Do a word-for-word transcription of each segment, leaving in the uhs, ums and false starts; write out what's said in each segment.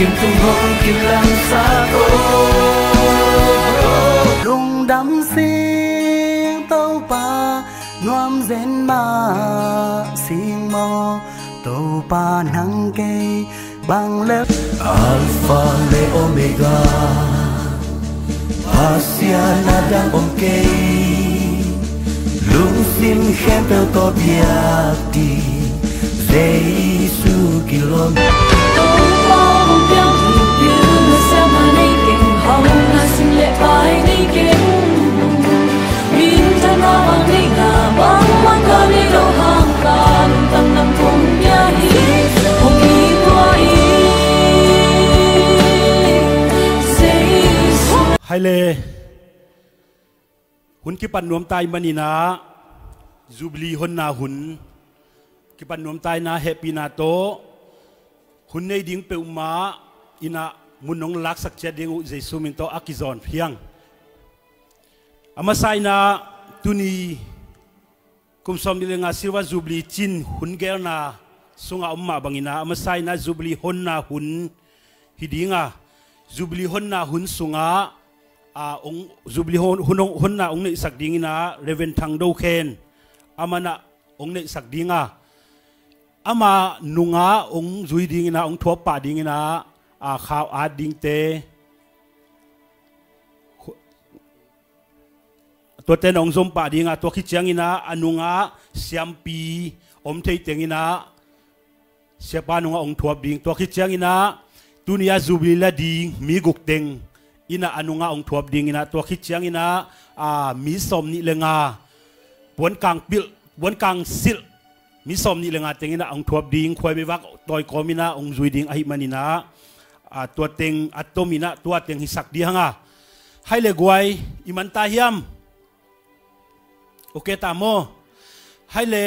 Kim tung hong kim lam sa ko. Lungdam sing Topa, nuam zen mah sing maw. Topa nang kei bang le Alpha le Omega, Pasian a dang om kei. Lungsim khempeuh tawh biak ding Jesu kilawm. Topa hong piang ding pilna siamna nei keng, hauhna sing le pai nei keng. Minthanna bang nei na, bangmah ka nei lo hang, ka lungtang nang kong pia hi. Hong hi tua hi. Hai le. Hun kipan nuam ta ahih manin ah, Jubilee honna hun kipan nuam ta in ah, hehpihna tawh hun nei ding peuhmah in ah mun hong laksak ciat ding uh Jesu min tawh a kizawn hi hang. A masa in ah, tuni kum sawmnih le nga Silver Jubilee cin hun geelna sungah om mah bangin ah, a masa in ah Jubilee honna hun hi ding a, Jubilee honna hun sungah, a, hong, Jubilee hon, hun hong, honna hong neihsak ding in ah Reverend Thang Do Khen, amah in ah hong neihsak ding a, ama nungah hong zui ding in ah, hong thuap pah ding in ah, a, khau at dingte, tuate in ah hong zom pah ding a, tua khit ciangin ah a nungah siampi om thei teng in ah, siapa nungah hong thuap ding. Tua khit ciangin ah, tuni a Jubilee la ding mi guk teng in ah a nungah hong thuap ding in ah, tua khit ciangin ah, a, mi sawmnih le nga, puan kang pilh, puan kang silh, mi sawmnih le nga teng in ah hong thuap ding, khuai beivak tawi kawm in ah hong zui ding ahih manin ah, a, tua teng a tom in ah, tua teng hisak ding hang a. Hai le guai, i man ta hiam? Ok ta maw? Hai le,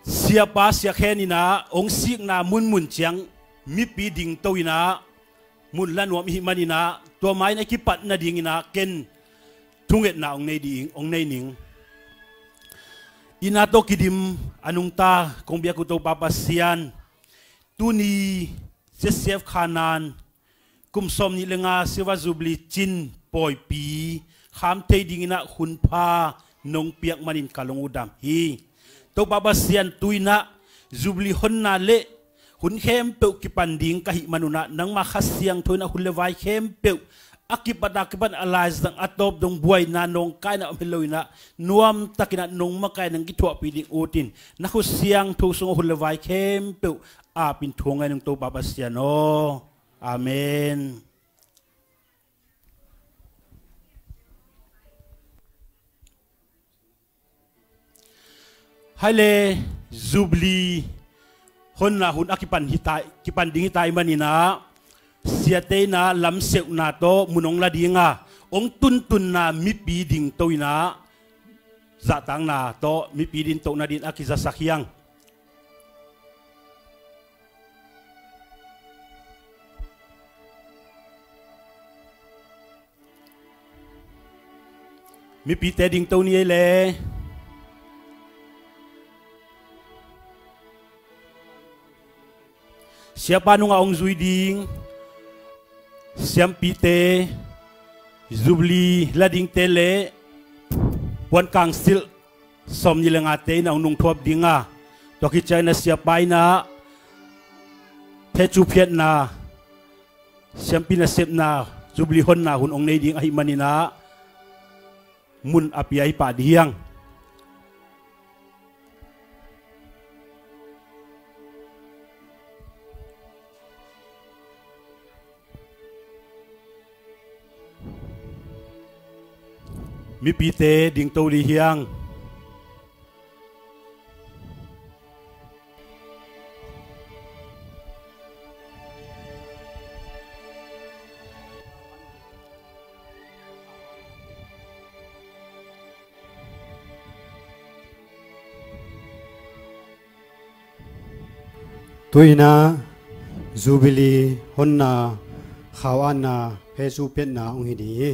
siapa Sia Khen in ah hong sikna munmun ciang mipi dingto in ah mun la nuam i hih manin ah, tua mai in ah i kipat nading in ah ken thungetna hong nei ding, hong nei ning. I na tawh kidim a nungta kong biak uh Topa Pasian, tuni C C F Khanan kum sawmnih le nga Silver Jubilee cin pawipi kham thei ding in ah hun pha nong piak manin ka lung uh dam hi. Topa Pasian, tu in ah Jubilee honna le hun khempeuh kipan ding ka hih man un ah, nangma Kha Siangtho in ah hun le vai khempeuh a kipat a kipan, a laizang a tawp dong buaina nawngkaina om hi lo in ah, nuamtak in ah nong makaih nang kithuahpih ding ut in, na khut siangtho sungah hun le vai khempeuh ap in thu ngai ning Topa Pasian aw. Amen. Hai le, Jubilee honna hun a kipan hi ta, kipan ding hi ta i hih manin ah, siate in ah lamseuhna tawh mun hong la ding a, hong tuntunna mipi dingto in ah zahtakna tawh mipi dingto nading a kizasak hi hang. Mipite dingto ni ei le. Siapa nungah hong zui ding siampite, Jubilee la dingte le puan kangsilh sawmnih le ngate in ah hong nungthuap ding a, tua khit ciangin ah siapa in ah phecu phiatna, siampi nasepna, Jubilee honna hun hong nei ding ahih manin ah mun a pia hi pah ding hi hang. Mipite dingto ding hi hang. Tu-in ah Jubilee honna khau-atna phecu phiatna hong hi ding hi.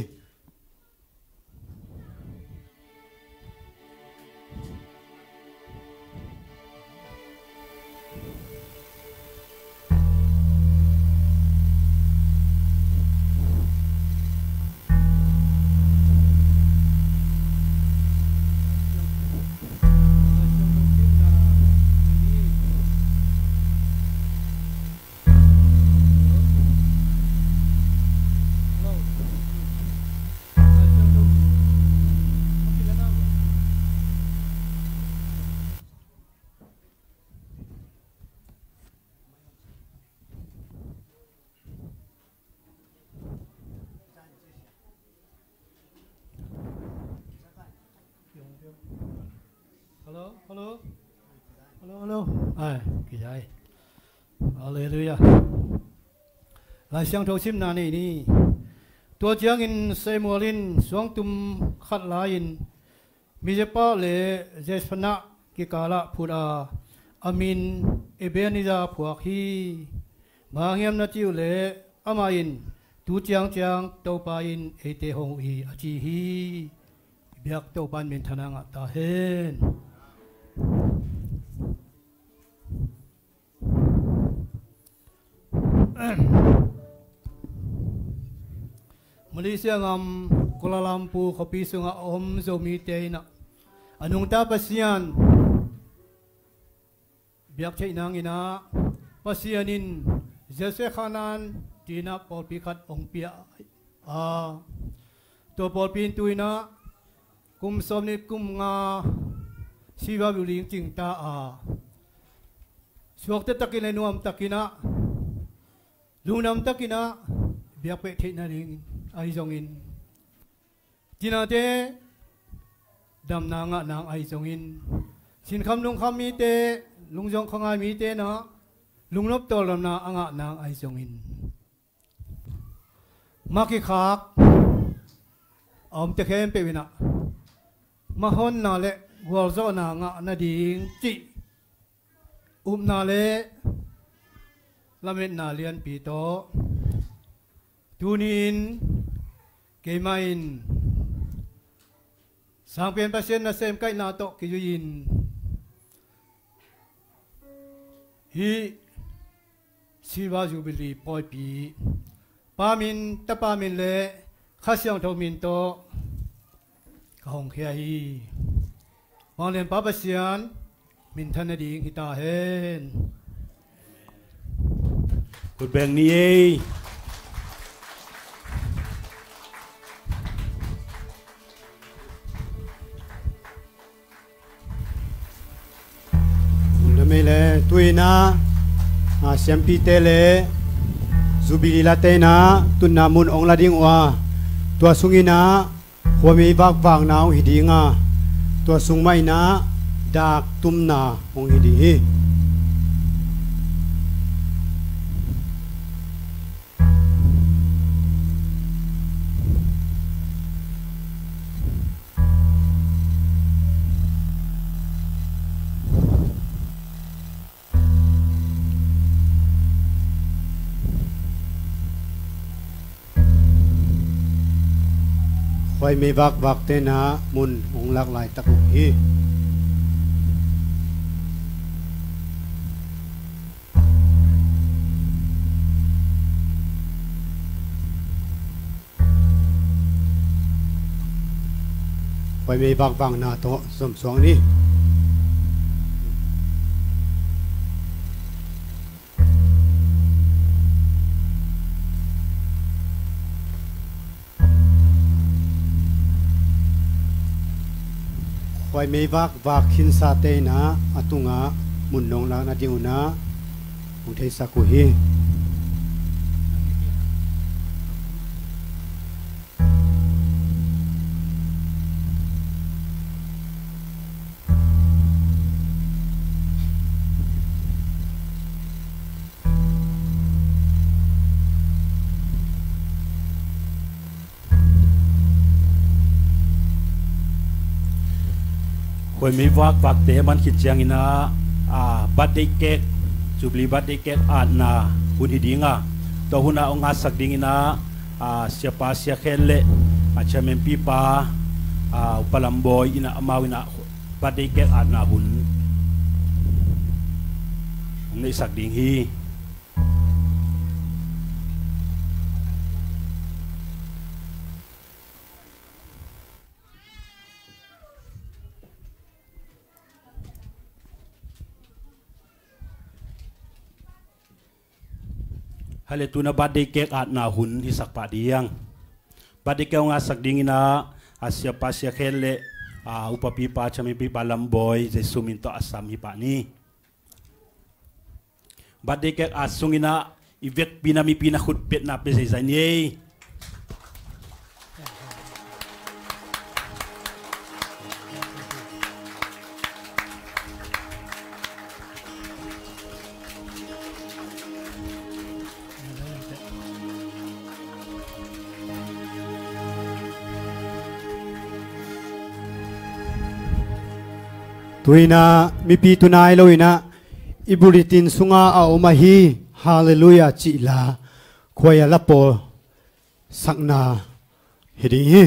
Ai, kizai. Halleluiah. Lai Siangtho simna nei ni. Tua ciangin Samuel in suangtum khat la-in Mizpah le Jeshimon kikalah phut a, a min Ebenezer phuak hi. Bang hang hiam na cih uh leh amah in, tu ciangciang Topa in eite hong uh hi, a ci hi. Biak Topa in minthanna ngah ta hen. Malaysia gam Kuala Lumpur khuapi sungah a om Zomite in ah, a nungta Pasian biak theih nangin ah, Pasian in Jesse Khanan ci-in ah pawlpi khat hong pia a, tua pawlpi in tu-in ah kum sawmnih kum nga Silver Jubilee cing ta a, suakta takin le nuam takin ah, lungdam takin ah biak peh theih nading ahi zongin, cinate damna ngah nang ahi zongin, sinkham lungkham mite, lungzong khuangai mite in ah lungnop tawldamna a ngah nang ahi zongin, mah kikhak a omte khempeuh in ah mah honna le gualzawhna ngah nading cih upna le lametna lianpi tawh, tuni-in keimah in Sangpen Pasian nasem kaihna tawh kizui-in hih Silver Jubilee pawipi Pa min, Tapa min le Kha Siangtho min tawh ka hong khia hi. Vanglianpa Pasian minthan nading hi ta hen. Khut beng ni ei. Lungdam ei le, tu-in ah, a, siampite le Jubilee late in ah tunna mun hong la ding uh a, tua sungin ah khuaimei vakvakna hong hi ding a, tua sung mah in ah dak tumna hong hi ding hi. Khuaimei vakvakte in ah mun hong lak laitak uh hi. Khuaimei vakvakna tawh zomsuak ni. Khuaimei vakvak khinsate in ah a tungah mun nong lakna ding un ah hong theisak uh hi. Khuaimei vakvakte a man khit ciangin ah, a, birthday cake, Jubilee birthday cake atna hun hi ding a, tua hun ah hong atsak dingin ah, a, siapa Sia Khen le, a, chairman pipa, a, upa Lam Bawi in ah amau in ah birthday cake atna hun hong neihsak ding hi. Hale, tu-in ah birthday cake atna hun hisak pah ding. Birthday cake hong atsak dingin ah, a, siapa Sia Khen le, a, upa pipa, chairman pipa Lam Bawi, Jesu min tawh a sam hi pah ni. Birthday cake at sungin ah i vekpi-in ah mipi-in ah khut petna pia zeizai ni ei. Tuinah mipi tunai loinah i bulletin sungah a om ahi Halleluiah cih la khuaia la pawl sakna hi ding hi.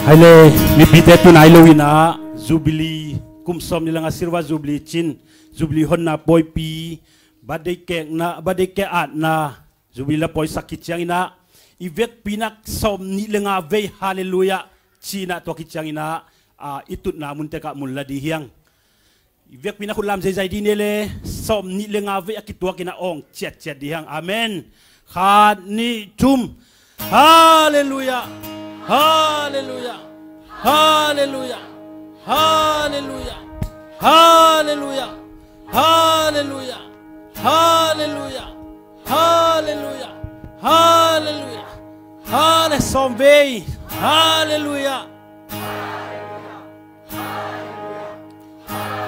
Hai le, mipite tunai loinah Jubilee kum sawm nih le nga Silver Jubilee cin, Jubilee honna pawipi, birthday cake na, birthday cake atna, Jubilee la pawisak khit cianginah i vekpi inah sawm nih le nga vei Halleluiah cinah tua khit cianginah, ah, i tutna muntekah mun la dih hiang. I vekpi inah khut lam zeizai dih ni le, sawm nih le nga vei a kituakinah awng ciatciat dih hiang. Amen. Khat, nih, thum. Halleluiah. Halleluiah. Halleluiah. Halleluiah. Halleluiah. Halleluiah. Halleluiah. Halleluiah. Halleluiah. Halle-, sawm vei. Halleluiah.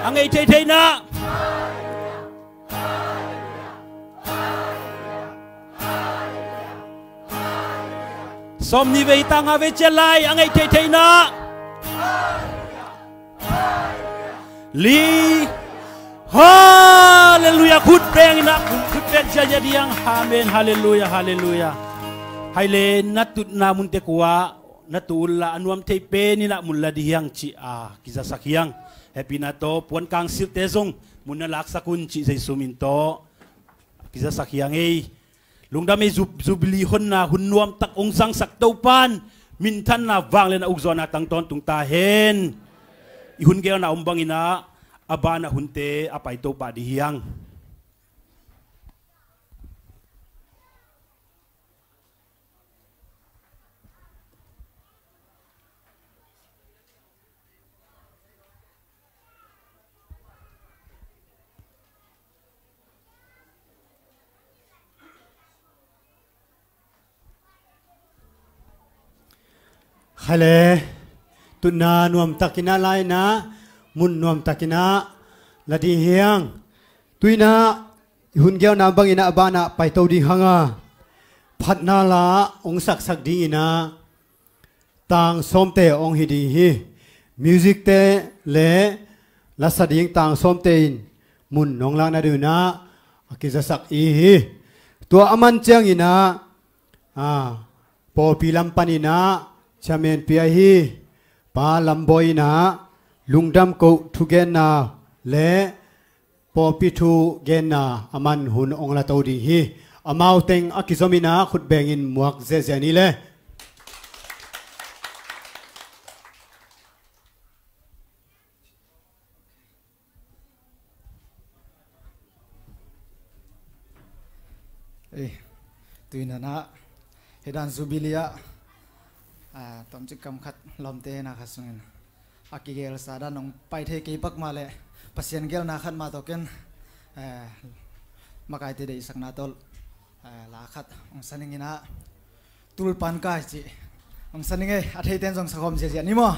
A ngeih theihtheihna. Sawm nih vei, ta nga vei ciat lai, a ngeih theihtheihna. Li. Halleluiah. Khut beng inah, khut beng ciahciah dih hiang. Amen. Halleluiah. Halleluiah. Hai le, na tutna munte kuah na tu unla a nuam thei pen inah mun la dih hiang cih a kizasak hiang. Hehpihna tawh puan kangsilhte zong mun na laksak un cih Zeisu min tawh kizasak hiang ei. Lungdam ei. Ju-, Jubilee honna hun nuamtak hong zangsak Topan minthanna, vangliatna, ukzawnna tang tawntung ta hen. I hun geelna om banginah a banah hunte a pai Topa dih hiang. Khai le, tutna nuamtakin ah la-in ah, mun nuamtakin ah la ding hi hang. Tu-in ah i hun gelhna bangin ah a banah paito ding hang a, phatna la hong saksak dingin ah tang sawmte hong hi ding hi. Music-te le lasa ding tang sawmte in mun hong lakna dingin ah a kizasak i hi. Tua a man ciangin ah, a, pawlpi lam panin ah chairman pia hi. Pa Lam Bawi in ah lungdam koh thugenna le pawlpi thugenna a man hun hong lato ding hi. Amau teng a kizomin ah khut bengin muak ziahziah ni le. Ei, tu-in ah hih dan Jubilee ah, ah, tomcik kam khat lawmte na khat sungin a kigelsa dan hong pai thei kei pak mah leh Pasian gelhna khat mah tawh ken, eh, makaite deihsakna tawh, eh, la khat hong sa ning in ah, Tulpan Kai cih hong sa ning ei. A theite in zong sakhawm ziahziah ni maw.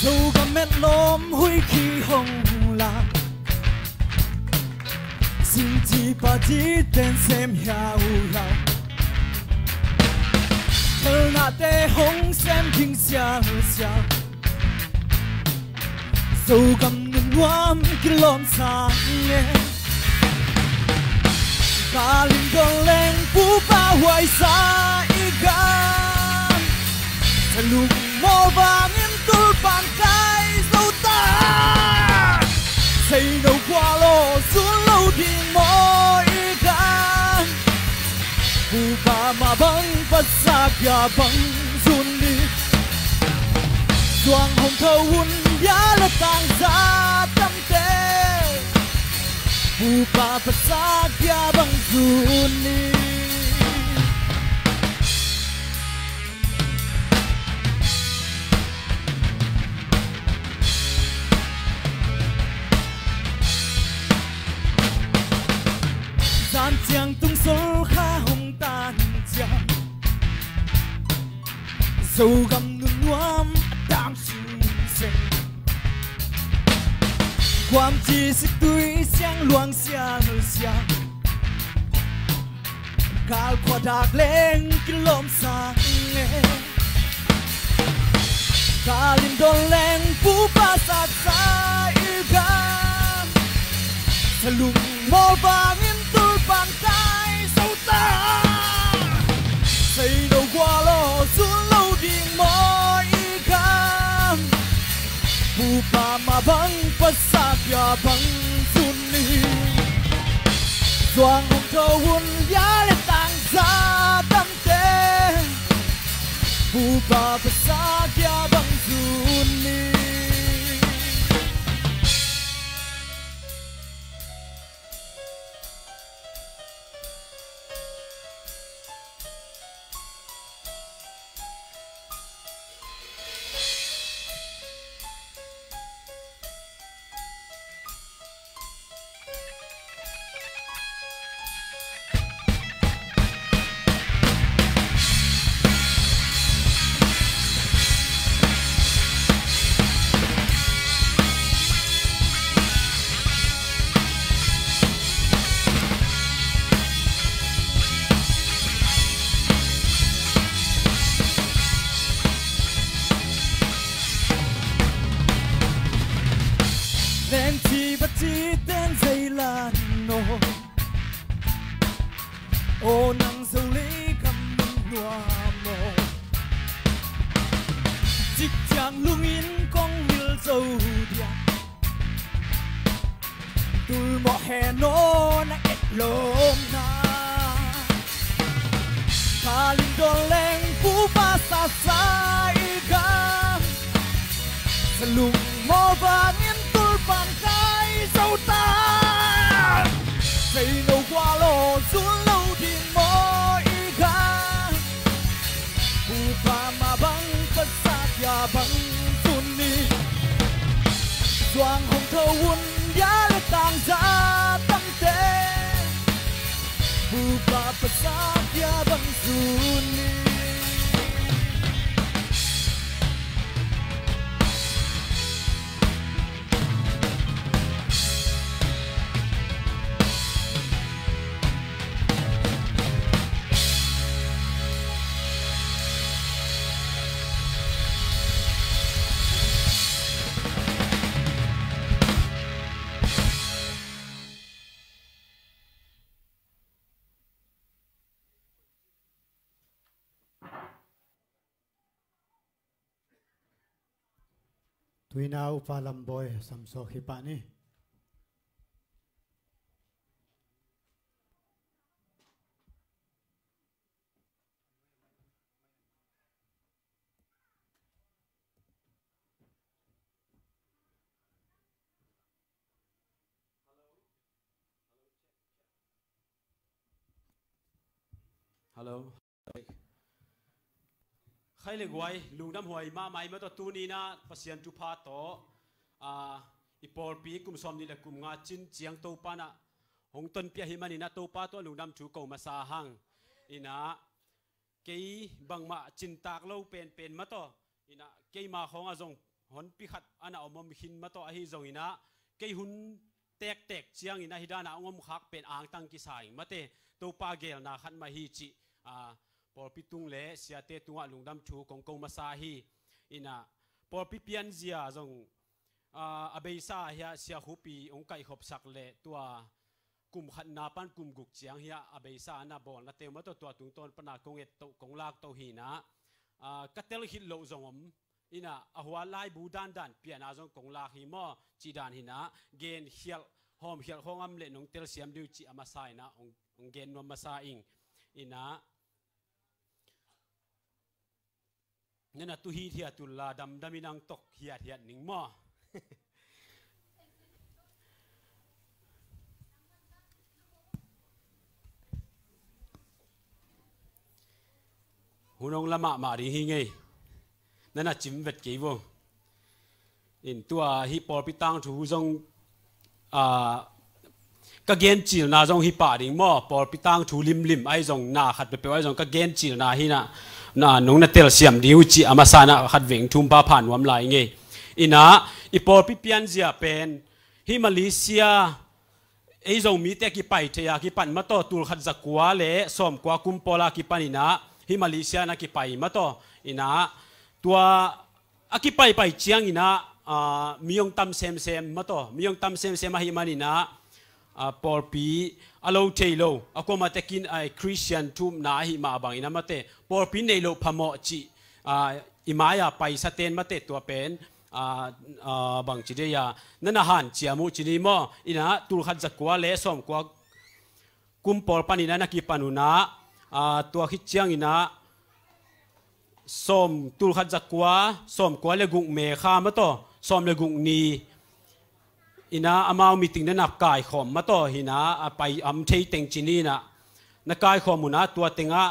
Zogam met lawm huih khi hong la, singci party ten sem hiau hiau, khelhnate hong sem ding sialsial. Zogam nunuam kilawm sang e. Kalindon leng pupa huaisa i gam, salung mawl bangin tulpan kai zo ta. Seino gualo zun lo ding maw i gam, pupa mah bang pasa bia bang zun ni. Zuang hong tho un bia le tangza tamte, pupa pasa bia bang zun ni. Zan ciang tung sol kha hong tan ciang, Zogam nunuam a tang sung seng, kuam ci sik tui siang luang siang siang, kal khua dak leng kilawm sang e. Kalindon leng pupa saksa i gam, salung mawl bangin tulpan kai zo ta. Seino gualo zun lo ding maw i gam, pupa mah bang pasa bia bang zun ni. Zuang hong tho un bia le tangza tamte, pupa pasa bia bang zun ni. Lengci va ci ten zei lan aw. Aw nang Zo lei gam mun nuam aw. Cik ciang lungin kong mil zo dia. Tul mawh hen aw na et lawmna. Kha ling dawn leng pu pa sasa i gam. Sa lung maw vangin tul pan kai zo ta. Sei no gual aw zun lo ding maw i gam. Pu pa mah bang pasa kia bang zun ni. Zuang hong tho un ya le tang za tamte. Pu pa pasa kia bang zun ni. Tuina Upa Lambawi samsuak hi pah ni. Hello. Khai le guai, lungdam huai mahmah i mah tawh tuni-in ah Pasian thupha tawh, ah, i pawlpi kum sawm nih le kum nga cin ciang Topa in ah hong tonpih ahih manin ah Topa tawh lungdam thu ko masa hang. In ah kei bangmah cintak lo penpen mah tawh, in ah keima khawngah zong honpi khat a na om om khin mah tawh ahi zongin ah kei hun tektek ciangin ah hih dan a hong omkhak pen angtang kisa ing mate. Topa geelna khat mah hi cih, ah, pawlpi tung le siate tungah lungdam thu kong ko masa hi. In ah pawlpi pianzia zong, ah, a beisa hiah Sia Khupi hong kaihkhopsak le tua kum khatna pan kum guk ciang hiah a beisa a na bawlnate uh mah tawh tua tungtawn pan a kong et toh kong lak toh hi in ah, ah, ka tel khit loh zong om. In ah a hua laibu dandan pian a zong kong lak hi maw cih dan hi in ah, gen khialh hawm khialh khawng om leh nong telsiam ding uh cih a masa in ah hong, hong gen nuam masa ing. In ah na na tu hithiat un la damdam in ang tok hiathiat ning maw. Hun hong la mahmah ding hi ngei. Na na cim vet kei vo. In tua hih pawlpi tangthu zong, ah, ka gencilna zong hi pah ding maw, pawlpi tangthu limlim ahi zong, na khat peuhpeuh ahi zong ka gencilna hi in ah, na nong na telsiam ding uh cih a masa in ah khat veng thum pha pha nuam lai ngei. In ah i pawlpi pianzia pen hih Malaysia, ei Zomite a kipai thei a kipan mah tawh, tul khat za kua le sawm kua kum pawl a kipan in ah hih Malaysia na kipai mah tawh. In ah tua a kipaipai ciangin ah, ah, mi hong tam semsem mah tawh, mi hong tam semsem ahih manin ah, ah, pawlpi a lo thei lo, a kuamah tekin, ah, Christian thu upna ahih mah bangin ah mate, pawlpi nei loh phamawh cih, ah, i mai-a paisa ten mate tua pen, ah, ah, bangci dei a, na na hanciam uh ci ni maw. In ah tul khat za kua le sawm kua kum pawl panin ah na kipan un ah, ah, tua khit ciangin ah sawm, tul khat za kua, sawm kua le guk May kha mah tawh, sawm le guk ni in ah amau meeting na na kaikhawm mah tawh hi in ah, a pai om thei teng ci ni in ah, na kaikhawm un ah tua tengah,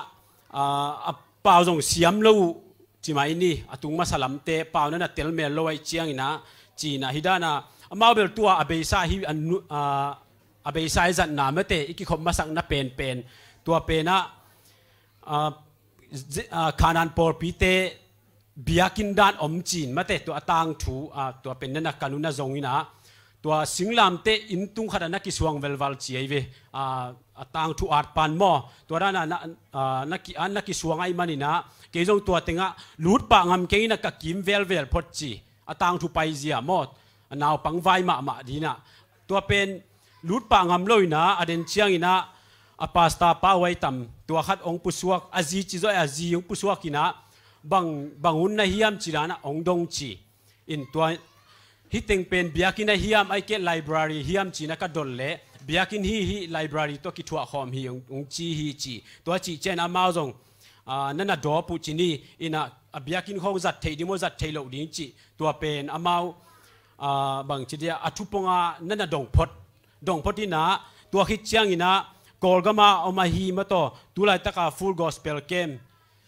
ah, a pau zong siam lo uh ci mai ni, a tung masa lamte pau na na tel mel lo ahih ciangin ah, ci in ah hih dan a, amau bel tua a beisa hi, a nu-, ah, a beisa i zatna mate, i kikhop masakna penpen, tua pen ah, ah, ze-, ah, Kanaan pawlpite biakinn dan om ci-in mate, tua a tangthu, ah, tua pen na na kan uh na zong in ah, tua singlamteh inn tung khat ah na kisuang velval ci ahi ve, ah, a tangthu at pan maw, tua dan a na, ah, na ki, ah, na kisuang ahih manin ah, kei zong tua tengah lut pah ngam keng in ah ka kim velvel phot ci, a tangthu paizia maw, a naupang vai mahmah dinah. Tua pen lutpah ngam lo inah, a den cianginah a pastor pa huai tam, tua khat hong pusuak, a zi ci zawh a zi hong pusuak inah, bang, bang hun na hiam ci danah hong dong ci. In tua, hih teng pen biakinn a hiam, ahih keh library hiam cinah ka dol leh, biakinn hi, hih library tawh kithuah khawm hi hong, hong ci hi ci. Tua cih cian amau zong, ah, na na dawp uh ci ni, inah a biakinn khawng zat theih ding maw, zat theih loh ding cih. Tua pen amau, ah, bang ci dia, a thupongah na na dong phot, dong phot inah, tua khit cianginah Kawlgama om ahi mah tawh, tu laitaka Full Gospel Camp,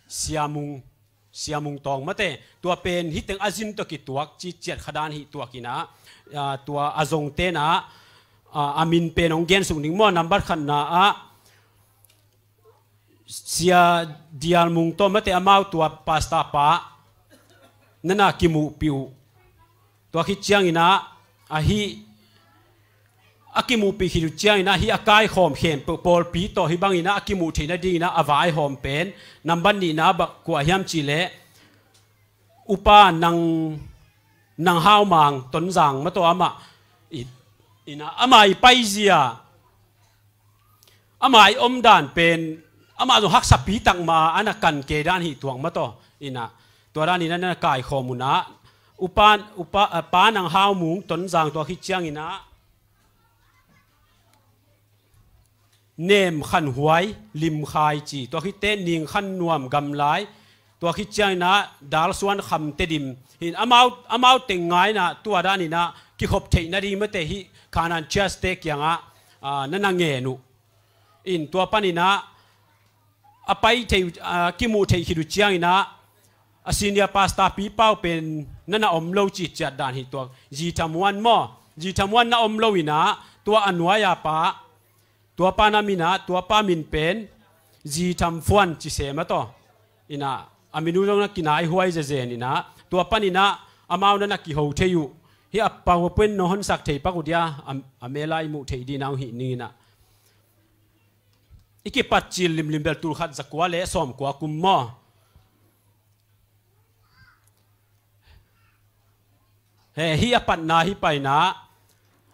Siamung, Siamung Tawng mate, tua pen hih teng a zin tawh kituak ci ciat kha dan hih tuak inah, ah, tua a zong tenah, ah, a min pen hong gen suk ning maw, nambat khatna ah, Sia Dial Mung tawh mate amau tua pastor pa, na na kimuhpih uh. Tua khit cianginah, ahi, a kimuhpih khit uh cianginah, hih a kaikhawm khempeuh pawlpi tawh hih banginah a kimuh theih nadinginah a vaihawm pen, nambat nihna ah bang kua hiam cih leh, Upa Nang, Nang Hau Mang Tonzang mah tawh amah, i, inah amah i paizia, amah i omdan pen, amah zong haksapi tak mah a na kan kei dan hih tuak mah tawh. Inah, tua dan inah na kaikhawm unah, Upa, Upa, eh, Pa Nang Hau Mung Tonzang tua khit cianginah, Nem Khan Huai, Lim Khai ci, tua khit teh Ning Khan Nuam, Gamlai, tua khit cianginah Dal Suan Kham Tedim. Hin amau, amau teng ngainah tua daninah kikhop theih nading mate hih Kanaan Church te kiangah, ah, na na ngen uh. In tua paninah a pai thei, ah, kimuh theih khit uh cianginah a senior pastor Pi Pau pen na na om lo ci ciat dan hih tuak. Zi Tham Huan maw? Zi Tham Huan na om lo inah tua a nuai-a pa, tua pa na minah, tua pa min pen Zi Tham Fuan ci se mah tawh. Inah a min uh zong na kinaihuai zezen inah, tua paninah amau na na kiho thei uh. Hih a PowerPoint na honsak thei pak uh dia, a, a mela i muh theih dinah hong hih ninginah. I kipatcil limlim bel tulkhat zakua le sawmkua kum maw? He, hih a patna hih paina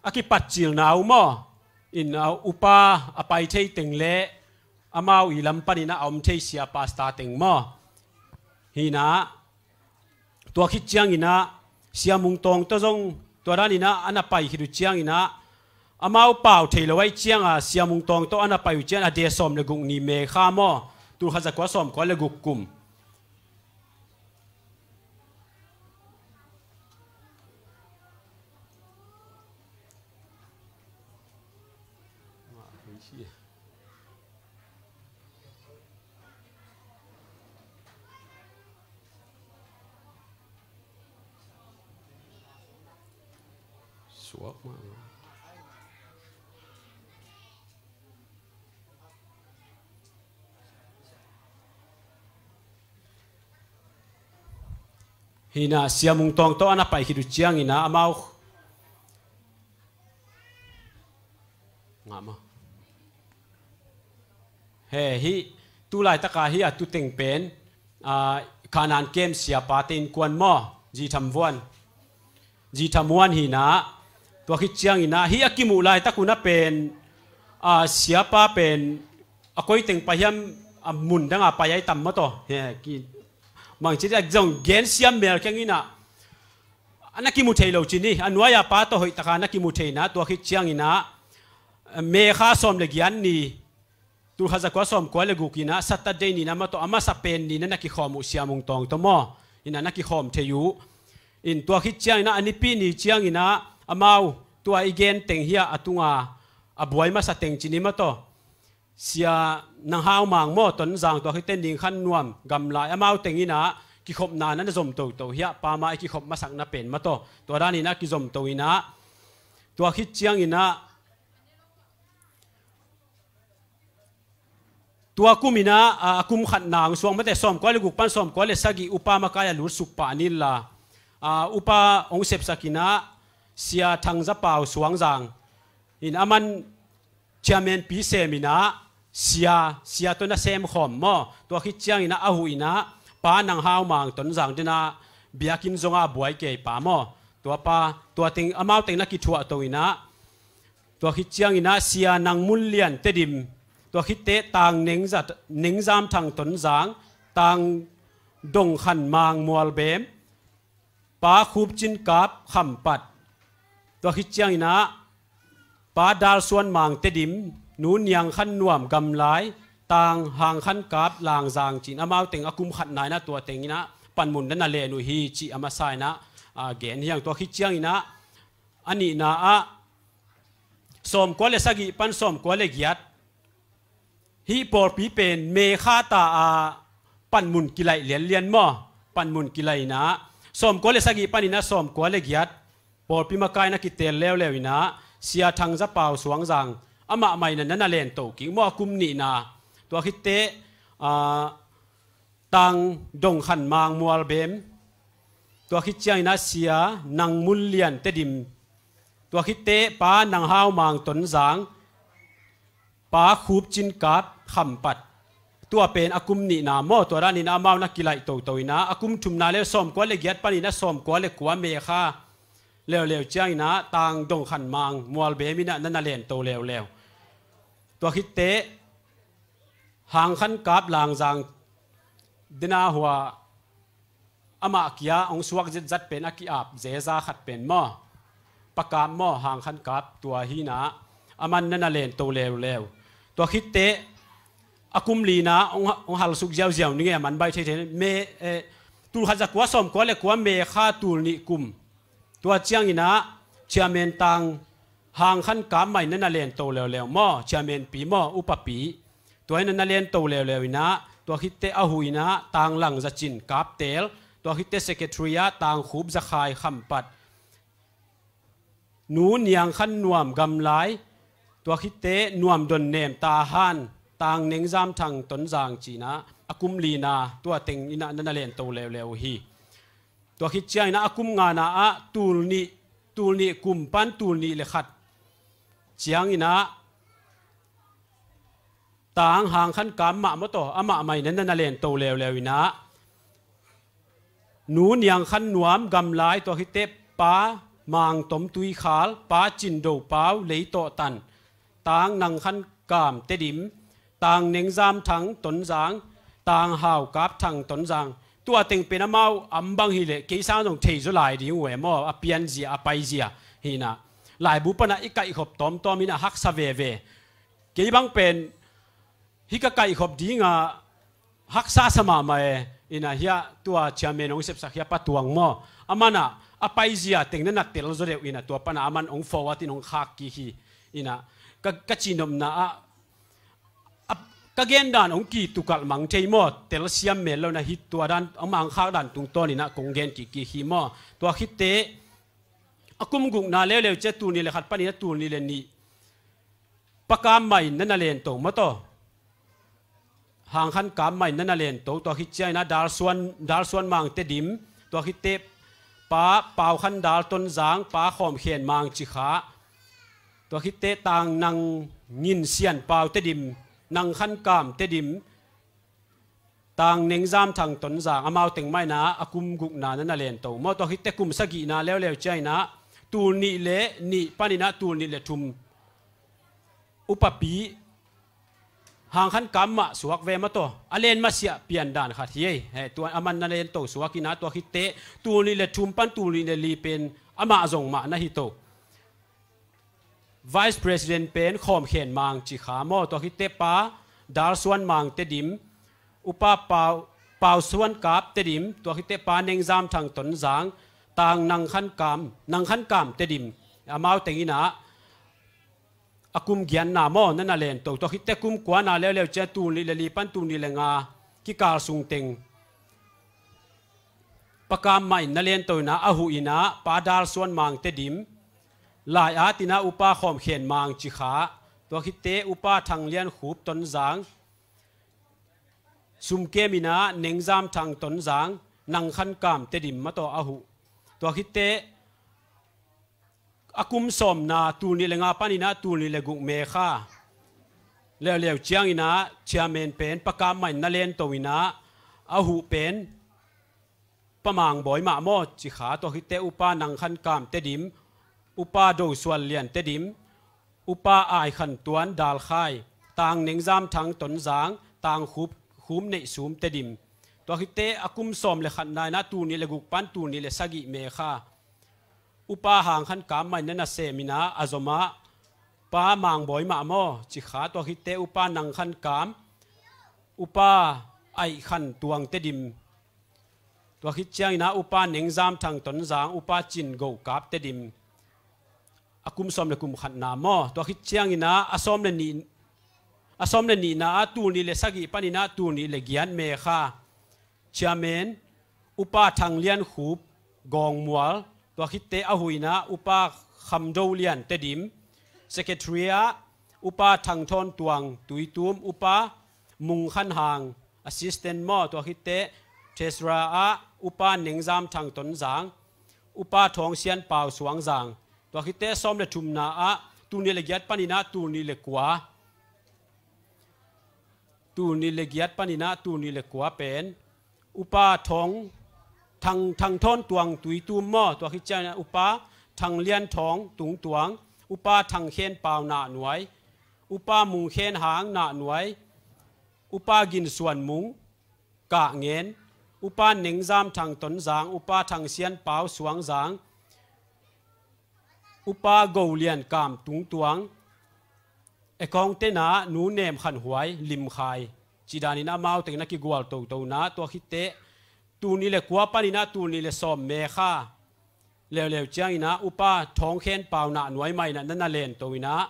a kipatcilna uh maw? In, uh, upa a pai thei teng le amau i lam paninah a om thei sia pastor teng maw? Hinah, tua khit cianginah Sia Mung Tawng tawh zong tua daninah a na pai khit uh cianginah amau pau thei lo ahih cianga Sia Mung Tawng tawh a na pai uh ciang a de sawm le guk ni May kha maw? Tulkhat zakua sawmkua le guk kum. Suak mah. Hinah Sia Mung Tawng tawh a na pai khit uh cianginah amau ngah maw? He, hih tu laitaka hih a tuteng pen, ah, Kanaan Camp siapate innkuan maw? Zi Tham Vuan. Zi Tham Vuan hinah, tua khit cianginah hih a kimuh laitak unah pen, ah, siapa pen a koiteng pai hiam, a mun danga pai ai tam mah tawh. He, ki, bangci dia zong gen siam mel keng inah, a na kimu thei lo ci ni, a nuai-a pa tawh hoihtaka na kimu thei inah, tua khit cianginah May kha sawm le giat ni, tulkhat zakua sawmkua le guk inah Saturday ninah mah tawh a masa pen ninah na kikhawm uh Sia Mung Tawng tawh maw? Inah na kikhawm thei uh. In tua khit cianginah a nipi ni cianginah amau tua i gen teng hiah a tunga a buai masa teng ci ni mah tawh. Sia Nang Hau Mang maw, Tonzang, tua khit teh Ning Khan Nuam, Gamlai, amau teng inah kikhopna na na zom toto hiah, pa mah i kikhop masakna pen mah tawh. Tua daninah kizom to inah, tua khit cianginah tua kum inah, a, a kum khatna hong suak mate, sawmkua le guk pan sawmkua le sagih upa makai a lutsuk pah ni inla, a, upa hong sepsak inah Sia Thang Za Pau Suangzang in aman chairman pi sem inah, sia, sia tawh na sem khawm maw? Tua khit cianginah a huh inah Pa Nang Hau Mang Tonzang denah biakinn zongah a buai kei pa maw? tua pa, tua teng, amau teng na kithuah to inah, tua khit cianginah Sia Nang Mun Lian Tedim, tua khitte Tang Nengza-, Nengzam Thang Tonzang, Tang Dong Khan Mang Mual Bem, Pa Khup Cin Kap Kham Pat, tua khit cianginah Pa Dal Suan Mang Tedim, Nu Niang Khan Nuam Gamlai, Tang Hang Khan Kap Langzang cin amau teng a kum khatna inah tua tenginah panmun na na len uh hi cih a masa inah, a, gen hi hang. Tua khit cianginah a nihna ah sawmkua le sagih pan sawmkua le giat, hih pawlpi pen Mekha ta a panmun kilaih lianlian maw? Panmun kilaih inah sawmkua le sagih paninah sawmkua le giat pawlpi makai na kitel leuleu inah Sia Thang Za Pau Suangzang amah mah inah na na len to kik maw, a kum nihna. Tua khitte, a, Tang Dong Khan Mang Mual Bem, tua khit cianginah Sia Nang Mun Lian Tedim, tua khitte Pa Nang Hau Mang Tonzang, Pa Khup Cin Kap Kham Pat. Tua pen a kum nihna maw, tua daninah amau na kilaih toto inah a kum thumna le sawmkua le giat paninah sawmkua le kua Mekha leuleu cianginah Tang Dong Khan Mang Mual Bem inah na na len to leuleu. Tua khitte Hang Khan Kap Langzang dena hua amah kia hong suak zetzat pen a ki-ap zeza khat pen maw, Pa Kap maw, Hang Khan Kap, tua hinah aman na na len to leuleu. Tua khitte a kum lina hong, hong halsuk ziauziau ning e, a man baih theithei me, eh, tul khat za kua sawmkua le kua Mekha tul nih kum. Tua cianginah chairman Tang Hang Khan Kap mah in na na len to leuleu maw, chairman pi maw, upa pi. Tua in na na len to leuleu inah, tua khitte a huh inah Tang Lang Za Cin Kap Tel, tua khitte secretary ah Tang Khup Za Khai Kham Pat, Nu Niang Khan Nuam Gamlai, tua khitte Nuam Don Nem Ta Han, Tang Nengzam Thang Tonzang cinah a kum lina tua tenginah na na len to leuleu uh hi. Tua khit cianginah a kum ngana ah tul nih, tul nih kum pan tul nih le khat cianginah Tang Hang Khan Kap mah maw taw, amah mah in na na len to leuleu inah Nu Niang Khan Nuam Gamlai, tua khitte Pa Mang Tom Tui Khal, Pa Cin Do Pau Lei Tawh Tan, Tang Nang Khan Kam Tedim, Tang Nengzam Thang Tonzang, Tang Hau Kap Thang Tonzang. Tua teng pen amau am bang hileh kei sang zong thei zaw lai ding uh e maw, a pianzia, a paizia hinah. Laibu panah i kaihkhop tawmtawm inah haksa veve. Kei bang pen hih ka kaihkhop dingah haksa sa mahmah e. Inah hiah tua chairman hong sepsak hiah Pa Tuang maw, amanah a paizia teng na na tel zaw deuh inah tua panah aman hong forward in hong khak kik hi. Inah ka, ka cihnopna ah, a, ka gendan hong kitukalh mang thei maw, telsiam mel lo inah hih tua dan hong mang khak dan tungtawn inah kong gen kik kik hi maw. Tua khitte a kum gukna leuleu ciah tul nih le khat paninah tul nih le nih Pa Kam mah in na na len to maw taw, Hang Khan Kam mah in na na len to. Tua khit cianginah Dal Suan, Dal Suan Mang Tedim, tua khitte Pa Pau Khan Dal Tonzang, Pa Khawm Khen Mang Cikha, tua khitte Tang Nang Ngin Sian Pau Tedim, Nang Khan Kam Tedim, Tang Nengzam Thang Tonzang, amau teng mah inah a kum gukna na na len to maw. Tua khitte kum sagihna leuleu cianginah tul nih le nih paninah tul nih le thum upa pi Hang Khan Kam mah suak ve maw taw, a len masiah piandan khat hi ei. He, tua aman na len to suak inah tua khitte tul nih le thum pan tul nih le li pen amah zong mah na hi to. Vice President pen Khawm Khen Mang Cikha maw, tua khitte Pa Dal Suan Mang Tedim, Upa Pau, Pau Suan Kap Tedim, tua khitte Pa Nengzam Thang Tonzang, Tang Nang Khan Kam, Nang Khan Kam Tedim, amau tenginah a kum giatna maw na na len to. Tua khitte kum kuana leuleu ciah tul nih le li pan tul nih le nga kikal sung teng Pa Kam mah in na len to inah a huh inah Pa Dal Suan Mang Tedim, lai-at inah Upa Khawm Khen Mang Cikha, tua khitte Upa Thang Lian Khup Tonzang, sum kem inah Nengzam Thang Tonzang, Nang Khan Kam Tedim mah taw a huh. Tua khitte a kum sawmna tul nih le nga paninah tul nih le guk Mekha leuleu cianginah chairman pen Pa Kam mah in na len to inah a huh pen Upa Mang Bawi Mah maw, Cikha, tua khitteh Upa Nang Khan Kam Tedim, Upa Do Suan Lian Tedim, Upa Ai Khan Tuan Dalkhai, Tang Neng Zam Thang Tonzang, Tang Khup, Khum Neih Sum Tedim. Tua khitteh a kum sawm le khatna in ah tul nih le guk pan tul nih le sagih me kha Upa Hang Khan Kam mah in ah nasem in ah a zom ah, Pa Mang Bawi Mah maw, Cikha, tua khitteh Upa Nang Khan Kam, Upa Ai Khan Tuang Tedim, tua khit ciangin ah Upa Neng Zam Thang Tonzang, Upa Cin Go Kap Tedim, a kum sawm le kum khatna maw. Tua khit ciangin ah a sawm le nih, a sawm le nihna ah tul nih le sagih panin ah tul nih le giat me kha Chairman Upa Thang Lian Khup Gawng Mual, tua khitteh a huhna Upa Kham Do Lian Tedim, Secretary ah Upa Thang Thawn Tuang Tuitum, Upa Mung Khan Hang Assistant maw, tua khitteh Treasurer ah Upa Neng Zam Thang Tonzang, Upa Thawng Sian Pau Suangzang, tua khitteh sawm le thumna ah tul nih le giat panin ah tul nih le kua, tul nih le giat panin ah tul nih le kua pen Upa Thawng, Thang, Thang Thawn Tuang Tuitum maw, tua khit ciangin ah Upa Thang Lian Thawng Tung Tuang, Upa Thang Khen Pau Nah Nuai, Upa Mung Khen Hang Nah Nuai, Upa Gin Suan Mung Kah Ngen, Upa Neng Zam Thang Tonzang, Upa Thang Sian Pau Suangzang, Upa Go Lian Kam Tung Tuang, Accountant ah Nu Nem Khan Huai Lim Khai, cih danin amau teng na kigual toto in ah, tua khitteh tul nih le kua panin ah tul nih le sawm me kha leuleu ciangin ah Upa Thawng Khen Pau Nah Nuai mah in ah na na lento in ah,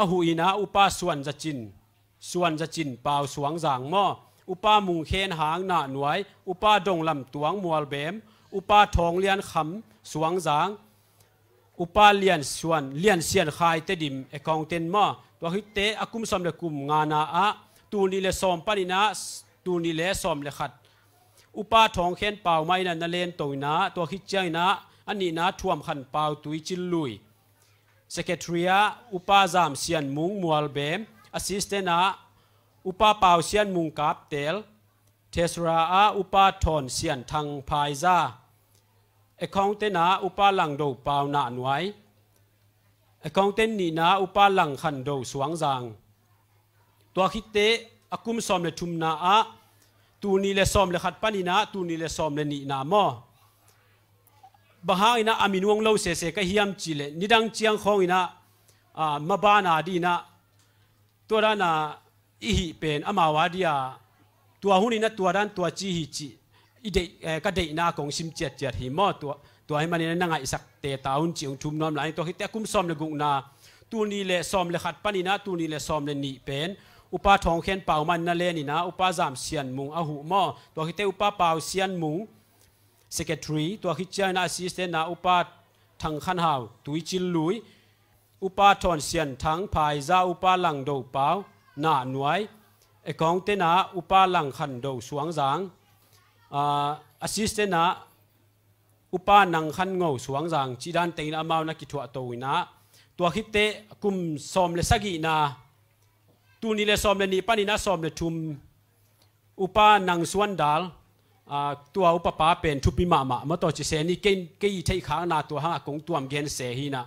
a huhna Upa Suan Za Cin, Suan Za Cin Pau Suangzang maw, Upa Mung Khen Hang Nah Nuai, Upa Dong Lam Tuang Mual Bem, Upa Thawng Lian Kham Suangzang, Upa Lian Suan, Lian Sian Khai Tedim, Accountant maw, tua khitteh a kum sawm le kum ngana ah tul nih le sawm panin ah tul nih le sawm le khat Upa Thawng Khen Pau mah in ah na lento in ah, tua khit ciangin ah a nihna Thuam Khan Pau Tui Cin Lui, Secretary ah Upa Zam Sian Mung Mual Bem, Assistant ah Upa Pau Sian Mung Kap Tel, Treasurer ah Upa Thawn Sian Thang Phaiza, Accountant ah Upa Lang Do Pau Nah Nuai, Accountant nihna Upa Lang Khan Do Suangzang, tua khitteh a kum sawm le thumna ah tul nih le sawm le khat panin ah tul nih le sawm le nihna maw. Bang hangin ah a min uang lo sese ka hiam cih leh, nidang ciang khawngin ah, ah, maban a dingin ah tua dan a i hih pen amau a dia, tua hun in ah tua dan tua ci hi cih i deih, eh, ka deihna kong sim ciatciat hi maw. Tua, tua ahih manin ah na ngaihsak teta un cih hong thum nuam lai. Tua khitteh a kum sawm le gukna, tul nih le sawm le khat panin ah tul nih le sawm le nih pen Upa Thawng Khen Pau mah in na len in ah Upa Zam Sian Mung a huh maw. Tua khitteh Upa Pau Sian Mung, Secretary, tua khit ciangin ah Assistant ah Upa Thang Khan Hau Tui Cin Lui, Upa Thawn Sian Thang Phaiza, Upa Lang Do Pau Nah Nuai, Accountant ah Upa Lang Khan Do Suangzang, ah, Assistant ah Upa Nang Khan Ngo Suangzang, cih dan tengin amau na kithuahto in ah, tua khitteh kum sawm le sagihna, tul nih le sawm le nih panin ah sawm le thum, Upa Nang Suan Dal, ah, tua upa pa pen thupi mahmah maw, tua ci se ni, kei, kei i theihkhakna tua hangah kong tuam gen se hi in ah,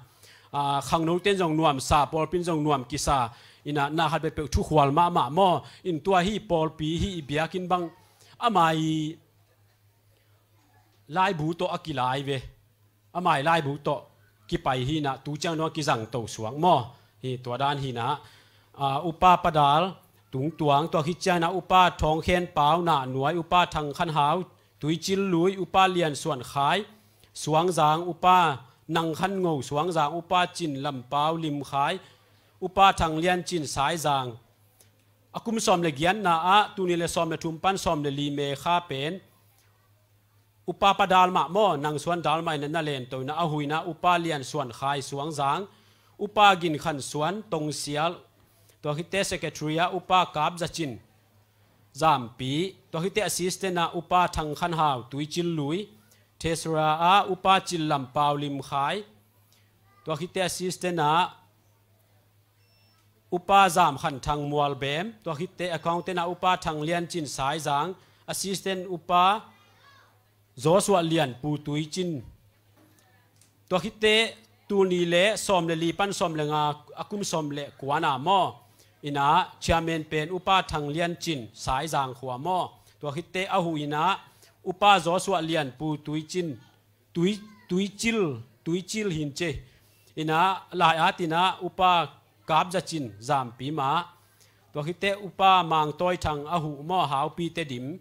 ah, khangnote'n zong nuamsa, pawlpi'n zong nuam kisa in ah, na khat peuhpeuh thukhual mahmah maw. In tua hih pawlpi, hih biakinn bang amah i laibu tawh a kilai ve. Amah i laibu tawh kipai hi in ah, tu ciang dong a kizangto suak maw. Hi tua dan hi in ah, ah, Upa Pa Dal Tung Tuang, tua khit ciangin ah Upa Thawng Khen Pau Nah Nuai, Upa Thang Khan Hau Tui Cin Lui, Upa Lian Suan Khai Suangzang, Upa Nang Khan Ngo Suangzang, Upa Cin Lam Pau Lim Khai, Upa Thang Lian Cin Saizang. A kum sawm le giatna ah tul nih le sawm le thum pan sawm le li me kha pen Upa Pa Dal mah maw, Nang Suan Dal mah in ah na lento in ah, a huh in ah Upa Lian Suan Khai Suangzang, Upa Gin Khan Suan Tong Sial, tua khitteh Secretary ah Upa Kap Za Cin Zampi, tua khitteh Assistant ah Upa Thang Khan Hau Tui Cin Lui, Treasurer ah Upa Cin Lam Pau Lim Khai, tua khitteh Assistant ah Upa Zam Khan Thang Mual Bem, tua khitteh Accountant ah Upa Thang Lian Cin Saizang, Assistant Upa Joshua Lian Pu Tui Cin. Tua khitte tul nih le sawm le li pan sawm le nga, a kum sawm le kua na maw, ina chairman pen Upa Thang Lian Cin, Saizang khua maw. Tua khitte a hu ina Upa Joshua Lian Pu Tui Cin, Tui, Tui Cil, Tui Cil hin ce. Ina lai-at ina Upa Kap Za Cin, Zampi mah. Tua khitte Upa Mang Tawi Thang a hu maw, Haupi Tedim.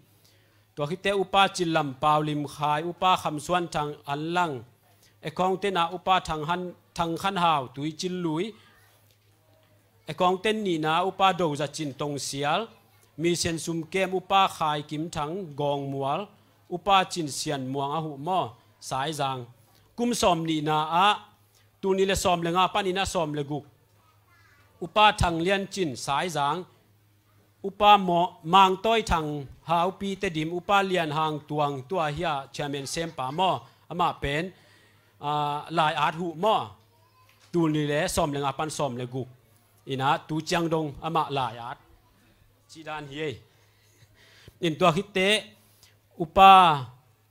Tua khitte Upa Cin Lam Pau Lim Khai, Upa Kham Suan Thang An Lang. Accountant a Upa Thang Han, Thang Khan Hau, Tui Cil Lui. Accountant nihna Upa Do Za Cin, Tong Sial. Mission sum kem Upa Khai Kim Thang, Gawng Mual. Upa Cin Sian Muang a hu maw, Saizang. Kum sawm nihna ah, tul nih le sawm le nga pan ina sawm le guk, Upa Thang Lian Cin, Saizang. Upa Mo-, Mang Tawi Thang, Haupi Tedim, Upa Lian Hang Tuang, tua hi a chairman sempa maw, amah pen, ah, lai-at hu maw. Tul nih le sawm le nga pan sawm le guk. Ina tu ciang dong amah lai-at. Ci dan hi ei. In tua khitte Upa,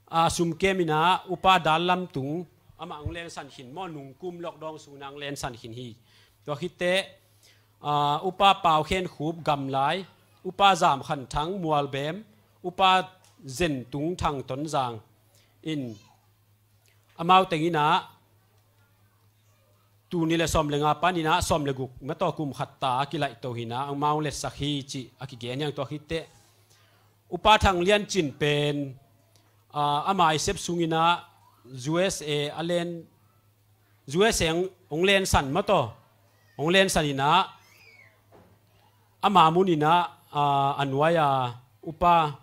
ah, sum kem ina Upa Dal Lam Tung, amah hong lensan khin maw, nung kum lockdown sung ina hong lensan khin hi. Tua khitte, ah, Upa Pau Khen Khup, Gamlai, Upa Zam Khan Thang, Mualbem, Upa Zen Tung Thang, Tonzang. In amau teng ina tul nih le sawm le nga pan ina sawm le guk, mataw kum khat ta a kilaih to hi ina, amau hong letsak hi cih a kigen hi hang. Tua khitte Upa Thang Lian Cin pen, ah, ama i sep sung ina U S A a len, U S A hong, hong lensan mataw, hong lensan ina ama mun ina, ah, a nuai a Upa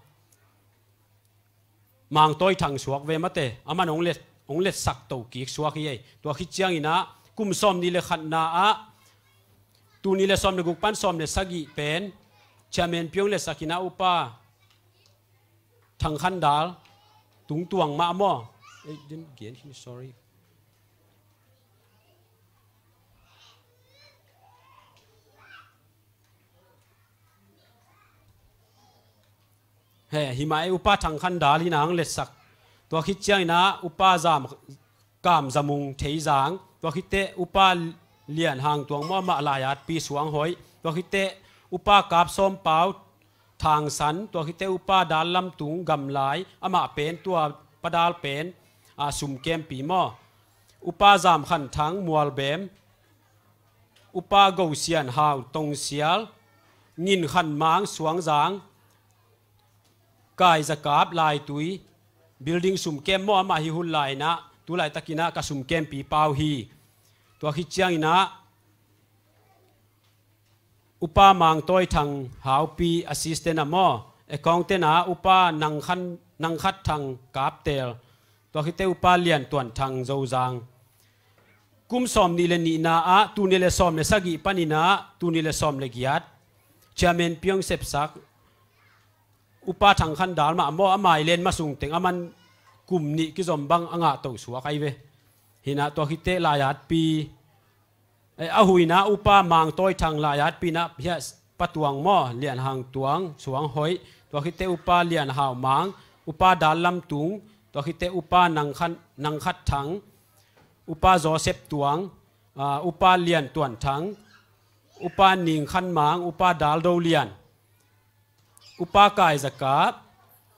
Mang Tawi Thang suak ve mate, aman hong let, hong letsak to kik suak hi ei. Tua khit ciang ina kum sawm nih le khatna ah, tul nih le sawm le guk pan sawm le sagih pen chairman pi hong letsak ina Upa Thang Khan Dal Tung, Tuang mah maw. Eh, den gen hi, sorry. He, hi mah ei, Upa Thang Khan Dal hi ina hong letsak. Tua khit ciang ina Upa Zam Kam Za Mung, Theizang. Tua khitte Upa Lian Hang Tuang maw, amah lai-at pi, Suang Hoih. Tua khitte Upa Kap Sawm Pau, Thang San. Tua khitte Upa Dal Lam Tung, Gamlai, amah pen tua Pa Dal pen, ah, sum kempi maw. Upa Zam Khan Thang, Mualbem. Upa Go Sian Hau, Tong Sial. Ngin Khan Mang, Suangzang. Kai Za Kap, Laitui, building sum kem maw, amah hi hun lai ina, tu laitak ina ka sum kempi pau hi. Tua khit ciang ina Upa Mang Tawi Thang, Haupi, assistant a maw, accountant a Upa Nang Khan, Nang Khat Thang, Kaptel. Tua khitte Upa Lian Tuan Thang, Zozang. Kum sawm nih le nihna ah, tul nih le sawm le sagih pan ina tul nih le sawm le giat chairman pi hong sepsak Upa Thang Khan Dal mah maw, ama i len ma sung teng, aman kum nih kizom bang a ngah to suak ahi ve. Hi ina tua khitte lai-at pi, eh, a hu ina Upa Mang Tawi Thang, lai-at pi ina hi a Pa Tuang maw, Lian Hang Tuang, Suang Hoih. Tua khitte Upa Lian Hau Mang, Upa Dal Lam Tung. Tua khitte Upa Nang Khan, Nang Khat Thang, Upa Joseph Tuang, ah, Upa Lian Tuan Thang, Upa Ning Khan Mang, Upa Dal Do Lian, Upa Kai Za Kap,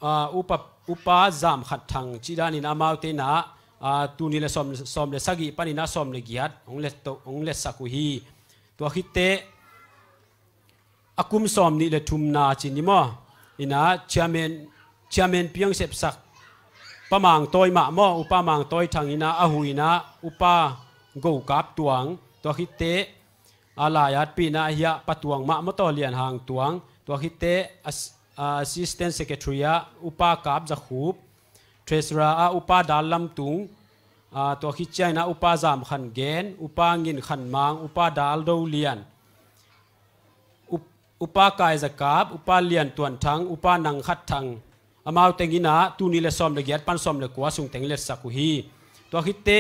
ah, Upa, Upa Zam Khat Thang, cih dan ina amaute ina, ah, tul nih le sawm, sawm le sagih pan ina sawm le giat hong let to, hong letsak uh hi. Tua khitte a kum sawm nih le thumna ci ni maw, ina chairman, chairman pi hong sepsak Pa Mang Tawi mah maw, Upa Mang Tawi Thang ina a hu ina Upa Go Kap Tuang. Tua khitte a lai-at pi ina hi a Pa Tuang mah maw, tua Lian Hang Tuang. Tua khitte as-, assistant secretary ah Upa Kap Za Khup. Treasurer ah Upa Dal Lam Tung. Ah, tua khit ciang ina Upa Zam Khan Gen, Upa Ngin Khan Mang, Upa Dal Do Lian, Up-, Upa Kai Za Kap, Upa Lian Tuan Thang, Upa Nang Khat Thang. Amau teng ina tul nih le sawm le giat pan sawm le kua sung teng letsak uh hi. Tua khitte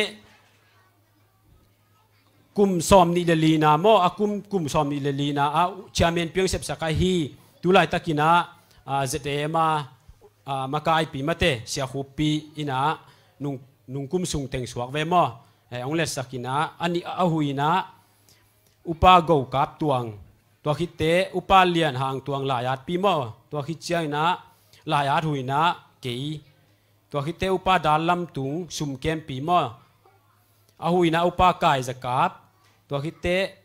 kum sawm nih le lina maw, a kum, kum sawm nih le lina ah chairman pi hong sepsak ahi, tu laitak ina, ah, Z A M a ah, makaipi mate, Sia Khuppi in ah nung, nungkum sung teng suak ve maw. Eh, hong letsak in ah, a nih a hui in ah Upa Go Kap Tuang, tua khitteh Upa Lian Hang Tuang, lai-atpi maw. Tua khit ciangin ah lai-at hui in ah kei, tua khitteh Upa Dal Lam Tung, sum kempi maw. A hui in ah Upa Kai Za Kap, tua khitteh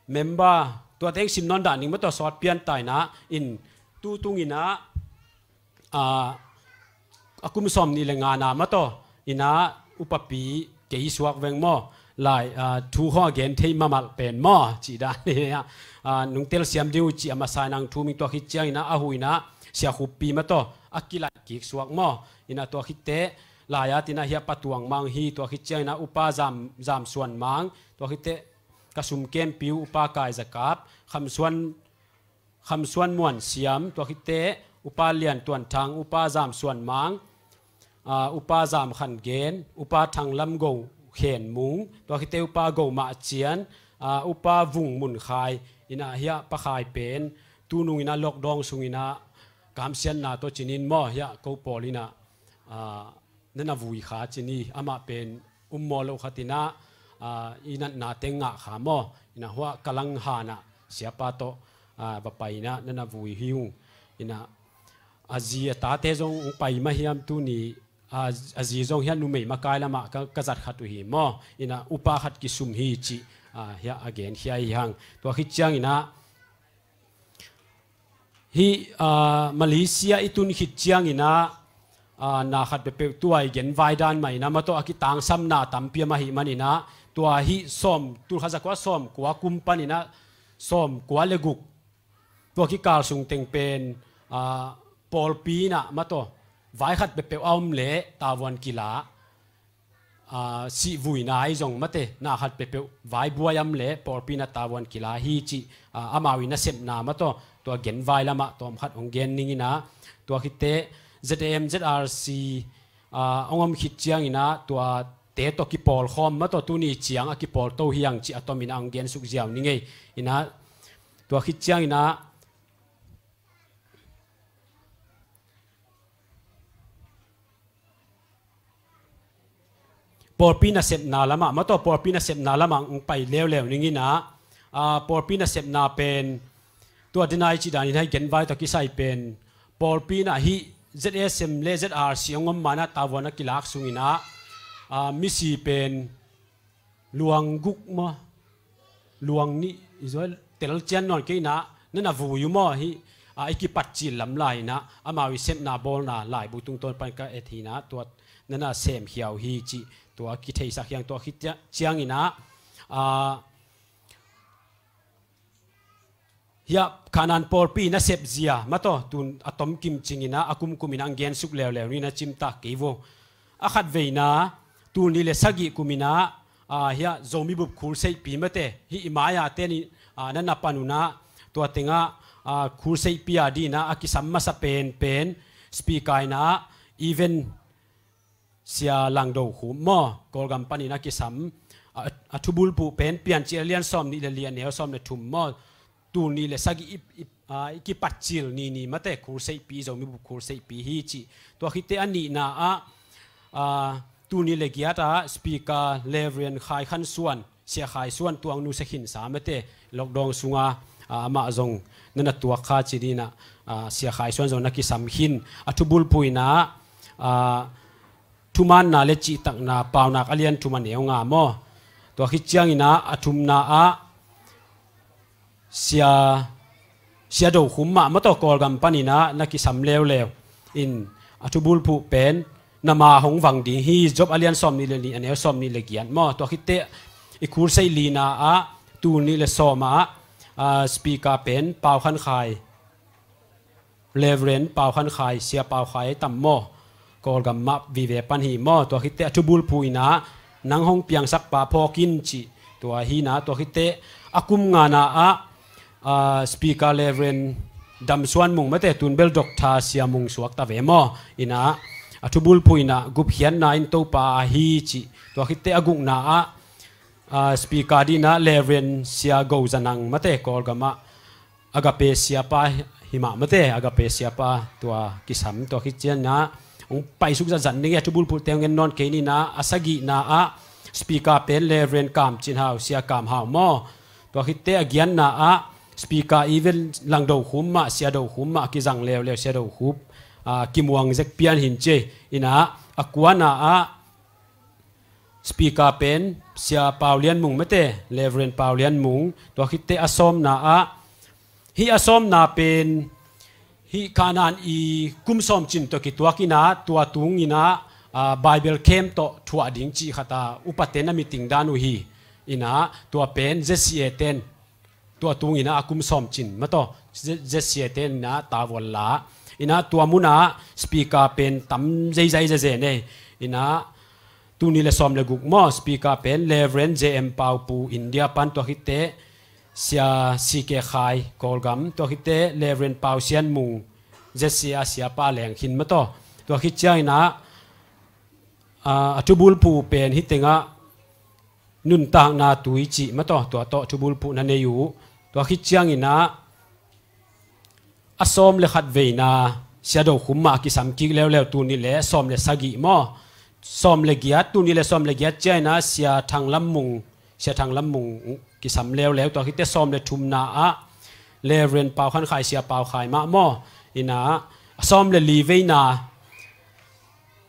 member, tua teng sim nawn dah ning maw, tua sawt pian ta in ah, in tu tung in ah, ah, a kum sawmnih le nga na maw, tua in ah upapi kei suak veng maw. Lai, ah, thu khawng a gen thei mahmah pen maw, cih dan hi a. Ah, nung telsiam ding uh cih a masa in ah thu ming. Tua khit ciangin ah a hui in ah Sia Khuppi maw, tua a kilaih kik suak maw. In ah tua khitteh lai-at in ah hiah Pa Tuang Mang hi, tua khit ciangin ah Upa Zam, Zam Suan Mang, tua khitteh ka sum kempi uh Upa Kai Za Kap, Kham Suan, Kham Suan Muan Siam, tua khitteh Upa Lian Tuan Thang, Upa Zam Suan Mang, ah, Upa Zam Khan Gen, Upa Thang Lam Go Khen Mung, tua khitteh Upa Go Mah Cian, ah, Upa Vung Mun Khai, in ah hiah Pa Khai pen tu nung in ah lockdown sung in ah kamsiatna tawh cin in maw, hiah ko pawl in ah, ah, na na vui kha cin hi. Amah pen um maw lo khat in ah, ah, i natna teng ngah kha maw. In ah huah Kalang han ah siapa tawh, ah, va pai in ah na na vui hi ung. In ah a zi a tate zong hong pai mah hiam tuni, ah, a zi zong hiah numei makai lamah ka, ka zat khat uh hi maw. In ah upa khat kisum hi cih, ah, hiah a genkhia hi hang. Tua khit ciangin ah hih, ah, Malaysia i tun khit ciangin ah, ah, na khat peuhpeuh tua i genvai dan mah in ah maw, tua a kitangsamna tampi a mah ahih manin ah, tua hih sawm, tulkhat zakua sawmkua kum panin ah sawmkua le guk, tua kikal sung teng pen, ah, pawlpi in ah maw, tua vai khat peuhpeuh a om leh tavuan kila, ah, sihvuina ahi zong maw, te na khat peuhpeuh vai buai a om leh pawlpi in ah tavuan kila hi cih, ah, amau i nasepna maw, tua, tua genvai lamah tawmkhat hong gen ning in ah, tua khitteh Z A M Z R C, ah, hong om khit ciangin ah tuate tawh kipawlkhawm maw, tua tuni ciang a kipawlto hi hang cih a tom in ah hong gensuk ziau ning ei. In ah tua khit ciangin ah pawlpi nasepna lamah maw, tua pawlpi nasepna lamah hong pai leuleu ning in ah, ah, pawlpi nasepna pen tua denai cih dan in ah hih genvai tawh kisai pen pawlpi in ah hih Z S M le Z R C hong om ma-in ah tavuan a kilak sung in ah, ah, misi pen luang guk maw, luang nih, i zuai tel cian nawn kei in ah, na na vui uh maw, hih, ah, i kipatcil lam lai in ah, amau i sepna bawlna laibu tungtawn pan ka et hi in ah, tua na na semkhia uh hi cih tua kitheisak hi hang. Tua khit ciangin ah, ah, hiah Kanaan pawlpi nasep zia maw, tua tun a tomkim cing in ah, a kumkum in ah hong gensuk leuleu ning in ah, cimtak kei vo. A khatveina, tul nih le sagih kum in ah, ah, hiah Zomi Bup Khulseihpi maw, te hih i mai-a te nih, ah, na na pan un ah, tua teng ah, ah, Khulseihpi a ding in ah a kisam masa penpen speaker in ah Even Sia Lang Do Khum maw, Kawlgam panin a kisam, a, a thubulphuh pen Piancil a lian sawmnih le li, a neu sawm le thum maw, tul nih le sagih i, i, a, i kipatcil ni ni maw, te Khulseihpi, Zomi Bup Khulseihpi hi cih. Tua khitteh a nihna ah, a, tul nih le giat ah speaker Reverend Khai Khan Suan, Sia Khai Suan Tuang nu sia khin sa maw, te lockdown sungah, a, amah zong na na tuak kha ci ding in ah, a, Sia Khai Suan zong na kisam khin. A thubulphuh in ah, a, thumaanna le cihtakna, Paunak a lian thum, a neu nga maw. Tua khit ciangin ah a thumna ah Sia, Sia Do Khum mah maw, tua Kawlgam panin ah na kisam leuleu in, a thubulphuh pen na ma hong vang ding hi, Job a lian sawmnih le nih, a neu sawmnih le giat maw. Tua khitteh i Khulseih lina ah, tul nih le sawm ah, a, speaker pen Pau Khan Khai, Reverend Pau Khan Khai, Sia Pau Khai tam maw, Kawlgam mah vive pan hi maw. Tua khitteh a thubulphuh in ah nang hong piangsak pa phawk in cih tua hi in ah, tua khitteh a kum ngana ah, a, speaker Reverend Dam Suan Mung maw, te tun bel Doctor Sia Mung suak ta ve maw, in ah a thubulphuh in ah gupkhiatna in Topa ahi cih. Tua khitteh a gukna ah, a, speaker ding in ah Reverend Sia Go Za Nang maw, te Kawlgam ah Agape siapa Himah mate, Agape siapa tua kisam, tua khit ciangin ah hong paisuk zatzat ning e, a thubulphuh teng ngen nawn kei ni. In ah a sagihna ah speaker pen Reverend Kam Cin Hau, Sia Kam Hau maw. Tua khit teh a giatna ah speaker event lang Do Khum mah, Sia Do Khum mah kizang leuleu, Sia Do Khup, ah, kimuang zek pian hin ci. In ah a kuana ah speaker pen Sia Pau Lian Mung mate, Reverend Pau Lian Mung. Tua khit teh a sawmna ah, hih a sawmna pen hih Kanaan i kum sawm cin tawh kituak in ah, tua tung in ah, ah, Bible camp tawh thuah ding cih khat a upate na meeting dan uh hi. In ah tua pen Z C A ten, tua tung in ah a kum sawm cin mah tawh Z-, Z C A ten in ah tavual la. In ah tua mun ah speaker pen tam zeizai zeze nei. In ah tul nih le sawm le guk maw, speaker pen Reverend J M Pau Pu, India pan. Tua khit teh Sia C K Khai, Kawlgam. Tua khit teh Reverend Pau Sian Mung, Z C A siapa leng khin mah tawh. Tua khit ciangin ah, ah, a thubulphuh pen hih teng ah Nuntakna Tui cih mah tawh, tua tawh thubulphuh na nei uh. Tua khit ciangin ah a sawm le khat veina Sia Do Khum mah kisam kik leuleu, tul nih le sawm le sagih maw, sawm le giat, tul nih le sawm le giat ciangin ah Sia Thang Lam Mung, Sia Thang Lam Mung kisam leuleu. Tua khit teh sawm le thumna ah Reverend Pau Khan Khai, Sia Pau Khai mah maw. In ah a sawm le li veina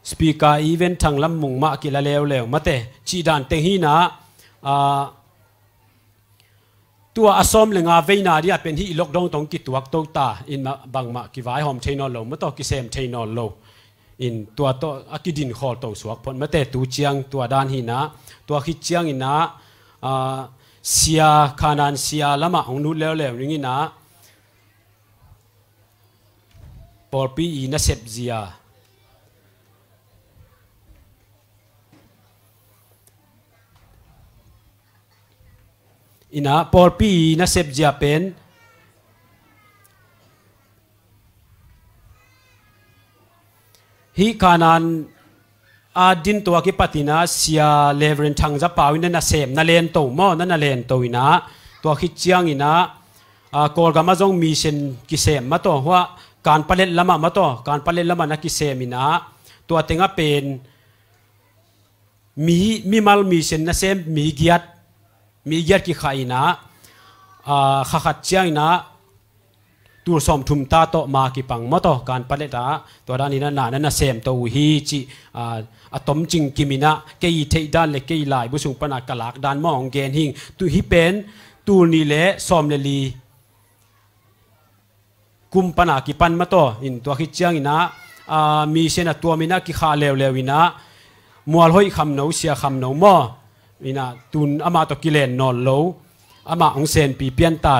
speaker event Thang Lam Mung mah kila leuleu mate, cih dan teng hi. In ah, ah, tua a sawm le nga veina ding ah pen hih i lockdown tawh kituak to ta in ah bangmah kivaihawm thei nawn lo mah tawh, kisem thei nawn lo. In tua tawh a kidin khawl to suak phot mate, tu ciang tua dan hi. In ah tua khit ciangin ah, ah, Sia Kanaan Sia lamah hong lut leuleu ning. In ah pawlpi i nasep zia. In ah pawlpi i nasep zia pen hih Kanaan a din tua kipat in ah Sia Reverend Thang Za Pau in na nasem, na len to maw, na na len to. In ah tua khit ciangin ah, ah, Kawlgam ah zong mission kisem mah tawh, hua Kanpalet lamah mah tawh, Kanpalet lamah na kisem. In ah tua teng ah pen mi, mimal mission nasem mi giat, mi giat kikhah. In ah, ah, kha khat ciangin ah tul sawmthum ta tawh ma kipang mah tawh, Kanpalet ah. Tua dan in ah na, na nasem to uh hi cih, ah, a tomcing kim in ah kei i theih dan le kei i laibu sung pan a ka lak dan maw hong gen hing. Tu hih pen tul nih le sawm le li kum pan a kipan mah tawh. In tua khit ciangin ah, ah, mission a tuam in ah kikhah leuleu in ah Mual Hoih Kham No, Sia Kham No maw. In ah tun amah tawh kilen nawn lo, amah hong senpi pian ta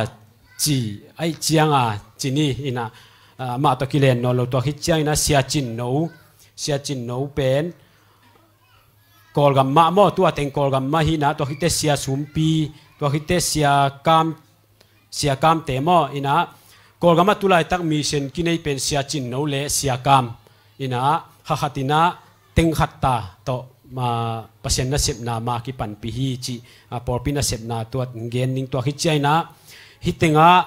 ci, aih ciang a ci ni. In ah, ah, amah tawh kilen nawn lo. Tua khit ciangin ah Sia Cin No, Sia Cin No pen Kawlgam mah maw, tua teng Kawlgam mah hi. In ah tua khit teh Sia Sumpi, tua khit teh Sia Kam, Sia Kamte maw. In ah Kawlgam ah tulaitak mission kinei pen Sia Cin No le Sia Kam. In ah kha khat in ah teng khat ta tawh, ah, Pasian nasepna ma kipanpih hi cih, ah, pawlpi nasepna tua gen ning. Tua khit ciangin ah hih teng ah,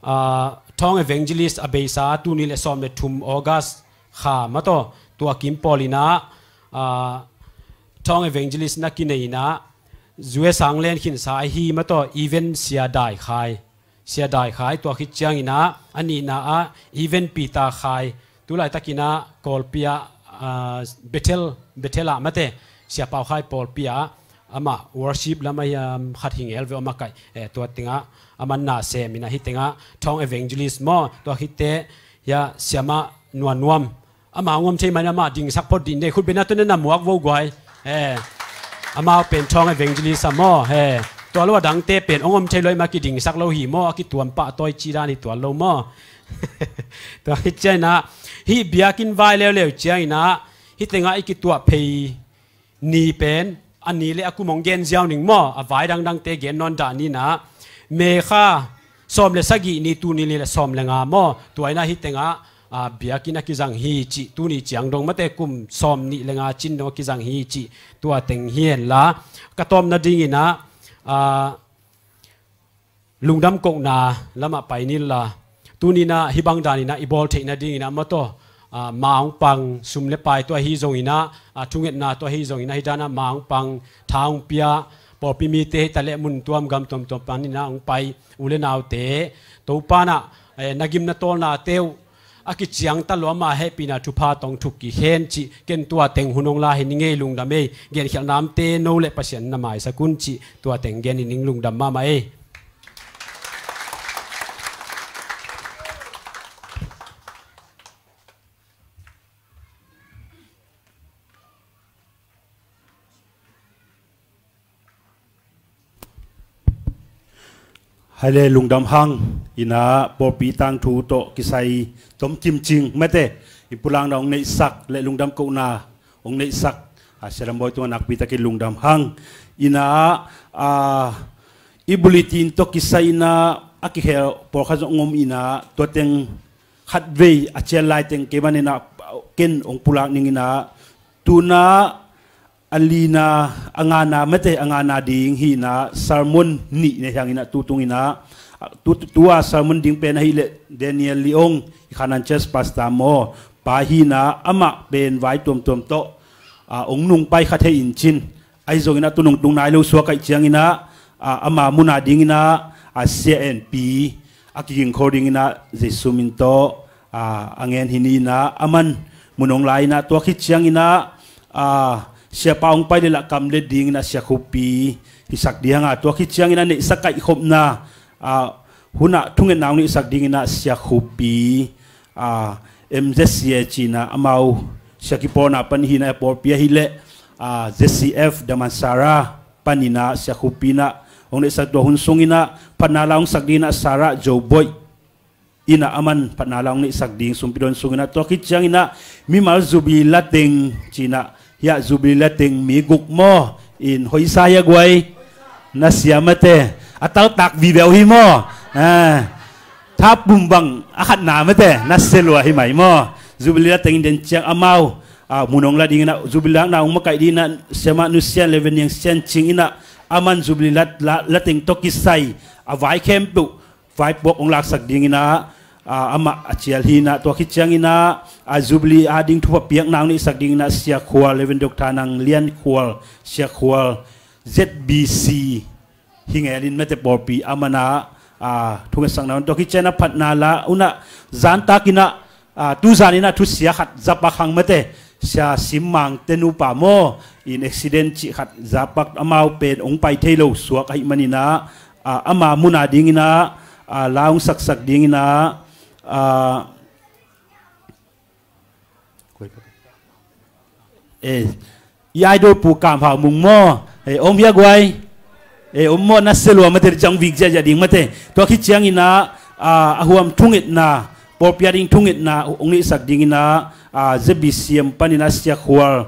ah, Thawng Evangelist a beisa, tul nih le sawm le thum August kha mah tawh, tua kim pawl in ah, ah, Thawng Evangelist na kinei in ah, U S a hong len khinsa ahi mah tawh, event Sia Dai Khai, Sia Dai Khai. Tua khit ciangin ah a nihna ah event Peter Khai, tulaitakin ah Kawlpi ah, ah, Bethel, Bethel ah mate, Sia Pau Khai pawlpi ah amah worship lam ah hiam khat hi ngel ve, amah kaih, eh, tua teng ah amah na sem. In ah hih teng ah Thawng Evangelist maw, tua khit teh hia Siamah Nuan Nuam, amah hong om thei man, amah dingsak phot dih nei, khut beng na, tu na na muak vo guai. Eh, amau pen Thawng Evangelist a maw. Eh, tua lo a dangte pen hong om thei lo, amah kidingsak lo hi maw, a kituam pah tawi ci dan hi tuan lo maw. Tua khit ciangin ah hih biakinn vai leuleu ciangin ah hih teng ah i kituah phei ni pen a ni le a kum hong gen ziau ning maw, a vai dangdangte gen nawn dah ni. In ah May kha sawm le sagih ni, tul nih le sawm le nga maw, tua in ah hih teng ah, ah, biakinn a kizang hi cih, tuni ciang dong mate kum sawm nih le nga cin dong a kizang hi cih, tua teng hi hen la. Ka tawpna dingin ah, ah, lungdam kohna lamah pai ni la. Tuninah hih bang daninah i bawl theih nadinginah mataw, ah, ma hong pang, sum le pai tua ahi zonginah, ah, thungetna tua ahi zonginah, hih danah ma hong pang, tha hong pia, pawlpi mite hita le mun tuam gam tuamtuam paninah hong pai u le naute, Topanah, eh, na gim na tawlnate uh a kiciangta lua, ama hehpihna thupha tawh thuk kik hen cih, ken tua teng hun hong la hi ning ei, lungdam ei. Genkhialhnamte no le Pasian na maisak un cih tua teng gen hi ning, lungdam mahmah ei. Hai le lungdam hang, inah pawlpi tangthu tawh kisai tom kimcing mate, i pulakna hong neihsak le lungdam kohna hong neihsak, a, Sia Lam Bawi tungah nakpitakin lungdam hang. Inah, a, i bulletin tawh kisai inah a kikhel pawlkhat zong om inah, tua teng khatvei a cial lai teng kei maninah ken hong pulak ninginah, tunah a lina, a ngana mate, a ngana ding hinah sermon nih nei hianginah tu tunginah, tu, tu, tua sermon ding pen ahileh Daniel Liong, i Khanan Church Pastor maw, pa hinah amah pen vai tuamtuam tawh, a, hong nungpai kha thei in cin, ahi zonginah tu nungtung nai lo suak ahih cianginah, a, ama muna dinginah, a, Sia Enpi a kiging khol dinginah Jesu min tawh, a, a ngen hi ninah, aman mun hong la inah, tua khit cianginah, a, siapa hong pai le lah kam let dinginah Sia Khupi hisak dihanga, tua khit cianginah neihsa kaihkhopna, a, hunah thungetna hong neihsak dinginah Sia Khupi, a, M Z C A cinah amau sia kipawlna pan hinah, a pawlpi ahileh, a, Z C F Damansara paninah Sia Khupi inah hong neihsak, tua hun sunginah phatna la hong sak dinginah Sarah Joboih inah aman phatna la hong neihsak ding sumpi don sunginah, tua khit cianginah mimal Jubilee la teng cinah, hiah Jubilee la teng mi guk maw, in hoih sa hia guai? Na sia mate, a taltak viveu hi maw? A, tha pum bang a khatna mate, na sia lua hi mai maw? Jubilee la teng in den ciang amau, a, mun hong la dinginah, Jubilee lakna hong makaih dinginah Siamah Nu Sian le Veniang Sian Cing inah, aman Jubilee la, la, la teng tawh kisai a vai khempeuh vaipuak hong laksak dinginah, a, amah a cial hinah, tua khit cianginah, a, Jubilee ading thupha piakna hong neihsak dinginah Sia Khual, Reverend Doctor Nang Lian Khual, Sia Khual, Z B C hi ngelin mate, pawlpi amanah, a, thungetsakna un, tua khit cianginah phatna la unah zantakinah, a, tuzaninah thusia khat zapak hang mate, Sia Sim Mang te nupa maw, in accident cih khat zapak, amau pen hong pai thei lo suak ahih maninah, a, ama muna dinginah, a, la hong saksak dinginah, a, eh, i idol Pu Kam Hau Mung maw? Eh, om hia guai? Eh, om maw? Na sia lua mate, ciang vik ziahziah ding mate. Tua khit cianginah, a, a huam thungetna, pawlpi ading thungetna hong neihsak dinginah, a, Z B C M paninah Sia Khual,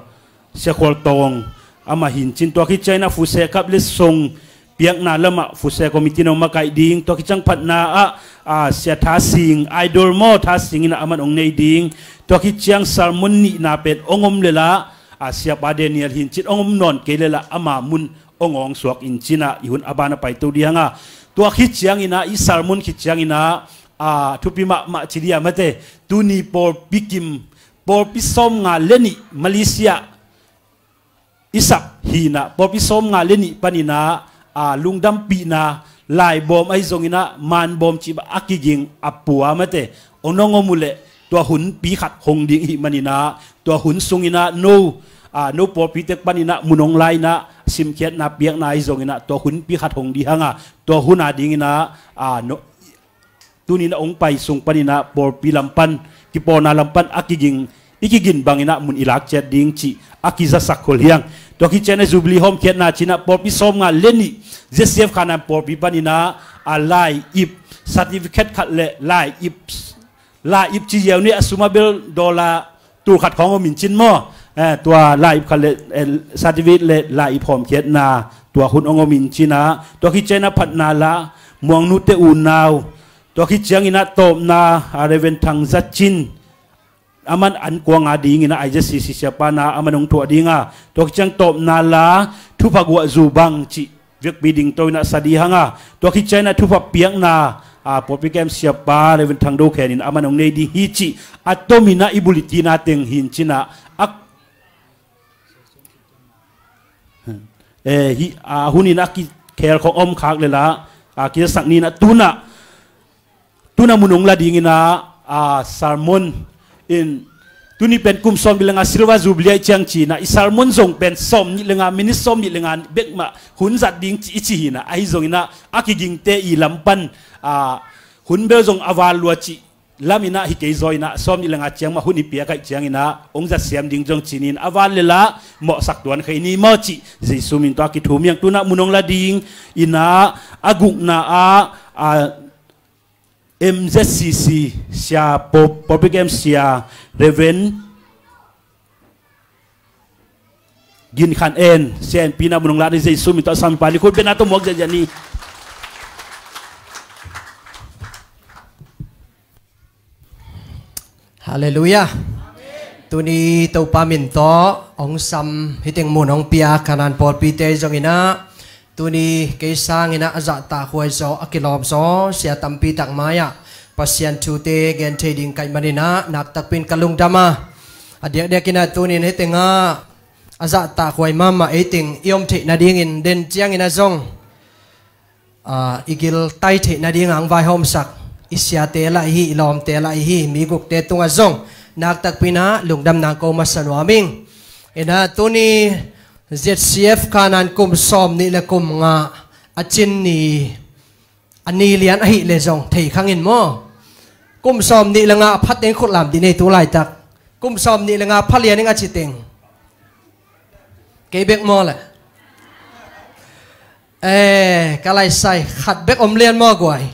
Sia Khual Tawng amah hi in cin, tua khit cianginah Fuse Cup le song piakna lamah Fuse Committee in hong makaih ding, tua khit ciang phatna ah, a, Sia Tha Sing, idol maw, Tha Sing inah aman hong nei ding, tua khit ciang sermon nihna pen hong om le lah, a, Siapa Daniel hi in cin, hong om nawn kei le lah ama mun hong awng suak in cinah, i hun a ban a paito dihanga, tua khit cianginah, i sermon khit cianginah, a, thupi mahmah ci dia mate, tuni pawlpi kim, pawlpi sawmnga le nih Malaysia i sap hinah, pawlpi sawmnga le nih paninah, a, lungdampihna laibawm ahi zonginah manbawm cih a kiging a pua mate, hong nong om uh leh tua hunpi khat hong ding ihih maninah, tua hun sunginah no, a, no pawlpi tek paninah mun hong la inah simkhiatna piakna ahi zonginah tua hunpi khat hong dihanga, tua hun a dinginah, a, no, tuninah hong pai sung paninah pawlpi lam pan, kipawlna lam pan a kiging, i kigin banginah mun i lak ciat ding cih a kizasak khol hiang. Tua khit cianginah Jubilee hawmkhiatna cinah pawlpi sawmnga le nih Z C F Khanan pawlpi paninah, a, lai-ip certificate khat le lai-ip, lai-ip ci ziau ni, a sum a bel dollar tul khat khawng om in cin maw? Eh, tua lai-ip khat le, eh, certificate le lai-ip hawmkhiatna tua hun hong om in cinah, tua khit cianginah phatna la Muang Nu te unau, tua khit cianginah tawpna, a, Reverend Thang Za Cin, aman an kuanga dinginah I Z C C siapa na aman hong thuah dinga, tua khit ciang tawpna la thupha guah zu bang cih vekpi dingto inah sa dihanga, tua khit cianginah thupha piakna, a, pawlpi kem siapa Reverend Thang Do Khen in a man hong nei ding hi cih a tomin ah i bulletin a teng hi in cin ah, a, eh, hi, a, hun in a kikhel khong om khak le la, a, kizasak ni in ah tu in ah, tu in ah mun hong la ding in ah, a, sermon in, tuni pen kum sawm nih le nga silver jubilee ahih ciang ci in ah i sermon zong pen sawm nih le nga, minute sawm nih le nga bek mah hun zat ding ci, i ci hi in ah, ahi zongin ah a kigingte i lam pan, a, hun bel zong a val lua cih lam in ah hi kei zaw in ah sawm nih le nga ciang mah hun i piak ahih ciangin ah hong zat siam ding zong ci ni in, a val le la mawhsak tuan kha ni maw cih Jesu min tawh a kithum hi hang. Tu in ah mun hong la ding in ah a gukna ah, a, M Z C C sia, Pop-, Public M sia, Reverend Gin Khan En, C N P in ah mun hong la ding Jesu min tawh, sangpa ni khut beng a tawh muak ziahziah ni. Halleluiah. Tuni Topa min tawh hong sam, hih teng mun hong pia Kanaan pawlpite zongin ah, tuni kei sangin ah a zahtakhuai zaw, a kilawm zaw sia tampi tak mai-ah Pasian thute gen thei ding ka hih manin ah naktakpi in ka lungdam a, a diakdiakin ah tuni in hih teng ah a zahtakhuai mahmah ei teng i om theih nadingin, den ciangin ah zong, a, i giltai theih nading ah hong vaihawmsak i siate lah i hi, i lawmte lah i hi, mi gukte tungah zong naktakpi in ah lungdam nang ko masa nuam ing. In ah tuni Z C F Kanaan kum sawm nih le kum nga a cin ni, a ni lian ahih leh zong thei khang in maw? Kum sawm nih le nga a pha teng khut lam dih ni tu laitak. Kum sawm nih le nga pha lian ing a ci teng. Kei bek maw le? Eh, ka laisai, khat bek om lian maw guai?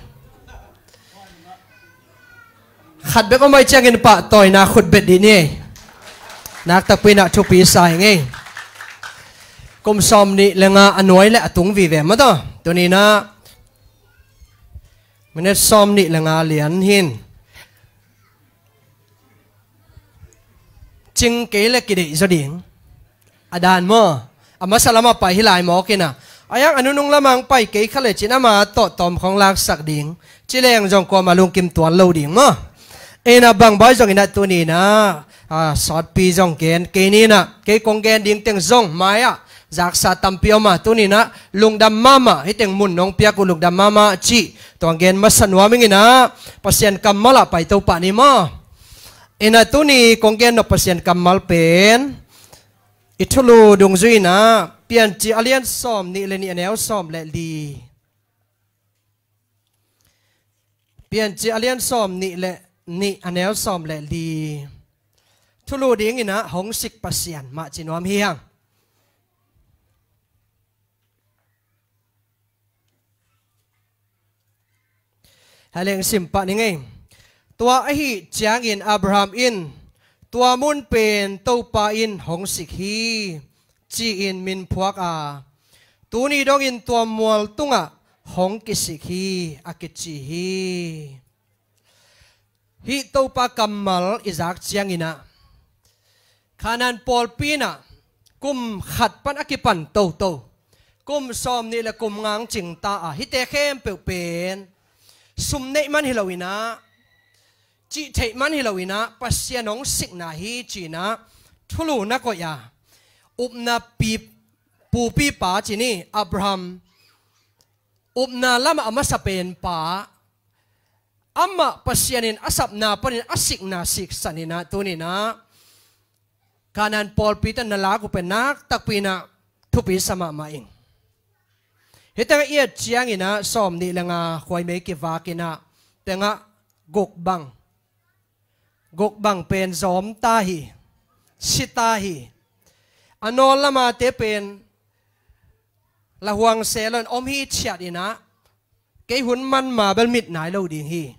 Khat bek om ahih ciangin pahtawina khut beng dih ni. Naktakpi in ah thupi sa ing ei. Kum sawm nih le nga a nuai le a tung vive maw taw. Tuni in ah minute sawm nih le nga lian hi in. Cing kei le kideih zaw ding. A dan maw? A masa lamah pai hi lai mawk in ah, a yang a nunung lamah hong pai kei kha le cin ama tawh tawm khong laksak ding ci leng zong kuamah lungkim tuan lo ding maw? In ah bang baih zongin ah tuni in ah, a, sawtpi zong gen kei ni in ah, kei kong gen ding teng zong mai-ah zaksa tampi om a, tuni in ah lungdam mahmah, hih teng mun nong piak uh lungdam mahmah cih tuang gen masa nuam ing in ah, Pasian kammal ah pai to pah ni maw? In ah tuni kong gen nop Pasian kammal pen i thulu dungzui in ah Piancil a lian sawm nih le nih a neu sawm le li. Piancil a lian sawm nih le nih a neu sawm le li. Thulu ding in ah hong sik Pasian mah ci nuam hi hang. Hei leng sim pah ning ei. Tua ahih ciangin Abraham in tua mun pen Topa in hong sik hi, ci-in min phuak a, tuni dongin tua mual tungah hong kisik hi, a kici hi. Hih Topa kammal i zak ciangin ah Kanaan pawlpi in ah kum khat pan a kipan toto, kum sawm nih le kum nga hong cingta a, hihte khempeuh pen sum neih man hi lo in ah, cih theih man hi lo in ah, Pasian hong sikna hi ci in ah thulu na koih a, upna pi, pupipa ci ni, Abraham upna lamah a masa penpa, amah Pasian in a sapna panin a sikna siksan in ah tuni in ah Kanaan pawlpite na lak uh pen naktakpi in ah thupi sa mahmah ing. Hih tengah i et ciangin ah sawm nih le nga khuaimei kivak in ah, tengah guk bang, guk bang pen zawmta hi, sita hi. A nawl lamate pen lahuang se lo in om hi ciat in ah, kei hun man ma bel mit nai lo ding hi.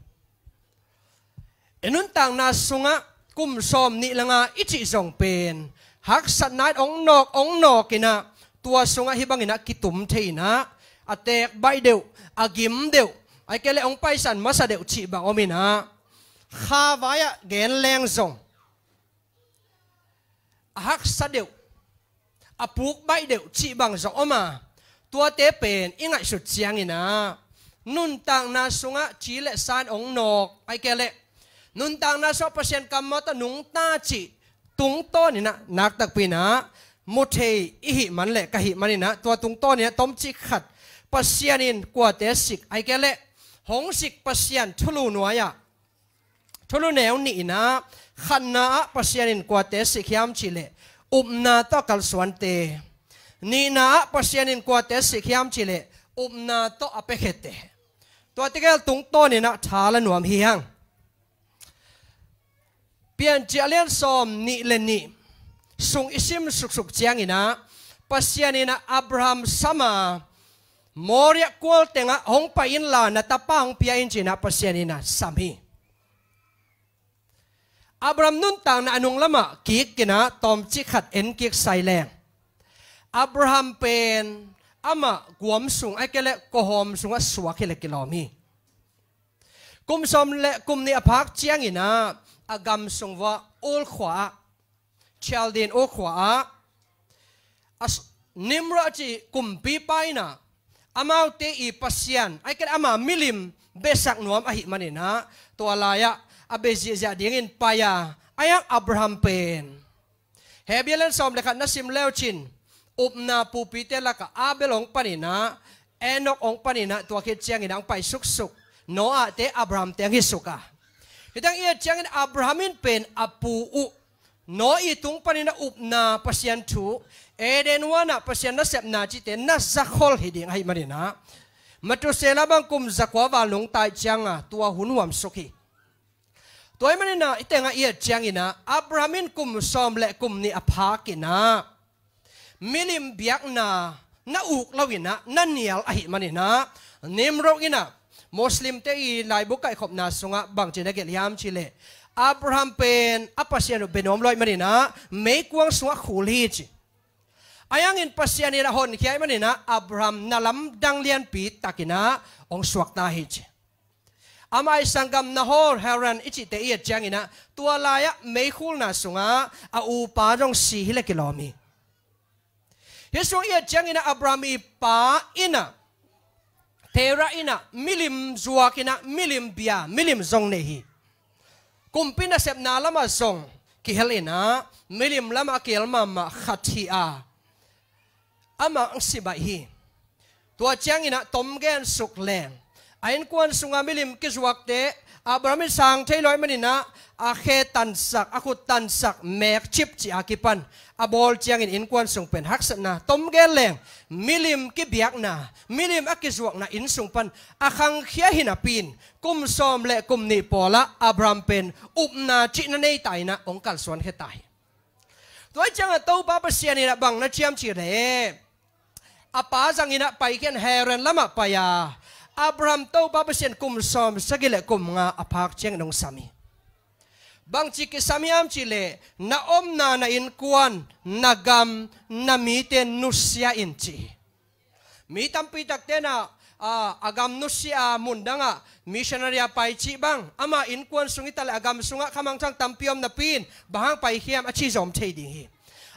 I nuntakna sungah kum sawm nih le nga i cih zong pen haksatna in ong nawk, ong nawk in ah, tua sungah hih bangin ah kitum thei in ah, a teek baih deuh, a gim deuh, ahih kei leh ong paisan masa deuh cih bang om in ah, kha vai-ah gen leng zong a haksa deuh, a puk baih deuh cih bang zong om a, tuate pen i ngaihsut ciangin ah, nuntakna sungah ci le san hong nawk, ahih kei leh nuntakna sungah Pasian kammal tawh nungta cih tungtawninah naktakpi inah mu thei i hih man le ka hih maninah tua tungtawninah tomcik khat Pasian in kuate sik, ahih kei leh hong sik Pasian thulu nuai-ah thulu neu nih inah khatna ah Pasian in kuate sik hiam cih leh upna tawh a kalsuante, nihna ah Pasian in kuate sik hiam cih leh upna tawh a piakhete. Tua tegel tungtawninah tha la nuam hi hang. Piancil a lian sawm nih le nih sung i sim suksuk cianginah Pasian inah Abraham sam a, Moria kual tengah hong pai inla na tapa hong pia in cinah Pasian inah sam hi. Abraham nuntakna a nung lamah kik inah tawmcik khat en kik sai leng, Abraham pen amah guam sung ahih kei leh kawhawm sungah suak hi le kilawm hi. Kum sawm le kum nih a phak cianginah a gam sung vuah Ur khua-ah, Chaldean Ur khua-ah, a s-, Nimrod a cih kumpipa inah amaute i pasian, ahih kei leh ama milim besak nuam ahih maninah tua lai-ah a be ziahziah dingin pai a, ahih hang Abraham pen Hebru a lian sawm le khat na sim le uh cin, upna pupite lakah Abel hong paninah, Enok hong paninah, tua khit cianginah hong pai suksuk. Noahte, Abrahamte hong hi suk a. Hih teng i et ciangin Abraham in pen a pu uh Noah i tung paninah upna Pasian thu, Eden huanah Pasian nasepna cihte na zakhol hi ding ahih maninah Methuselah bang kum zakua val nungta cianga tua hun huam suk hi. Tua ahih maninah i tengah i et cianginah Abraham in kum sawm le kum nih a phak inah milim biakna na uk lo inah na nial ahih maninah Nimrod inah Muslimte i laibu kaihkhopna sungah bangci na gelh hiam cih leh Abraham pen a Pasian uh bia nuam lo ahih maninah meikuang sungah khul hi ci. Ahih hangin Pasian inah honkhia ahih maninah Abraham na lamdang lianpi takinah hong suakta hi ci. Ama i sanggam Nahor, Haran i cihte i et cianginah tua lai-ah meikhulna sungah a upa zong si hi le kilawm hi. Hih sung i et cianginah Abraham i pa inah, Terah inah milim zuak inah milim bia, milim zong nei hi. Kumpi nasepna lamah zong kihel inah milim lamah a kihel mahmah khat hi a, amah hong si baih hi. Tua cianginah tom gen suk leng a innkuan sunga milim kizuakte Abraham in sang thei lo ahih maninah a khe tansak, a khut tansak, mek cip cih a kipan a bawl ciangin innkuan sung pen haksatna, tom gen leng milim kibiakna, milim a kizuakna inn sung pan a khangkhia hi napi-in kum sawm le kum nih pawlah Abraham pen upna cih na nei ta inah hong kalsuan khia ta hi. Tua ahih ciangah Topa Pasian inah bang na ciam cih leh a pa zang inah paikhia in Haran lamah pai a, Abraham Topa Pasian kum sawm sagih le kum nga a phak ciangin hong sam hi. Bangci kisam hiam cih leh na omna, na innkuan, na gam, na mite nusia in ci hi. Mi tampi takte inah a, a gam nusia a mun dangah missionary a pai cih bang, ama innkuan sung hi ta leh a gam sungah khamangthang tampi om napi-in bang hang paikhia hiam a ci zawm thei ding hi.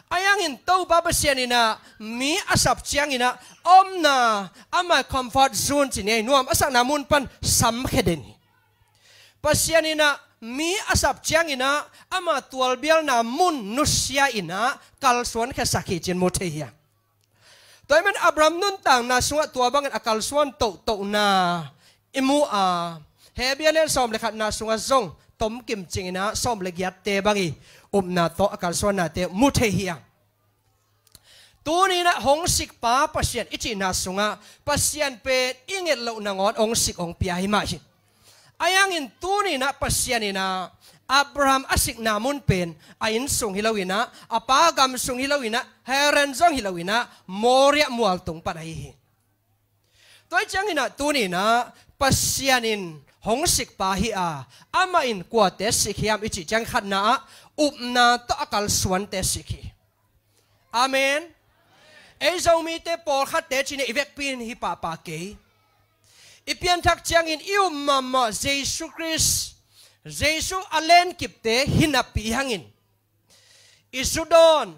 Ahih hangin Topa Pasian inah mi a sap cianginah omna, ama comfort zone ci ni, nuam a sakna mun pan samkhia den hi. Pasian inah mi a sap cianginah ama tualbialna mun nusia inah kalsuan khiasak hi ci-in mu thei hi a. Tua ahih man Abraham nuntakna sungah tua bangin a kalsuan tohtohna i mu a, Hebru a lian sawm le khatna sungah zong tom kimcing inah sawm le giatte bang i upna tawh a kalsuannate mu thei hi a. Tuni inah hong sikpa Pasian i cihna sungah Pasian pen i nget loh nangawn hong sik hong pia hi mah hi. Ahih hangin tuni inah Pasian inah Abraham a sikna mun pen a inn sung hi lo inah, a pa gam sung hi lo inah, Haran zong hi lo inah, Moria mual tung pan ahi hi. Tua ahih cianginah tuni inah Pasian in hong sikpa hi a, amah in kuate sik hiam i cih ciang khatna ah upna tawh a kalsuante sik hi. Amen. Ei Zomite pawlkhatte cih ni, i vekpi in hi pahpah kei. I pianthak ciangin i um mahmah Jesu Khrist, Jesu a lenkipte hi napi hangin i zudawn,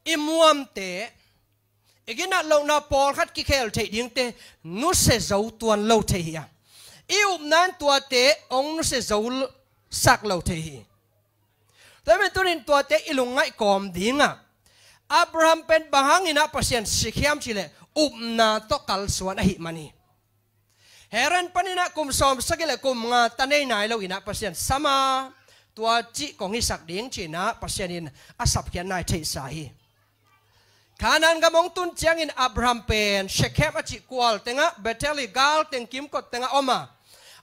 i muamte, I ginat lohna pawlkhat kikhel theih dingte nusia zo tuan lo thei hi a, i upna in tuate hong nusia zo sak lo thei hi. Tua ahih manin tunin tuate i lungngaih kawm dingah Abraham pen bang hangin ah Pasian sik hiam cih leh upna tawh kalsuan ahih man hi. Haran panin ah kum sawmsagih le kum nga ta nei nai loin ah Pasian sam a, tua cih kong hisak ding ci-in ah Pasian in a sapkhiat nai theihsa hi. Kanaan gam hong tun ciangin Abraham pen Shekhem a cih kual tengah, Bethel i gal teng kimkot tengah om a,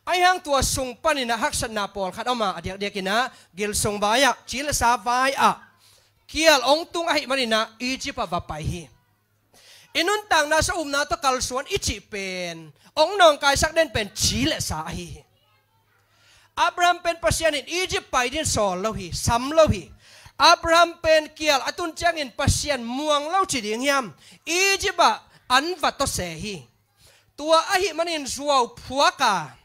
ahi hang tua sung panin ah haksatna pawlkhat om a, a diakdiakin ah gil sung vai-ah, ci le sa vai-ah kial hong tung ahih manin ah Egypt ah va pai hi. I nuntakna sung upna tawh kalsuan i cih pen hong nawngkaisak den pen ci le sa ahi hi. Abraham pen Pasian in Egypt pai dingin sawl lo hi, sam lo hi. Abraham pen kial a tun ciangin Pasian muang lo ci ding hiam? Egypt ah an va tawh se hi. Tua ahih manin zuau phuak a,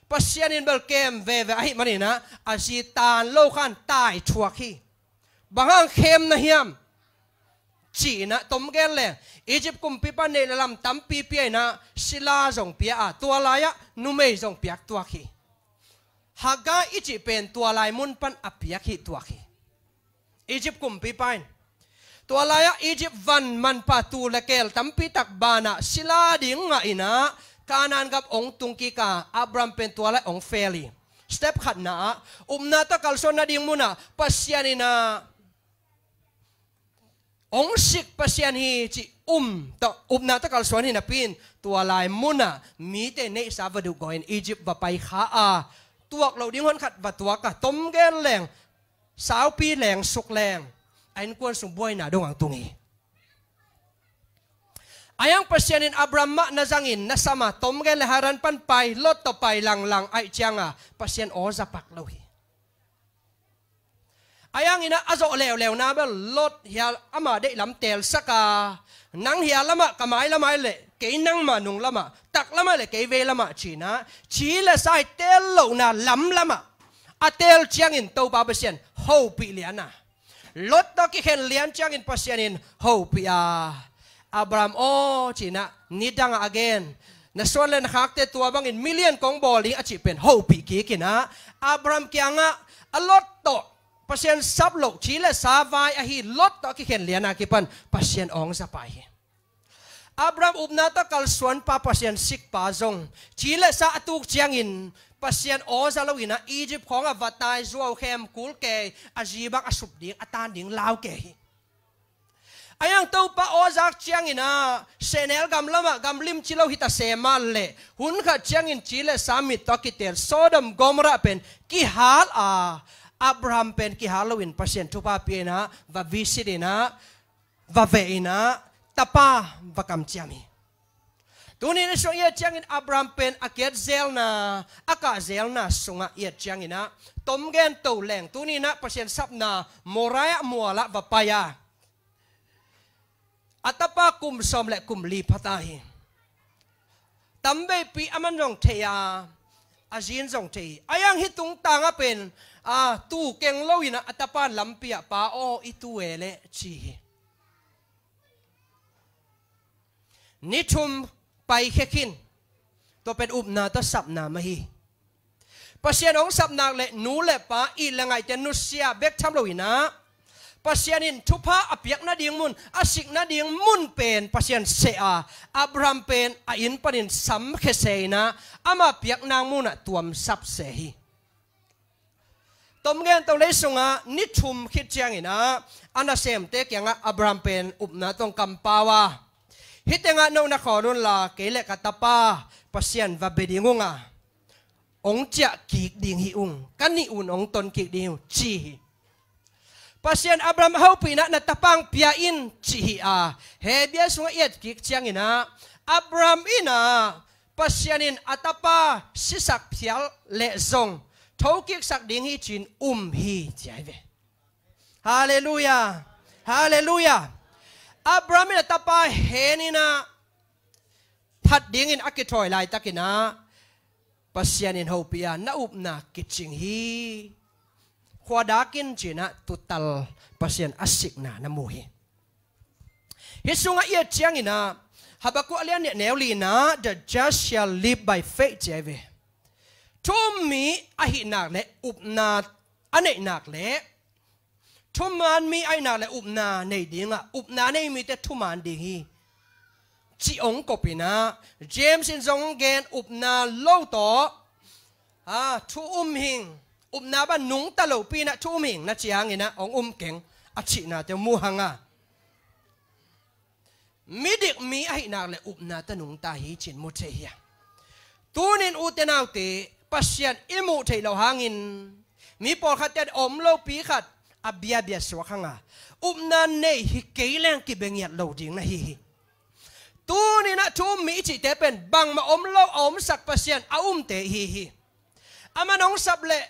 Pasian in bel kem veve ahih manin ah a zi taan lo khan tai thuak hi. Bang hang khem na hiam? Ci-in ah tom gen leng, Egypt kumpipa neih le lam tampi pia in ah, sila zong pia a, tua lai-ah numei zong piak tuak hi. Hagar i cih pen tua lai mun pan a piak hi tuak hi. Egypt kumpipa in tua lai-ah Egypt van manpha tuu le keel tampi tak banah sila ding ngah in ah Kanaan gam hong tung kik a, Abraham pen tua lai hong fel hi. Step khatna ah upna tawh kalsuan nading munah Pasian in ah hong sik Pasian hi cih um tawh, upna tawh kalsuan hi napi-in tua lai munah mite neihsa va duh gawh in Egypt va pai kha a, tuak loh ding hun khat va tuak a, tom gen leng saupi leng suk leng a innkuan sung buaina dong ang tung hi. Ahi hang Pasian in Abraham mah na zangin na sam a, tom gen le Haran pan pai, Lot tawh pai langlang ahih cianga Pasian aw za pak lo hi. Ahi hangin ah a zawh leuleu na bel Lot hial ama deih lam teelsak a, nang hial lamah ka mai lamah le kei nangmah nung lamah, tak lamah le kei vei lamah ci-in ah ci le sa i teel lohna lam lamah a teel ciangin Topa Pasian hopih lian a, Lot tawh kikhen lian ciangin Pasian in hopih a, Abraham aw ci-in ah nidangah a gen, na suan le na khakte tua bangin milian kong bawl ding a cih pen hopih kik in ah Abraham kiangah a Lot tawh Pasian sap loh ci le sa vai ahi Lot tawh a kikhen lian a kipan Pasian aw za pai hi. Abraham upna tawh kalsuanpa, Pasian sikpa zong ci le sa a tuk ciangin Pasian aw za loin ah Egypt khawngah va tai, zuau khem kul kei, a zi bang a sup ding a taan ding lau kei hi. Ahi hang Topa aw zak ciangin ah sehnel gam lamah gam limci lo hi ta se mah leh hun khat ciangin ci le sa mit tawh a kiteel Sodom Gomorrah pen kihal a, Abraham pen kihal loin Pasian thupha pia in ah va visit in ah va veh in ah tapa va kamciam hi. Tuni-in i sung i et ciangin Abraham pen a kiat zelna, a kah zelna sungah i et ciangin ah tom gen to leng, tuni-in ah Pasian sapna Moriah mualah va pai a, a tapa kum sawm le kum li pha ta hi. Tamveipi aman zong thei a, a zin zong thei hi. Ahi hang hih tungtangah pen a, tuu keng loin ah a tapa in lampi ah, Pa aw, i tuu e leh ci hi. Ni thum paikhia khin. Tua pen upna tawh sapna mah hi. Pasian hong sap nak leh nu le pa, it le ngaihte nusia bek tham loin ah Pasian in thupha a piak nading mun, a sik nading mun pen Pasian seh a, Abraham pen a inn panin samkhia se in ah ama piak nak munah tuamsap se hi. Tom gen to, lei sungah ni thum khit ciangin ah a nasemte kiangah Abraham pen upna tawh hong kampau a, hih tengah no na khawn unla kei le ka tapa Pasian va bia ding ung a, hong ciah kik ding hi ung, ka nih un hong ton kik ding hi ung ci hi. Pasian Abraham a hopih in ah na tapa hong pia in ci hi a, Hebru sungah i et kik ciangin ah Abraham in ah Pasian in a tapa sisak phial leh zong thokiksak ding hi ci-in um hi ci ahi ve. Halleluiah. Halleluiah. Abraham in a tapa hen in ah phat dingin a kithawi laitakin ah Pasian in hopih a, na upna kicing hi. Khua dak in ci-in ah tutal Pasian a sikna na mu hi. Hih sungah i et ciangin ah, Habakkuk a lian nih a neu lina, "The just shall live by faith," ci ahi ve. Thu um mi ahih nak le upna a neih nak le, thuman mi ahih nak le upna nei dingah, upna nei mite thuman ding hi, cih hong kop in ah, James in zong gen upna lo tawh, a, thu um hing, upna bang nungta lopi in ah thu um hing na cih hangin ah hong um keng a cihnate mu hang a. Midik mi ahih nak le upna tawh nungta hi ci-in mu thei hi a. Tunin ute naute, Pasian i muh theih loh hangin mi pawlkhatte a om lopi khat a biabia suak hang a, upna nei hi kei leng kibia ngiat lo ding na hi hi. Tunin ah thu um mi i cihte pen bangmah om lo a omsak Pasian a umte i hi hi. Aman hong sap leh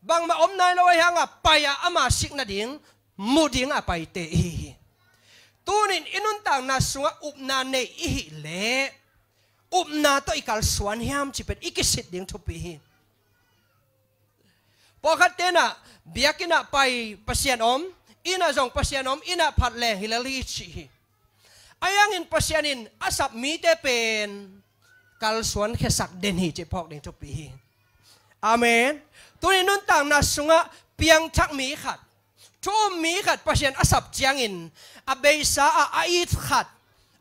bangmah om nai lo ahih hang a, pai-a ama sik nading mu ding a paite i hi hi. Tunin i nuntakna sungah upna nei i hih leh, upna tawh i kalsuan hiam cih pen i kisit ding thupi hi. Pawlkhatte in ah biakinn ah pai, Pasian om, inn ah zong Pasian om, inn ah phat leng hi lel hi ci hi. Ahi hangin Pasian in a sap mite pen kalsuan khiasak den hi cih phawk ding thupi hi. Amen. Tuni nuntakna sungah piangthak mi khat, thu um mi khat Pasian a sap ciangin a beisa ah a it khat,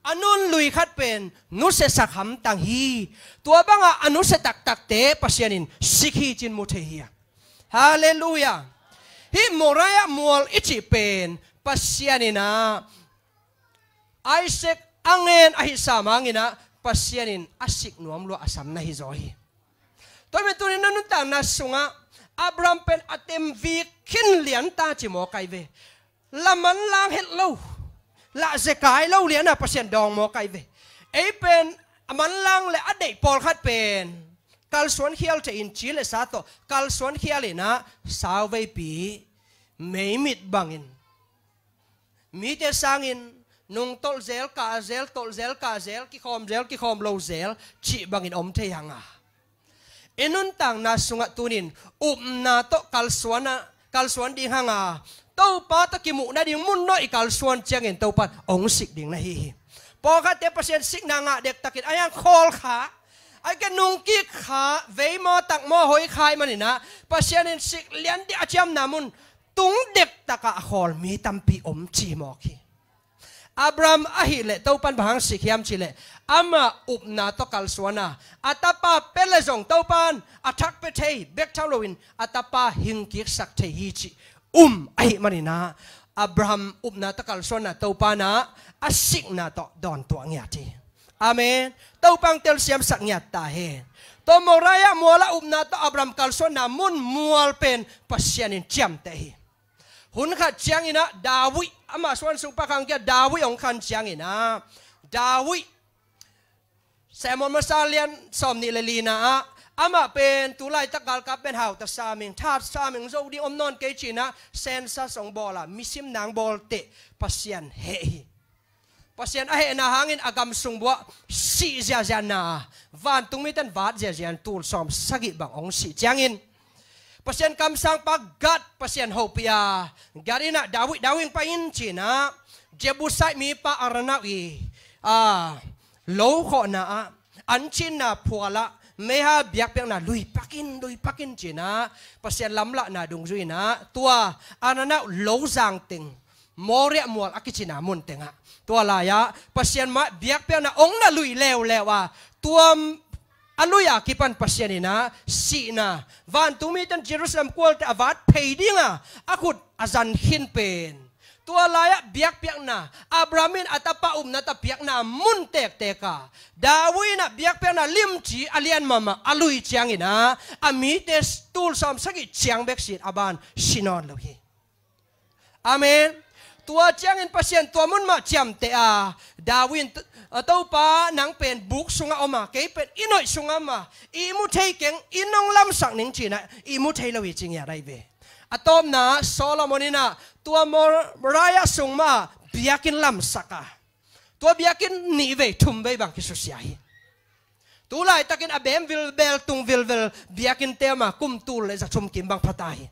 a nunlui khat pen nusiasak hamtang hi. Tua bangah a nusia taktakte Pasian in sik hi ci-in mu thei hi a. Halleluiah. Hih Moriah mual i cih pen Pasian in ah Isaac a ngen a hih sam hangin ah Pasian in a sik nuam lua a sam na hi zaw hi. Tua ahih manin tuni nuntakna sungah Abraham pen a temvik khin lian ta ci mawk ahi ve. La manlang het lo, la zekai lo lian a Pasian dawng mawk ahi ve. Ei pen a manlang le a deih pawlkhat pen kalsuan khial thei in, ci le sa tawh kalsuan khial in ah sauveipi meimit bangin, mite sangin nung tolh zel, kah zel, tolh zel, kah zel, kikhawm zel, kikhawm lo zel cih bangin om thei hang a, i nuntakna sungah tunin upna tawh kalsuan a, kalsuan ding hang a, Topa tawh kimuh nading mun nuai i kalsuan ciangin Topa in hong sik ding na hi hi. Pawlkhatte Pasian sikna ngah dektakin a hiang khawl kha, a hiang nungkik kha, vei maw tak maw hoi kha ahih manin ah Pasian in sik lian ding a ciamna mun tung dektakah a khawl mi tampi om ci mawk hi. Abraham ahih leh Topa in bang hang sik hiam cih leh, amah upna tawh kalsuan a, a tapa pia leh zong Topa in a thak pia thei bek tham loin a tapa hingkiksak thei hi cih um ahih manin ah, Abraham upna tawh kalsuan a, Topa in ah a sikna tawh dawntuah ngiat hi. Amen. Topa in telsiamsak ngiat ta hen. Tua Moriah mual ah upna tawh Abraham kalsuanna mun mual pen Pasian in ciamteh hi. Hun khat ciangin ah David, amah suan sung Pa khang kia David hong khan ciangin ah, David, Samuel masa lian sawmnih le lina ah, amah pen tulaitak galkap pen hauta sa ming, that sa ming, zo ding om nawn kei ci-in ah census hong bawl a, misim nang bawl teh Pasian heh hi. Pasian a hehna hangin a gam sung buah sih ziahziahna, vantung mite in vat ziahziah in tul sawm sagih bang hong sih ciangin, Pasian kamsangpa Gad Pasian hopih a, Gad in ah David, David pai in ci-in ah, Jebusai mipa Araunah i, a, lo khawhna ah, an cinna phual ah, meiha biakpiakna lui pak in, lui pak in ci-in ah, Pasian lamlahna dungzui in ah, tua Araunah lo zang teng, Moriah mual a kici na mun tengah, tua lai-ah Pasian mah biakpiakna hong na lui leuleu a, tua a lui a kipan Pasian in ah sihna, vantung mite in Jerusalem kualte a vat phei ding a, a khut a zan khin pen, tua lai-ah biakpiakna, Abraham in a tapa upna tawh piakna mun tektek a, David in ah biakpiakna limci a lian mahmah a lui ciangin ah, a mite tul sawm sagih ciang bek si in, a ban si nawn lo hi. Amen. Tua ciangin Pasian tua mun mah ciamteh a, David in, "To-, Topa, nang pen buk sungah om a, kei pen inn hoih sungah om a, ihmu thei keng, inn hong lamsak ning," ci-in ah ihmu thei lo hi ci ngiat ahi ve. A tawpna, Solomon in ah tua Mor-, Moriah sung mah biakinn lamsak a, tua biakinn nih vei thum vei bang kisusia hi. Tulaitakin a beem vilvel, tung vilvel biakinnte mah kum tul le za thum kim bang pha ta hi.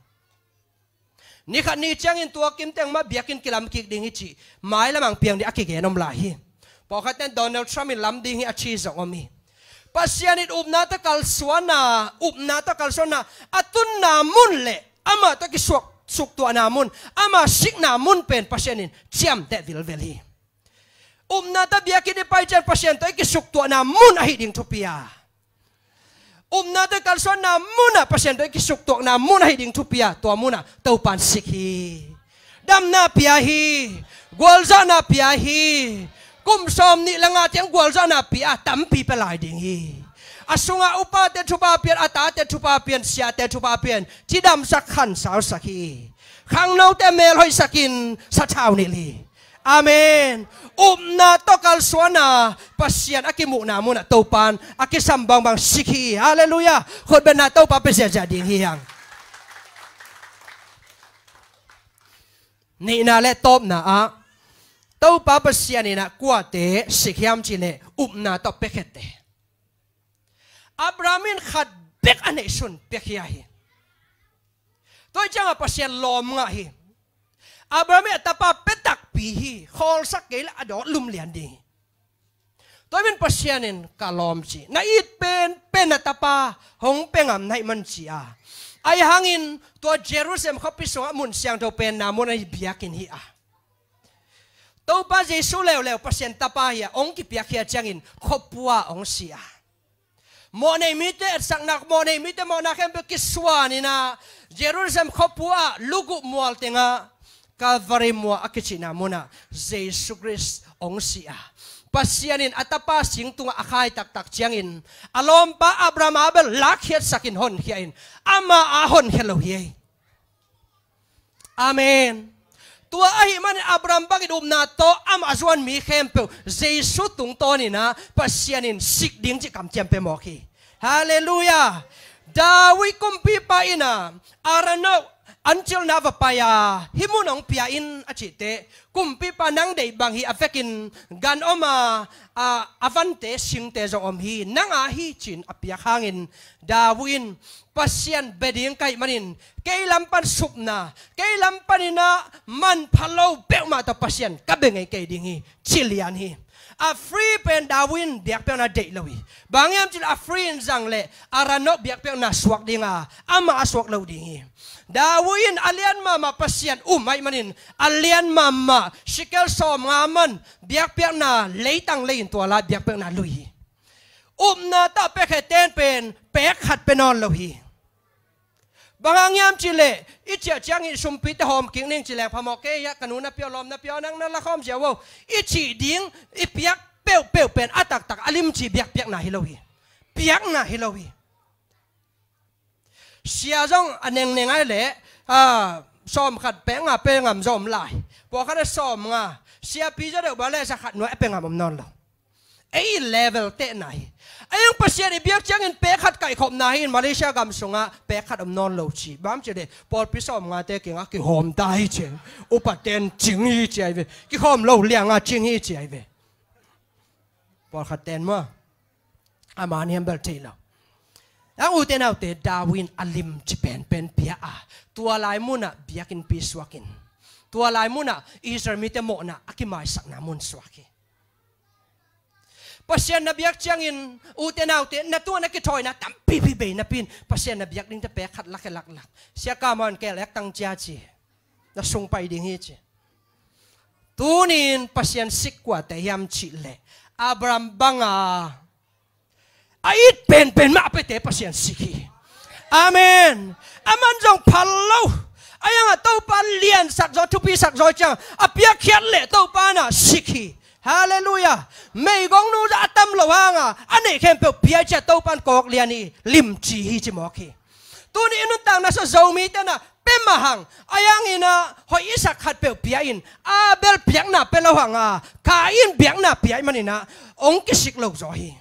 Ni khat ni ciangin tua kim teng mah biakinn kilam kik ding hi cih mailam ah piang ding a kigen om lai hi. Pawlkhat ten Donald Trump in lam ding hi a ci zong om hi. Pasian in upna tawh kalsuanna, upna tawh kalsuanna a tunna mun le amah tawh kisuak, suktuahna mun, ama sikna mun pen Pasian in ciamteh vilvel hi. Upna tawh biakinn i pai ciang Pasian tawh i kisuktuahna mun ahi ding thupi a, upna tawh kalsuanna munah Pasian tawh i kisuktuahna mun ahi ding thupi a, tua munah Topan sik hi. Damna pia hi. Gualzawhna pia hi. Kum sawm nih le nga ciang gualzawhna pia a, tampi pia lai ding hi. A sungah upate thupha pian, a tate thupha pian, siate thupha pian, cidamsak khansalsak hi. Khangnote melhoihsakin sathau nilh hi. Amen. Upna tawh kalsuanna Pasian a kimuhna munah Topan a kisam bangbang sik hi. Halleluiah. Khutbetna Topa pia ziahziah ding hi hang. Nihna le tawpna ah Topa Pasian in ah kuate sik hiam cih leh upna tawh piakhiatte. Abraham in khat bek a neihsun piakhia hi. Tua hi ciangah Pasian lawm ngah hi. Abraham in a tapa pia takpi hi. Khawlsak kei le a dawt lum lian ding hi. Tua hi man Pasian in ka lawm ci. Na it penpen na tapa hong pia ngam na hih man ci a. Ahi hangin tua Jerusalem khuapi sungah mun siangtho penna mun ahi biakinn hi a. Topa Jesu leuleu Pasian tapa hi a, hong kipiakhia ciangin khuapua hong si a. Mawhnei mite etsakna, mawhnei mite mawhna khempeuh kisuan in ah Jerusalem khuapua ah luguh mual tengah Calvary mual a kicihna munah Jesu Khrist hong si a. Pasian in a tapa sing tungah a khai taktak ciangin a lawmpa Abraham a bel lakkhiatsakin honkhia in amah a honkhia lo hi. Amen. Tua ahih manin Abraham bangin upna tawh amah a zuan mi khempeuh Jesu tungtawn in ah Pasian in sik ding cih kamciam pia mawk hi. Halleluiah. David kumpipa in ah Arnon ancilna va pai a, hih mun hong pia in a cih teh, kumpipa nang deih bang hi a vekin gan om a, a, a vante singte zong om hi, nang a hi ci-in a piak hangin David in Pasian bia ding ka hih manin kei lam pan supna, kei lam panin ah manpha lo peuhmah tawh Pasian ka bia ngei kei ding hi, ci lian hi. A free pen David in biakpiakna deih lo hi. Bang hiam cih leh a free in zang leh Arnon biakpiakna suak ding a, amah a suak lo ding hi. David in a lian mahmah Pasian um ahih manin a lian mahmah shekel sawmnga man biakpiakna leitang lei-in tua lai biakpiakna lui hi. Upna tawh piakhiatte in pen pek khat pia nawn lo hi. Bang hang hiam cih leh i ciah ciangin sumpite hawm kik ning ci leng phamawh kei hiah, ka nu na pia aw, lawm na pia aw, nang na lakhawm ziau aw, i cih ding i piak peuhpeuh pen a taktak a limci biakpiakna hi lo hi. Piakna hi lo hi. Sia zong a nengneng ai leh, a, sawmkhat pia nga pia ngam zong om lai. Pawlkhat a sawmnga, siapi zaw deuh bang leh za khat nuai a pia ngam om nawn lo. Ei level tehna hi. A iang Pasian i biak ciangin pek khat kaihkhopna hi in Malaysia gam sungah pek khat om nawn lo ci. Bang ci deh, pawlpi sawmngate kingah kihawm ta hi ci. Upaten cing hi ci ai ve. Kikhawm lo lianga cing hi ci ai ve. Pawlkhat ten maw, a man hiam bel thei lo. Ang ute naute, David in a limci penpen pia a, tua lai munah biakinnpi suakin, tua lai munah Israel mite mawhna a kimaisakna mun suak hi. Pasian na biak ciangin ute naute, na tungah na kithawina tampipi bei napi in Pasian na biak dingte pek khat lakhia laklak. Sia ka man kel ek tang cia ci. Na sung pai ding hi ci. Tunin Pasian sik kuate hiam cih leh Abraham banga a it penpen mah a piate Pasian sik hi. Amen. Aman zong phal lo. A iangah Topa liansak zaw, thupisak zaw ciang a piakkhiat leh Topa na sik hi. Halleluiah. Meigong nu zah a tam lo hanga a neih khempeuh pia i ciah Topa in kawk lian hi, limci hi ci mawk hi. Tuni i nuntakna sungah Zomite na pia mah hang, a iang in ah hoih i sak khatpeuh pia in, Abel biakna pia lo hanga Kain biakna pia ahih manin ah hong kisik lo zaw hi.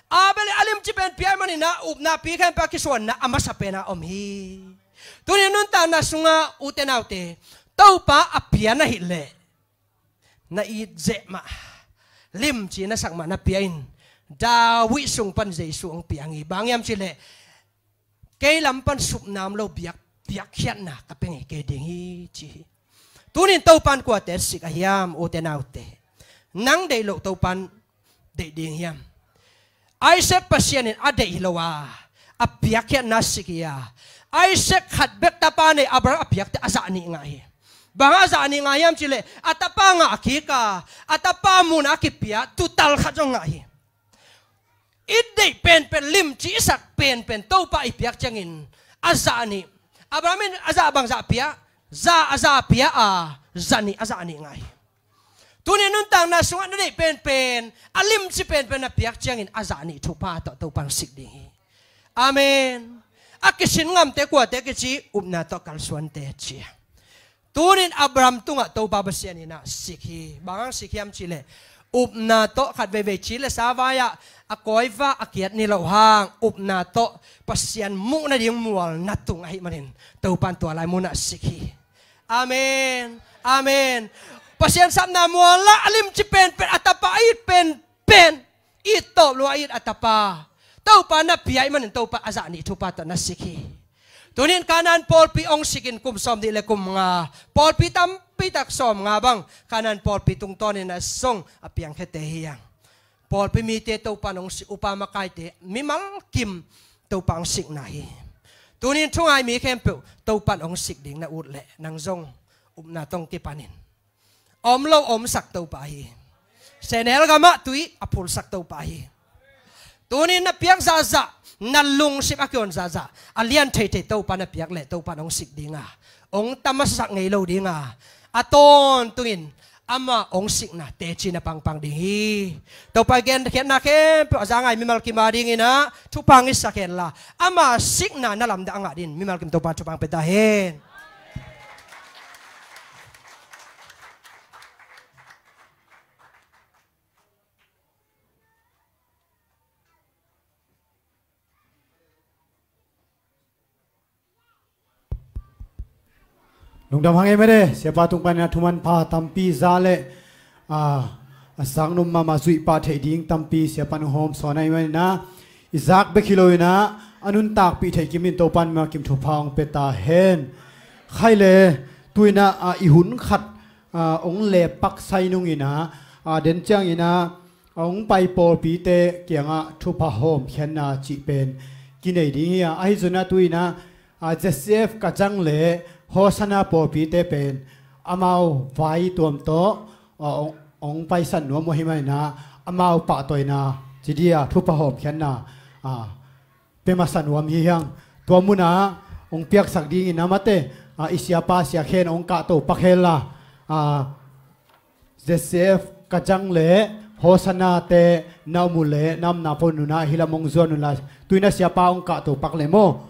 Abel in a limci pen pia ahih manin ah upnapi khempeuh a kisuanna a masa pen ah om hi. Tuni nuntakna sungah ute naute, Topa a pia na hih leh na it zeh mah, limci na sak mah na pia in, David sung pan Jesu hong piang hi. Bang hiam cih leh kei lam pan supna om lo biak piakkhiatna ka pia ngei kei ding hi, ci hi. Tunin Topan kuate sik a hiam, ute naute? Nang deih loh Topan deih ding hiam? Isaac Pasian in a deih hi lo a, a piakkhiatna sik hi a. Isaac khat bek tapa nei Abraham a piakte a zah nih ngah hi. Bang a zah nih ngah hiam cihleh, a tapa ngah kik a, a tapa mun a kipia tutal khat zong ngah hi. I deih penpen, limci i sak penpen Topa i piak ciangin a zah nih. Abraham in a zah bang zah pia? Zah a zah pia a, zah nih a zah nih ngah hi. Tuni nuntakna sungah na deih penpen, a limci penpen na piak ciangin a zah nih thupha tawh Topan sik ding hi. Amen. A kisin ngamte kuate kici? Upna tawh kalsuante ci a. Tunin Abraham tungah Topa Pasian in ah sik hi. Bang hang sik hiam cihleh, upna tawh khat veivei ci le sa vai-ah a kawi vak a kiat ni loh hang, upna tawh Pasian muh nading mual na tung ahih manin Topan tua lai munah sik hi. Amen. Amen. Pasian sapna mual ah a limci penpen, a tapa a it penpen, it tawp lua a it a tapa, Topa na pia ahih manin Topa a zah nih thupha tawh na sik hi. Tunin Kanaan pawlpi hong sikin kum sawm nih le kum nga, pawlpi tampi tak sawm nga bang Kanaan pawlpi tungtawnin a sung a piangkhiate hi hang. Pawlpi mite Topan hong sik, upa makaite, mimal kim Topa hong sikna hi. Tunin thungai mi khempeuh Topan hong sik ding na ut leh nang zong upna tawh kipanin a om lo a omsak Topa hi. Sehnel gamah tui a phulsak Topa hi. Tunin na piak zahzah, na lungsim a kion zahzah, a lian theithei Topa na piak leh Topan hong sik ding a, hong tamasak ngei lo ding a, a tawntungin ama hong sikna teci na pangpang ding hi. Topa i genkhiatna khempeuh a za ngai mimal kim a dingin ah thupha hong hisak henla, ama sikna na lamdang a ngah dingin mimal kim Topa thupha hong pia ta hen. Lungdam hang ei mate, siapa tung panin a thuman pha tampi za le, a, a sang num mahmah zuih pah theih ding tampi siapa nung hawm sawn ahih manin ah, i zak bek hi loin ah, a nuntakpih theih kimin Topan mimal kim thupha hong pia ta hen. Khai le, tuin ah, a, i hun khat, a, hong lepak sai nungin ah, a, den ciangin ah, a hong pai pawlpite kiangah thupha hawmkhiatna cih pen kinei ding hi a, ahi zongin ah tuin ah, a, Z C F Kajang le Hosanna pawlpite pen amau vai tuam tawh, a, hong, hong paisan nuam uh ahih manin ah amau pahtawina ci ding a, thupha hawmkhiatna, a, pia masa nuam hi hang. Tua munah hong piaksak dingin ah mate, a, i siapa Sia Khen hong kahto pak henla, a, Z C F Kajang le Hosanna te na om uh leh na omna pawl nunah hih lam hong zuan unla, tuin ah siapa hong kahto pak leh maw.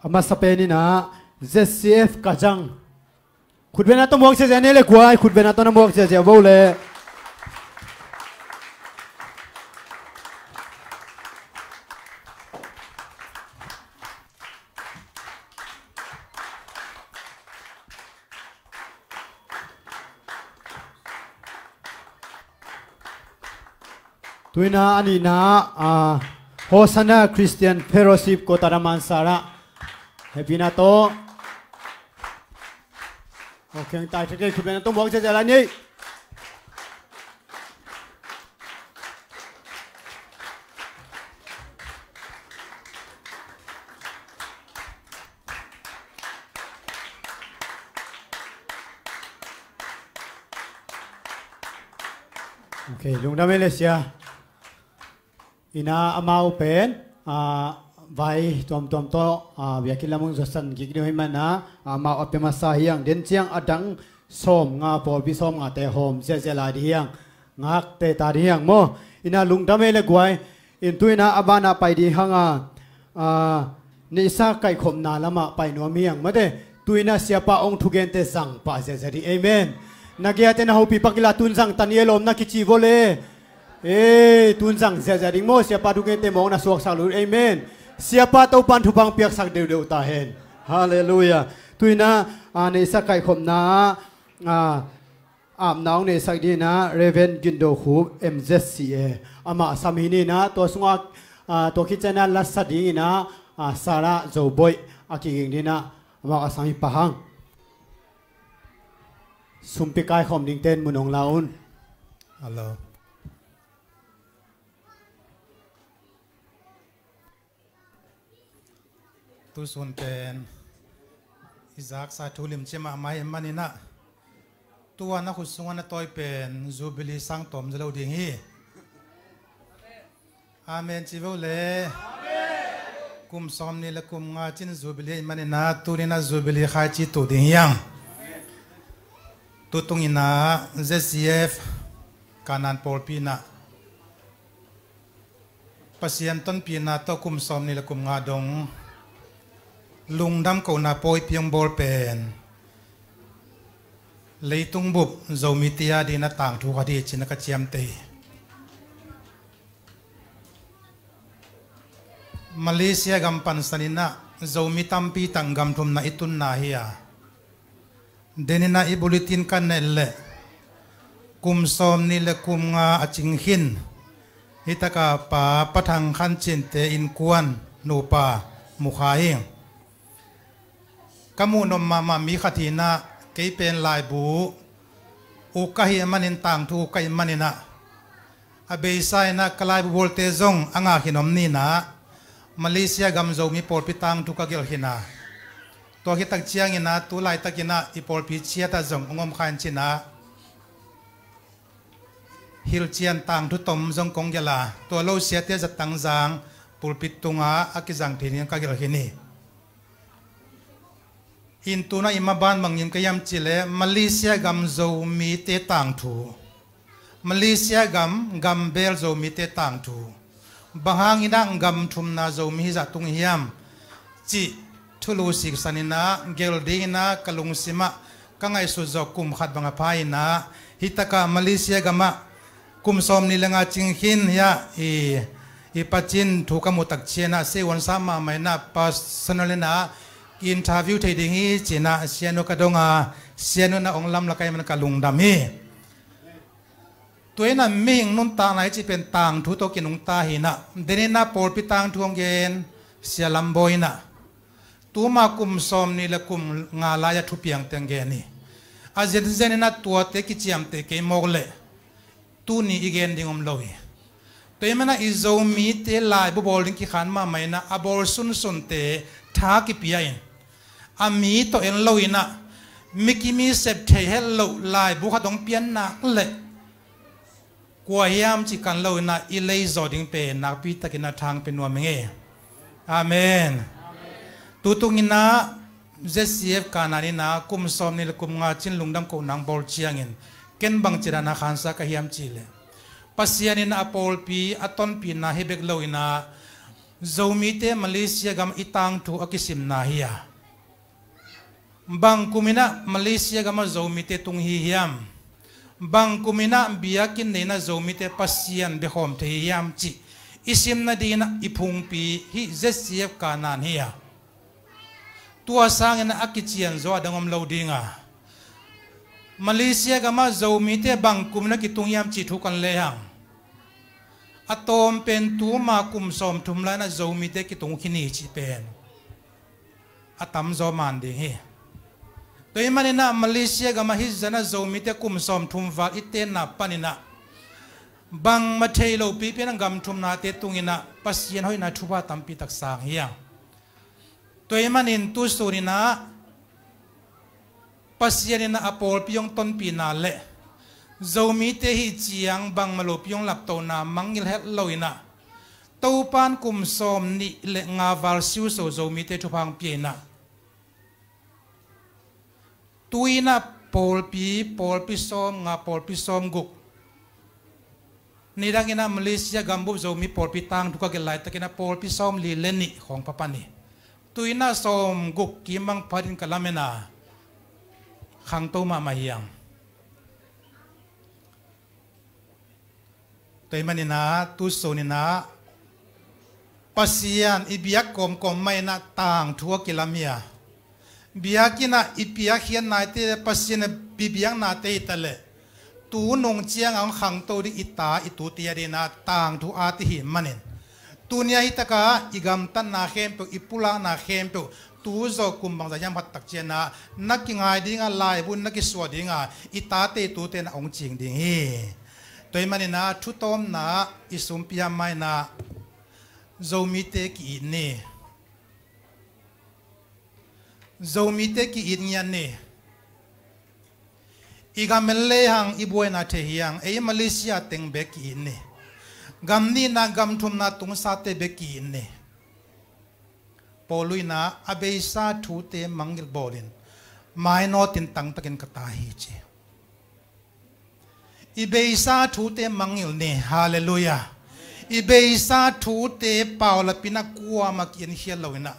A masa penin ah Z C F Kajang. Khutbetna tawh muak ziahziah ni le guai, khutbetna tawh na muak ziahziah vo le. Tuin ah a nihna, a, Hosanna Christian Fellowship Kotara Mansara. Hehpihna tawh. Okay, tai thei kei, khutbetna tawh muak ziahziah lai ni. Okay, lungdam ei le sia. Ina amau pen, a, vai tuamtuam tawh, a, biakinn lam hong zuatsan kik ding uh ahih manin ah, amau a pia masa hi hang, den ciang a dang sawm nga, pawlpi sawm ngate hawm ziahziah lai ding hi hang, ngakte ta ding hi hang maw. Ina lungdam ei le guai, in tuin ah a banah pai ding hang a, a, neihsa kaihkhopna lamah pai nuam hi hang mate, tuin ah siapa hong thugente zang pah ziahziah ding. Amen. Na gei-a te na hopih pak inla tun zang ta ni e lawm na kici vo le. Ei, tun zang ziahziah ding maw, siapa thugente mawk na suaksak lut. Amen. Siapa Topan thupha hong piaksak deuhdeuh ta hen. Halleluiah. Tuinah a, neihsa kaihkhopna ah, a, apna hong neihsak dinah Reverend Gindo Khup M Z C A, amah sam hi ninah tua sungah, a, tua khit cianah lasa dinginah, a, Sarah Zoboih a kiging dinah amah a sam hi pah hang. Sumpi kaikhawm dingten mun hong la un. Hello. Tusun pen i zaksa thu limci mahmah hi maninah tua na khut sungah na tawi pen Jubilee sang tawm zo lo ding hi. Amen ci vo le. Kum sawm nih le kum nga cin Jubilee hi maninah tuninah Jubilee khaici tuh ding hiang. Tutunginah Z C F Kanaan pawlpi inah Pasian tonpihna tawh kum sawm nih le kum nga dong lungdam kohna pawipi hong bawl pen leitung bup Zomite a dinah tangthu khat hi cinah ka ciamteh hi. Malaysia gam pansaninah Zomi tampi tak gam thumna i tunna hi a, deninah i bulletin ka neih leh kum sawm nih le kum nga a cing khin hi taka pa Pa Thang Khan Cinte innkuan nupa mu kha hi. Ka muh nop mahmah mi khat hinah kei pen laibu uk ka hih manin tangthu uk ka hih maninah a beisa inah ka laibu bawlte zong a ngak hi nop ninah Malaysia gam Zomi pawlpi tangthu ka gelh khin a, tua khit tak cianginah tu laitakinah i pawlpi ciatah zong hong om kha in cinah hilhcian tangthu tom zong kong gelh a, tua lo siate zattang zang pulpit tungah a kizang thei ding ka gelh khin hi. Intunah i maban bangin ka hiam cihleh Malaysia gam Zomite tangthu, Malaysia gam gambel Zomite tangthu, bang hanginah gam thumna Zomi hizah tung hiam cih thulu siksaninah gelh dinginah ka lungsimah ka ngaihsut zawh kum khat bang a pha inah hitakah Malaysia gamah kum sawm nih le nga cing khin hiah i, i pacin thu ka muh tak cianah seiwuansa mahmah inah personal inah interview thei ding hi cinah sianu ka dong a, sianu inah hong lamlak ahih man ka lungdam hi. Tua inah mihing nuntakna i cih pen tangthu tawh kinungta hinah deninah pawlpi tangthu hong gen Sia Lam Bawi inah tuma kum sawm nih le kum nga lai-a thupiangte hong gen hi. A zenzeninah tuate kiciamteh kei mawk leh tuni i gen ding om lo hi. Tua ahih manah i Zomite laibu bawl ding kikhan mahmah inah a bawl sunsunte tha kipia in a mi tawh en lo inah mi kim i sep thei het loh laibu khat hong pian nak leh kua hiam cih kan lo inah i lei zawh ding pen nakpi takinah thang pia nuam ing ei. Amen. Tutunginah Z C F Kanaan inah kum sawm nih le kum nga cin lungdam kohna hong bawl ciangin ken bangci dana khansa ka hiam cihleh Pasian inah a pawlpi a tonpihna hi bek lo inah Zomite Malaysia gam i tangthu a kisimna hi a, bang kum inah Malaysia gamah Zomite tung hi hiam, bang kum inah biakinn nei inah Zomite Pasian biakhawm thei hi hiam cih i sim nadinginah i phungpi hih Z C F Kanaan hi a, tua sangin a kicianzaw a dang om lo dinga, Malaysia gamah Zomite bang kum inah kitung hiam cih thu kan lehang a tawm pen tuma kum sawmthum lai inah Zomite kitung khin hi cih pen a tamzaw man ding hi. Tua ahih maninah Malaysia gamah hih zanah Zomite kum sawmthum val i tenna paninah bangmah thei lo pipi inah gam thumnate tunginah Pasian hoihna thupha tampi tak sang hi a. Tua ahih manin tusun inah Pasian inah a pawlpi hong tonpihna le Zomite hih ciang bangmah lopi hong laptohna mangngilh het lo inah Topan kum sawm nih le nga val siuso Zomite thupha hong pia inah tu inah pawlpi, pawlpi sawm nga, pawlpi sawm guk. Nidang inah Malaysia gambup Zomi pawlpi tangthu ka gelh laitakinah pawlpi sawm li le nih khawng pha pan hi. Tu inah sawm guk kim bang phatin ka lamen a, khangto mahmah hiang. Tua ahih maninah tusun inah Pasian i biak kawmkawm mah inah tangthu a kilam hi a, Biakinn ah i piakkhiat naite, Pasian a biakna te hi ta leh, tu nung ciang a hong khangto ding i ta i tute a ding ah tangthu a ti hi manin, tuni a hi taka i gamtatna khempeuh, i pulakna khempeuh, tu zawh kum bangzah hiam phat tak ciang ah na kingai ding a, laibu in na kisuah ding a, i tate i tute na hong cing ding hi. Tua hi manin ah thu tawmna i sumpi a mai-in ah Zomite ki-it ni. Zomite ki-it ngiat ni. I gam en lehang i buaina thei hi hang, ei Malaysia teng bek ki-it ni. Gam nihna gam thumna tungsate bek ki-it ni. Paul in ah a beisa thute mangngilh bawlin mainawtin tangtakin ka ta hi ci. I beisa thute mangngilh ni. Halleluiah. I beisa thute paulapin ah kuamah ki-enkhiat loin ah,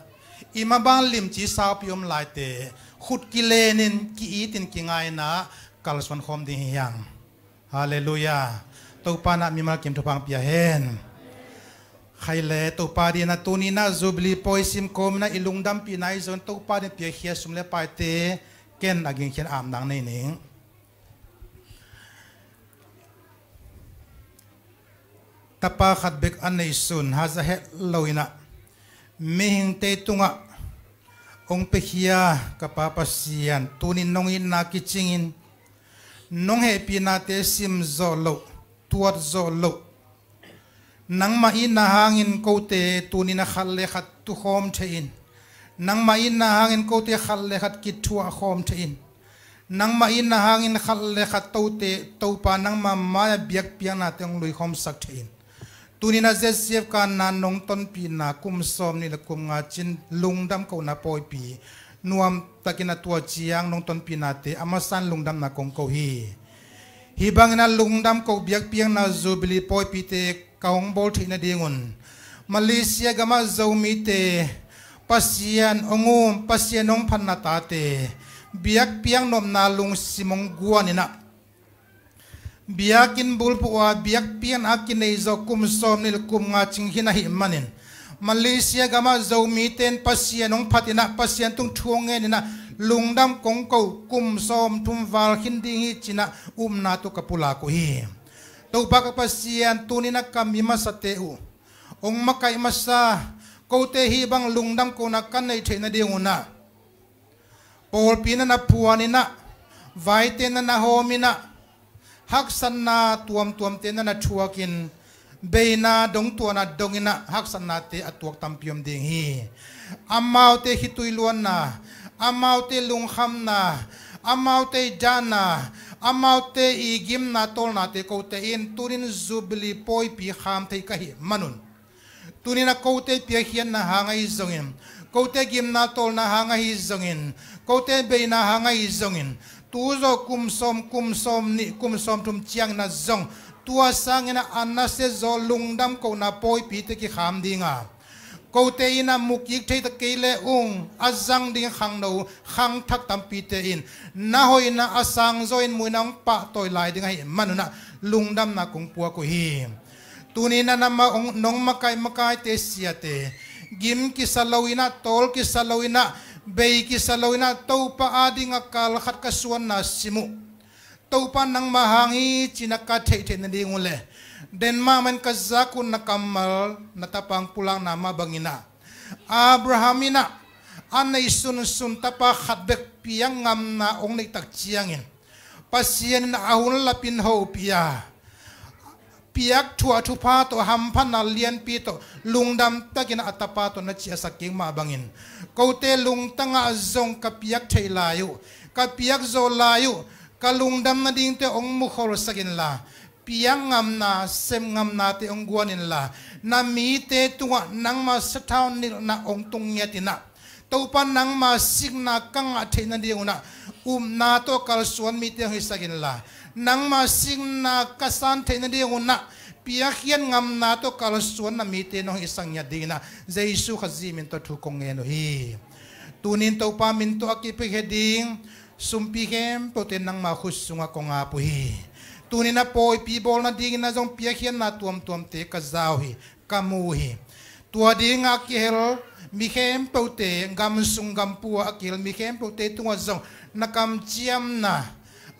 i maban limci saupi om laite khut kilenin ki-itin kingaina kalsuan khawm ding hi hang. Halleluiah. Topa in ah mimal kim thupha hong pia hen. Khai le, Topa ding ah tuni in ah Jubilee pawi sim kawmin ah i lungdampihna i zon, Topa ding piakhia sum le paite ken a gingkhian apna nei ning. Tapa khat bek a neisun, haza het loin ah mihingte tungah hong piakhia ka Pa Pasian, tunin nong itna kicingin, nong hehpihnate sim zawh loh, tuat zawh loh, nangmah itna hangin kote tunin a khat le khat tukhawm thei in, nangmah itna hangin kote khat le khat kithuah khawm thei in, nangmah itna hangin khat le khat tote, Topa nangmah mai-ah biakpiaknate hong luikhawmsak thei in. Tunin a Z C F kanna nong tonpihna kum sawm nih le kum nga cin lungdam kohna pawipi nuamtakin a tua ciang nong tonpihnate a masa in lungdamna kong ko hi. Hih bangin a lungdam koh biakpiakna Jubilee pawipite ka hong bawl theih nadingun Malaysia gamah Zomite Pasian hong um, Pasian hong phatna tate biakpiak nopna lungsim hong guanin ah, biakinn bulphuh a biakpiakna a kinei zawh kum sawm nih le kum nga cing hi na hih manin, Malaysia gamah Zomite in Pasian hong phatin ah, Pasian tung thu hong ngenin ah lungdam kong ko, kum sawm thum val khin ding hi ci-in ah upna tawh ka pulak uh hi. Topa ka Pasian, tunin ah ka mi masate uh hong makaih masa, kote hih bang lungdam kohna ka neih theih nadingun ah pawlpi na na phuanin ah, vaite na na hawmin ah, haksatna tuamtuamte na na thuakin, beina dongtuahna dongin ah haksatnate a tuak tampi om ding hi. Amaute khitui luanna, amaute lungkhamna, amaute i dahna, amaute i gimna tawlnate kote in tunin Jubilee pawipi kham thei ka hih manun, tunin a kote piakkhiatna hang ahi zongin, kote gimna tawlna hang ahi zongin, kote beina hang ahi zongin, tu zawh kum sawm, kum sawm nih, kum sawm thum ciangin ah zong tua sangin ah a nasia zaw lungdam kohna pawipite kikham ding a, kote in ah mukik thei ta kei le ung, a zang ding khangno khangthak tampite in na hoihna a sangzaw in muina hong pahtawi lai ding ahih manun ah lungdamna kong puak uh hi. Tunin ah nangmah hong, nong makaih makaite siate, gim kisa loin ah, tawl kisa loin ah, bei kisa loin ah, Topa ading a kal khat ka suanna sim uh, Topa nangmah hang hi ci-in ah ka theihtheih nading uh leh, Denmark mah in ka zak uh na kammal, na tapa hong pulakna mah bangin ah, Abraham in ah a neihsunsun tapa khat bek piak ngamna hong neih tak ciangin, Pasian in a hun lapin hopih a, piak thuah thupha tawh, hamphatna lianpi tawh, lungdam takin a tapa tawh na ciahsak kik mah bangin, kote lungtang ah zong ka piak theih lai uh, ka piak zawh lai uh, ka lungdam nadingte hong mukholsak inla, piak ngamna, sem ngamnate hong guan inla, na mite tungah nangma sathau nilhna hong tung ngiat in ah, Topa nangma sikna ka ngah theih nadingun ah upna tawh kalsuan mite hong hisak inla, nangma sikna ka san theih nadingun ah piakkhiat ngamna tawh kalsuan na mite nong hisak ngiat dingin ah Jesu Khazih min tawh thu kong ngen uh hi. Tunin Topa min tawh a kipiakhia ding sumpi khempeuhte nangma khut sungah kong ap uh hi. Tunin a pawipi bawl nadingin ah zong piakkhiatna tuamtuamte ka za uh hi, ka mu uh hi. Tua dinga a kihel mi khempeuhte, gam sung gam pua a kihel mi khempeuhte tungah zong na kamciamna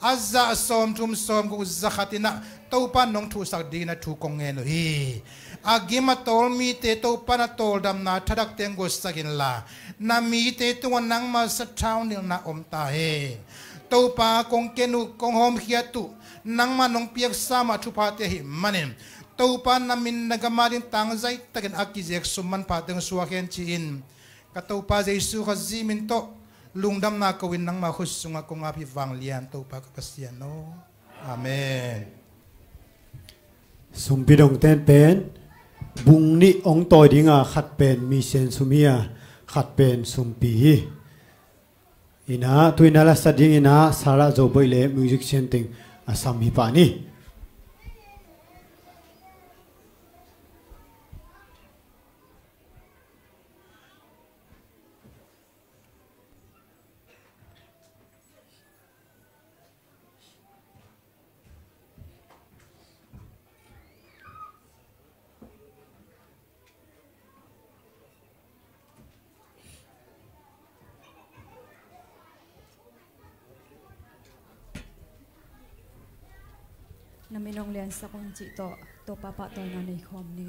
a zah sawmthum sawmguk zakhat in ah Topa nong thuhsak dingin a thu kong ngen uh hi. A gim a tawl mite Topa na tawldamna thadakte hong guatsak inla, na mite tungah nangma sathau nilhna om ta hen. Topa kong ken uh, kong hawmkhiat uh, nangma nong piaksa mah thuphate ahih manin Topa na min na gam a ding tangzai takin a kizek sum manphate hong suak hen ci-in ka Topa Jesu Khazih min tawh lungdamna ko-in nangma khut sungah kong ap hi vanglian Topa ka Pasian aw. Amen. Sumpi dongten pen bung nih hong tawi dinga khat pen misen sum hi a, khat pen sumpi hi. Inah tuinah la sa dingin ah Sarah Zo Boih le musician teng a sam hi pah ni. Na min hong liansak un cih tawh Topa pahtawina nei khawm ni.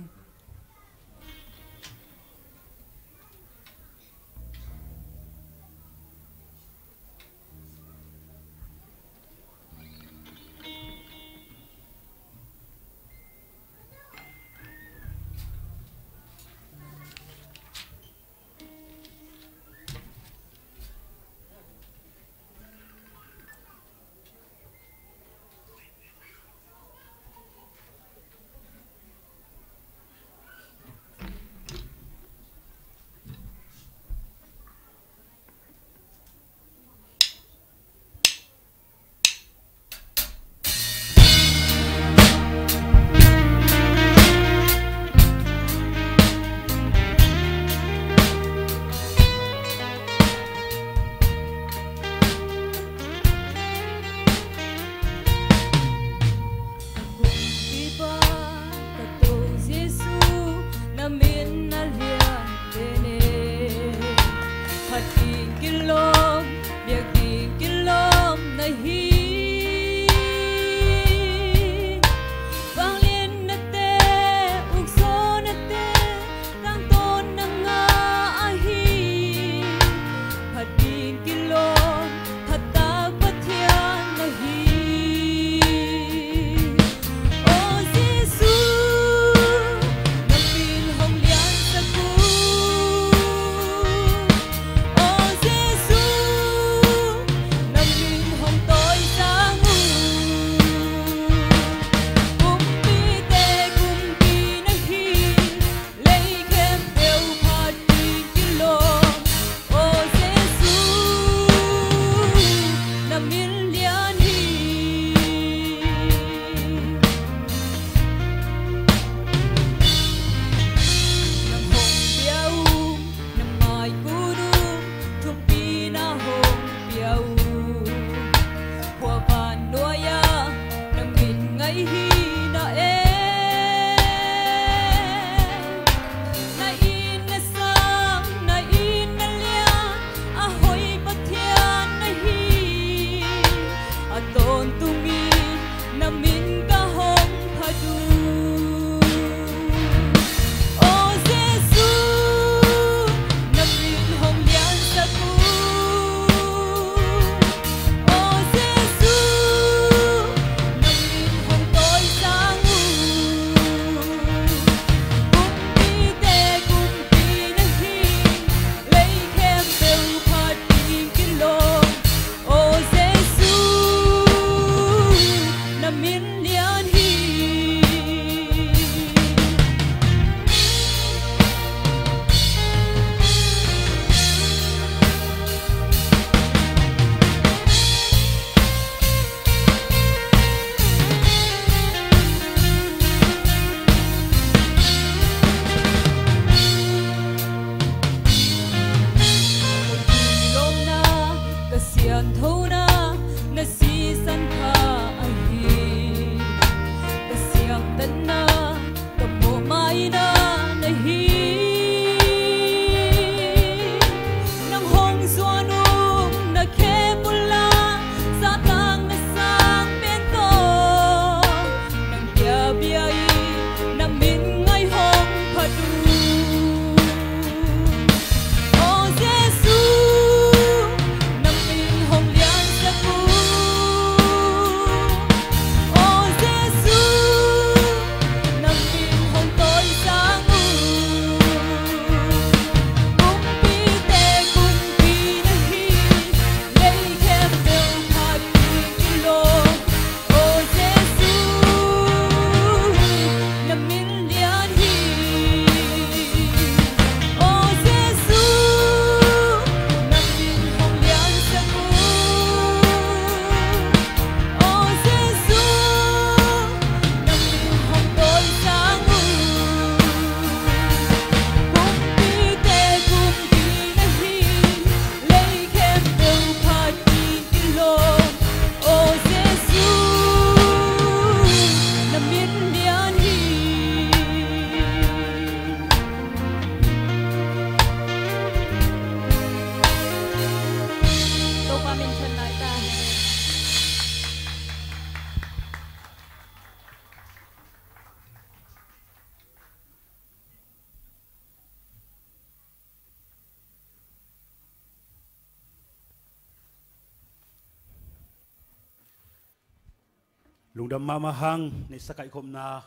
Lungdam mahmah hang, neihsa kaihkhopna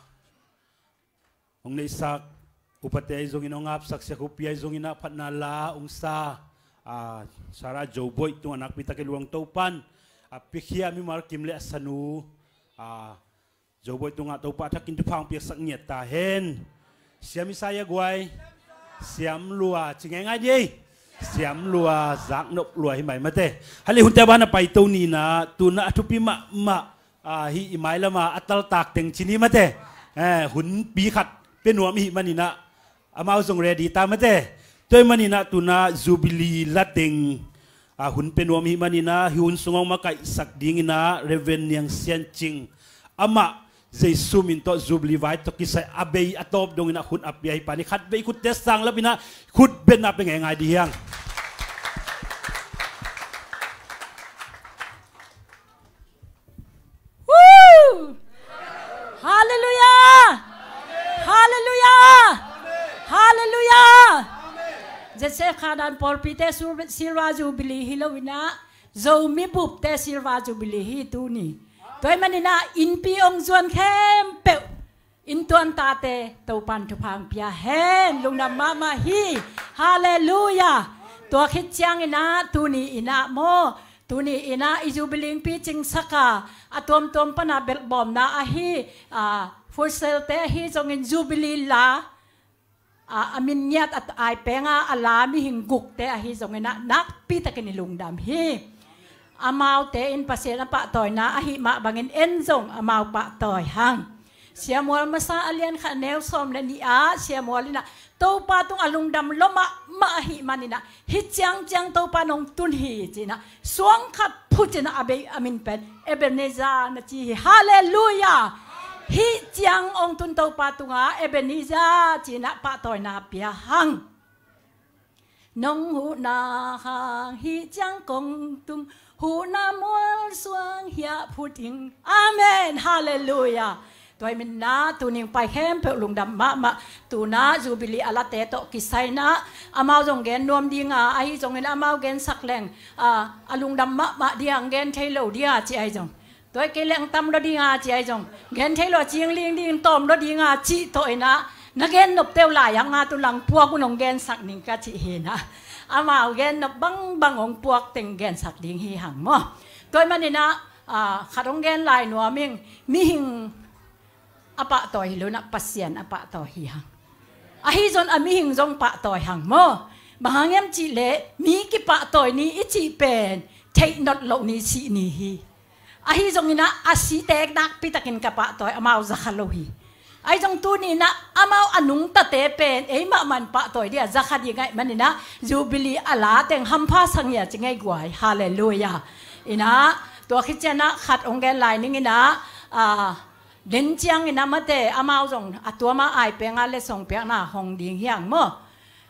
hong neihsak upate ahi zongin, hong apsak siakhupi ahi zongin ah phatna la hong sa, a, Sarah Joboih tungah nakpi takin lungdam. Topan a piakhia mimal kim le a sanu, a, Joboih tungah Topa thakin thupha hong piaksak ngiat ta hen. Siam Isaiah Guai, Siam Lua, ci ngeingai di ei. Siam Lua, zaknop lua hi mai mate. Hale, hunte a ban a paito ni in ah, tu in ah a thupi mahmah, a, hih i mailam a a taltak teng ci ni mate. Eh, hunpi khat pia nuam i hih manin ah, amau zong ready ta mate. Tua ahih manin ah tu in ah Jubilee la teng, a, hun pia nuam i hih manin ah, hih hun sung hong makaihsak dingin ah Reverend Niang Sian Cing, amah Jesu min tawh Jubilee vai tawh kisai a bei a tawp dongin ah hun a pia hi. Pa ni khat vei khutte sang lap in ah khut beng na pia ngeingai di hi hang. Woo! Halleluiah! Halleluiah! Halleluiah! Joseph Khadan pawlpite Sil-, Silver Jubilee hi lo in ah, Zomi bupte Silver Jubilee hi tuni. Tua ahih manin ah innpi hong zuan khempeuh, inntuan tate Topan thupha hong pia hen. Lungdam mahmah hi. Halleluiah. Tua khit ciangin ah tuni in ah maw, tuni in ah i Jubilee picingsak a, a tuamtuam pan a belhbawmna ahi, a, Futsal te ahi zongin Jubilee la, a, a min ngiat a, ai peng a a la mihing gukte ahi zongin ah nakpi takin i lungdam hi. Amaute in Pasian a pahtawina ahih mah bangin en zong amau pahtawi hang. Sia Mual masa a lian khat neu sawm le nih ah, Sia Mual in ah Topa tungah lungdam lua mahmah ahih manin ah, hih ciangciang Topa in hong tun hi ci in ah, suang khat phut in ah a bei a min pen Ebenezer na ci hi. Halleluiah! Hih ciang hong tun Topa tungah Ebenezer ci in ah pahtawina pia hang. Nong huhna hang hih ciang kong tung, huhna mual suang hiah phut ing. Amen. Halleluiah. Tua ahih manin ah tuni hong pai khempeuh lungdam mahmah. Tu in ah Jubilee a late tawh kisai in ah amau zong gen nuam ding a, ahi zongin amau gensak leng, a, a lungdam mahmah ding a, gen thei lo ding a ci ahi zong, tua hi kei leh hong tam lo ding a ci ahi zong, gen thei lo a cingling ding, tawm lo ding a cih tawh in ah, na gen nopte uh lai-ah nga tu lang puak un hong gensak ning ka cih hi in ah, amau gen nop bangbang hong puak teng gensak ding hi hang maw. Tua ahih manin ah, a, khat hong gen lai nuam ing, mihing a pahtawi hi lo in ah Pasian a pahtawi hi hang. Ahi zong a mihing zong pahtawi hang maw. Bang hang hiam cih leh mi kipahtawi ni i cih pen theih not loh ni, sih ni hi. Ahi zongin ah a site nakpi takin ka pahtawi, amau za kha lo hi. Ahi zong tuni in ah amau a nungtate pen ei mahmah in pahtawi ding a, za kha ding ahih manin ah Jubilee a la teng hampha sa ngiat ci ngei guai. Halleluiah. In ah tua khit ciang ah khat hong gen lai ning in ah, a, den ciangin ah mate, amau zong a tuam a ai peng a letsong piakna hong ding hi hang maw.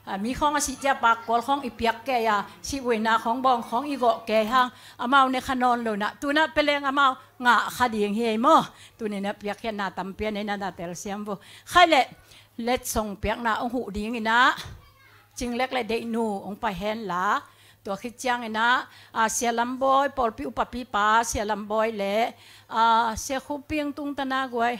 A, mi khawng a sih ciang pak kual khawng i piak kei a, sihvuina khawng bawng khawng i gawh kei hang, amau ne kha nawn lo in ah, tu in ah pia leng amau ngah kha ding hi ei maw. Tuni in ah piakkhiatna tampi a nei in ah na telsiam vo. Khai leh letsong piakna hong huh ding in ah Cinglek le Deihnu hong pai hen la. Tua khit ciangin ah, a, Sia Lam Bawi, pawlpi upapipa Sia Lam Bawi le, a, Sia Khup Ping tungtana guai.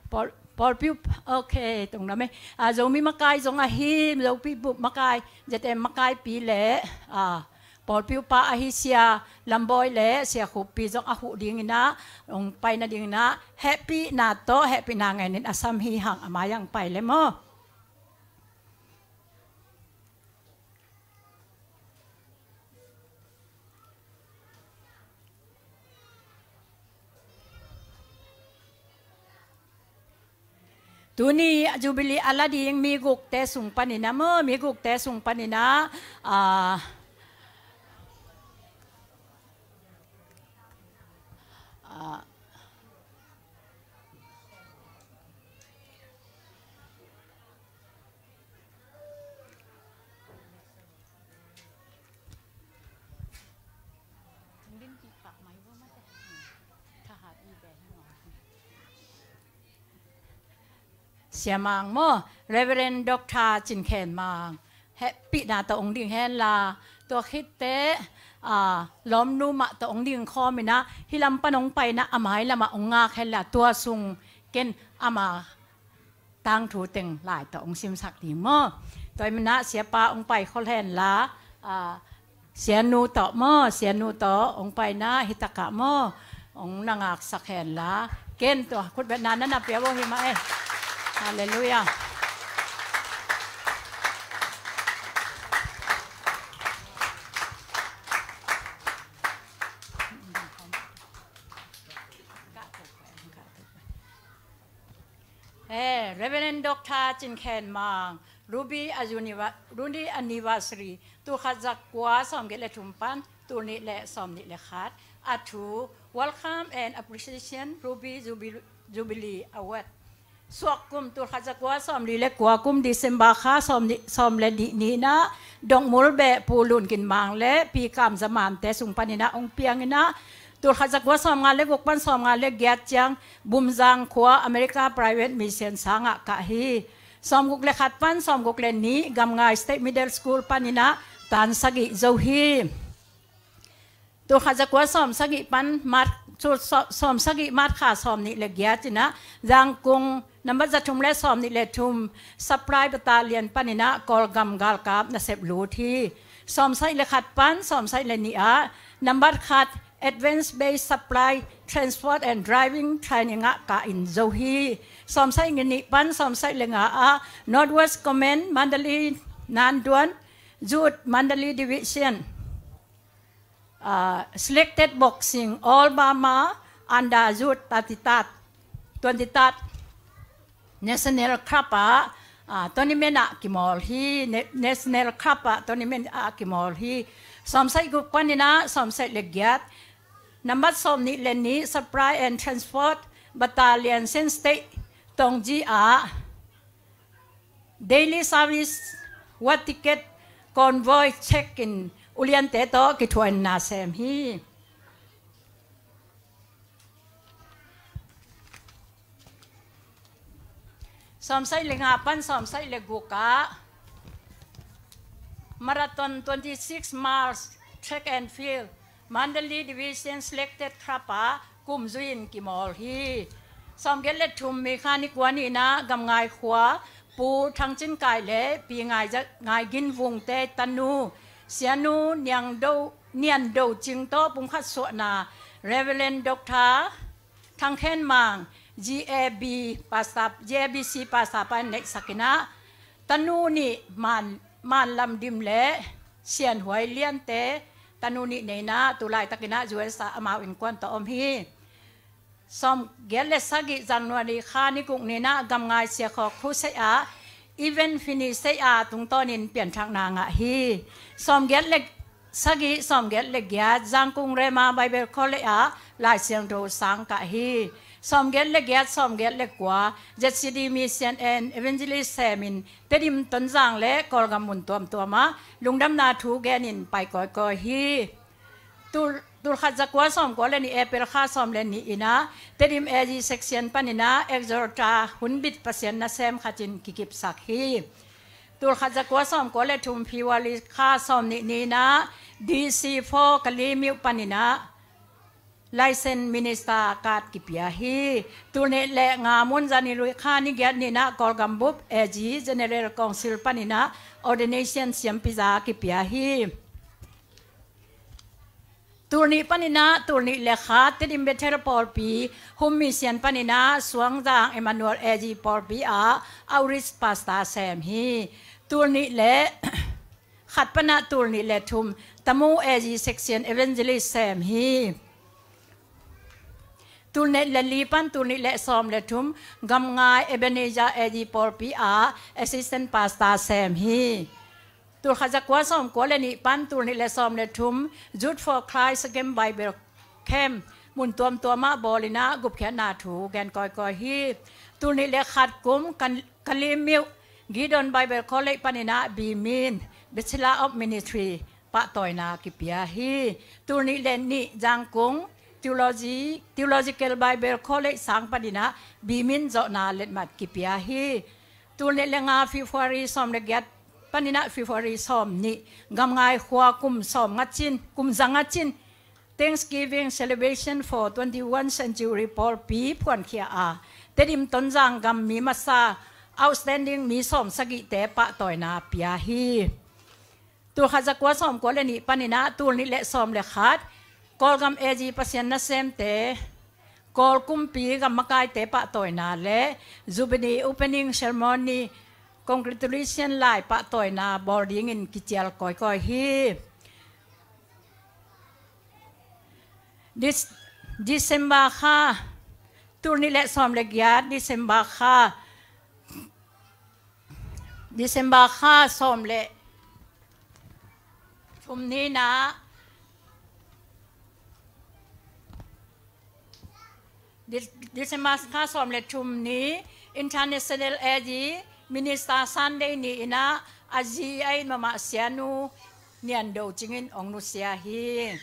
Pawl-, pawlpi up-, ok, tung lam e. A, Zomi makai zong ahi, Zomi bup makai, Z M makaipi le, a, pawlpi upa ahi Sia Lam Bawi le Sia Khup Ping zong a huh dingin ah, hong pai nadingin ah, hehpihna tawh, hehpihna ngenin a sam hi hang, a mai-ah hong pai le maw. Tuni Jubilee a la ding mi gukte sung panin ah maw, mi gukte sung panin ah, a, a, Sia Mang maw, Reverend Doctor Cin Khen Mang, hehpihna tawh hong ding hen la. Tua khit teh, a, lawmnu mah tawh hong dingkhawm inah, hih lam pan hong pai inah, a mai lamah hong ngak hen la, tua sung ken ama tangthu teng lai tawh hong simsak ding maw. Tua hi manah siapa hong pai khol hen la, a, sianu tawh maw, sianu tawh hong pai inah, hih takah maw, hong na ngaksak hen la. Ken tua khutbetna na na pia bo hi mah e. Halleluiah. Eh, Reverend Doctor Cin Khen Mang, Ruby a univer-, Ruby Anniversary, tul khat za kua sawm giat le thum pan tul nih le sawm nih le khat. A thu, Welcome and Appreciation Ruby Jubil-, Jubilee Award. Suak kum tul khat za kua sawm li le kua kum December kha sawm nih, sawm le nih ni inah, Dongmul beh Pu Lun Kin Mang le Pi Kam Za Mam te sung pan inah hong piang inah, tul khat za kua sawm nga le guk pan sawm nga le giat ciang Bumzang khua America Private Mission sangah kah hi. Sawm guk le khat pan sawm guk le nih Gamngai State Middle School pan inah tan sagih zo hi. Tul khat za kua sawm sagih pan March, tul sawm, sawm sagih March kha sawm nih le giat inah Zangkung nambat za thum le sawm nih le thum Supply Battalion pan inah Kawlgam galkap nasep lut hi. Sawm sagih le khat pan sawm sagih le nih ah nambat khat Advanced Base Supply Transport and Driving Training ah kah in zo hi. Sawm sagih le nih pan sawm sagih le nga ah Northwest Command Mandalay Nanduan Youth Mandalay Division, ah, selected boxing All Burma under Youth thirty-third, twenty-third National Club ah, ah, tournament ah kimawl hi, ne-, National Club ah tournament ah kimawl hi. Sawm sagih guk pan inah sawm sagih le giat, nambat sawm nih le nih Supply and Transport Battalion Shan State Tongji ah Daily Service War Ticket Convoy check in uliante tawh kithuahna sem hi. Sawm sagih le nga pan sawm sagih le guk ah Marathon twenty-six miles track and field Mandalay Division selected club ah kum zui in kimawl hi. Sawm giat le thum May kha ni kua ni inah Gamngai khua Pu Thang Cin Kai le Pi Ngai Za-, Ngai Gin Vung te tanu, sianu Niang Do, Nian Do Cing tawh pumkhat suahna Reverend Doctor Thang Khen Mang, G A B pastor, G A B C pastor pan neihsak inah, tanu nih Man, Man Lam Dim le Sian Huai Lian te tanu nih nei inah, tu laitak inah U S ah amau innkuan tawh om hi. Sawm giat le sagih January kha ni guk ni inah Gamngai Siakhawk Khusei ah event finish sei ah tungtawnin pianthakna ngah hi. Sawm giat le sagih, sawm giat le giat Zangkung Rhema Bible College ah Lai Siangtho sang kah hi. Sawm giat le giat, sawm giat le kua Z C D Mission and Evangelist sem in Tedim, Tonzang le Kawlgam mun tuamtuam ah lungdamna thu gen in pai kawikawi hi. Tul, tul khat za kua sawm kua le nih April kha sawm le nih inah Tedim A G section pan inah Exhorter hunbit Pasian nasem khat in kikipsak hi. Tul khat za kua sawm kua le thum February kha sawm nih ni inah D C four Kalaymyo pan inah License Minister card kipia hi. Tul nih le nga May kha ni lui kha ni giat ni inah Kawlgam bup A G General Council pan inah ordination siampi za kipia hi. Tul nih pan inah tul nih le khat Tedim Bethel pawlpi Hum Mission pan inah Suangzang Emmanuel A G pawlpi ah outreach pastor sem hi. Tul nih le khat pan ah tul nih le thum Tamu A G section evangelist sem hi. Tul nih le li pan tul nih le sawm le thum Gamngai Ebenezer A G pawlpi ah assistant pastor sem hi. Tul khat za kua sawm kua le nih pan tul nih le sawm le thum Youth for Christ Game Bible Camp mun tuamtuam ah bawl inah gupkhiatna thu gen kawikawi hi. Tul nih le khat kum Kal-, Kalaymyo Gideon Bible College pan inah B Min, Bachelor of Ministry pahtawina kipia hi. Tul nih le nih Zangkung Theology, Theological Bible College sang pan inah B Min zawhna letmat kipia hi. Tul nih le nga February sawm le giat panin ah February sawm nih, Gamngai khua kum sawm nga cin, kum za nga cin, Thanksgiving Celebration for twenty-one Century pawlpi phuankhia a, Tedim Tonzang gam mi masa outstanding mi sawm sagihte pahtawina pia hi. Tul khat za kua sawm kua le nih panin ah tul nih le sawm le khat, Kawlgam A G Pasian nasemte, Kawl kumpi gam makaite pahtawina le Jubilee Opening Ceremony congratulation lai pahtawina bawl dingin kicial kawikawi hi. Dis-, December kha, tul nih le sawm le giat, December kha, December kha sawm le thum ni-in ah, Dis-, December kha sawm le thum ni, International A G Minister Sunday ni-in ah a zi a it mahmah Sianu Nian Do Cing in hong nusia hi.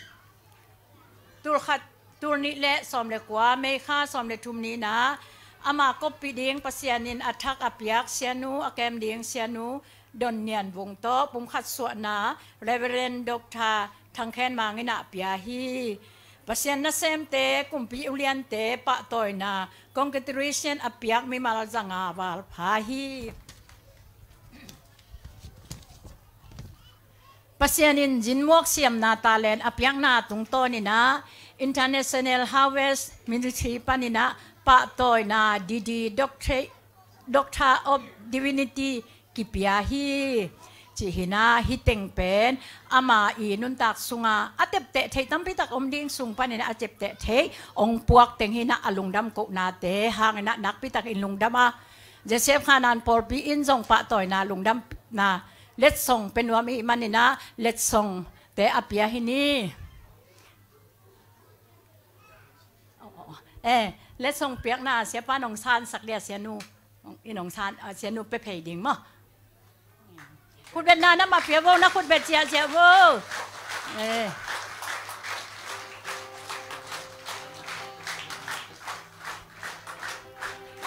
Tul khat, tul nih le sawm le kua, May kha sawm le thum ni-in ah ama koppih ding Pasian in a thak a piak Sianu, a kem ding Sianu Don Nian Vung tawh pumkhat suahna Reverend Doctor Thang Khen Mang in ah pia hi. Pasian nasemte, kumpi uliante pahtawina congratulation a piak mimal za nga val pha hi. Pasian in zinmuak siamna talent a piakna tungtawnin ah International Harvest Ministry panin ah pahtawina D D Doctor, Doctor of Divinity kipia hi. Cih hi-in ah hih teng pen ama i nuntak sungah a tepteh theih tampi tak om ding sung panin ah a tepteh theih hong puak teng hi-in ah a lungdam kohnate hangin ah nakpi takin lungdam a, Joseph Khanan pawlpi in zong pahtawina lungdamna letsong pia nuam i hih manin ah letsongte a pia hi ni. Eh, letsong piakna siapa in hong sansak dia, Sianu. In hong san, ah, Sianu pia phei ding maw. Khutbetna na mah pia vo, na khutbet ciahciah vo. Eh.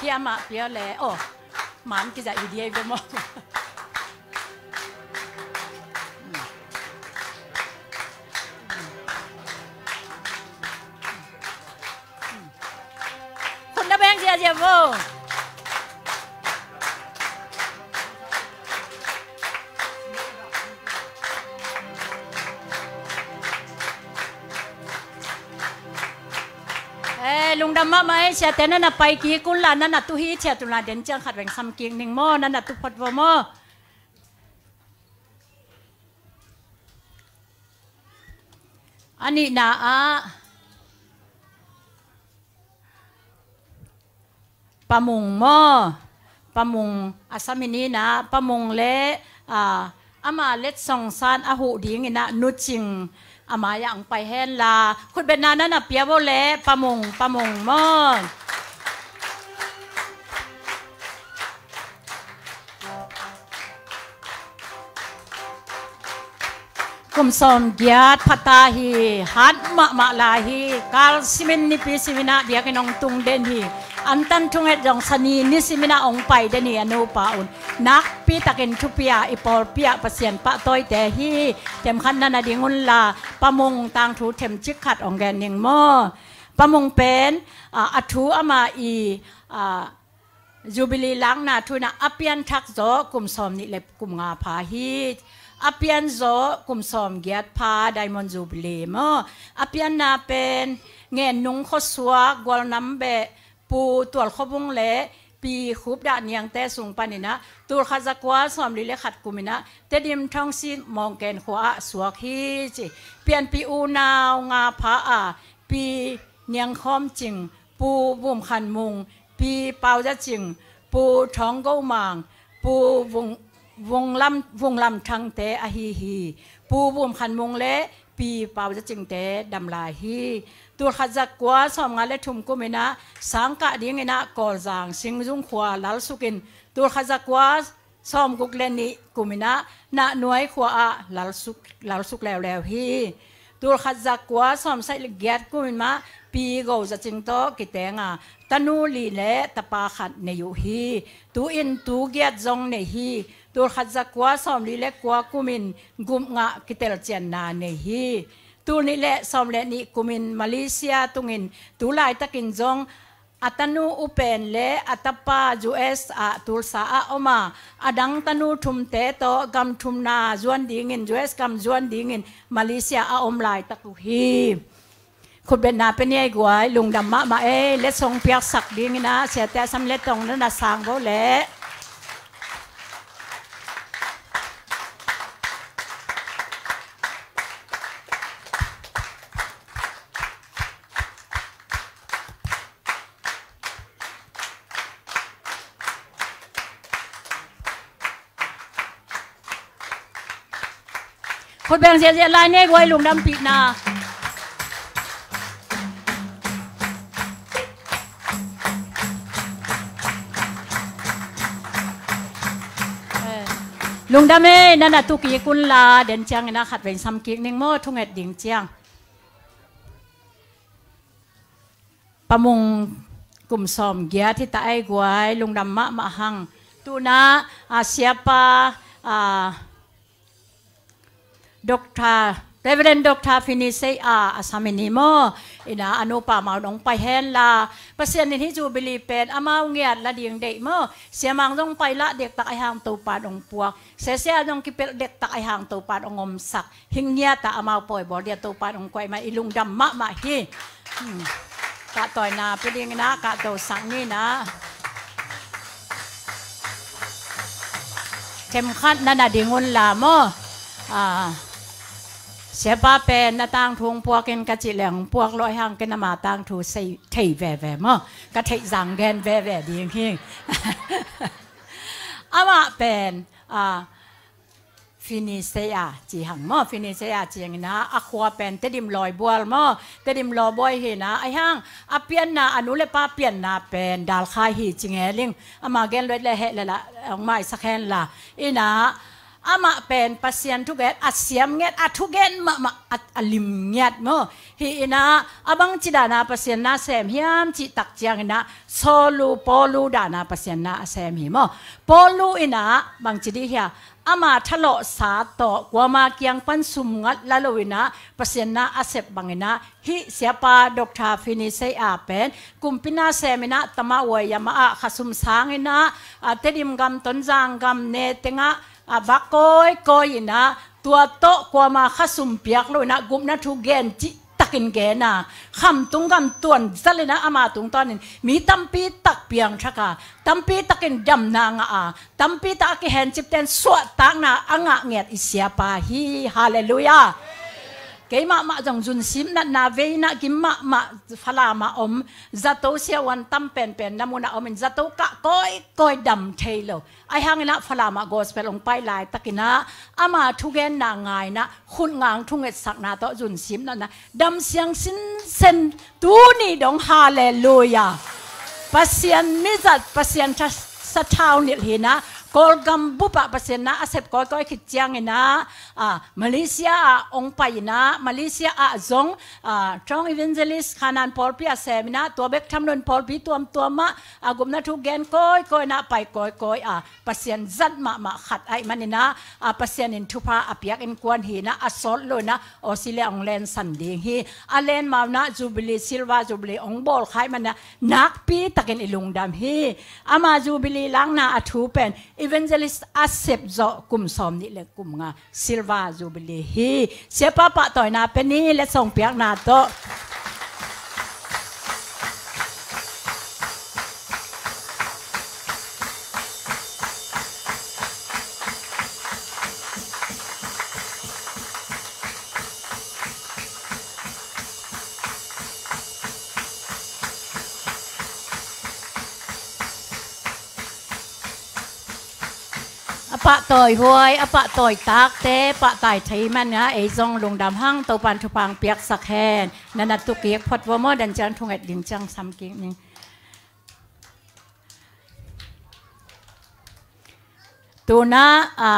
Hih amah pia le, oh, man kiza i dia i ve maw. Khut na beng ziahziah vo. Eh, lungdam mahmah ei, siate na na pai kik un la, na na tu hi ciat un la, den ciang khat veng sam kik ning maw, na na tu phot vo maw. A nihna ah Pa Mung maw? Pa Mung a sam hi ni-in ah, Pa Mung le, ah, ama letsong san a huh dingin ah Nu Cing a mai-ah hong pai hen la, khutbetna na na pia vo le, Pa Mung, Pa Mung maw? Kum sawm giat pha ta hi, hat mahmah lai hi, kal simin nipi simin ah biakinn hong tung den hi. Antan thunget zong sani ni simin ah hong pai den hi, a nupa un. Nakpi takin thupi a i pawlpi ah Pasian pahtawite hi, themkhat na na ding un la, Pa Mung tangthu themcik khat hong gen ning maw. Pa Mung pen, ah, a thu ama i, ah, Jubilee lakna thu-in ah a pianthak zawh kum sawm nih le kum nga pha hi. A pian zawh kum sawm giat pha, Diamond Jubilee maw. A pianna pen Ngennung khuasuak Gualnam beh Pu Tual Khua Vung le Pi Khup Dah Niangte sung panin ah tul khat za kua sawm li le khat kumin ah Tedim Thongsit Mawngken khua ah suak hi ci. Pianpih unau nga pha a, Pi Niang Khawm Cing, Pu Vum Khan Mung, Pi Pau Za Cing, Pu Thawng Go Mang, Pu Vung, Vung Lam, Vung Lam Thangte ahi hi. Pu Vum Khan Mung le Pi Pau Za Cingte dam lai hi. Tul khat za kua sawm nga le thum kumin ah sang kah dingin ah Kawlzang Singzung khua lalsukin tul khat za kua sawm guk le nih kumin ah Nahnuai khua ah lalsuk, lalsuk leuleu hi. Tul khat za kua sawm sagih le giat kumin mah Pi Go Za Cing tawh kiteng a, tanu li le tapa khat nei uh hi. Tu-in tu giat zong nei hi. Tul khat za kua sawmli le kua kumin gupngah kitelcianna nei hi. Tul nih le sawm le nih kumin Malaysia tungin tu laitakin zong a tanu upen le a tapa U S ah Tulsa ah om a, a dang tanu thumte tawh gam thumna zuan dingin, U S gam zuan dingin Malaysia a om laitak uh hi. Khutbetna pia ni ei guai, lungdam mahmah ei, letsong piaksak dingin ah, siate a sam le tong na na sang vo leh. Khut beng ziahziah lai ni ei guai, lungdampihna. Eh, lungdam ei, na na tu kik un la, den ciangin ah khatvei sam kik ning maw, thunget ding ciang. Pamung kum sawm giat hi ta ei guai, lungdam mahmah hang. Tu-in ah, a, siapa, a, Doctor, Reverend Doctor Finney Sei a, a sam hi ni maw. In ah a nupa amau in hong pai hen la. Pasian in hih Jubilee pen amau ngiat la ding deih maw. Siamang zong pai lah dektak ahih hang Topa in hong puak. Sesia zong kipelh dektak ahih hang Topa in hong omsak. Hih ngiat ah amau pawi bawl dia Topa in hong koih mah, i lungdam mahmah hi. Hmm. Kahtawina pia dingin ah, kahtosak ni in ah. Themkhat na na ding un la maw. Ah, siapa pen na tangthu hong puak in ka cih leng hong puak lo ahih hang ken ama tangthu sei thei veve maw. Ka theih zang gen veve ding hi. Amah pen, ah, Finney Sei a ci hang maw, Finney Sei a ci hang in ah, a khua pen Tedim Lawibual maw, Tedim Lawibual hi in ah, ahih hang a pianna, a nu le pa pianna pen Dalkhai hi ci ngeling, ama gen luat le heh le lah, hong maisak hen la, in ah, amah pen Pasian thugen, a siam ngiat, a thugen mahmah, a, a lim ngiat maw, hi in ah, a bangci dan a Pasian na sem hiam cih tak ciangin ah, Sawlu, Pawlu dan a Pasian na a sem hi maw, Pawlu in ah, bangci dih hia, ama thalawhsa tawh kuama kiang pan sum ngat la lo in ah Pasian na a sep bangin ah, hih siapa Doctor Finney Sei a pen kumpi na sem in ah Tamawa Yama ah khasum sang in ah, a, Tedim gam, Tonzang gam, Ne teng ah, a, vak kawikawi in ah, tua tawh kuama khasum piak lo in ah gupna thu gen cih takin gen a, khamtung gam tuan zal in ah ama tungtawnin mi tampi tak piangthak a, tampi takin damna ngah a, tampi tak a kihencipten suahtakna a ngah ngiat i siapa hi. Halleluiah. Kei mahmah zong zunsim natna vei in ah gim mahmah Falam ah om zato siavuan tam penpen na mun ah om in zato kah kawikawi dam thei lo. Ahih hangin ah Falam ah gospel hong pai laitakin ah ama thugenna ngai in ah khutngang thungetsakna tawh zunsim natna dam siang sinsen tuni dong, halleluiah. Pasian mizat, Pasian tha-, sathau nilh hi in ah Kawlgam bup ah Pasian na a sep kawikawi khit ciangin ah, a, Malaysia ah hong pai in ah, Malaysia ah zong, a, Trong Evangelist Khanan pawlpi a sem in ah, tua bek tham lo in pawlpi tuamtuam ah, a, gupna thu gen kawikawi in ah pai kawikawi a, Pasian zat mahmah khat ahih manin ah, a, Pasian in thupha a piak innkuan hi in ah, a sawt lo in ah Australia hong lensan ding hi. A len ma un ah Jubilee, Silver Jubilee hong bawl kha ahih manin ah nakpi takin i lungdam hi. Ama Jubilee lakna a thu pen Evangelist a sep zawh kum sawmnih le kum nga Silver Jubilee hi. Siapa pahtawina pia ni, letsong piakna tawh. A pahtawi huai, a pahtawi takte, pahtawi thei man a, ei zong lungdam hang, Topan thupha piaksak hen. Na na tu kik phot vo maw, dan ciang thunget ding ciang sam kik ning. Tu-in ah, a,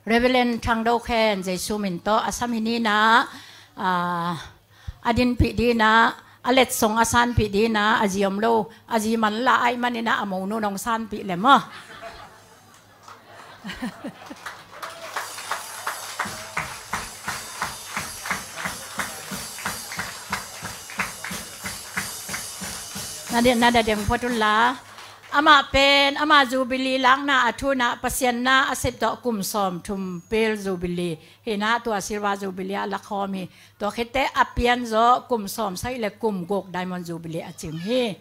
Reverend Thang Do Khen, Jesu min tawh, a sam hi ni in ah, a, a dinpih ding in ah, A letsong a sanpih dina a zi om lo, a zi man la aih manina a monu nong sanpih le maw. Na de, na de deng phot un la. Amah pen, amah Jubilee lakna a thunah Pasian na a sep tawh kum sawm thum pel Jubilee. Hinah tua Silver Jubilee ah la khawm hi. Tua khitte a pian zawh kum sawm sagih le kum guk Diamond Jubilee a cing hi.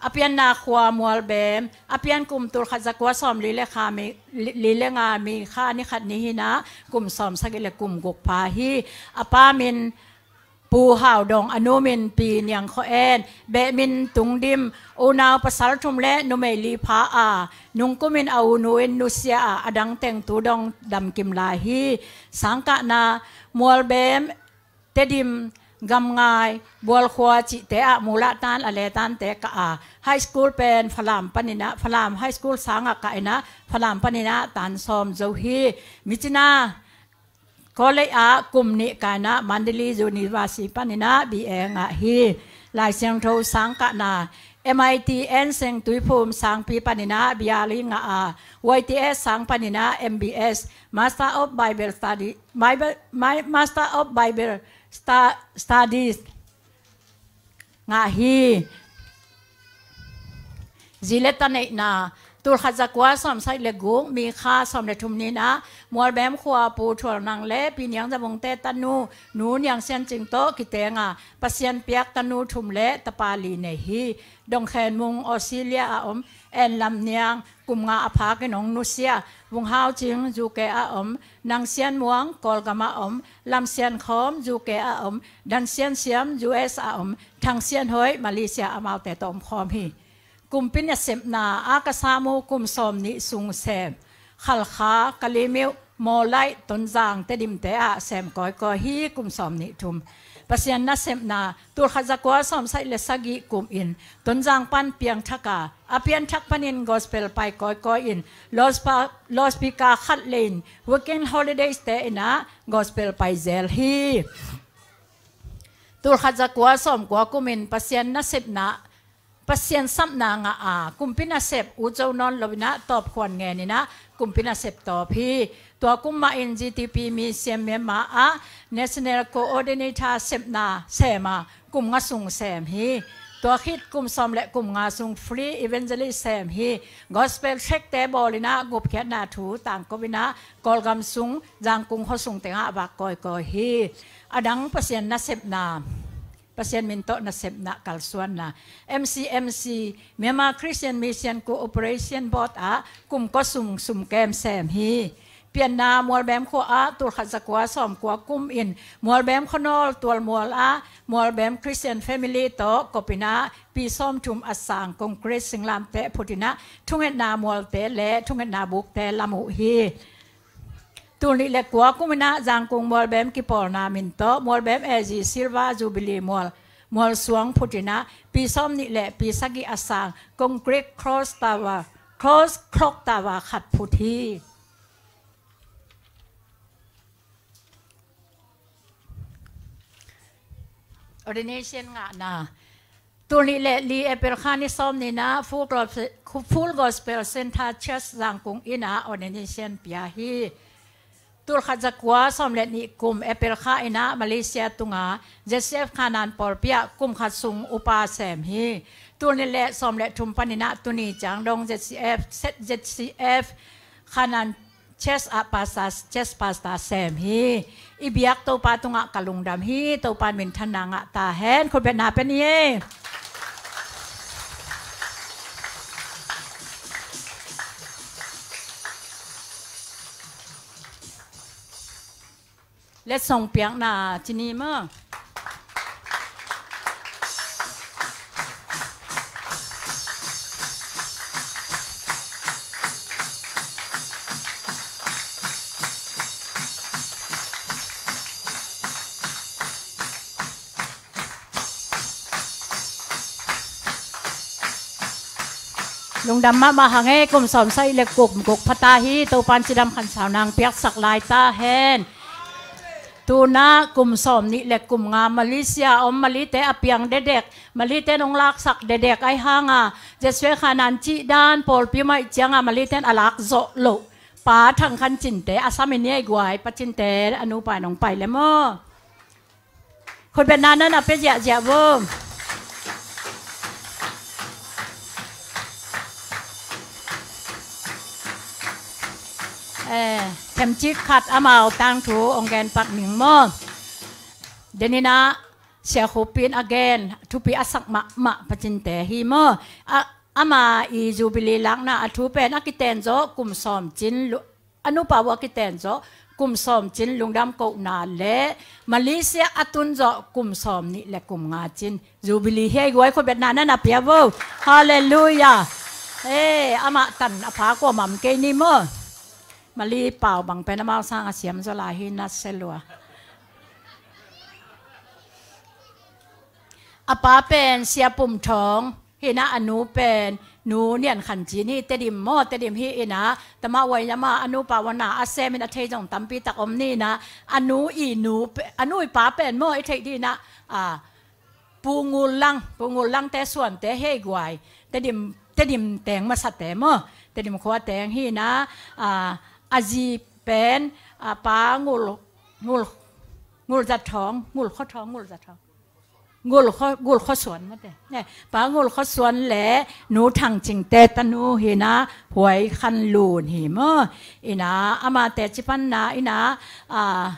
A pianna khua Mualbem, a pian kum tulkhat zakua sawm li le kha mi, li, li le nga mi kha ni khat ni hinah kum sawm sagih le kum guk pha hi. A pa min Pu Hau Dong, a nu min Pi Niang Khaw En, beh min Tung Dim, unau pasal thum le numei li pha a, nungkumin a u nu in nusia a, a dang teng tu dong damkim lai hi. Sangkahna Mualbem, Tedim, Gamngai, Bualkhua cihte ah mulahtan a letante kah a, high school pen Falam paninah, Falam high school sangah kah inah Falam paninah tan sawm zo hi. Micina College ah kum nih kainah Mandalay University paninah B A ngah hi. Lai Siangtho sangkahna M I T Enseng Tuiphum Sangpi paninah B R ngah a, Y T S sang paninah M B S, Master of Bible Study, Bible, Ma-, Master of Bible Sta-, Studies ngah hi. Zi le ta neihna, tulkhat zakua sawm sagih le guk, mi kha sawm le thum ninah, Mualbem khua Pu Thual Nang le Pi Niang Za Vungte tanu, Nu Niang Sian Cing tawh kiteng a, Pasian piak tanu thum le tapa li nei hi. Dong Khen Mung, Australia a om, En Lam Niang, kum nga a phakin hong nusia, Vung Hau Cing, U K a om, Nang Sian Muang, Kawlgam a om, Lam Sian Khawm, U K a om, Dan Sian Siam, U S a om, Thang Sian Hoih, Malaysia, amaute tawh om khawm hi. Kumpi nasepna a ka sam uh kum sawm nih sung sem, Khalkha, Kalemyo, Mawlaih, Tonzang, Tedimte ah sem kawikawi hi, kum sawm nih thum. Pasian nasepna, tulkhat zakua sawm sagih le sagih kum in Tonzang pan piangthak a, a pianthak panin gospel pai kawikawi in, loudspa-, loudspeaker khat le in weekend holidays te inah gospel pai zel hi. Tulkhat zakua sawmkua kumin Pasian nasepna, Pasian sapna ngah a, kumpi nasep ut zo nawn lo inah tawp khuan ngen inah kumpi nasep tawp hi. Tua kum mah in G T P mi siam Myanmar ah National Coordinator sepna sem a, kum nga sung sem hi. Tua khit kum sawm le kum nga sung free evangelist sem hi. Gospel tract te bawl inah gupkhiatna thu tangko inah Kawlgam sung Zangkung khuasung tengah vak kawikawi hi. A dang Pasian nasepna, Pasian min tawh nasepna kalsuanna, M C M C, Myanmar Christian Mission Cooperation Board ah kum kua sung sumkem sem hi. Pianna Mualbem khua ah tulkhat zakua sawmkua kum in Mualbem khuanawl Tualmual ah Mualbem Christian family tawh kop inah pi sawmthum a sang concrete singlamteh phut inah thungetna mualte le thungetna bukte lam uh hi. Tul nih le kua kum inah Zangkung Mualbem kipawlna min tawh Mualbem A Z Silver Jubilee mual, mual suang phut inah pi sawm nih le pi sagih a sang concrete cross tower, cross clock tower khat phut hi. Ordination ngahna. Tul nih le li April kha ni sawm ninah Full Gospel, Full Gospel Center Church Zangkung inah ordination pia hi. Tulkhat zakua sawm le nih kum April kha inah Malaysia tunga Z C F Khanan pawlpi ah kum khat sung upa sem hi. Tul nih le sawm le thum paninah tuni ciang dong Z C F, Z C F Khanan Church ah pastor, church pastor sem hi. I biak Topa tungah ka lungdam hi. Topa in minthanna ngah ta hen. Khutbetna pia ni e. Letsong piakna ci ni maw. Lungdam mahmah hang e, kum sawm sagih le kum guk pha ta hi. Topa in cidam khansau nang piaksak lai ta hen. Tuna kum sawm nih le kum nga Malaysia om, Malite a piang dedek, Malite nong laksak dedek ai hanga, Jesue khanan cih dan pawlpi maih cianga Maliten a lak zawh loh. Pa Thang Khan Cinte a sam in ei guai, Pa Cinte a nupa nong pai le maw. Khutbetna nan a pia ziahziah vo. Eh, themcik khat amau tangthu ong gen pak ning maw. Deninah Sia Khup in a gen thupi a sak mahmah Pa Cinte hi maw. A, ama i Jubilee lakna a thu pen a kiten zawh kum sawm cin lu-, a nupa uh a kiten zawh kum sawm cin lungdam kohna le Malaysia a tun zawh kum sawm nih le kum nga cin Jubilee hi ei guai, khutbetna nan a pia vo. Halleluiah. Eh, amah tan a pha kua mam kei ni maw. Mali pau bang pen amau sang a siam zaw lai hi na selua. A pa pen Sia Pum Thawng hi na, a nu pen Nu Nian Khan Cin hi, Tedim maw, Tedim hi ina, tama uai lama a nupa wana a semin a thei zong tampi tak om ni na, a nu i nu pe-, a nu i pa pen maw i theih di na, a, Pu Ngul Lang, Pu Ngul Lang te suante hei guai, Tedim, Tedim teng masate maw, Tedim khua teng hi na, a, a zi pen, a, Pa Ngul, Ngul, Ngul Za Thawng, Ngul Khaw Thawng, Ngul Za Thawng. Ngul Khaw, Ngul Khaw Suan mate. Ne, Pa Ngul Khaw Suan le Nu Thang Cing te tanu hi na, Huai Khan Lun hi maw. Ina, amate cipanna, ina, a,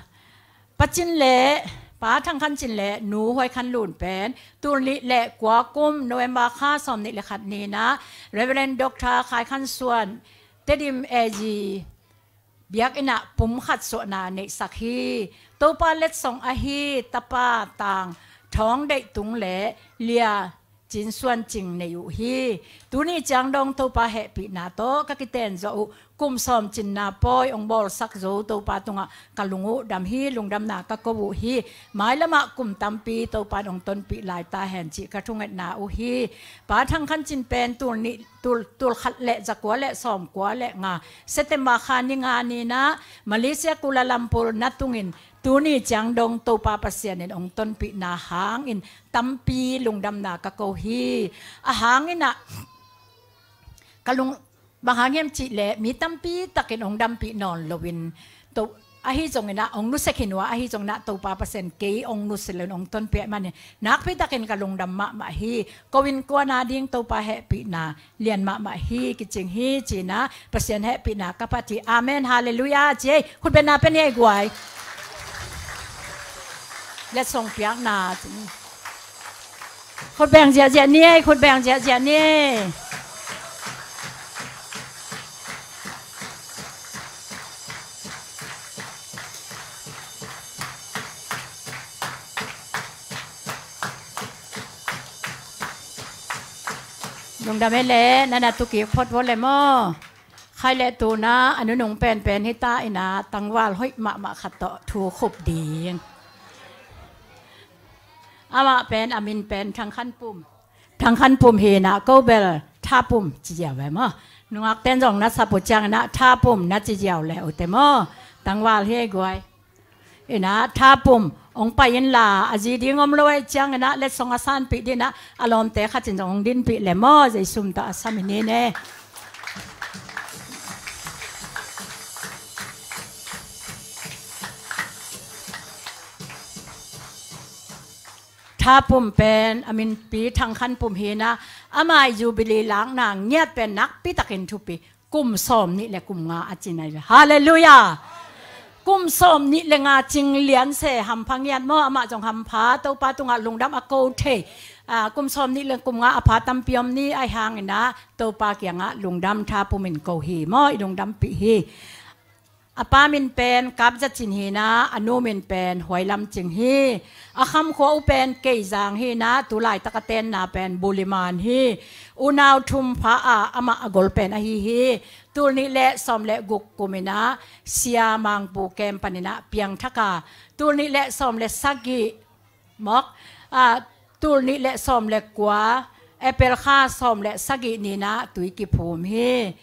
Pa Cin le, Pa Thang Khan Cin le Nu Huai Khan Lun pen, tul nih le kua kum November kha sawm nih le khat ni na, Reverend Doctor Khai Khan Suan, Tedim A G biakinn ah pum khat suahna neihsak hi. Topa letsong ahi tapa Tang Thawng Deih Tung le Lia Cin Suan Cing nei uh hi. Tuni ciang dong Topa hehpihna tawh ka kiten zawh uh kum sawm cinna pawi ong bawlsak zo Topa tungah ka lung uh dam hi, lungdamna ka ko uh hi. Mailamah kum tampi Topa in ong tonpih lai ta hen cih ka thungetna uh hi. Pa Thang Khan Cin pen tul nih, tul, tul khat le za kua le sawm kua le nga, September kha ni nga ni na, Malaysia Kuala Lumpur na tungin tuni ciang dong Topa Pasian in ong tonpihna hangin tampi lungdamna ka ko hi. A hangin ah ka lung, bang hang hiam cih leh mi tampi takin ong dampih nawn loin, to, ahi zongin ah ong nusia khin uh a, ahi zongin ah Topa Pasian kei ong nusia loin ong tonpih ahih manin nakpi takin ka lungdam mahmah hi. Ko innkuan a ding Topa hehpihna lian mahmah hi, kicing hi, ci-in ah Pasian hehpihna ka phat hi. Amen, halleluiah ci ei. Khutbetna pia ni ei guai. Letsong piakna ci ni. Khut beng ziahziah ni ei, khut beng ziahziah ni ei. Lungdam ei leh, na na tu kik phot vo le maw. Khai leh tuna a nunung penpen hi ta in ah tangval hoih mahmah khat tawh thu khup ding. Amah pen a min pen Thang Khan Pum. Thang Khan Pum hi in ah ko bel Tha Pum ci ziau ve maw. Nungak ten zong na sap uh ciangin ah Tha Pum na ci ziau le uh te maw. Tangval hi ei guai. In ah Tha Pum ong pai inla a zi ding om lo ei ciangin ah letsong a sanpih ding in ah a lawmte khat in zong ong dinpih le maw, Jesu min tawh a sam hi ni ne. Tha Pum pen a minpi Thang Khan Pum hi in ah, ama i Jubilee lakna ngiat pen nakpi takin thupi, kum sawm nih le kum nga a ci nai ve. Halleluiah. Kum sawm nih le nga cing lian se hampha ngiat maw, amah zong hampha Topa tungah lungdam a ko thei. Ah, kum sawm nih le kum nga a pha tampi om ni, ahi hangin ah Topa kiangah lungdam Tha Pum in ko hi maw, i lungdampih hi. A pa min pen Kap Za Cin hi in ah, a nu min pen Huai Lam Cing hi. A khamkhua uh pen Keizang hi in ah, tu laitak a tenna pen Buliman hi. Unau thum pha a, amah a gol pen ahi hi. Tul nih le sawm le guk kum in ah Sia Mang Pu kem panin ah piangthak a, tul nih le sawm le sagih mawk, ah, tul nih le sawm le kua, April kha sawm le sagih ni in ah tui kiphum hi.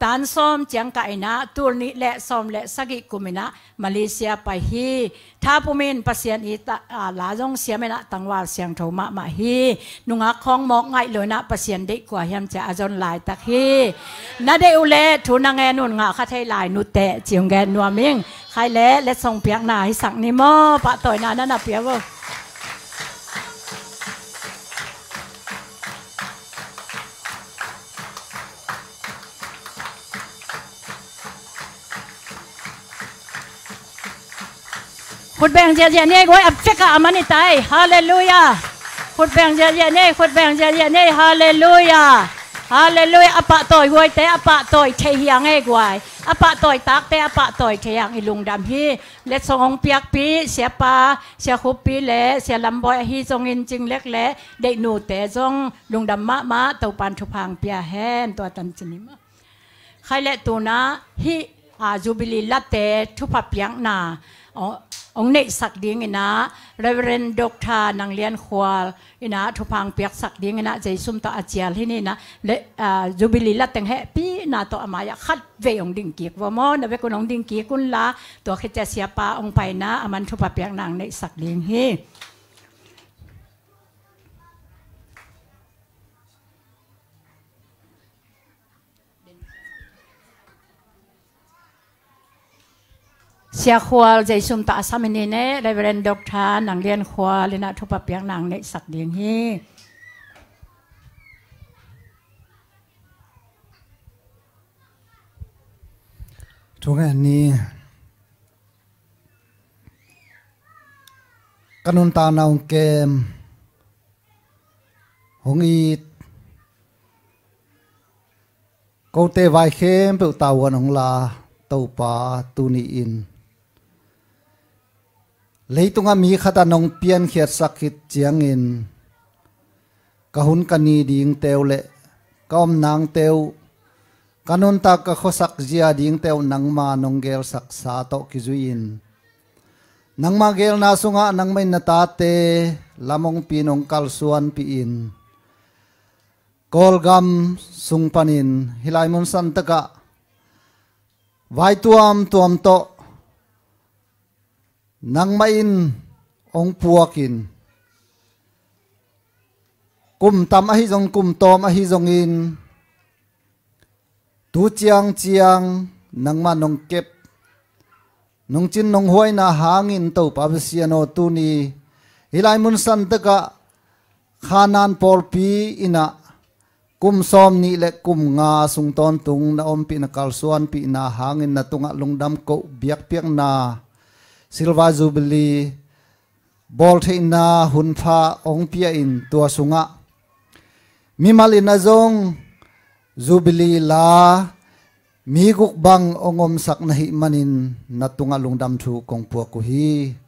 tan sawm ciang kah in ah, tul nih le sawm le sagih kum in ah Malaysia pai hi. Tha pum in Pasian i ta, a, la zong siam in ah tangval siangtho mahmah hi. Nungak khawng mawk ngaih lo in ah Pasian deih kua hiam ci a zon laitak hi. Na deih uh leh thu na ngen un, ngah kha thei lai nuteh ci hong gen nuam ing. Khai leh letsong piakna hisak ni maw, pahtawina na na pia uh. Khut beng ziahziah ni ei guai, a pek ah a man i tai. Halleluiah. Khut beng ziahziah ni ei, khut beng ziahziah ni ei. Halleluiah. Halleluiah. A pahtawi guaite a pahtawi thei hi hang ei guai. A pahtawi takte a pahtawi thei hang, i lungdam hi. Letsong hong piakpih Siapa, Sia Khuppi le Sia Lambawi ahi zongin Cinglek le deihnute zong lungdam mahmah, Topan thupha hong pia hen. Tua tan ci ni maw. Khai leh tu in ah hih, a, Jubilee late thupha piakna, o, hong neihsak ding in ah Reverend Doctor Nang Lian Khual in ah thupha hong piaksak ding in ah Jesu min tawh a cial hi ni in ah, le, a, Jubilee la teng hehpihna tawh a mai-ah khat vei hong ding kik vua maw. Na vekun hong ding kik unla, tua khit ciang Siapa hong pai in ah a man thupha piakna hong neihsak ding hi. Sia Khual Jesu min tawh a sam hi ni ei, Reverend Doctor Nang Lian Khual in ah thupha piakna hong neihsak ding hi. Thu ngen ni. Ka nuntakna hong kem, hong it, kote vai khempeuh tavuan hong la Topa, tuni-in leitungah mi khat a nong piankhiatsak khit ciangin ka hun ka ni dingte uh le ka om nangte uh, ka nuntak ka khuasak zia dingte uh nangma nong gelsaksa tawh kizui-in nangma gelna sungah nangmah in na tate lam hong pi-in hong kalsuanpih-in Kawlgam sung panin hih lai mun santakah vai tuamtuam tawh nangmah in hong puakin, kum tam ahi zong, kum tawm ahi zongin, tu ciangciang nangmah nong kep, nong cin nong huaina hangin Topa Pasian aw, tuni hih lai mun santakah Khanan pawlpi in ah kum sawmnih le kum nga sung tawntung na ompih, na kalsuanpihna hangin na tungah lungdam koh biakpiakna Silver Jubilee bawltheihna hunpha hong pia-in, tua sungah mimal in ah zong Jubilee la mi guk bang hong omsak na hih manin na tungah lungdam thu kong puak uh hi.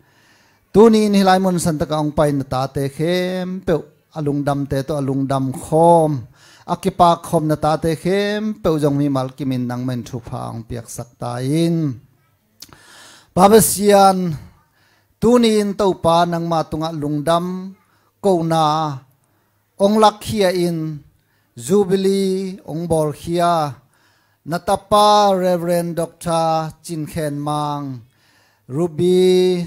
Tuni-in hih lai mun santakah hong pai na tate khempeuh, a lungdamte tawh a lungdam khawm, a kipak khawm na tate khempeuh zong mimal kimin nangmah in thupha hong piaksak ta in. Pa Pasian, tuni-in Topa nangma tungah lungdam kohna hong lakkhia-in, Jubilee hong bawlkhia na tapa Reverend Doctor Cin Khen Mang, Ruby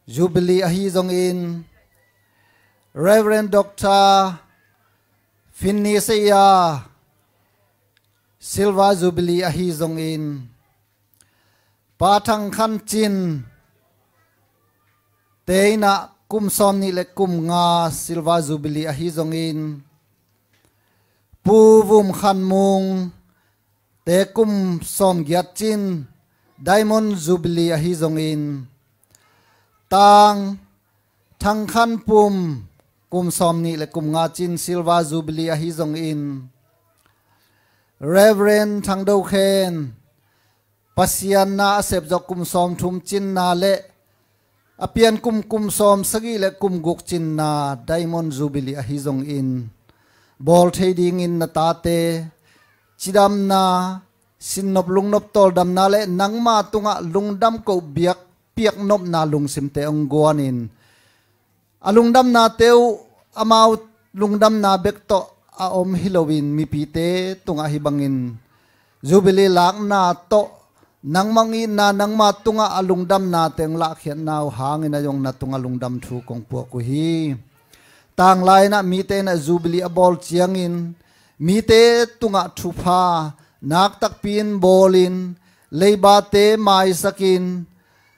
Jubilee ahi zongin, Reverend Doctor Finni Saya, Silver Jubilee ahi zongin, Pa Thang Khan Cin te in ah kum sawmnih le kum nga Silver Jubilee ahi zongin, Pu Vum Khan Mung te kum sawmgiat cin Diamond Jubilee ahi zongin, Tang Thang Khan Pum kum sawmnih le kum nga cin Silver Jubilee ahi zongin, Reverend Thang Do Khen Pasian na a sepzawh kum sawmthum cinna le a pian kum, kum sawmsagih le kum guk cinna Diamond Jubilee ahi zongin, bawl thei dingin na tate cidamna, sinnop lungnop tawldamna le nangma tungah lungdam koh biak piaknopna lungsimte hong guanin, a lungdamnate uh amau lungdamna bek tawh a om hi loin, mipite tungah hih bangin Jubilee lakna tawh nangmah hong itna, nangma tungah a lungdamna teng lahkhiatna uh hangin a zong na tungah lungdam thu kong puak uh hi. Tanglai inah mite inah Jubilee a bawl ciangin mite tungah thupha naktakpi in bawlin, leibate maisakin,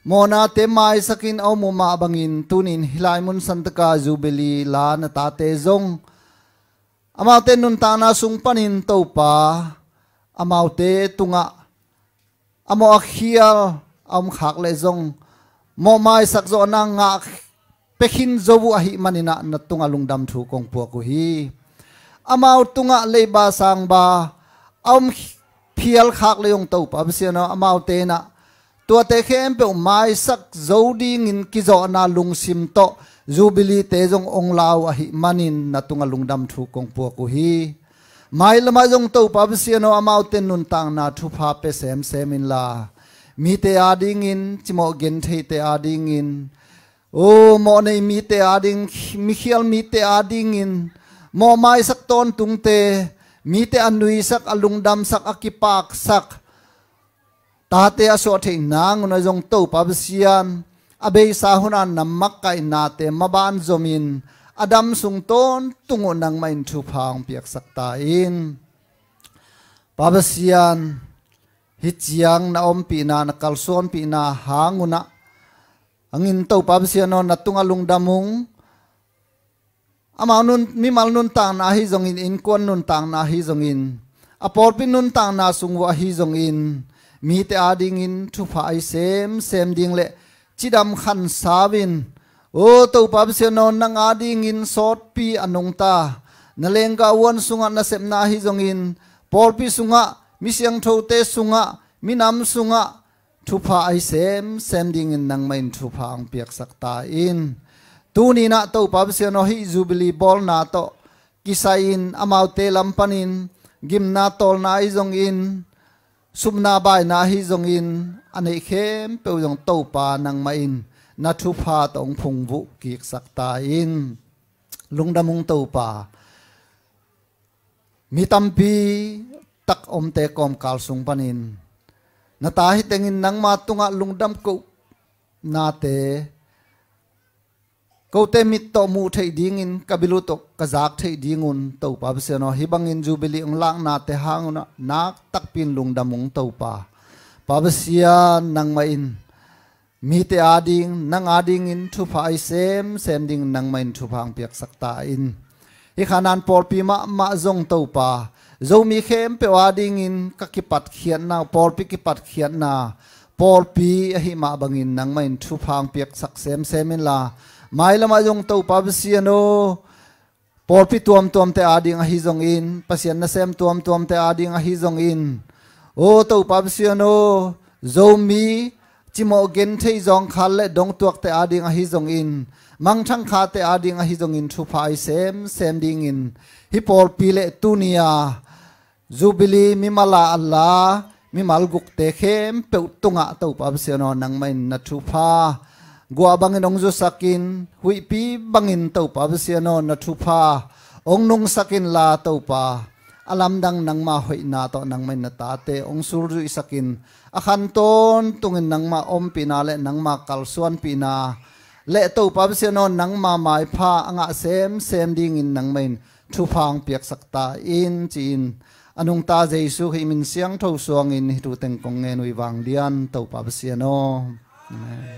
mawhnate maisakin a om uh mah bangin tunin hih lai mun santaka Jubilee la na tate zong amaute nuntakna sung panin Topa amaute tungah a mawh a khial a om khak leh zong mawh maisak zawhna ngah pia khin zo uh ahih maninah na tungah lungdam thu kong puak uh hi. Amau tungah leiba sangba a om phial khak leh zong Topa Pasian aw, amaute inah tuate khempeuh maisak zo dingin kizawhna lungsim tawh Jubilee te zong ong la uh ahih manin na tungah lungdam thu kong puak uh hi. Mailamah zong Topa Pasian aw, amaute nuntakna thupha pia semsem inla, mite adingin, cimawh gentheite adingin, o mawh nei mite ading, mikhial mite adingin, mawh maisak tawntungte, mite a nuisak, a lungdamsak, a kipaksak tate a suah theih nangun a zong Topa Pasian, a beisa huna na makkaihnate maban zomin a dam sung tawntung uh nangmah in thupha hong piaksak ta in. Pa Pasian, hih ciang na ompihna, na kalsuanpihna hangunah hangin Topa Pasian aw, na tungah lungdam ung. Amau nun, mimal nuntakna ahi zongin, innkuan nuntakna ahi zongin, a pawlpi nuntakna sung uh ahi zongin, mite adingin thupha ahi semsem ding le cidam khansau in, o Topa Pasian aw, nang adingin sawtpi a nungta, na lenggah huan sungah nasepna ahi zongin, pawlpi sungah, mi siangthote sungah, minam sungah, thupha ahi semsem dingin nangmah in thupha hong piaksak ta in. Tuninah Topa Pasian aw, hih Jubilee bawlna tawh kisai-in amaute lam panin gimna tawlna ahi zongin, supna baina ahi zongin, a neih khempeuh zong Topa nangmah in na thupha tawh hong phungvuh kiksak ta in. Lungdam ung Topa. Mi tampi tak omte kawmkal sung panin na ta hi tengin nangma tungah lungdam kohnate kote mit tawh muh theih dingin, ka bil uh tawh ka zak theih dingun Topa Pasian aw, hih bangin Jubilee hong laknate hangunah nak takpi in lungdam ung Topa. Pa Pasian, nangmah in mite ading, nang adingin thupha ahi semsem dingin nangmah in thupha hong piaksak ta in. Hih Kanaan pawlpi mahmah zong Topa, Zomi khempeuh adingin ka kipatkhiatna, pawlpi kipatkhiatna pawlpi ahih mah bangin nangmah in thupha hong piaksak semsem inla, mailamah zong Topa Pasian aw, pawlpi tuamtuamte ading ahi zongin, Pasian nasem tuamtuamte ading ahi zongin, o Topa Pasian aw, Zomi cimawh genthei zawngkhal le dongtuakte ading ahi zongin, mangthangkhate ading ahi zongin thupha ahi semsem dingin hih pawlpi le tuni-a Jubilee mimal a la, mimal gukte khempeuh tungah Topa Pasian aw, nangmah in na thupha guah bangin hong zusakin, huihpi bangin Topa Pasian aw, na thupha hong nungsak inla Topa, a lamdang nangma hoihna tawh nangmah in na tate hong sulzuihsakin, a khan tawntungin nangma ompihna le nangma kalsuanpihna le Topa Pasian aw, nangma maipha a ngah semsem dingin nangmah in thupha hong piaksak ta in, ci-in a nungta Jesu Khrih min siangtho suangin hih thu teng kong ngen uh hi, vanglian Topa Pasian aw. Amen.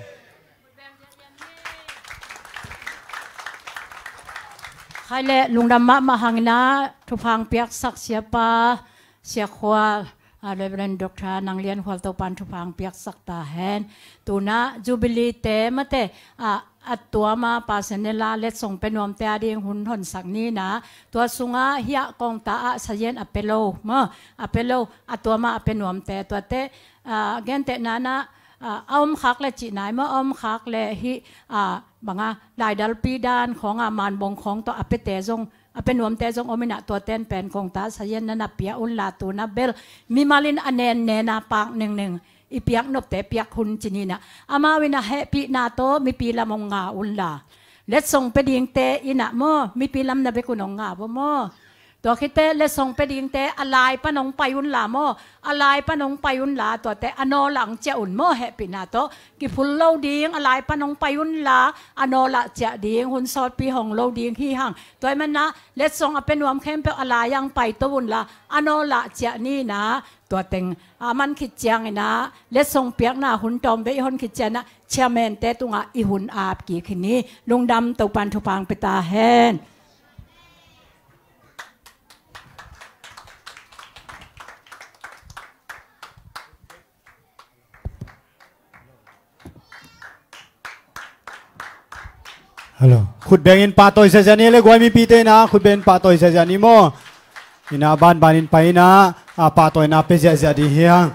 Khai le lungdam mahmah hangin ah thupha hong piaksak Siapa, Siakhua, ah, Reverend Doctor Nang Lian Khual Topan thupha hong piaksak ta hen. Tunah Jubilee te mate, ah, a tuama personal a letsong pia nuamte ading hun honsak ni na. Tua sungah hiah kongta ah sayen a pia lo maw, a pia lo, a tuama a pia nuamte tuate, ah, gentehna na, ah, a om khak le cih nai maw, a om khak le hih, ah, banga laidalpi dan khawngah manbawng khawng tawh a piate zong, a pia nuamte zong om inah, tuaten pen kongta sayen na na pia unla, tuna bel mimal in a nennena pak nengneng i piak nopte piak hun ci ninah, amau in a hehpihna tawh mipi lam hong nga unla, letsong pia dingte inah maw, mipi lam na bek un hong nga vua maw. Tua khit teh letsong pia dingte a lai pan hong pai unla maw, a lai pan hong pai unla, tuate a nawl ah hong ciah un maw, hehpihna tawh. Kiphul lo ding, a lai pan hong pai unla, a nawl ah ciah ding, hun sawtpi hong lo ding hi hang. Tua ahih manin ah letsong a pia nuam khempeuh a lai ah hong paito unla, a nawl ah ciah ni in ah, tua teng a man khit ciangin ah, letsong piakna hun tawmvei i hon khit ciangin ah, chairman-te tungah i hun ap kik hi ni. Lungdam, Topa'n thupha hong pia ta hen. Hello. Khutbeng in pahtawi ziahziah ni le, guai, mipite in ah khutbeng in pahtawi ziahziah ni maw. In ah banban in pai in ah, a pahtawina pia ziahziah ding hi hang.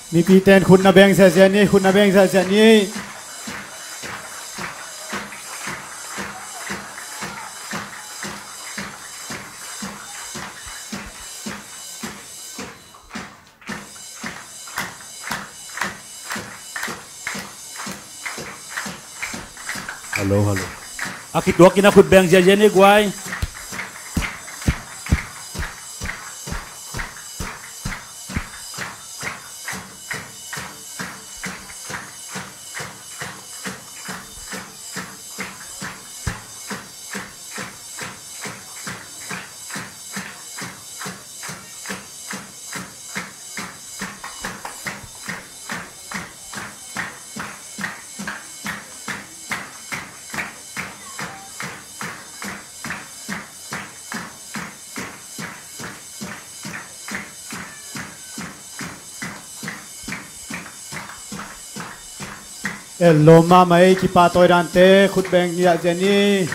Mipite in khut na beng ziahziah ni, khut na beng ziahziah ni. Hello, hello. A kituak in a khut beng ziahziah ni, guai. Ellawm mahmah ei, kipahtawi dante khut beng ziahziah ni.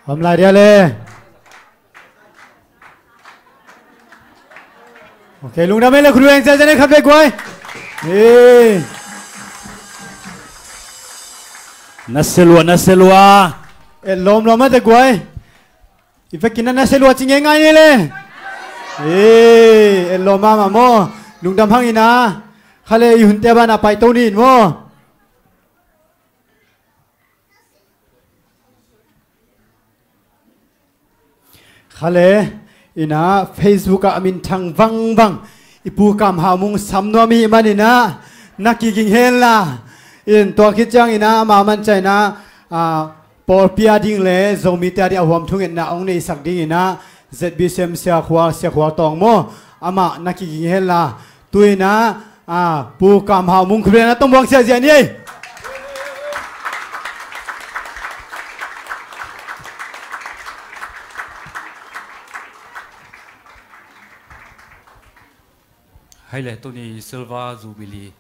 Om lai dia le. Ok, lungdam ei le, khut beng ziahziah ni khat vei, guai. Ei. Na sia lua, na sia lua. Eh, lawmlawm mah teh, guai. I vekin na sia lua ci ngeingai ni le. Ei, eh, lawm mahmah maw. Lungdam hang in ah. Kha le, i hunte a banah paito ni in maw. Kha le, in ah Facebook ah a minthang vangvang i Pu Kam Hau Mung sam nuam i hih manin ah na kiging hen la. In tua khit ciangin ah ama man ciangin ah, ah, pawlpi a ding le Zomite a ding a huam thungetna hong neihsak dingin ah Z B C M Sia Khual, Sia Khual Tawng maw, amah na kiging hen la. Tu-in ah A, Pu Kam Hau Mung Khubren a tongbuang siahsiah ni ei. Hai le tuni Silver Jubilee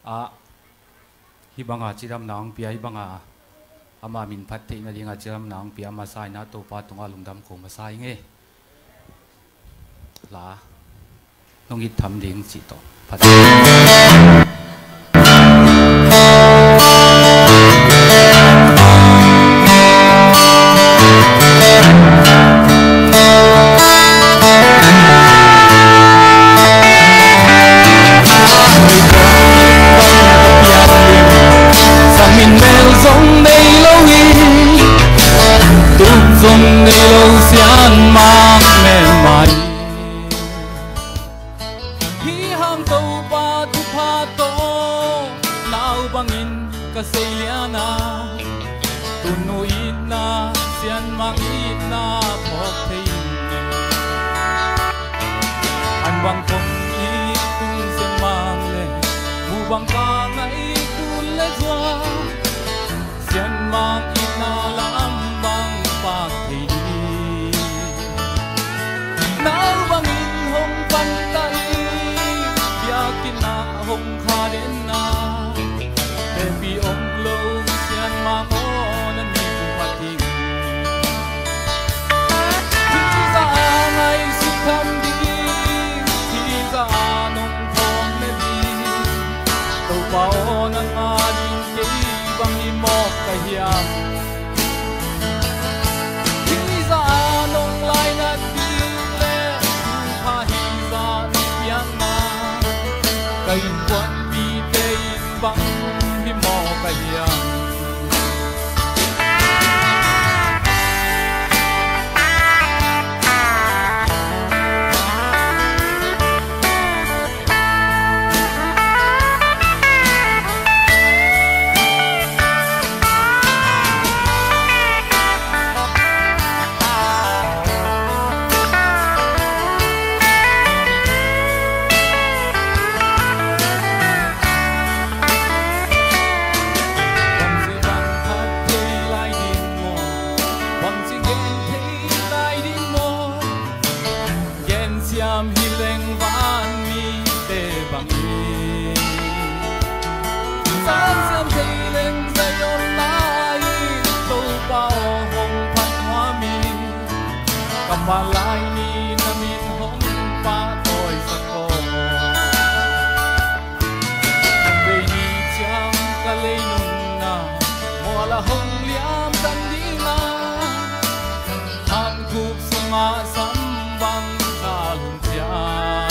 ah hih banga cidamna hong pia, hih banga ama min phat theihna dinga cidamna hong pia a masa in ah Topa tungah lungdam ko masa ing e. La nong it tham ding cih tawh phat. Sa min mel zong nei lo hi, tuk zong nei lo sian mang mel mai. Hi hang Topa thupha tawh nau bangin ka sei lian a, tunu itna sianmang itna phawk thei in. An bang kong it tun sianmang le mu bang ka ngaih tun le zua, sianmang itna lam bang pak thei ding. Nau bangin hong panta in biakinn ah hong kha den a, tepi om lo sianmang aw na ni phat ding. Hi zah a ngaihsut tham ding, hi zah a nong phawk na ding, Topa aw nang a ding kei bang hi mawk ka hiam? Hi zah a nong lainat ding le thupha hi zah nong piakna, ka innkuanpihte in bang hi mawk ka hiam? Bangci bang phat thei lai ding maw? Bangci gen thei lai ding maw? Gen siam hi leng van mite bangin, san siam thei leng Zion lai-in Topa aw hong phat nuam in, ka pha lai ni na min hong pahtawi sak aw. Vei ni ciang ka lei nunna mual ah hong liam tan ding a, han khuk sungah sam bang ka lum ciang,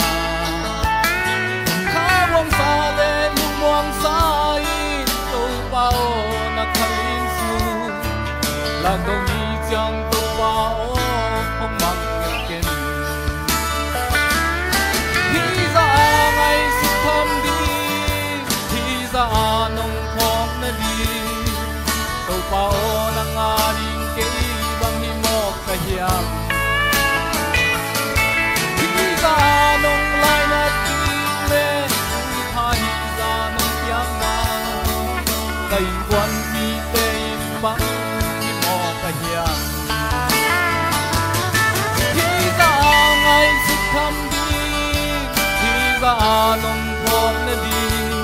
kha buang sa le lum buang sa in Topa aw na khalin su, lak dong ni ciang Topa aw hong mang nget ken. Hi zah a ngaihsut tham ding, hi zah a nong phawk na ding, Topa aw nang a ding kei bang hi mawk ka hiam? Hi zah a nong lainat ding le thupha hi zah nong piakna, ka innkuanpihte in bang hi mawk ka hiam? Hi zah a ngaihsut tham ding, hi zah a nong phawk na ding,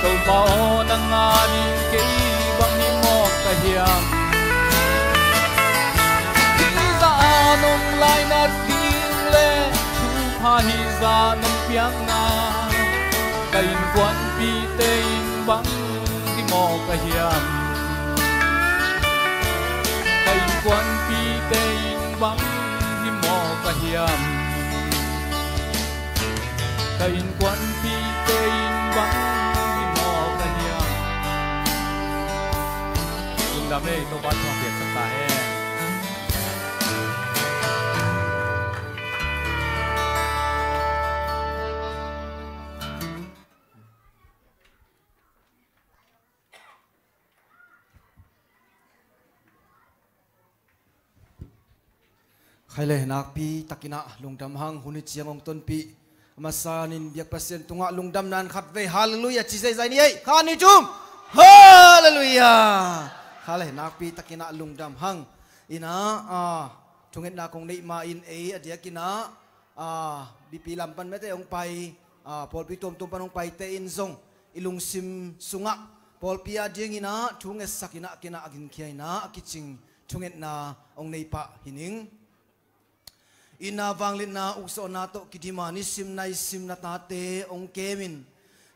Topa aw nang a ding kei bang hi mawk ka hiam? Hi zah a nong lainat ding le thupha hi zah nong piakna, ka innkuanpihte in bang hi mawk ka hiam? Ka innkuanpihte in bang hi mawk ka hiam? Ka innkuanpihte in bang hi mawk ka hiam? Lungdam ei, Topa thupha piaksak ta hen. Khai le nakpi takin ah lungdam hang, hun i ciang hong tonpih Masa in biak Pasian tungah lungdam nan khat vei, halleluiah ci zeizai ni ei. Khat, nih, thum. Halleluiah. Kha le, nakpi takin ah lungdam hang. Inah, ah, thungetna kong neih ma in ei a diakin ah, ah, bipi lam pan mete hong pai, ah, pawlpi tuamtuam pan hong paite in zong i lungsim sungah pawlpi a dingin ah thu ngetsak inah kinah a ginkhia inah a kicing thungetna hong nei pah hi ning. Inah vangliatna ukzawhna tawh kidima nisim naisim na tate hong kemin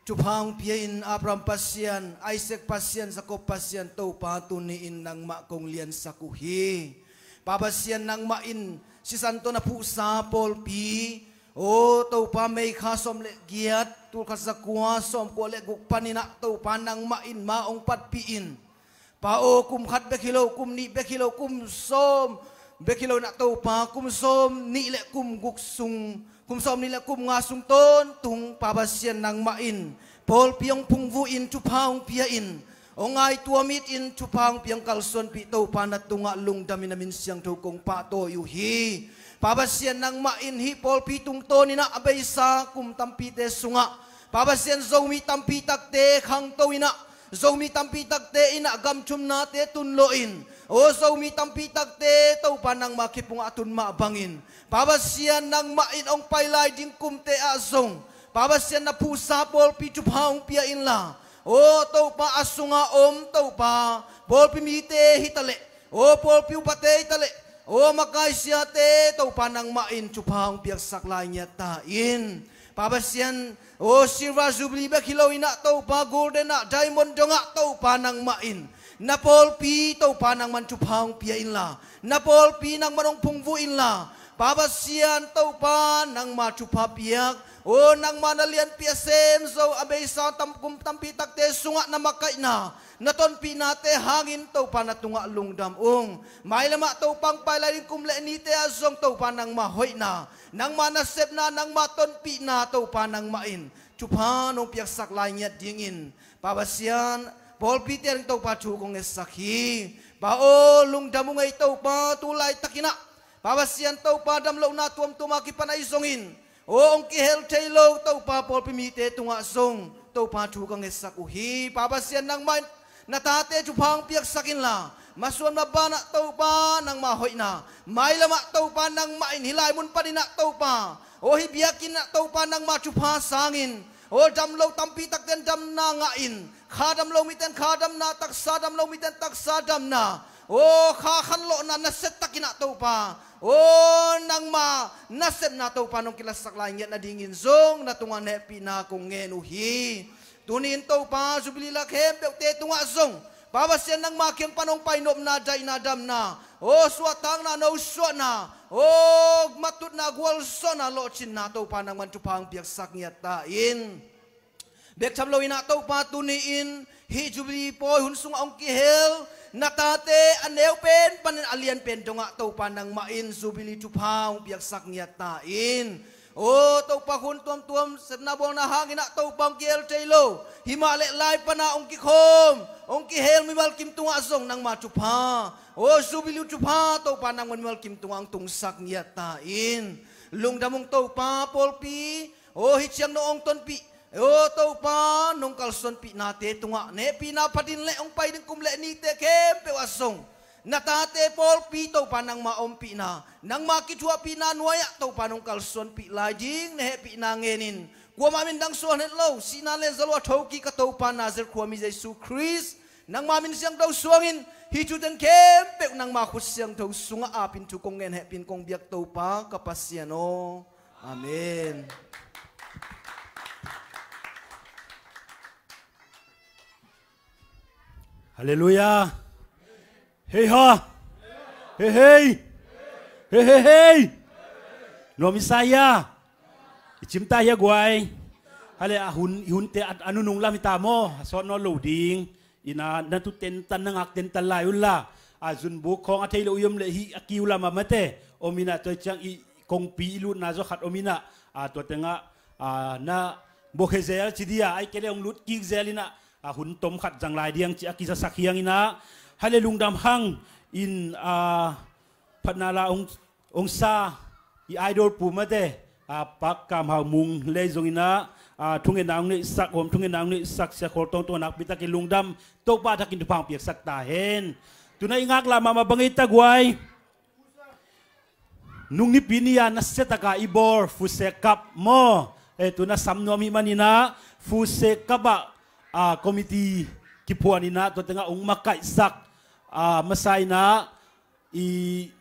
thupha hong pia in Abraham Pasian, Isaac Pasian, Jacob Pasian Topa tuni in nangmah kong liansak uh hi. Pa Pasian nangmah in sisan tawh na phuhsa pawlpi, o Topa meikha sawm le giat, tulkhat zakua sawmkua le guk panin ah Topa nangmah in ma hong patpih in. Pa aw, kum khat bek hi lo, kum nih bek hi lo, kum sawm bek hi lo inah Topa, kum sawm nih le kum guk sung, kum sawm nih le kum nga sung tawntung Pa Pasian nangmah in pawlpi hong phungvuh in thupha hong pia in, hong ngaihtuam it in thupha hong pia hong kalsuanpih Topa na tungah lungdam in a min siangtho kong pahtawi uh hi. Pa Pasian nangmah in hih pawlpi tungtawn inah a beisa kum tampite sungah Pa Pasian Zomi tampi takte khangto inah Zomi tampi takte inah gam thumnate tun lawh in, o Zomi tampi takte Topa nangma khipungah a tun mah bangin Pa Pasian nangmah in hong pai lai ding kumte ah zong Pa Pasian na phuhsa pawlpi thupha hong pia inla, o Topa a sunga om Topa pawlpi mite hi taleh, o pawlpi upate hi taleh, o makai siate Topa nangmah in thupha hong piaksak lai ngiat ta in. Pa Pasian, o silver jubilee bek hi lo inah Topa golden ah diamond dongah Topa nangmah in na pawlpi Topa nangman thupha hong pia inla, na pawlpi nangman hong phungvuh inla, Pa Pasian Topa nangma thupha piak, o nangma na lianpi a sem zo a beisa tam kum tampi takte sungah na makaihna na tonpihnate hangin Topa na tungah lungdam ung. Mailamah Topa hong pai lai ding kum le nite ah zong Topa nangma hoihna, nangma nasepna, nangma tonpihna Topa nangmah in thupha nong piaksak lai ngiat dingin Pa Pasian pawlpite ading Topa thu kong ngetsak hi. Pa aw, lungdam ung ei Topa, tu laitakin ah Pa Pasian Topa damlohna tuamtuam a kipan ahi zongin, o hong kihel thei lo Topa pawlpi mite tungah zong Topa thu ka ngetsak uh hi. Pa Pasian nangmah in na tate thupha hong piaksak inla, masuan maban ah Topa nangma hoihna, mailamah Topa nangmah in hih lai mun panin ah Topa, o hih biakinn ah Topa nangma thupha sangin, o damlo tampi takte in damna ngah in, kha damlo mite in kha damna, taksa damlo mite in taksa damna, o kha khanlawhna nasia takin ah Topa, o nangma nasepna Topa nong kilatsak lai ngiat nadingin zong na tungah hehpihna kong ngen uh hi. Tuni in Topa jubilee la khempeuhte tungah zong Pa Pasian nangma kiang pan hong pai nopna, daihna, damna, o suahtakna, nosuahna, o matutna, gualzawhna, lawhcinna Topa nangman thupha hong piaksak ngiat ta in. Bek tham lo inah Topa tuni in hih jubilee pawi hun sungah hong kihel na tate a neu pen panin a lian pen dongah Topa nangmah in jubilee thupha hong piaksak ngiat ta in. O Topa, hun tuamtuam sepna bawlna hangin ah Topa hong kihel thei lo, himah le lai pana hong kikhawm, hong kihel mimal kim tungah zong nangma thupha, o jubilee thupha Topa nangman mimal kim tungah hong tungsak ngiat ta in. Lungdam ung Topa, pawlpi, o hih ciang nong hong tonpih, o Topa nong kalsuanpihnate tungah hehpihna phatin le hong pai ding kum le nite khempeuh ah zong na tate pawlpi Topa nangma ompihna, nangma kithuahpihna nuai-ah Topa nong kalsuanpih lai ding na hehpihna ngenin, kuamah min dang suang het lo, sihna le zalo a thokik ka Topa Nazareth khuami Jesu Khrist nangma min siangtho suangin hih thuteng khempeuh nangma khut siangtho sungah apin thu kong ngen hehpin kong biak Topa ka Pasian aw. Amen. Halleluiah. Hei ha. Hei hei. Hei hei hei. Nuam i sa hia? I cimta hia guai? Hale a hun, i hunte a, a nunung lam hi ta maw? A sawt nawn lo ding. Ina na tu tentan na ngak tentan lai unla, a zunbuk khawng a thei lo i om leh hih a kiu lam a mate om ina, tua ciang i kongpi i lutna zaw khat om ina, a tua tengah a na bokhe zel ci dia, ai kei le hong lut kik zel ina, a hun tom khat zang lai diang ci a kizasak hiang ina. Hale lungdam hang in, a phatna la hong, hong sa i idol pu mate, A pak Kam Hau Mung lei zong inah, a, thungetna hong neihsak, hawm thungetna hong neihsak, Sia Khawl Tawng tawh nakpi takin lungdam, Topa thakin thupha hong piaksak ta hen. Tuna i ngak lam mahmah bang ei ta guai. Nung nipi ni-a nasiataka i bawl Fuse Cup maw? E, tuna sam nuam hi maninah Fuse Cup ah, a, committee kiphuan inah tua tengah hong makaihsak, a, masa inah i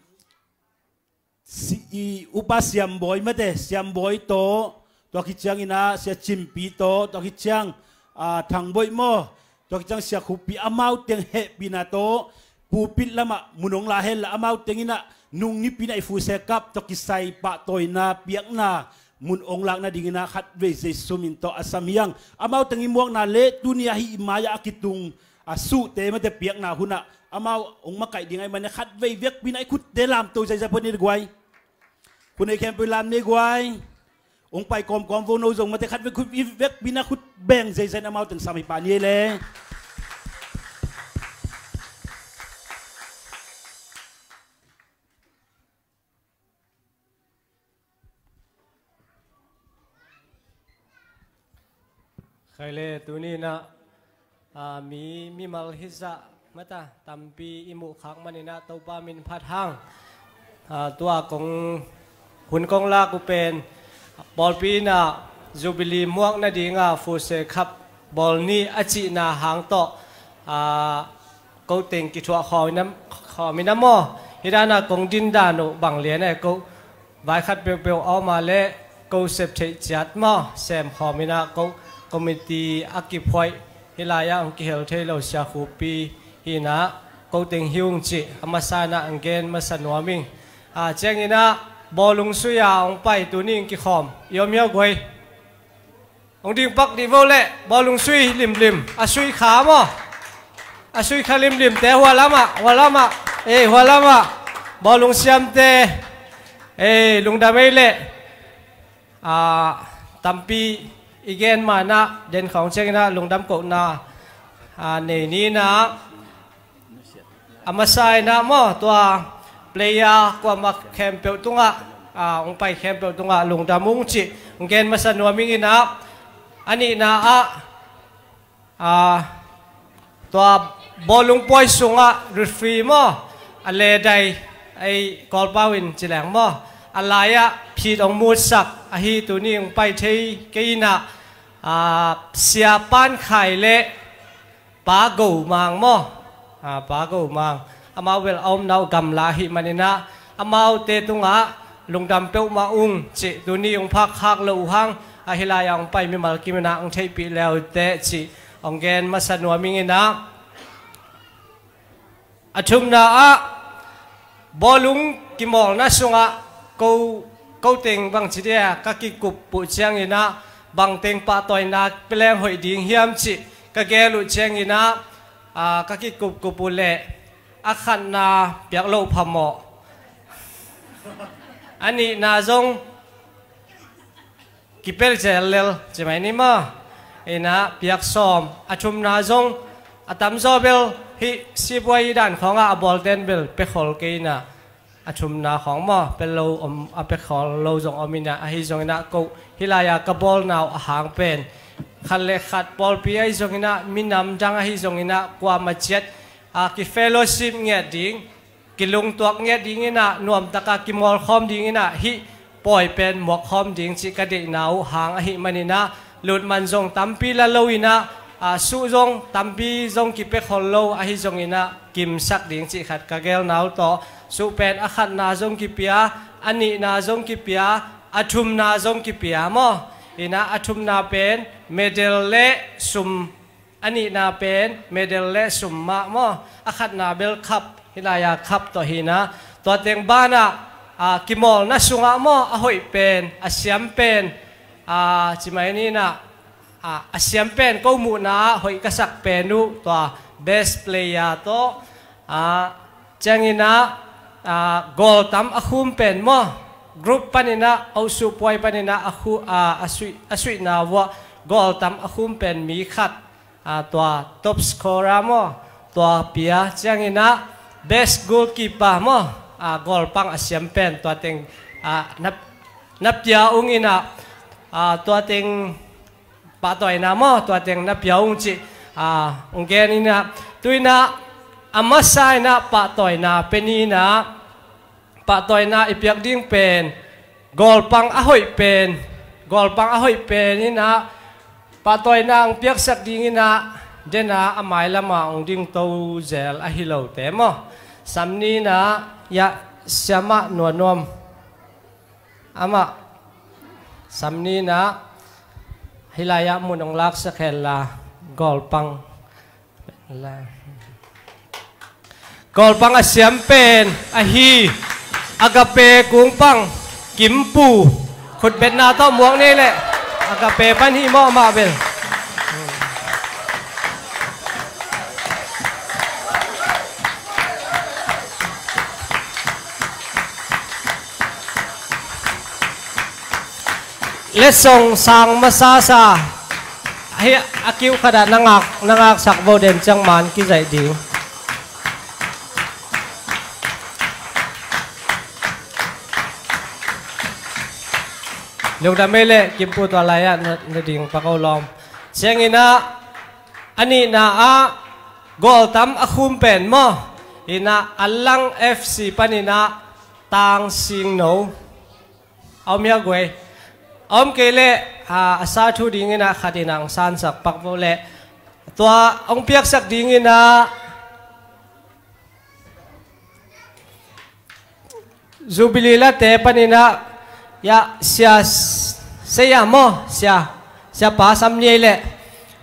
si, i upa Siambawi mate, Siambawi tawh, tua khit ciang inah Sia Cimpi tawh, tua khit ciang, a, Thangbawi maw, tua khit ciang Sia Khupi, amau teng hehpihna tawh pulpit lamah mun hong la henla, amau teng inah nung nipi inah i Fuse Cup tawh kisai pahtawina piakna mun hong lak nading inah khatvei zeisum in tawh a sam hiang. Amau teng i muakna le tuni ahi i mai-ah a kitung a suhte mate piakna hunah amau hong makaih ding ahih manin khatvei vekpi inah i khutte lamto zaizai pua ni guai. Khut nei khempeuh lam ni guai. Hong pai kawmkawm vo no zong mate khatvei khut i vekpi inah khut beng zaizai in amau teng sam hi pah ni le. Khaile tuni inah, a, mi, mimal hizah mata tampi i muhkhak maninah Topa min phat hang. A, tua kong hun kong lak uh pen pawlpi inah Jubilee muak nadinga Fuse Cup bawl ni a cihna hang tawh, a, ko teng kithuah khawm inah, khawm inah maw? Hi danah kong din dan uh bang lian e, ko vai khat peuhpeuh a om a le ko sep theih ciat maw, sem khawm inah ko committee a kiphuaih hi lai-ah hong kihel thei lo Sia Khupi hi inah ko teng hi ung cih a masa inah hong gen masa nuam ing. A, ciang inah bawlung sui-a hong pai tuni hong kikhawm i om hiau guai. Hong ding pak dih vo leh bawlung sui limlim, a sui kha maw? A sui kha limlim te hua lamah, hua lamah. Ei, hua lamah. Bawlung siamte, ei, lungdam ei leh. A, tampi i gen manah den khawng ciang inah lungdam kohna, a, nei ni inah. A masa inah maw, tua player kuamah khempeuh tungah, a, hong pai khempeuh tungah lungdam ung cih hong gen masa nuam ing inah, a nihna ah, a, tua bawlung puai sungah referee maw, a ledai ei Kawlpau in ci leng maw, a lai-ah phit hong mutsak ahi tuni hong pai thei kei inah, a, Sia Pan Khai le Pa Go Mang maw? A, Pa Go Mang. Amau bel a omna uh gamla ahih maninah amaute tungah lungdam peuhmah ung cih tuni hong phakkhak loh uh hang, ahi lai-ah hong pai mimal kim inah hong theihpih leute cih hong gen masa nuam ing inah. A thumna ah bawlung kimawlna sungah ko, ko teng bangci dia ka kikup uh ciang inah bangteng pahtawina peleng hoih ding hiam cih ka gel uh ciang inah, a, ka kikupkup uh leh a khatna piak loh phamawh. A nihna zong kipel zel lel ci mai ni maw? Inah piak sawm, a thumna zong a tamzaw bel hih sipuai dan khawngah a bawlten bel pekhol kei inah, a thumna khawng maw, pe lo om, a pekhol lo zong om inah, ahi zong inah ko hih lai-a ka bawlna uh a hang pen khat le khat pawlpi ahi zong inah, minam dang ahi zong inah, kuamah ciat, a, kifellowship ngiat ding, kilungtuak ngiat ding inah, nuamtaka kimawlkhawm ding inah, hih pawi pen muakkhawm ding cih ka deihna uh hang ahih maninah, lutman zong tampi la lo inah, a, suh zong tampi zong kipekhol lo ahi zong inah, kimsak ding cih khat ka gelna uh tawh, suh pen a khatna zong kipia, a nihna zong kipia, a thumna zong kipia maw? Inah a thumna pen medal le sum, a nihna pen medal le sum mah maw? A khatna bel cup, hih lai-a cup tawh hi inah, tua teng banah, a, kimawlna sungah maw, a hoih pen, a siam pen, a, ci mai ni inah, a, a siam pen ko muhna ah hoih ka sak pen uh tua best player tawh, a, ciang inah, a, goal tam a khum pen maw, group pan inah, ausuh puai pan inah a khu, a, a suih, a suihna vuah goal tam a khum pen mi khat, a, tua top scorer maw, tua pia, ciang inah best goalkeeper maw, a, goal pang a siam pen tua teng, a, na na pia ung inah, ah, tua teng pahtawina maw, tua teng na pia ung cih, ah, hong gen inah, tu inah a masa inah pahtawina pia ni inah, pahtawina i piak ding pen, gawlpang a hoih pen, gawlpang a hoih pen inah, pahtawina hong piaksak ding inah, dena a mailamah hong dingto zel ahi lote maw. Sam ni inah, ya, siamah nuamnuam. Amah, sam ni inah, hih lai-ah mun hong laksak henla, gawlpang. Gawlpang a siam pen ahi Agape kungpang Kimpu, khutbetna tawh muak ni leh. Agape pan hi maw amah bel. Letsong sang masasa. Hih a kiu khatah na ngak, na ngaksak vo den ciang man kizaih ding. Lungdam ei leh Kimpu, tua lai-ah na, na ding pak o lawm. Ciang inah, a nihna ah gawltam a khum pen maw, inah Alang F C pan inah Tang Singno. A om hia guai? A om kei leh, ah, a sa thu ding inah khat inah hong sansak pak vo leh. Tua hong piaksak ding inah Jubilee late pan inah, ya, Sia S-, Sia maw, Sia, Sia Pa sam ni ei leh.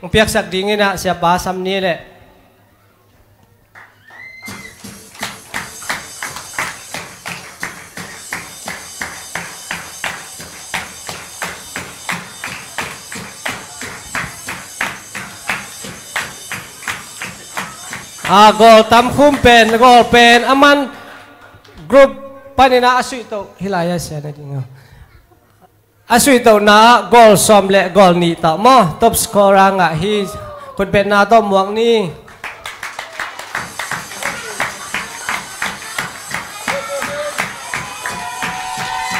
Hong piaksak ding inah Sia Pa sam ni ei leh. A, gawltam khum pen, gawl pen a man group pan inah a suihtoh, hih lai-ah sia na ding a. A suihtohna ah gawl sawm leh gawl nih tawh maw, top scorer a ngah hi. Khutbetna tawh muak ni.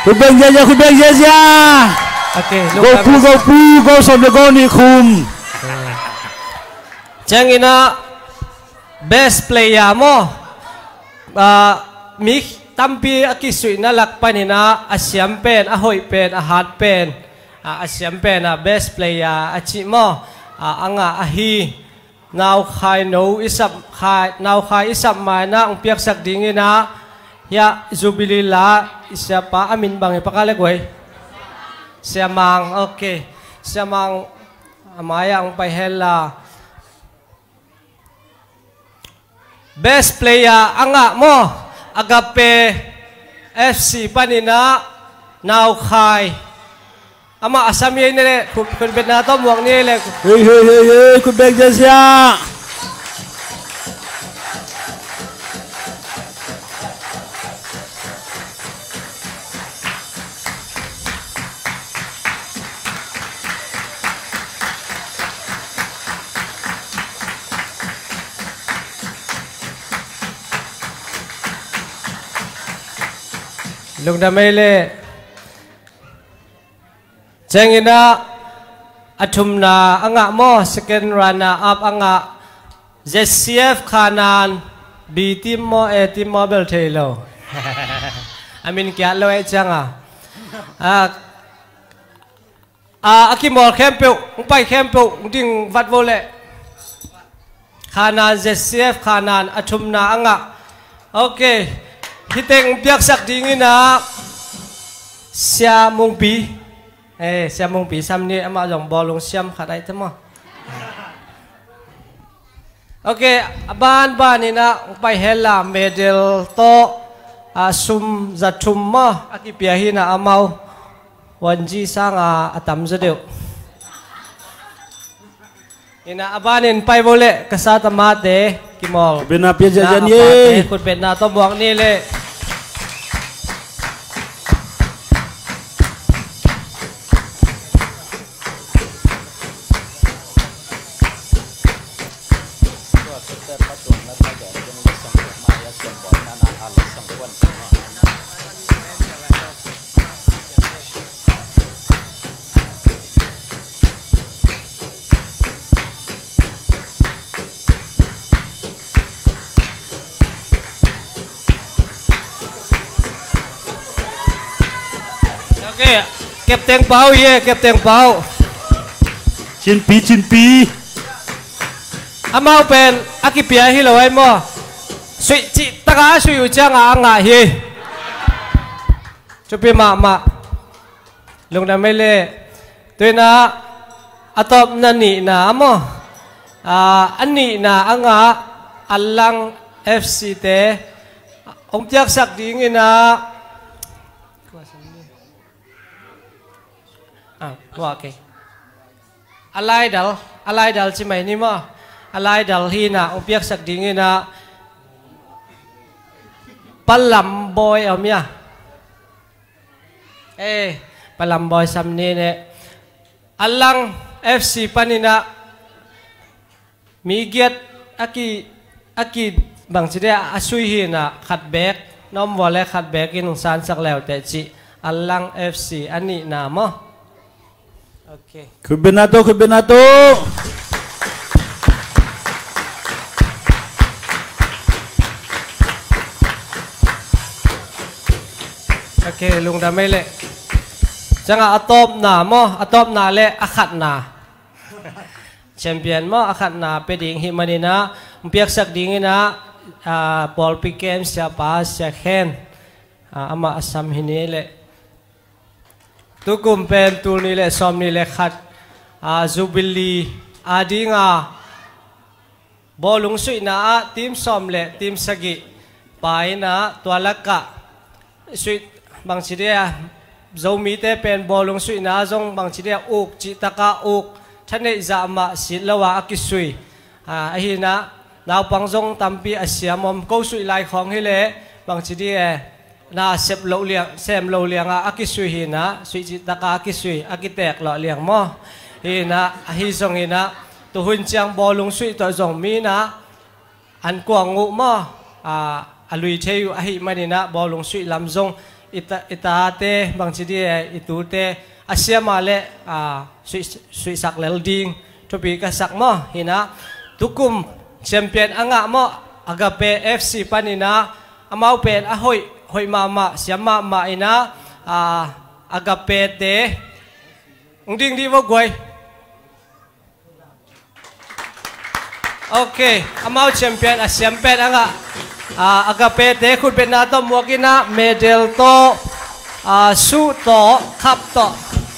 Khutbeng ziazia, khutbeng ziazia. Okay, goal pu, goal pu, gawl sawm leh gawl nih khum. Ciang inah best player maw. Ah, mi tampi a kisuihna lak pan inah a siam pen, a hoih pen, a hat pen, ah, a siam pen ah best player a cih maw, ah, a ngah ahi. Naukhai no i sap khai, naukhai i sap ma inah hong piaksak ding inah, hia, Jubilee la i siapa a min bang hi pak a leh guai? Sia Mang, okay. Sia Mang a mai-ah hong pai henla. Best player a ngah maw, Agape F C pan inah Naukhai. Amah a sam hi ei leh, khut, khutbetna tawh muak ni ei leh. Hei, hei, hei, hei, khutbeng ziazia. Lungdam ei leh. Ciang inah a thumna a ngah maw, second runner up a ngah Z C F Khanan, B team maw, A team maw bel thei lo. A min kiat lo ei ciang a. A, a, a kimawl khempeuh, hong pai khempeuh, hong ding vat vo leh. Khanan, Z C F Khanan a thumna a ngah. Okay. Hih teng hong piaksak ding inah Sia Mungpi. Eh, Sia Mungpi sam ni, amah zong bawlung siam khat ahi te maw. Okay, a banban inah hong pai henla, medal tawh, ah, sum za thum maw a kipia hi inah amau. Wanji sanga a tam zaw deuh. Inah a banin pai vo leh, ka sa tamate kimawl. Khutbetna pia ziazia ni ei. Khutbetna tawh muak ni leh. Eh, Captain Pau hi e, Captain Pau. Cinpi, cinpi. Amau pen a kipia hi lo ai maw? Suih cih taka a suih uh cianga a ngah hi. Thupi mahmah. Lungdam ei le. Tuina a tawpna nihna maw? A nihna a ngah Alang F C te hong piaksak dingina Ah, okay. A laidal, a laidal ci mai ni maw? A laidal hina hong piaksak dingina Palam Bawi om ia. Eh, Palam Bawi sam ni ne. Alang F C panina mi giat a ki, a ki bangci dia a sui hina khat bek, na om vua le khat bek in hong sansak leuteh ci. Alang F C a nihna maw? Okay. Khutbetna to, khutbetna to. Okay, lungdam ei le. Cianga a tawpna maw? A tawpna le a khatna. Champion maw a khatna pia ding hi manina hong piaksak dingina, ah, pawlpi kem siapa Sia Khen, ah, amah a sam hi ni le. Tukum pen tul nih le sawm nih le khat, ah, Jubilee a dinga bawlung suihna ah team sawm le team sagih paina tua lakah suih bangci dia, Zomite pen bawlung suihna zong bangci dia uk cihtaka uk thaneih zah mah sit lo a a kisui. Ah, ahina naupang zong tampi a siam om, ko suih lai khawng hi le bangci dia na sep loh liang, sem loh lianga a kisui hina, suih cihtaka a kisui, a kiteek lawh liang maw? Hina, ahi zongina tuhun ciang bawlung suih tawh zong mina an kuang uh maw? A, a lui thei uh ahi manina bawlung suih lam zong i ta, i tate bangci dia, i tute a siama le, a, suih, suihsak lel ding thupi ka sak maw? Hina tukum champion a ngah maw? Agape F C panina amau pen a hoih, hoih mahmah, siam mahmah ina, a, Agape te. Ung ding dih vo guai. Okay, amau champion a siam pen a ngah, ah, Agape te khutbetna tawh muakina medal tawh, ah, suh tawh, cup tawh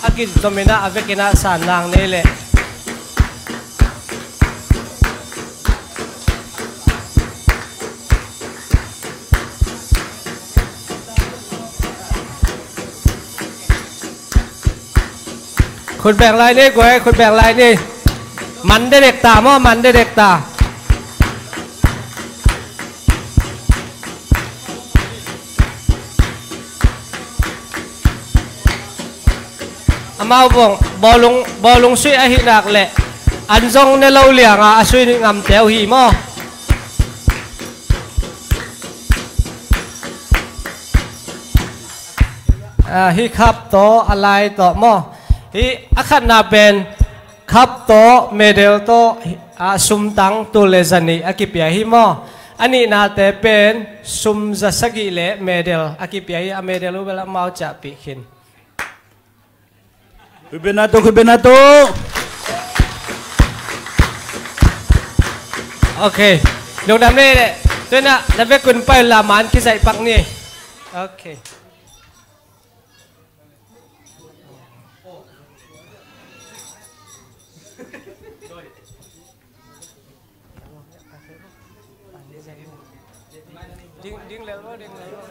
a kizomina a vekina san nang nei le. Khut beng lai ni, guai, khut beng lai ni. Man dedek ta maw, man dedek ta. Amau bawng, bawlung, bawlung suih ahih nak leh an zong ne lo lianga a sui ngamte uh hi maw? Ah, hih cup tawh a lai tawh maw? Hih a khatna pen cup tawh, medal tawh, ah, sumtang tul le zanih a kipia hi maw? A nihnate pen sum za sagih le medal a kipia hi. A medal uh bel amau ciahpih khin. Khutbetna to, khutbetna to. Okay. Lungdam ni le. Tuina na vekun pai la man kizaih pak ni. Okay. Ding, ding lel lo, ding lel lo.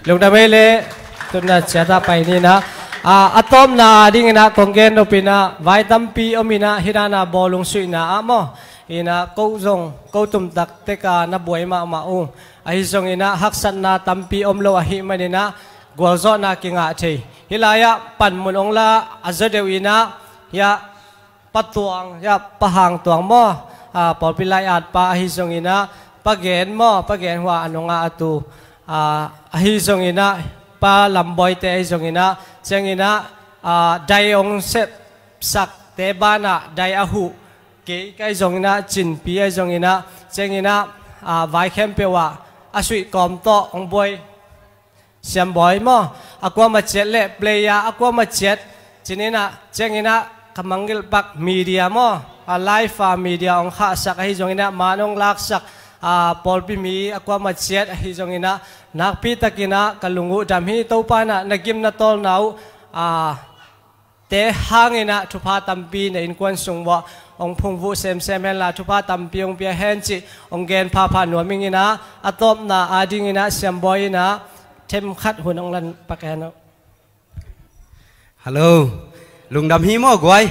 Lungdam ei le, tutna ciata pai nina. A, a tawpna dingina kong gen nopina, vai tampi omina, hidana bawlung suihna ah maw? Ina, ko zong, ko tumtak teka na buai mahmah uh. Ahi zongina, haksatna tampi om lo ahih manina, gualzawhna kingah thei. Hih lai-ah panmun ong la, a zaw deuh ina, hia, Pa Tuang, ya, Pa Hang Tuang maw? A, pawlpi lai-at pa ahi zongina, Pa Gen maw? Pa Gen hua a nungah a tu. A, ahi zongina, Pa Lamboi te ahi zongin ah, ciangin ah, ah, dai ong sepsak te banah dai a huh kei ka ahi zongin ah, Cinpi ahi zongin ah, ciangin ah, ah, vai khempeuh ah a suih kawm tawh ong buai Siambawi maw, a kuamah ciat le player a kuamah ciat, cinin ah, ciangin ah ka mangngilh pak media maw, a live ah media ong khahsak ahi zongin ah, man ong laksak, ah, pawlpi mi a kuamah ciat ahi zongin ah, nakpi takin ah ka lung uh dam hi. Topa in ah na gim na tawlna uh, ah, te hangin ah thupha tampi na innkuan sung uah ong phungvuh semsem hen la, thupha tampi ong pia hen cih ong gen phapha nuam ing in ah, a tawpna adingin ah Siambawi in ah themkhat hun ong lan pak hen uh. Hello. Lungdam hi maw guai.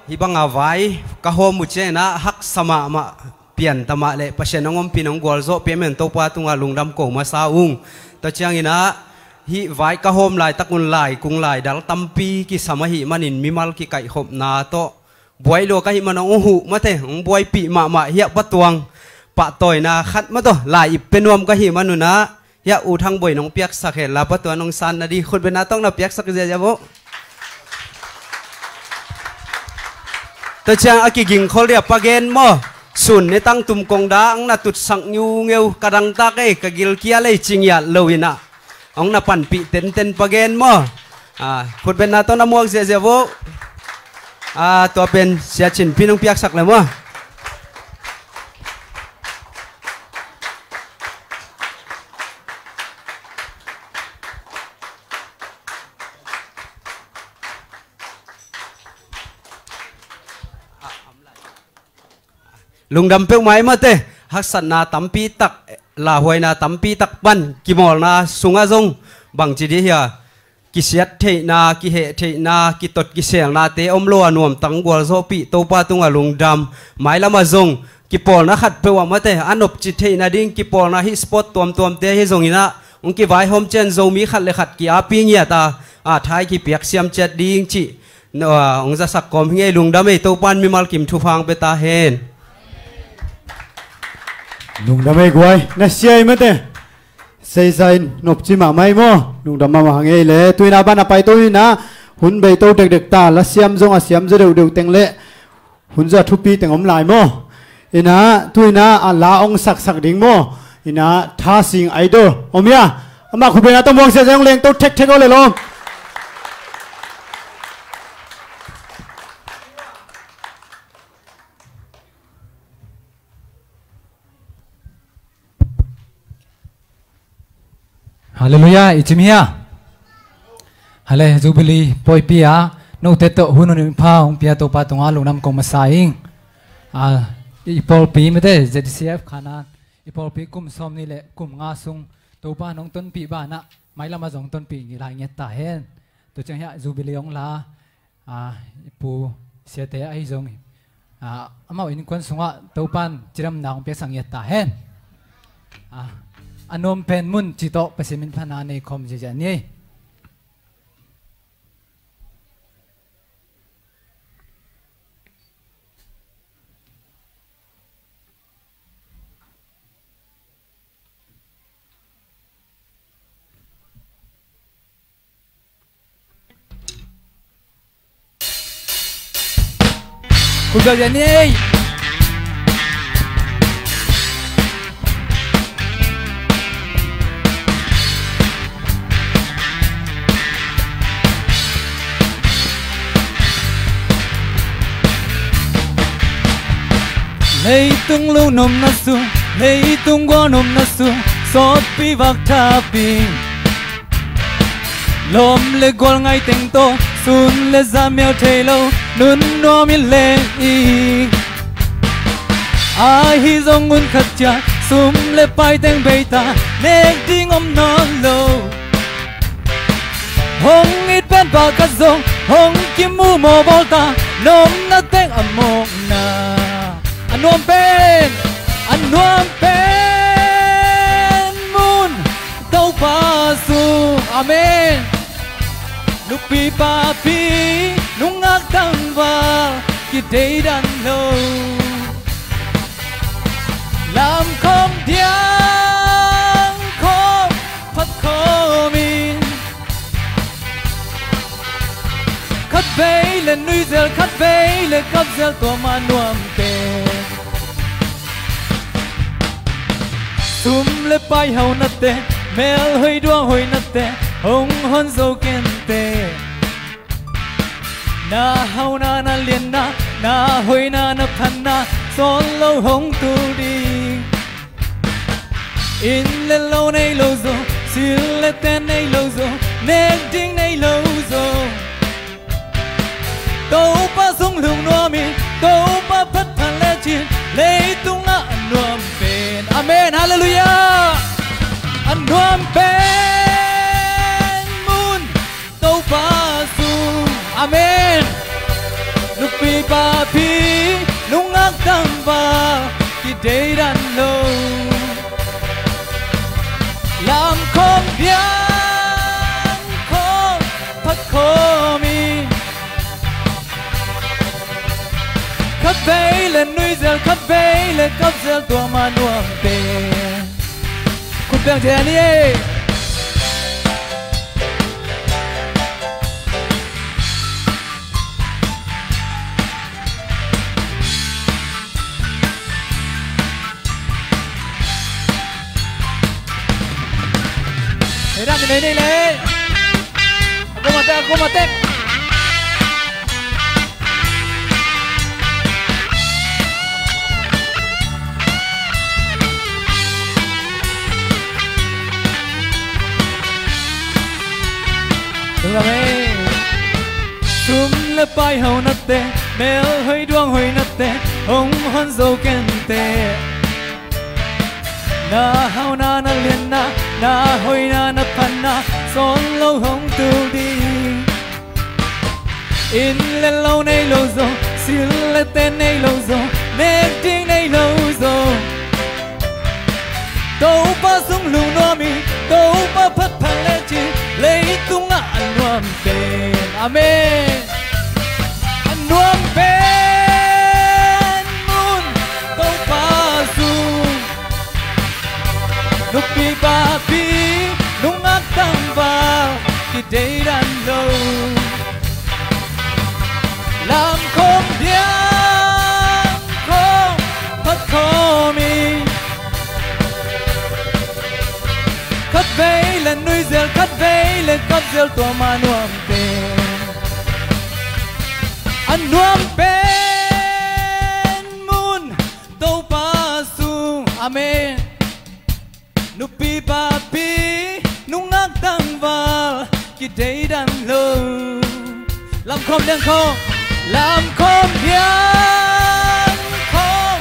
Hih banga vai ka hawm uh ciangin ah haksa mahmah, pianta mah le Pasian ong ompih in ong gualzawhpih ahih manin Topa tungah lungdam ko masa ung. Tua ciangin ah hih vai ka hawm laitak un laikung laidal tampi kisam ahih manin mimal kikaihkhopna tawh buai lua ka hih man ong huh mate, ong buaipih mahmah hiah Pa Tuang pahtawina khat mah tawh lai-ip pia nuam ka hih man un ah, hiah U Thang Bawi in ong piaksak hen la, Pa Tuang ong sanna ding khutbetna tawh na piaksak ziahziah vo. Tua ciang a kigingkhol dia Pa Gen maw, sun ne tangtum kong dang na tutsak ngiungeu, ka dangtak ei, ka gilkial ei, ci ngiat lo in ah ong na panpih tenten Pa Gen maw. Ah, khutbetna tawh na muak ziahziah vo. Ah, tua pen Sia Cinpi in ong piaksak le maw. Lungdam peuhmah ei mate, haksatna tampi tak, lauhuaina tampi tak pan kimawlna sungah zong bangci dih hia, kisiat theihna, kiheh theihna, kitot kiselnate om lo a nuamtang gualzawhpih Topa tungah lungdam. Mailamah zong kipawlna khat peuh ah mate, a nopci theihna ding kipawlna hih sport tuamtuamte ahi zongin ah, hong kivaihawm ciang Zomi khat le khat ki-api ngiat a, a thai kipiak siam ciat ding cih, no, a, hong zasak kawm hi ing ei. Lungdam ei, Topa in mimal kim thupha ong pia ta hen. Lungdam ei guai, na sia ei mate. Seisa in nopci mahmah ei maw. Lungdam mahmah hang ei le. Tu-in ah ban a paito in ah, hun beito dekdek ta, la siam zong a siam zaw deuhdeuh teng le hun zaw a thupi teng om lai maw. In ah tu-in ah a la ong saksak ding maw. In ah Tha Sing Idol om hia. Amah khutbetna tawh muak ziahziah ung, lengto thekthek o le lawm. Halleluiah, i cim hia? Hale, Jubilee pawipi ah note tawh hun hun pha hong pia Topa tungah lungdam kong masa ing. A, i pawlpi mate, Z C F Khanan, i pawlpi kum sawmnih le kum nga sung Topa in hong tonpih banah, mailamah zong tonpih ngei lai ngiat ta hen. Tua ciang hiah Jubilee hong la, a, i pu siate ahi zong, a, amau innkuan sungah Topa in cidamna hong piaksak ngiat ta hen. A, a nuam pen mun ci tawh Pasian min thana nei khawm ziahziah ni ei. Khut beng ni ei. Leitung lungnopna sung, leitung gualnopna sung, sawtpi vak thapi. Lawm le gual ngai teng tawh, sun le za miau thei lo, nun nuam i leh i. Ahi zong hun khat ciang, sum le pai teng bei ta, nek ding om nawn lo. Hong it pen pah khat zong, hong kimu mawh bawl ta, nopna teng a mawkna. A nuam pen, a nuam pen mun Topa sung. Amen. Nupi papi, nungak tangval, kideidan lo. Lam khawng diang khawng phat khawm in. Kap zel tua mah nuam pen. Sum le pai hau nate, mel hoi duang hoi nate, hong hon zo kente. Na hau na na lian na, na hoi na na phan na, sawn lo hong tul ding. Inn le lo nei lo zo, sil le ten nei lo zo, nek ding nei lo zo. Topa sung lung nuam in, Topa phat phan le cin, leitungah a nuam pen. Amen. Halleluiah. A nuam pen mun Topa sung. Amen. Nupi papi, nungak tangval, kideidan lo. Lam khawm biang khawm, phat khawm in. Khat vei le nui zel, khat vei le kap zel, tua mah nuam pen. Khut beng thei a ni ei. Hei dan ni mei nei le. A koma tek, a koma tek. Tua mei. Sum le pai hau nate, mel hoi duang hoi nate, hong hon zo kente. Na hau na na lian na, na hoi na na phan na, sawn lo hong tul ding. Inn le lo nei lo zo, sil le ten nei lo zo, nek ding nei lo zo. Topa sung lung nuam in, Topa phat phan le cin, leitungah a nuam pen. Amen. A nuam pen mun Topa sung. Nupi papi, nungak tangval, kideidan lo. Lam khawm biang khawm, phat khawm in. Khat vei le nui zel, khat vei le kap zel, tua mah nuam pen. A nuam pen mun Topa sung. Amen. Nupi papi, nungak tangval, kideidan lo. Lam khawm liang khawm, lam khawm liang khawm,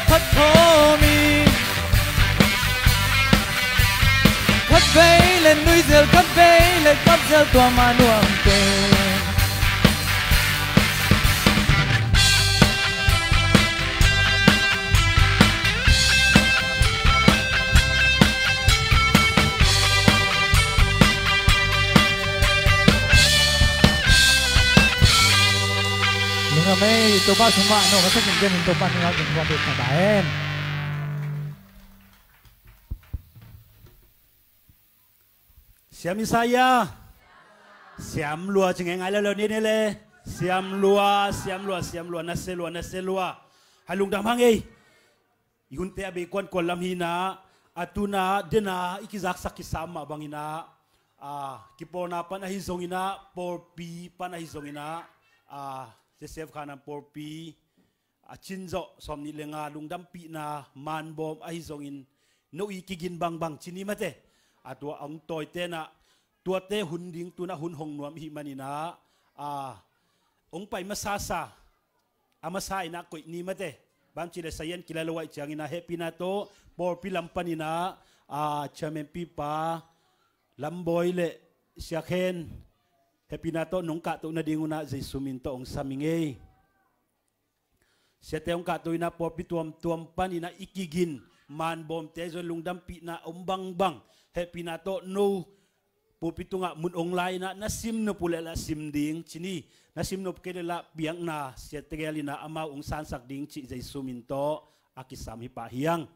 phat khawm in. Khat vei le nui zel, khat vei le kap zel, tua mah nuam pen. Lungdam ei, Topa sung mah no ka sakin gen in Topa nungak in hong pek ta hen. Siam Isaiah. Siam lua ci ngeingai leuleu ni ne le. Siam lua, siam lua, siam lua, nasia lua, nasia lua. Hai lungdam hang ei. I hunte a bei kuankuan lam hi na, a tuna dena i kizaksak kisam mah bang ina, a, kipawlna pan ahi zong ina, pawlpi pan ahi zong ina, a, Joseph Khanan pawlpi, a cin zawh sawmnih le nga lungdampihna manbawm ahi zongin, no i kigin bangbang ci ni mate. A tua a hong tawi tenah, tuate hun ding tunah hun hong nuam ihih maninah, a, hong pai masasa, a masa inah koih ni mate. Bang ci le sayan kila lo aih cianginah hehpihna tawh pawlpi lam paninah, a, chairman pipa Lambawi le Siakhen hehpihna tawh nong kahtoh nadingunah Jesu min tawh hong sam i ngei. Siate hong kahto inah pawlpi tuamtuam paninah i kigin manbawmte zon lungdampihna om bangbang hehpihna tawh no pulpit tungah mun ong lai inah na sim nop uh leh lah sim ding ci ni. Na sim nop kei leh lah biakna siate gel inah amau ong sansak ding cih Jesu min tawh a kisam hi pah hiang.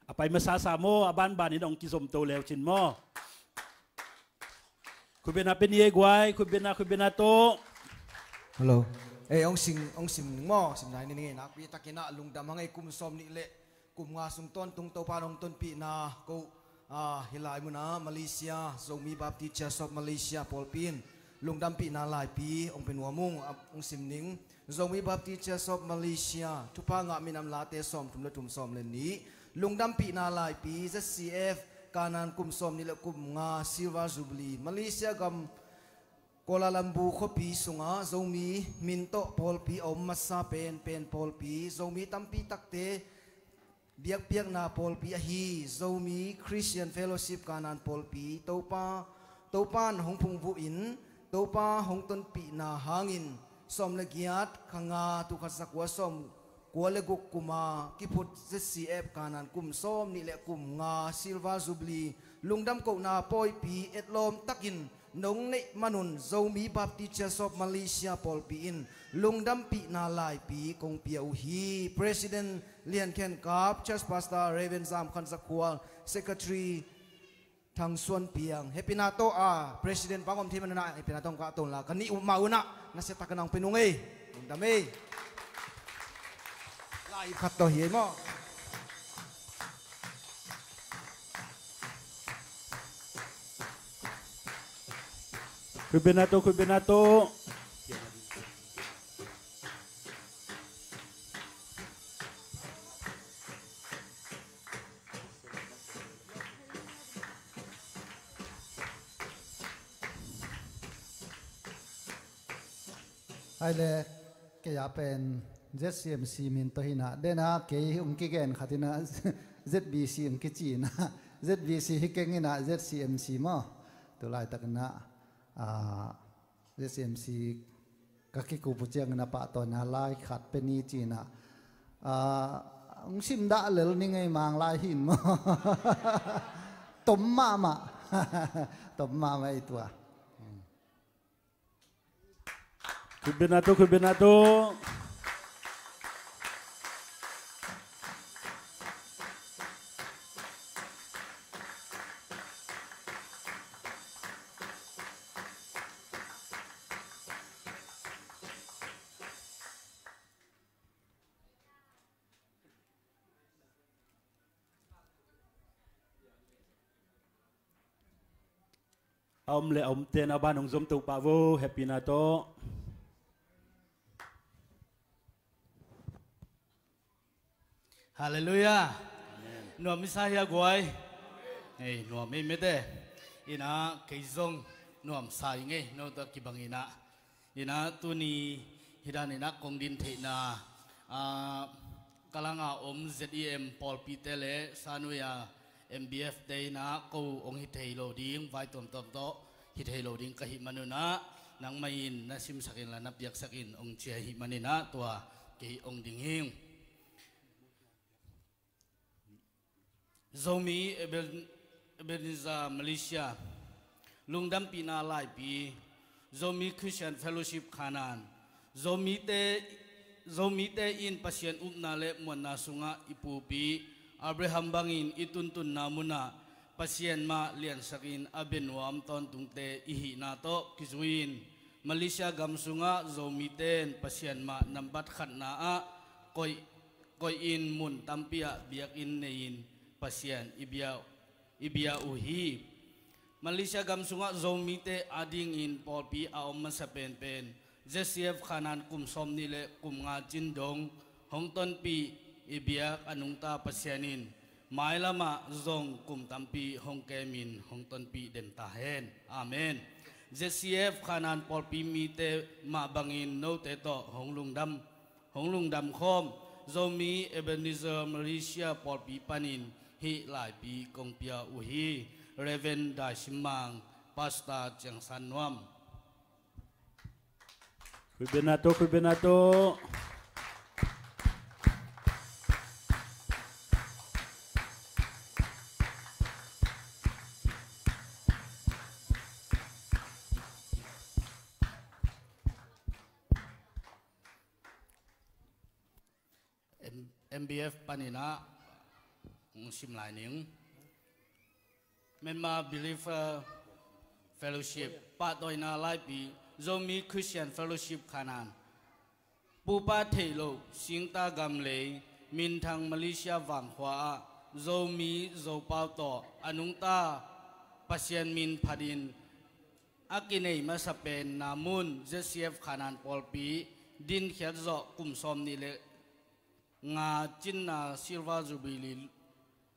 A pai masasa maw, a banban in hong kizomto leu cin maw. Khutbetna pia ni ei guai, khutbetna, khutbetna tawh. Hello. Ei, hong sim, hong sim ning maw, sim nai ni ning ei, nakpi takin ah lungdam hang ei. Kum sawm nih le kum nga sung tawntung Topa in hong tonpihna ko, ah, hih lai munah Malaysia Zomi Baptist Church of Malaysia pawlpi in lungdampihna laipi hong pia nuam ung. Ah, hong sim ning. Zomi Baptist Church of Malaysia, Thupha Ngah Minam Late sawmthum le thum, sawm le nih, lungdampihna laipi, Z C F, Kanan kum sawm nih le kum nga, Silver Jubilee, Malaysia gam, Kuala Lumpur khuapi sungah Zomi min tawh pawlpi a om masa penpen pawlpi, Zomi tampi takte biakpiakna pawlpi ahi Zomi Christian Fellowship Kanan pawlpi, Topa, Topa in hong phungvuh in, Topa hong tonpihna hangin, sawm le giat, kha nga, tul khat za kua sawm kua le guk kuma kiphut Z C F Kanan kum sawm nih le kum nga Silver Jubilee lungdam kohna pawipi etlawm takin nong neih manun Zomi Baptist Church of Malaysia pawlpi in lungdampihna laipi kong pia uh hi. President Lian Khen Kap, Church Pastor Reverend Zam Khan Za Khual, Secretary Thang Suan Piang, hehpihna tawh a President bang om thei manun ah hehpihna tawh kah tawh la, ka nih uh mah unah nasia takin hong pia nung ei. Lungdam ei. Lai khat tawh hi ei maw. Khutbetna tawh, khutbetna tawh. Hai le, kei a pen Z C M C min tawh hi na, den a kei hong kigen khat hi na, Z B C hong kici na, Z B C hi keng hi na, Z C M C maw. Tu laitak na, ah, Z C M C ka kikup uh ciangin a pahtawina lai khat pia ni ci na, ah, hong sim dah lel ni ngei mang lai hi in maw. Tom mahmah. Tom mahmah ei tua. Khutbetna tawh, khutbetna tawh. A om le a omte na ban hong zom to pah vo, hehpihna tawh. Halleluiah. Amen. Nuam i sa hia guai? Ei, nuam ei mete. Ina kei zong nuam sa i ngei, no ta kibang ina. Ina tuni hi dan ina kong din theihna, ah, Kalanga om Z E M pawlpite le Sanuia M B F te ina ko hong hi thei lo ding, vai tuamtuam tawh hi thei lo ding ka hih manun ah, nangmah in na simsak in la na piaksak in hong cia hih manin ah tua kei hong ding hing. Zomi Eben-, Ebenezer Malaysia, lungdampihna laipi, Zomi Christian Fellowship Khanan, Zomite, Zomite in Pasian upna le muanna sungah i pupi Abraham bangin i tuntunna munah Pasian mah liansakin a bia nuam tawntungte i hihna tawh kizui-in Malaysia gam sungah Zomite in Pasian mah nambat khatna ah koih koih in mun tampi ah biakinn nei-in Pasian i bia, i bia uh hi. Malaysia gam sungah Zomite adingin pawlpi a om masa penpen Z C F Khanan kum sawm nih le kum nga cin dong hong tonpih i biak a nungta Pasian in mailamah zong kum tampi hong kemin hong tonpih den ta hen. Amen. Z C F Khanan pawlpi mite mah bangin note tawh hong lungdam hong lungdam khawm Zomi Ebenezer Malaysia pawlpi panin hih laipi kong pia uh hi. Reverend Dai Sim Mang, Pastor Ciang San Nuam. Khutbetna tawh, khutbetna tawh. M-, M B F panin ah hong sim lai ning. Myanmar Believer Fellowship, pahtawina laipi, Zomi Christian Fellowship Khanan. Pupa theih loh, Singta gamlei, minthang Malaysia vangkhua ah, Zomi Zopau tawh, a nungta Pasian min phatin, a kinei masa pen Namun Z C F Khanan pawlpi, dinkhiat zawh kum sawm nih le nga cinna Silver Jubilee,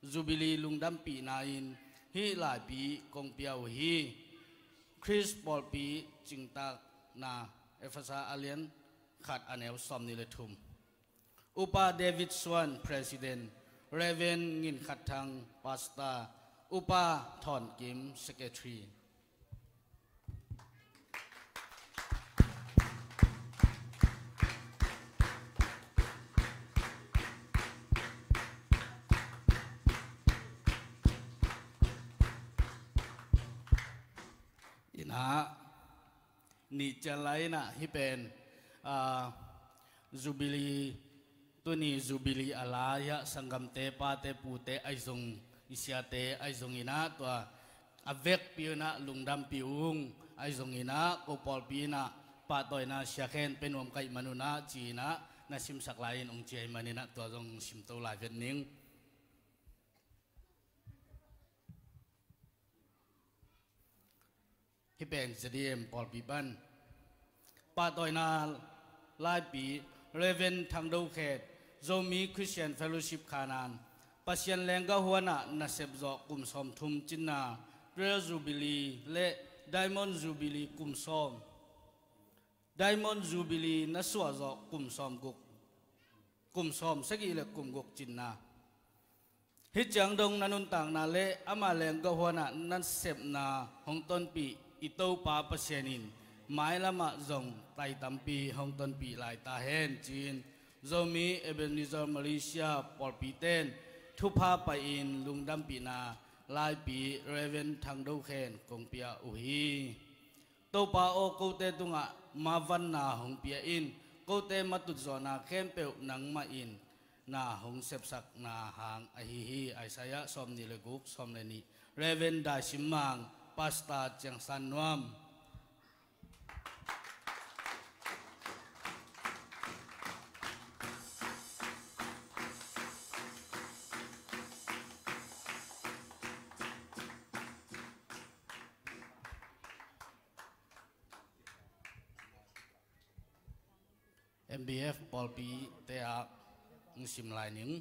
Jubilee lungdampihna in hih laipi kong pia uh hi. Khrist pawlpi cingtakna, Efesa a lian khat a neu sawm nih le thum. Upa David Suan, President, Reverend Ngin Khat Thang, Pastor, Upa Thawn Kim, Secretary. Inah, nih cian lai inah hih pen, ah, Jubilee, tuni Jubilee a lai ah sanggamte, pate, pute, ahi zong i siate, ahi zong inah tua a vekpi unah lungdampi ung, ahi zong inah ko pawlpi inah pahtawina siakhen pe nuam ka hih man unah ci inah na simsak lai in ung ci ahih man inah tua zong simto lai vet ning. Hih pen Z D M pawlpi pan pahtawina laipi, Reverend Thang Do Khet, Zomi Christian Fellowship Khanan, Pasian lenggah huanah nasep zawh kum sawm thum cinna, Pearl Jubilee le Diamond Jubilee kum sawm, Diamond Jubilee na suah zawh kum sawm guk, kum sawm sagih le kum guk cinna. Hih ciang dong na nuntakna le ama lenggah huanah na sepna hong tonpih i Topa Pasian in mailamah zong tai tampi hong tonpih lai ta hen ci-in Zomi Ebenezer Malaysia pawlpite'n thupha pai-in lungdampihna laipi Reverend Thang Do Khen kong pia uh hi. Topa aw, kote tungah mavanna hong pia in, kote matutzawhna khempeuh nangmah in na hong sepsakna hang ahi hi. Isaiah sawm nih le guk, sawm le nih. Reverend Dai Sim Mang, Pastor Ciang San Nuam. M B F pawlpite ah hong sim lai ning.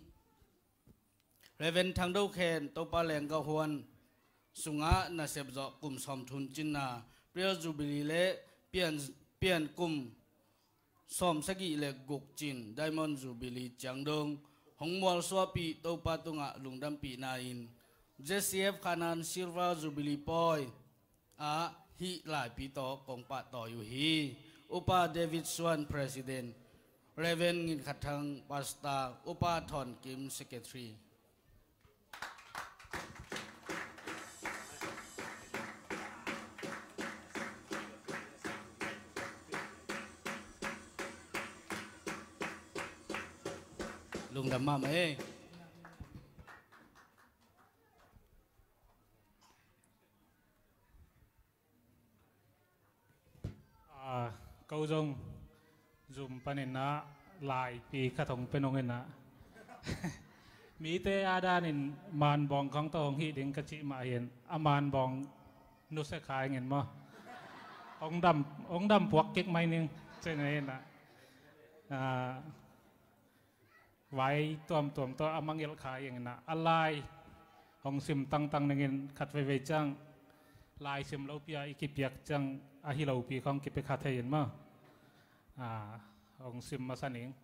Reverend Thang Do Khen, Topa lenggah huan sungah nasep zawh kum sawm thum cinna, Pearl Jubilee le pian, pian kum sawm sagih le guk cin, Diamond Jubilee ciang dong hong mualsuahpih Topa tungah lungdampihna in Z C F Khanan Silver Jubilee pawi ah hih laipi tawh kong pahtawi uh hi. Upa David Suan, President, Reverend Ngin Khat Thang, Pastor, Upa Thawn Kim, Secretary. Lungdam mahmah ei. Ah, ko zong zum panin ah laipi khat hong pia nung in ah, mite a danin manbawng khawng tawh hong hih ding ka cih mah hi in, a manbawng nusia kha ing in maw. Hong dam, hong dam puak kik mai ning ci ni in ah. Ah, vai tuamtuam tawh a mangngilh kha ing in ah, a lai hong sim tangtang ning in, khat veivei ciang lai sim lopi-a i kipiak ciang ahi lopi khawng kipia kha thei in maw. Ah, hong sim masa ning.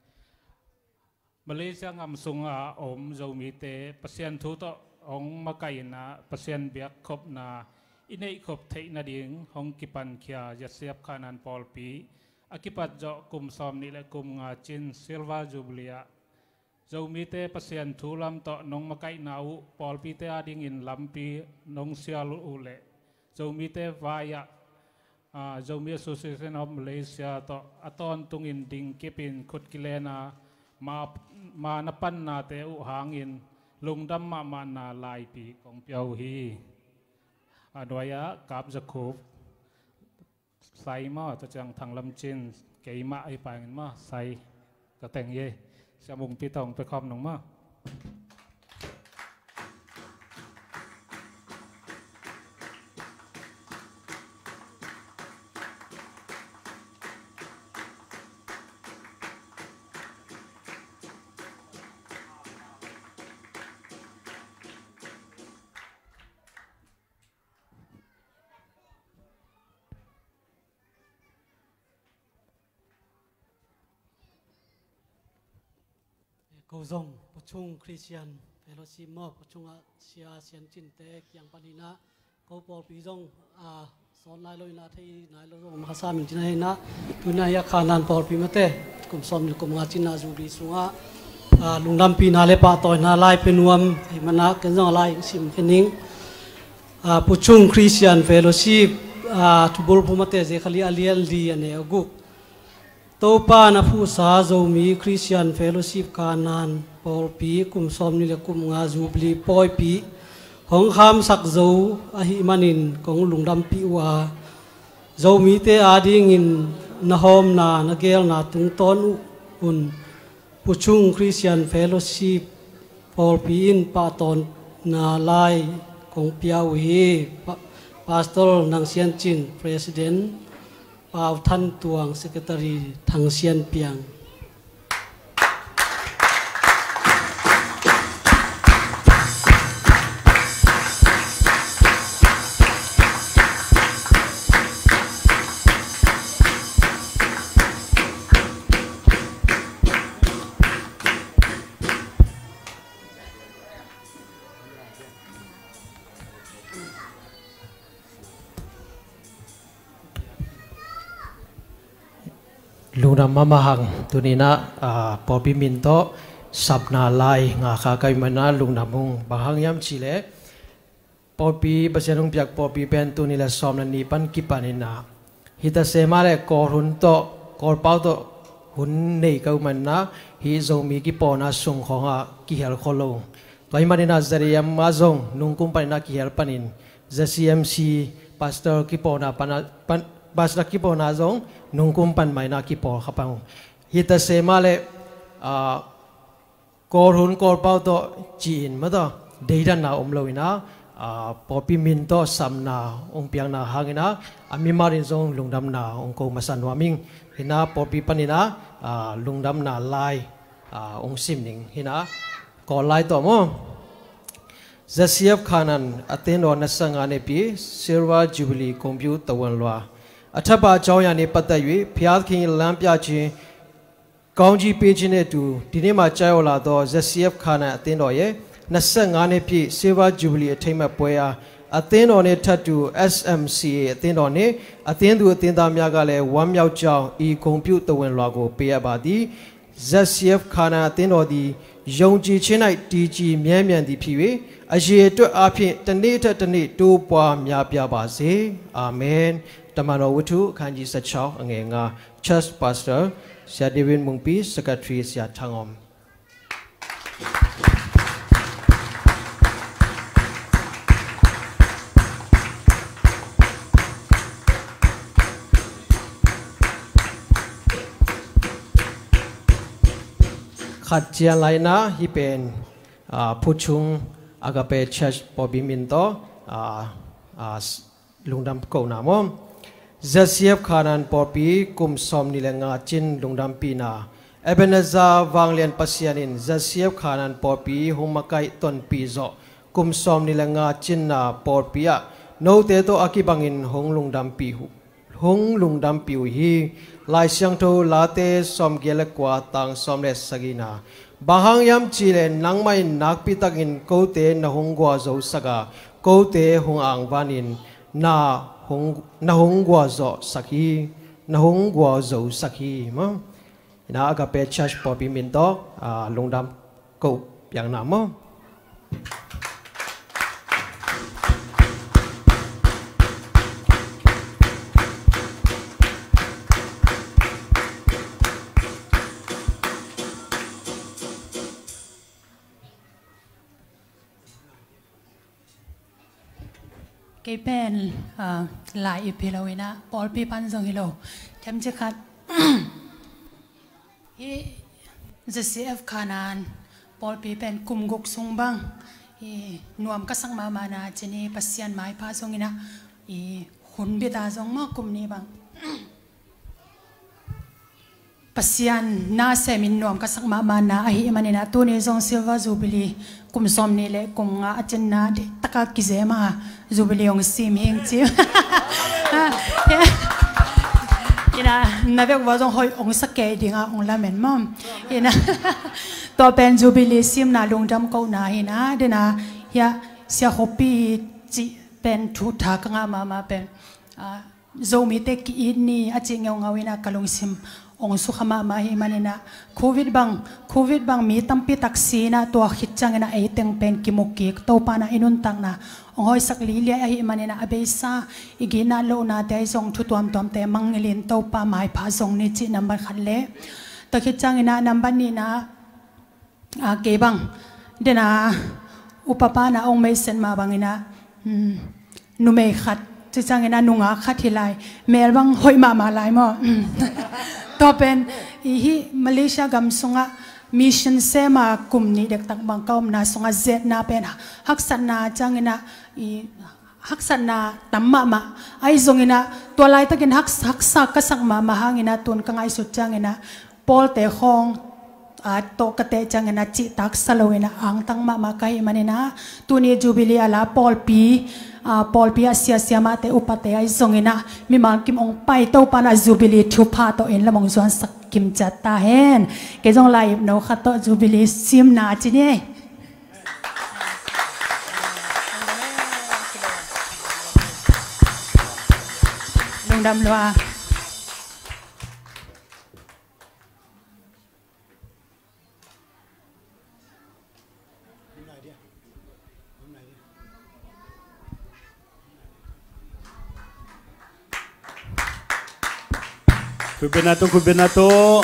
Malaysia gam sungah a om Zomite Pasian thu tawh hong makaih in ah, Pasian biakkhopna i neihkhop theih nading hong kipankhia Z C F Khanan pawlpi a kipat zawh kum sawm nih le kum nga cin Silver Jubilee ah Zomite Pasian thu lam tawh nong makaihna uh pawlpite adingin lampi nong sial uh leh Zomite vai-ah, ah, Zomi Association of Malaysia tawh a tawntungin dingkipin khut kilen a, ma, ma na pannate uh hangin lungdam mahmahna laipi kong pia uh hi. A nuai-ah Kap Za Khup, Sai maw, tua ciang Thang Lam Cin, keimah hi pah ing maw, Sai ka teng hi. Sia Mung Pi tawh hong pia khawm nung maw. Ko zong Puchung Christian Fellowship maw, Puchung ah Sia Sian Cin te kiang panin ah, ko pawlpi zong, a, sawn nai lo in ah, thei nai lo zong om kha sam ing ci-in ah, tu-in ah hiah Khanan pawlpi mate kum sawm nih le kum nga cinna Jubilee sungah, a, lungdampihna le pahtawina lai pia nuam ahih manin ah, ken zong a lai sim khin ing. A, Puchung Christian Fellowship, a, thubulphu mate Zekhali a lian li, a neu guk. Topa na phuhsa Zomi Christian Fellowship Khanan pawlpi kum sawm nih le kum nga Jubilee pawipi hong khamsak zo ahih manin kong lungdampih uh a, Zomite adingin na hawmna, na geelna tungtawn uh un Puchung Christian Fellowship pawlpi in pahtawina lai kong pia uh hi. Pa-, Pastor Nang Sian Cin, President, Pau Than Tuang, Secretary Thang Sian Piang. Lungdam mahmah hang. Tuni-in ah, ah, pawlpi min tawh sapna lai ngah kha ka hih manin ah lungdam ung. Bang hang hiam cih leh pawlpi, Pasian hong piak pawlpi pen tul nih le sawm le nih pan kipan in ah, hita se mah leh Kawlhun tawh, Kawlpau tawh hun nei ka hih manin ah, hih Zomi kipawlna sung khawngah kihel khol lo. Tua ahih manin ah Z A M ah zong nungkum panin ah kihel panin, Z C M C pastor kipawlna pan ah, pan, pastor kipawlna zong nungkum pan mah in ah kipawl kha pah ung. Hita se mah leh, ah, Kawlhun Kawlpau tawh ci-in mah tawh deidanna om lo in ah, ah, pawlpi min tawh sapna hong piakna hangin ah, a mimal in zong lungdamna hong ko masa nuam ing. Hi-in ah pawlpi panin ah, ah, lungdamna lai, ah, hong sim ning. Hi-in ah Kawl lai tawh maw. Z C F Khanan a tendaw nasa nga nipi, Silver Jubilee ဂုဏ်ပြုသဝဏ်လွှာ, အထက်ပါအကြောင်းအရာနှင့်ပတ်သက်၍ ဘုရားသခင်၏ လမ်းပြခြင်း ကောင်းကြီးပေးခြင်းနှင့်အတူ ဒီနေ့မှာ ကျရောက်လာသော Z C F ခါနန်အသင်းတော်ရဲ့ နှစ်ဆယ့်ငါးနှစ်ပြည့် Silver Jubilee အထိမ်းအမှတ်ပွဲအား အသင်းတော်နှင့်ထပ်တူ S M C A အသင်းတော်နှင့် အသင်းသူအသင်းသားများကလည်း ဝမ်းမြောက်ကြောင်း ဤဂုဏ်ပြုသဝဏ်လွှာကို ပေးအပ်ပါသည်။ Z C F ခါနန်အသင်းတော်သည် ယုံကြည်ခြင်း၌ တည်ကြည်မြဲမြံသည်ဖြစ်၍ အရေအတွက်အားဖြင့် တစ်နေ့ထက်တစ်နေ့ တိုးပွားများပြားပါစေ။ အာမင်။ တမန်တော်ဝတ္ထု အခန်းကြီးဆယ့်ခြောက် အငယ်ငါး, Church Pastor ဆရာ David Mungpi, Secretary ဆရာ Thang Om. ขัดเจียนไรนะ hih pen, ah, Phuchung Agape Church pawlpi min tawh, ah, ah, lungdam kohna maw. Z C F ခါနန် pawlpi kum sawmnih le nga cin lungdampihna. Ebenezer Vanglian Pasian in Z C F ခါနန် pawlpi hong makaih tonpih zawh kum sawmnih le nga cinna pawlpi ah note tawh a kibangin hong lungdampih uh, hong lungdampih uh hi. Lai Siangtho Late sawmgiat le kua, tang sawm le sagihna. Bang hang hiam cih leh nangmah in nakpitakin kote na hong gualzosak a, kote hong angvanin na hong, na hong gualzawhsak hi, na hong gualzosak hi, maw. Hi-in ah Agape Church pawlpi min tawh, ah, lungdam koh piakna maw. Kei pen, ah, lai ip hi lo inah, pawlpi pan zong hi lo. Themci khat, hi Z C F Khanan pawlpi pen kum guk sung bang i nuam ka sak mahmahna cini Pasian maipha zong inah, i hun bita zong maw kum nih bang Pasian na semin nuam ka sak mahmahna ahih maninah, tuni zong Silver Jubilee kum sawm nih le kum nga a cinna dehtaka kizema Jubilee hong sim hing ci. Ina, na vek ua zong hoih hong sa kei dinga hong lamen mawm. Ina, tua pen Jubilee simna lungdam kohna hina, dena, hia, Sia Khupi cih pen thu tha ka ngah mahmah pen, ah, Zomite ki-it ni a cih ngeungau inah ka lungsim hong sukha mahmah ahih maninah, Covid bang, Covid bang mi tampi tak si inah, tua khit cianginah ei teng pen kimu kik, Topa na i nuntakna hong hoihsak liliai ahih maninah, a beisa i ginat lohnate ahi zong thu tuamtuamte mangngilhin Topa maipha zong ni cih nambat khat le, tua khit cianginah nambat nihna, ah, kei bang dena upa pana hong meisen mah banginah, hmm, numei khat, ci cianginah nungak khat hi lai, mel bang hoih mahmah lai maw. Hmm. Tua pen i hih Malaysia gam sungah mission sema kum nih dektak bang ka omna sungah zetna pen haksatna cianginah, i haksatna tam mahmah ahi zonginah, tua laitakin haks-, haksa ka sak mahmah hanginah, tun ka ngaihsut cianginah pawlte khawng, ah, tawh ka teh cianginah cihtaksa loinah angtang mahmah ka hih maninah, tuni Jubilee a la pawlpi, ah, pawlpi ah siasia mahte upate ahi zonginah mimal kim hong pai Topa na Jubilee thupha tawh inn lam hong zuansak kimciat ta hen. Kei zong lai ip no khat tawh Jubilee simna ci ni. Lungdam lua. Khutbetna tawh, khutbetna tawh.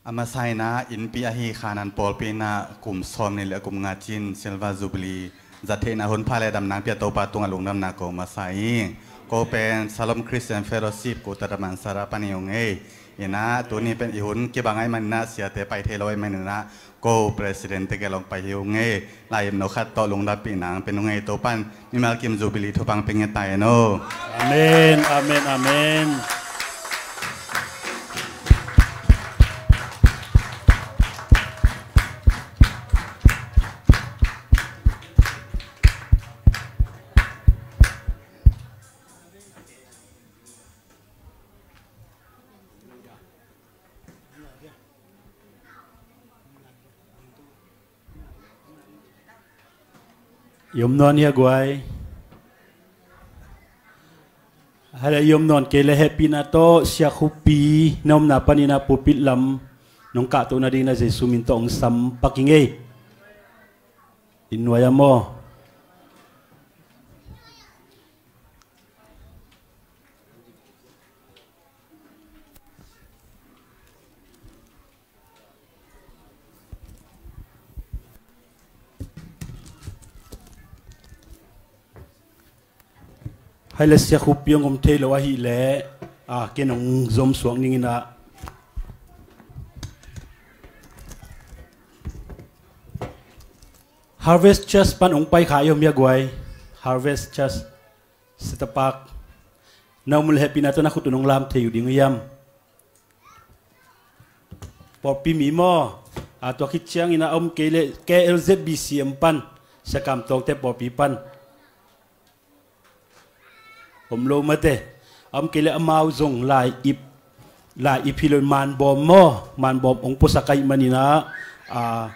A masa inah innpi ahi Khanan pawlpi inah kum sawm nih le kum nga cin Silver Jubilee zat theihna hun pha le damna hong pia Topa tungah lungdamna ko masa hi. Ko pen Shalom Christian Fellowship Kota Damansara pan hi ung ei. Inah tuni pen i hun kibang ahih maninah, siate pai thei lo ahih maninah, ko president te gel hong pai hi ung ei. Lai ip no khat tawh lungdampihna hong pia ung ei. Topan mimal kim Jubilee thupha hong pia ngiat ta hen aw. Amen, amen, amen. I om nawn hia guai? Hale, i om nawn kei le hehpihna tawh Sia Khupi na omna paninah pulpit lam nong kahtoh nadinginah Jesu min tawh hong sam pak ing ei. I nuai a maw? Hai le Sia Khupi hong om thei lo ahih leh, a, ken hong zom suak ning inah. Harvest Church pan hong pai kha i om hia guai? Harvest Church, Cedar Park. Na om uh le hehpihna tawh na khut un hong lam thei uh ding uh hiam? Pawlpi mi maw? A, tua khit ciangin a om kei leh K L Z B C M pan, Sia Kam Tawngte pawlpi pan. Om lo mate. A om kei leh amau zong lai ip, lai ip hi lo in, manbawm maw? Manbawm hong puasak ahih manin ah, a,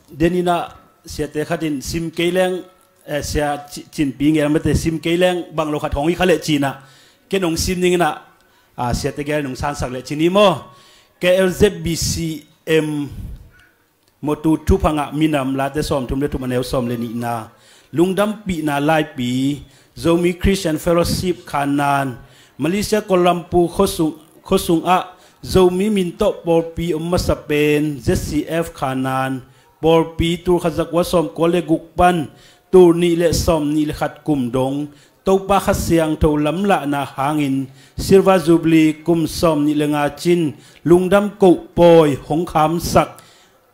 den in ah siate khat in sim kei leng, eh, Sia Ci-, Cinpi Ngel mate, sim kei leng bang lo khat hong hi kha leh ci-in ah, ken hong sim ning in ah, a, siate gel in hong sansak leh ci ni maw. K L Z B C M, Mawtaw Thupha Ngah Minam, Late sawmthum le thum, a neu sawm le nihna. Lungdampihna laipi, Zomi Christian Fellowship Khannan, Malaysia Kuala Lumpur khuasung, khuasung ah Zomi min tawh pawlpi om masa pen Z C F Khanan pawlpi, tul khat za kua sawm kua le guk pan tul nih le sawm nih le khat kum dong Topa Kha Siangtho lamlahna hangin Silver Jubilee kum sawm nih le nga cin lungdam koh pawi hong khamsak,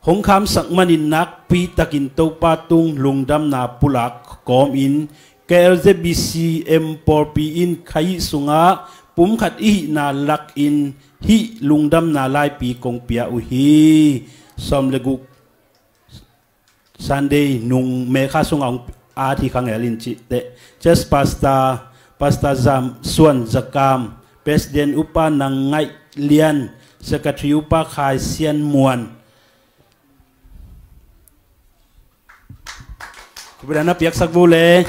hong khamsak manin nakpi takin Topa tung lungdamna pulak kawmin K L Z B C M pawlpi in Khaih sungah pumkhat i hihna lakin hih lungdamna laipi kong pia uh hi. Sawm le guk Sunday nung May kha sungah hong at hi kha ngel in cih teh, Church Pastor, Pastor Zam Suan Zakam, President Upa Nang Ngaih Lian, Secretary Upa Khai Sian Muan. Kupidan na piaksak bu le.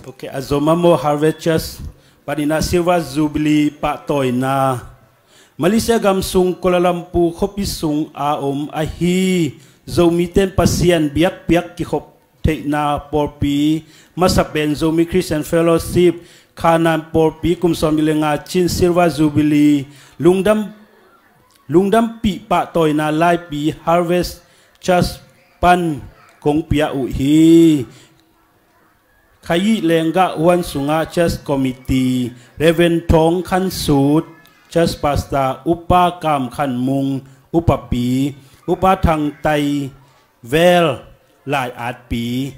Ok, a zom a maw, Harvest Church panin ah Silver Jubilee pahtawina. Malaysia gam sung Kuala Lumpur khuapi sung a om ahi Zomite'n Pasian biakpiak kikhop theihna pawlpi masa pen Zomi Christian Fellowship Khanan pawlpi kum sawm nih le nga cin Silver Jubilee lungdam, lungdampih pahtawina laipi Harvest Church pan kong pia uh hi. Khaih lenggah huan sungah Church Committee, Reverend Thawng Khan Sut, Church Pastor, Upa Kam Khan Mung, Upapi, Upa Thang Tai Vel, lai-atpi.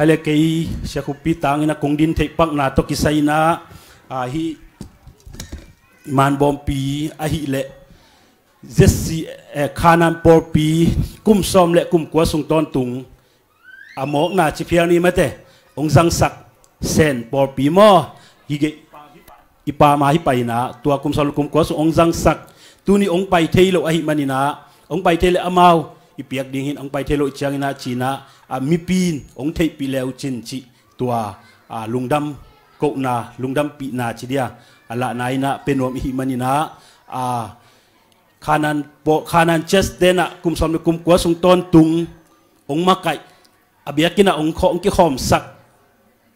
Hai le kei Sia Khup Pi Tang in a kong din theih pakna tawh kisai in ah, ah, hih Man Bawmpi ahih leh Z C, eh, Khanan pawlpi kum sawm le kum kua sung tawntung a mawkna ci phial ni mate, hong zangsak Sen pawlpi maw, hi gei i pam a hi pai in ah, tua kum sawm le kum kua sung hong zangsak, tuni hong pai thei lo ahih manin ah, hong pai thei le amau i piak ding hi in, hong pai thei lo i ciangin ah ci in ah, a mipi in hong theihpih le uh cin cih tua, a, lungdam kohna, lungdampihna ci dia, a lahna in ah pia nuam i hih manin ah, a, Khanan paw-, Khanan Church-te'n ah kum sawm le kum kua sung tawntung hong makaih, a biakinn ah hong khaw-, hong kikhawmsak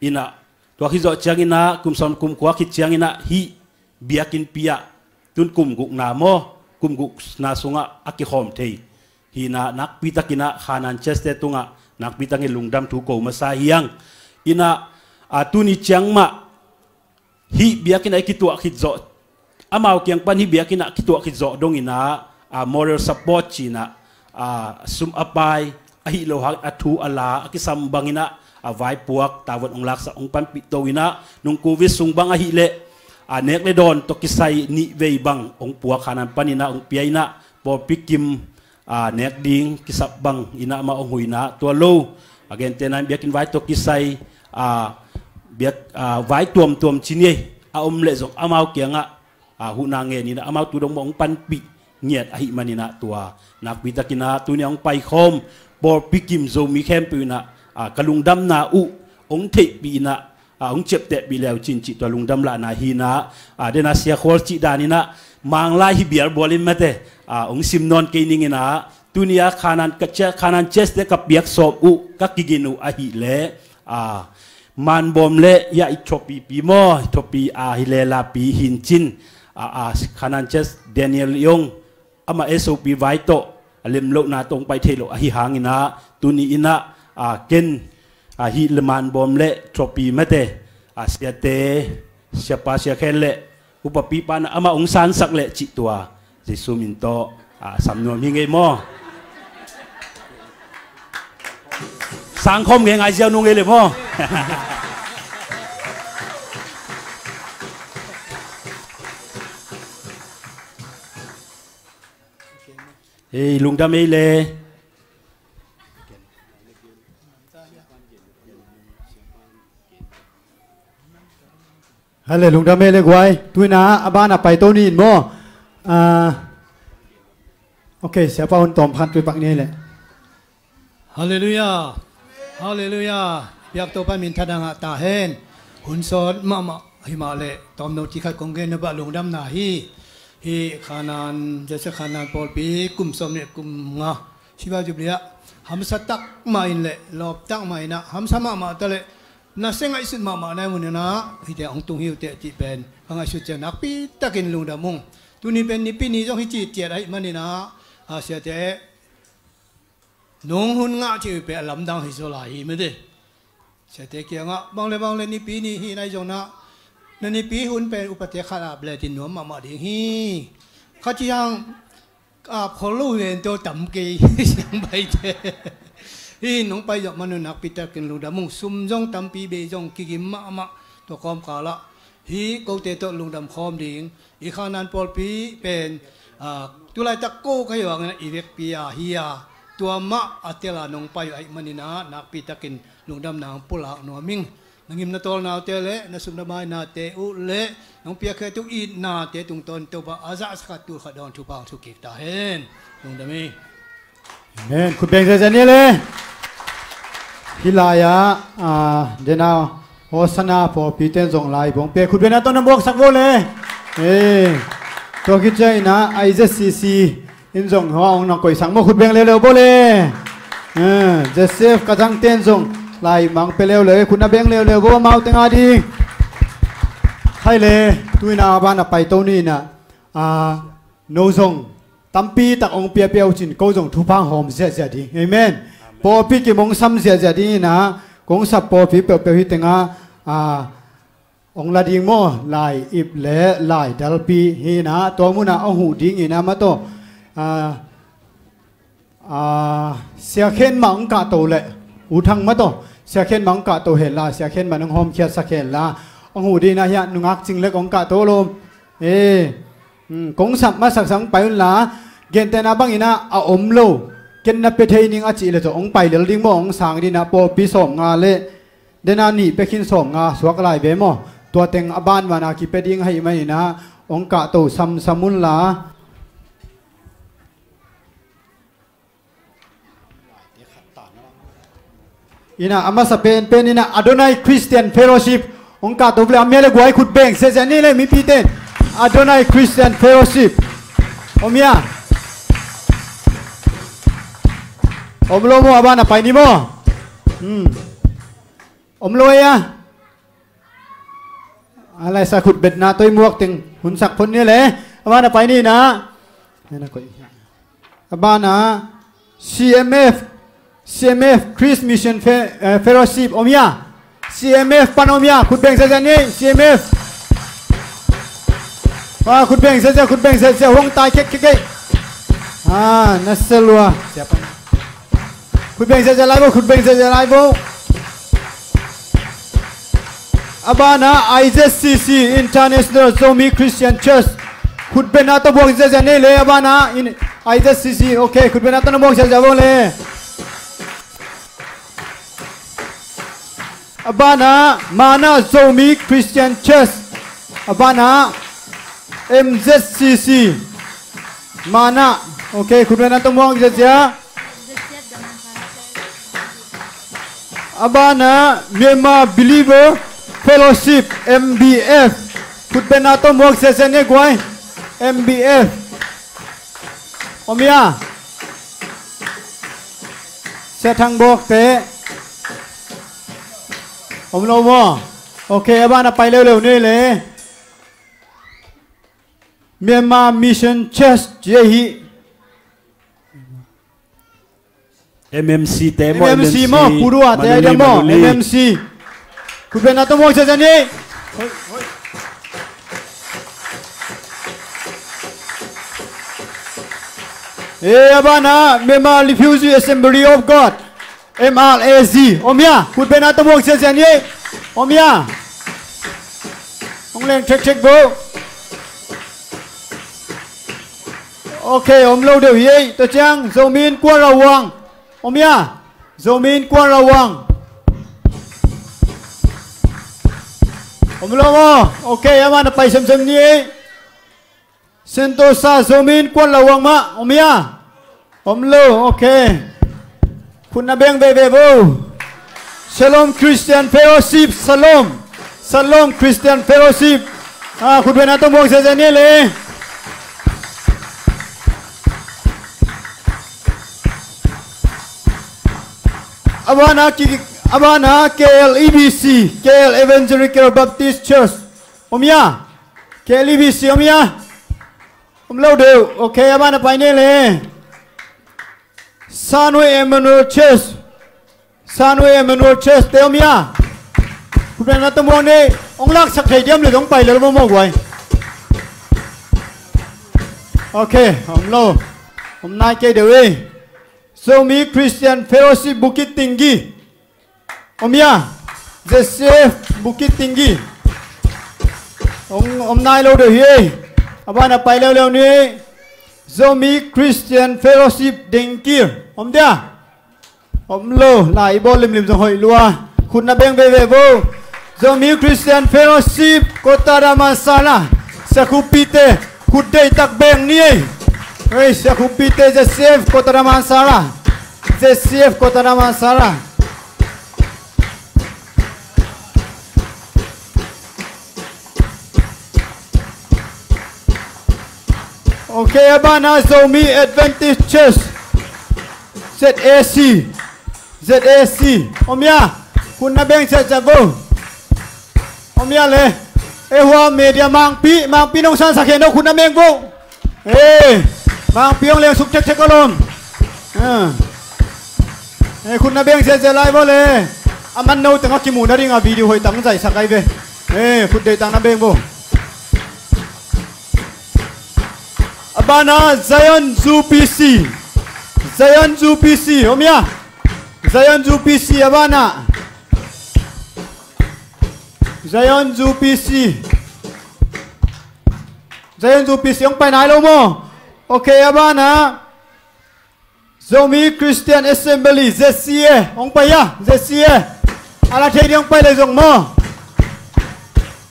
in ah, tua khit zawh ciangin ah kum sawm kum kua khit ciangin ah hih biakinnpi ah tun kum gukna maw, kum gukna sungah a kikhawm thei hi in ah, nakpi takin ah Khanan Church-te tungah nakpi takin lungdam thu ko masa hi hang. In ah, a, tuni ciang mah hih biakinn ah i kituah khit zawh, amau kiang pan hih biakinn ah kituah khit zawh dong in ah, a, moral support ci in ah, a, sum a pai, ahih lo hang a thu a la, a kisam bangin ah, a, vaipuak, tawon hong laksak, hong panpih to in ah, nung Covid sung bang ahih leh, a, nek le dawn tawh kisai nih vei bang hong puak, Khanan panin ah hong pia in ah, pawlpi kim, a, nek ding kisap bang in ah amah hong huh in ah, tua lo, a, gentehna in biakinn vai tawh kisai, a, biak, a, vai tuamtuam ci ni, a om leh zong amau kiangah, a, huhna ngen in ah, amau tu dong mah hong panpih ngiat ahih manin ah, tua nakpi takin ah tuni a hong paikhawm pawlpi kim Zomi khempeuh in ah, a, ka lungdamna uh hong theihpih in ah, a, hong ciaptehpih le uh cin cih tua lungdam lahna hi in ah, a, den a Sia Khual cih dan in ah Manglai hi bialbual in mate, a, hong sim nawn kei ning in ah, tuni a Khanan ka cia-, Khanan Church-te ka piak sawm uh, ka kigin uh ahih leh, a, Man Bawm le, ya, i thuapipi maw, i thuapi, a, hi le lapi hi in cin, a, a, Khanan Church Daniel Yong, amah S O P vai tawh, a, lem lohna tawh hong pai thei lo ahi hangin ah, tuni in ah, a, ken, a, hih le Man Bawm le thuapi mate, a, siate, siapa, sia khen le, upapi pa in ah amah hong sansak leh cih tua Jesu min tawh, a, sam nuam hi ing ei maw. Sangkhawm ngei ngai ziau nung ei le maw. Hei, lungdam ei le. Hale, lungdam ei le guai. Tu in ah a ban a pai to ni in maw. A, Ok, siapa hun tawm khat tui pak ni le. Halleluiah. Halleluiah. Piak Topa min thadah ngah ta hen. Hun sawt mahmah himah le tawmno ti khat kong gen na bah lungdamna hi. Hi Khanan, Jesse Khanan pawlpi kum sawm le kum nga Silver Jubilee ah hamsa tak mah in le lawp tak mah in ah hamsa mahmah ta le nasia ngaihsut mahmah nai muninah hite hong tung hi uh teh cih pen ka ngaihsut ciang nakpi takin lungdam ung. Tuni pen Nipi ni zong hi cih ciat ahih maninah a siate nung hun ngah cih uh pen a lamdang hi zaw lai hi mete. Siate kiangah bang le bang le Nipi ni hi nai zong nah na Nipi hun pen upate khat ap le tin nuam mahmah ding hi. Kha ciang ap khol lo hi ven tawh tam kei siang baite. Hi nong pai zawh man uh nakpi takin lungdam ung. Sum zong tampi bei zong kigim mahmah tua kawmkal ah hi kote tawh lungdam khawm ding. I Khanan pawlpi pen a, tulaitak ko ka hi uh angin i vekpi a hi a tua mah a tel a nong pai uh ahih maninah nakpi takin lungdamna hong pulak nuam ing. Na ngim na tawlnaute le na sum na mainate uh le nong piakkhiat uh itnate tungtawn Topa a zahsa khat tul khat dawn thupha hong thuk kik ta hen. Lungdam hi. Amen. Khut beng ziahziah ni le. Hi lai-ah a, dena Hosanna pawlpi ten zong lai bawng pe khut beng a tawh na buaksak vo le. Tua khit ciang inah I Z C C in zong hua hong nang koihsak maw khut beng leuleu bo le. Joseph ka zangten zong lai mang pe leuleu khut na beng leuleu bo amau teng a ding. Khai le tuina a ban a paito ni inah a, no zong tampi tak hong piapia uh cin ko zong thupha hawm ziahziah ding. Amen. Pawlpi kim hong sam ziahziah ding inah kong sap pawlpi peuhpeuh hi tengah a, hong la ding maw lai ip le lai dalpi hi inah tua munah hong huh ding inah mah tawh a, a, Sia Khen mah hong kahto le U Thang mah tawh Sia Khen mah hong kahto hen la Sia Khen mah hong hawmkhiatsak hen la hong huh ding inah hiah nungak cing lek hong kahto lo. E, kong sap masak sang pai un la gentehna bang inah a om lo ken na pia thei ning a cih le tawh hong pai lel ding maw hong sang ding inah pawlpi sawm nga le dena nih pia khin sawm nga suak lai ve maw tua teng a banvana kipia ding ahih man inah hong kahto samsam un la. Inah a masa penpen inah Adonai Christian Fellowship hong kahto le a mia le guai khut beng ziahziah ni le mipite. Adonai Christian Fellowship om ia. Om lo maw a ban a pai ni maw. Om lo ia. A laisa khut betna toi muak teng hunsak phot ni le a ban a pai ni inah. A banah C M F, C M F Christ Mission Fe- eh, Fellowship om ia. C M F pan om ia khut beng ziahziah ni C M F. Khut beng ziahziah khut beng ziahziah huang tai kek kek kek. Nasia lua. Khut beng ziahziah lai bo khut beng ziahziah lai bo. A banah I Z C C International Zomi Christian Church khut beng a tawh buak ziahziah ni le a banah I Z C C ok khut beng a tawh na buak ziahziah bo le. A banah Manah Zomi Christian Church a banah M Z C C Manah ok khut beng a tawh buak ziahziah. A banah Myanmar Believer Fellowship M B F khut beng a tawh buak ziahziah ni guai. M B F om ia. Sia Thang bawkte om lo maw. Ok a banah pai leuleu ni le. Myanmar Mission Church ci ahi. M M C te maw M M C maw Purua te ai maw M M C. Khut beng a tawh buak ziahziah ni. E a banah Myanmar Refugee Assembly of God M R A Z om ia khut beng a tawh buak ziahziah ni. Om ia. Hong leng thekthek bo. Ok om lo deuh hi ei tua ciang Zomi Innkuan Rawang om ia. Zomi Innkuan Rawang om lo maw. Ok a banah pai semsem ni ei. Sentosa Zomi Innkuan Rawang mah om ia. Om lo, ok. Khut na beng veve vo. Shalom Christian Fellowship, Shalom. Shalom Christian Fellowship. Ah, khut beng na tawh muang zeze ni le. A ban a ki, a ban a K L E B C, K L Evangelical Baptist Church. Om ya. K L E B C om ya. Om lo deuh. Ok, a ban a pai ni le. Sanway Emmanuel Church. Sanway Emmanuel Church te om ya. Khut beng na tawh muang ni. Ong laksak thei diam le dong pai le lo maw guai. Ok, om lo. Om nai kei deuh e. Zomi Christian Fellowship Bukit Tinggi. Om ya. Z C F Bukit Tinggi. Om, om nai lo deuh hi. A ban a pai leuleu ni. Zomi Christian Fellowship Dengkir. Om dia. Om lo, la i bawl limlim zong hoih lua. Khut na beng veve vo. Zomi Christian Fellowship Kota Dharmasala. Sia Khup Pi te khut deihtak beng ni ei. Ei, Sia Khup Pi te Z C F Kota Dharmasala. Z C F Kota Dharmasala. Ok, a ban a Zomi Adventist Church. Z A C. Z A C. Om ya. Khut na beng zeze vo. Om ya le. E hua media Mangpi, Mangpi nong sansak hen o khut na beng vo. E, Mangpi ong leng suk thekthek o lom. E, khut na beng zeze lai vo le. A man no teng a kimuh na ding a video hoih tang zaihsak ai ve. E, khut deihtak na beng vo. A ban a Zion Zu P C. Zion Zu P C, om ya. Zion Zu P C a ban a. Zion Zu P C. Zion Zu P C ong pai nai lo maw. Ok, a ban a. Zomi Christian Assembly, Z C A, ong pai ya, Z C A. A la thei ding ong pai le zong maw.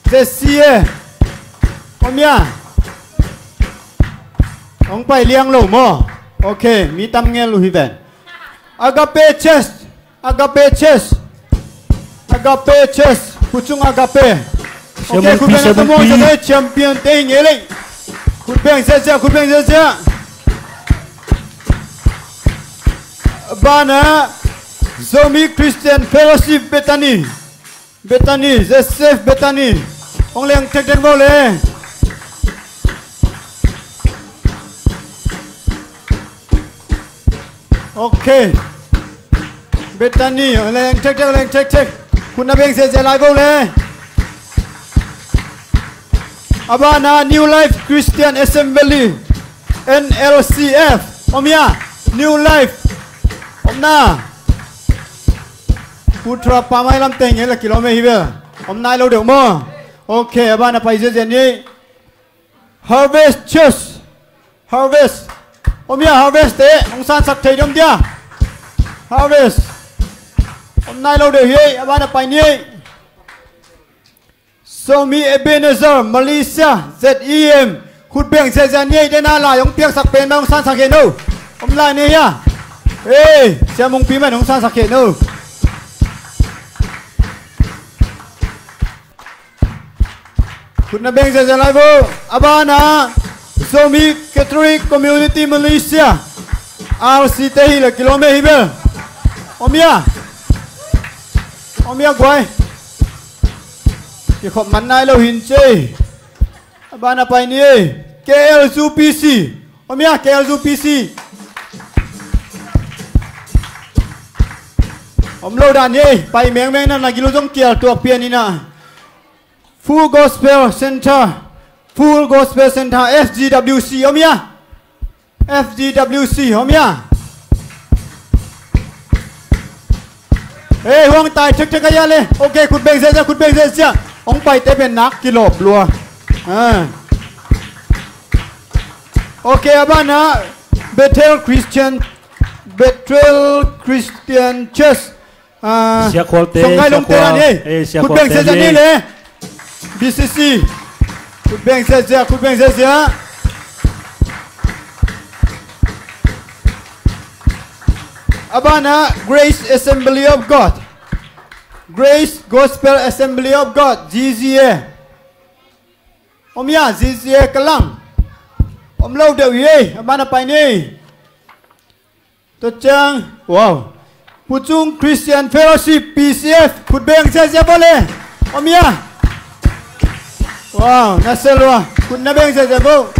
Z C A. Om ya. Ong pai liang lo maw. Ok, mi tam ngel uh hi ven. Agape Church, Agape Church. Agape Church, Khuchung Agape. Ok, khut beng na tawh muang zeze, champion te hi ngei lei. Khut beng zeze, khut beng zeze. Ban a Zomi Christian Fellowship Bethany. Bethany, Z C F Bethany. Ong leng thekthek vo le. Ok. Bethany, leng thekthek, leng thekthek. Khut na beng zeze lai vo le. A ban a New Life Christian Assembly, N L C F. Om ya, New Life. Om na. Putra pamai lam teng ngel a kilawm e hi ve. Om nai lo deuh maw. Ok, a ban a pai zeze ni. Harvest Church. Harvest. Om ya Harvest te. Ong sansak thei dom dia. Harvest. Om nai lo deuh hi, a ban a pai ni. Zomi Ebenezer Malaysia Z E M. Khut beng zeze ni ei, dena lai ong piaksak pen ma ong sansak hi no. Om lai ni hia. Ei, Sia Mungpi man ong sansak hi no. Khut na beng zeze lai vo. A ban a Zomi Catholic Community Malaysia, R C te hi le kilawm e hi bel. Om ya. Om ya guai. Kikhop man nai lo hin cei. A ban a pai ni. K L Zu P C. Om ya, K L Zu P C. Om lo dan hi, pai mengmeng na, na gil uh zong kial tuak pian ina. Full Gospel Center. Full Gospel Center, F G W C, om ya. F G W C, om ya. Hei, huang tai thekthek a ya le. Ok, khut beng zezia, khut beng zezia. Hong paite pen nak kilawp lua. Ah. Ok, a banah Bethel Christian, Bethel Christian Church. Ah, Siakhualte, Songkai Lomte Siakhua, dan hi. Eh, Siakhualte. Khut beng zezia ni le. B C C. Khut beng zezia, khut beng zezia. A banah Grace Assembly of God, Grace Gospel Assembly of God, G G A. Om ia, G G A ka lang. Om lo deuh hi ei, a banah pai ni. Tua ciang, wow. Puchung Christian Fellowship, P C F, khut beng ziazia bo le. Om ia. Wow, na selua, khut na beng ziazia bo.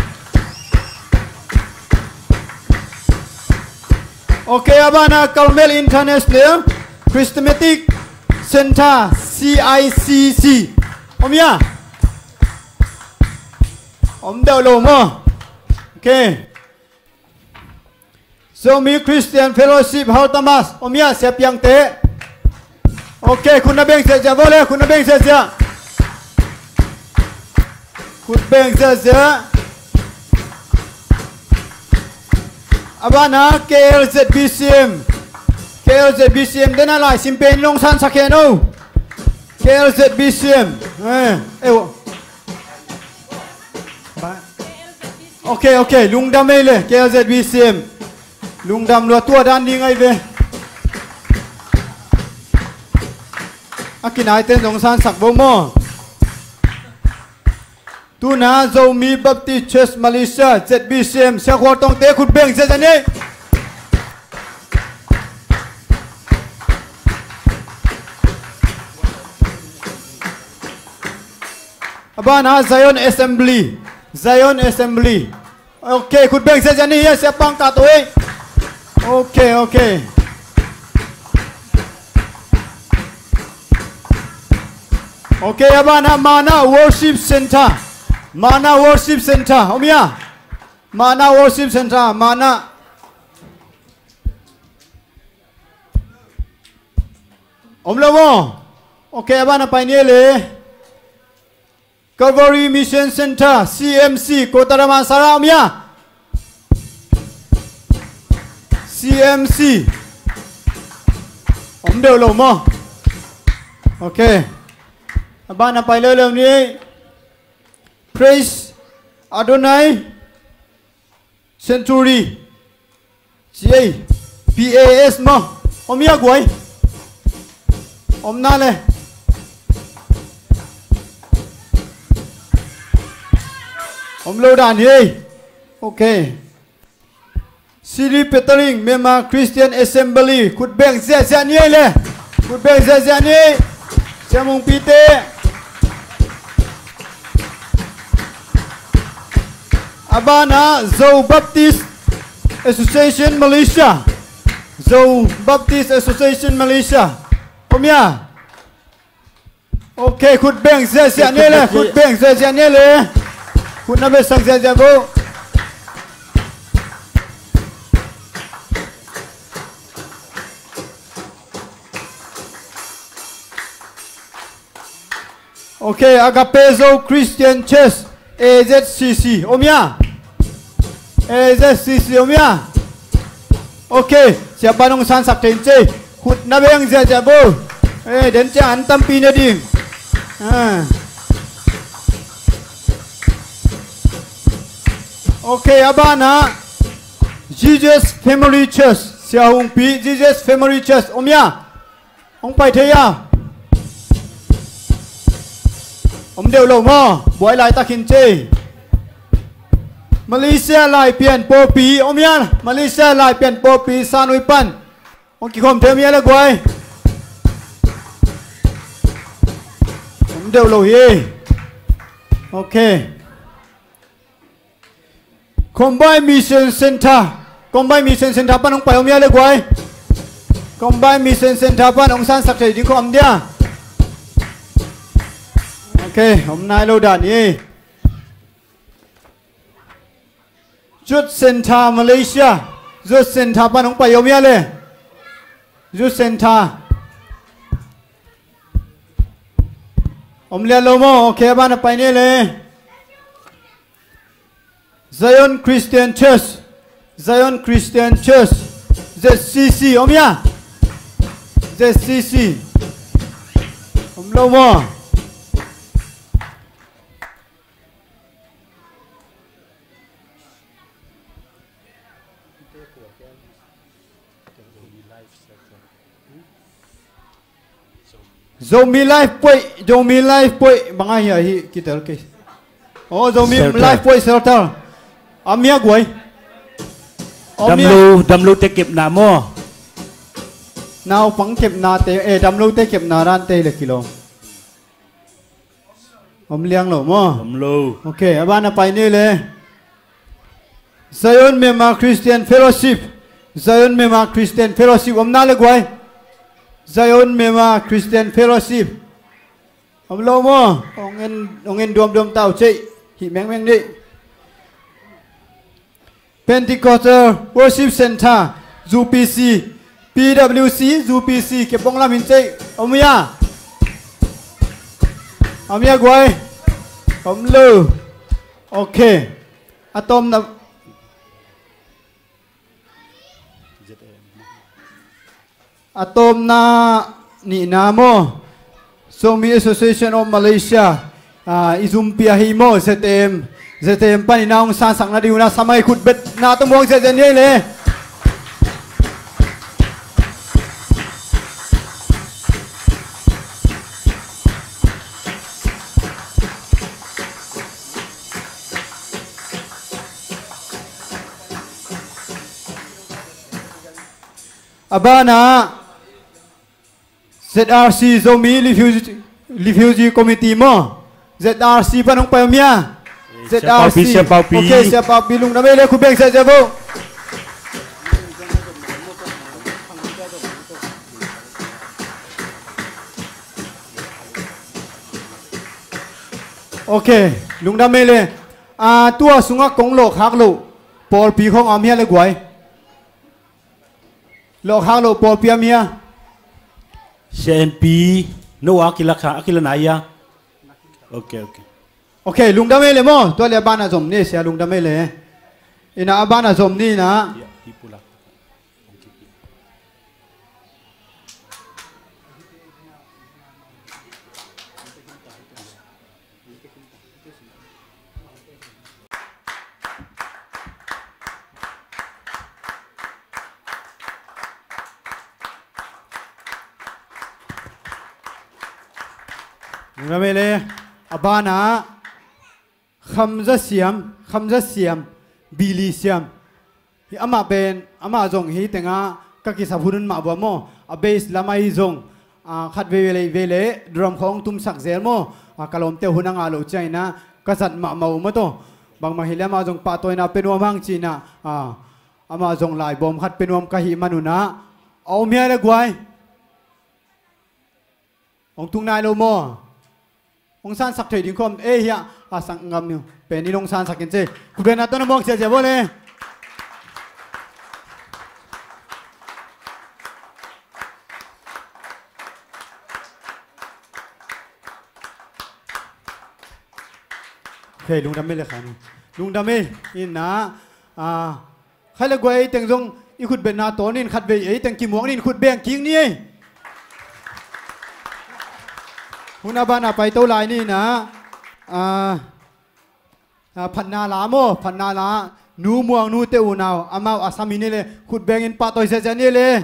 Ok, a banah Carmel International Charismatic Center, C I C C. Om ia. Om deuh lo maw. Ok. Zomi Christian Fellowship, Hau Thomas, om ia, sia piangte. Ok, khut na beng ziazia bo le, khut na beng ziazia. Khut beng ziazia. A banah K L Z B C M. K L Z B C M, den a lai sim pen nong sansak hen o. K L Z B C M. Eh, eh, oh. Ok, ok, lungdam ei le, K L Z B C M. Lungdam lua, tua dan ding ahi ve. A kinaite zong sansak bo maw. Tuna Zomi Baptist Church Malaysia, Z B C M, Sia Khual Tongte khut beng ziazia ni. A banah Zion Assembly, Zion Assembly. Ok, khut beng ziazia ni, yes, sia pang ka to ei. Ok, ok. Ok, a banah Mana Worship Center. Mana Worship Center. Om ia. Mana Worship Center, Mana. Om lo maw. Ok, a banah pai ni le. Calvary Mission Center, C M C, Kota Damansara, om ia. C M C. Om deuh lo maw. Ok. A banah pai leuleu ni. Praise Adonai Century. Ci ei, P A S maw. Om ia guai. Om na le. Om lo dan hi ei. Ok. City Pettering Myanmar Christian Assembly, khut beng ziazia ni ei le. Khut beng ziazia ni. Sia Mung Pite. A banah Zo Baptist Association Malaysia. Zo Baptist Association Malaysia. Om ia. Ok, khut beng ziazia ni le, khut beng ziazia ni le. Khut na beng sang ziazia bo. Ok, Agape Zo Christian Church, A Z C C, om ia. A Z C C, om ia. Ok, siapa nong sansak thei in ci. Khut na beng ziazia bo. Eh, den ciang an tampi ne ding. Ah. Ok, a banah Jesus Family Church, Sia Hung Pi, Jesus Family Church, om ia. Hong pai thei a. Om deuh lo maw, buai laitak in ci. Malaysia Laipian Pawlpi, om ia, Malaysia Laipian Pawlpi, Sanui pan. Hong kikhawm thei om ia le guai. Om deuh lo hi. Ok. Combined Mission Center. Combined Mission Center pan hong pai om ia le guai. Combined Mission Center pan hong sansak thei ding khawm dia. Ok, om nai lo dan hi. Youth Center Malaysia. Youth Center pan hong pai om ia le. Youth Center. Om lian lo maw, ok, a banah pai ni le. Zion Christian Church. Zion Christian Church. Z C C, om ia. Z C C. Om lo maw. Zomi Life Point, Zomi Life Point, bang a hia hi kitel kei. Oh, Zomi Life Point shelter. A mia guai. Damlo, damlo te kepna maw? Naupang kepna te, eh, damlo te kepna dan te le kilo. Om liang lo maw? Om lo. Ok, a ban a pai ni le. Zion Myanmar Christian Fellowship. Zion Myanmar Christian Fellowship. Om na le guai. Zion Myanmar Christian Fellowship. Om lo maw? Ong en, ong en duamduam tau cei. Hi mengmeng ni. Pentecostal Worship Center, U P C, P W C, U P C, kepong lam hin cei. Om ia. Om ia guai. Om lo. Ok. A tomna. A tomna nihna maw? Zomi Association of Malaysia, ah, i zumpi ahi maw? Z M, Z M panin a hong sansak nading un a sa mai khut betna tawh muang ziahziah ni ei le. A banah Z R C, Zomi Refugee, Refugee Committee maw? Z R C pan hong pai om ia? Eh, Z R C. Siapaupi, siapaupi. Ok, siapaupi lungdam ei le, khut beng ziahziah vo. Ok, lungdam ei le. Ah, tua sungah kong lawhkhak loh pawlpi khong a om hia le guai? Lawhkhak loh pawlpi a om hia? Sia Enpi, no a kila kha, a kila nai a. Ok, ok. Ok, lungdam ei le maw? Tua le a banah zom ni, sia lungdam ei le. Ina a banah zom ni na. Lungdam ei le, a banah Khamza Siam, Khamza Siam, Bili Siam. Hi amah pen, amah zong hi tengah ka kisap hun un mah bua maw. A bass lam ahi zong, ah, khat vei vei le, vei le, drum khawng tumsak zel maw. Ah, ka lawmte hun a ngah loh ciangin ah, ka zat mahmah uh maw taw. Bangmah hi le amah zong pahtawina pia nuam hang ci-in ah, ah, amah zong laibawm khat pia nuam ka hih man un ah. A om hia le guai? Hong tung nai lo maw? Hong sansak thei ding khawm, eh, hiah, a sanggam niu pen in hong sansak in ci. Khut beng na tawh na muang ziahziah vo le. Hei, lungdam ei le khan. Lungdam ei, in na, ah, khat le guai ei teng zong i khut betna tawn in khat vei ei teng kimuang in khut beng kik ni ei. Hun a banah paito lai ni na, ah, ah, phatna la maw, phatna la, Nu Muang Nu te unau, amau a sam hi ni le, khut beng in pahtawi ziahziah ni le.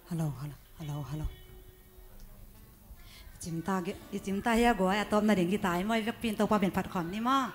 Hello, hello, hello, hello. I cimta ge-, i cimta hia guai, a tawpna ding kita i mawi vekpi in Topa min phat khawm ni maw.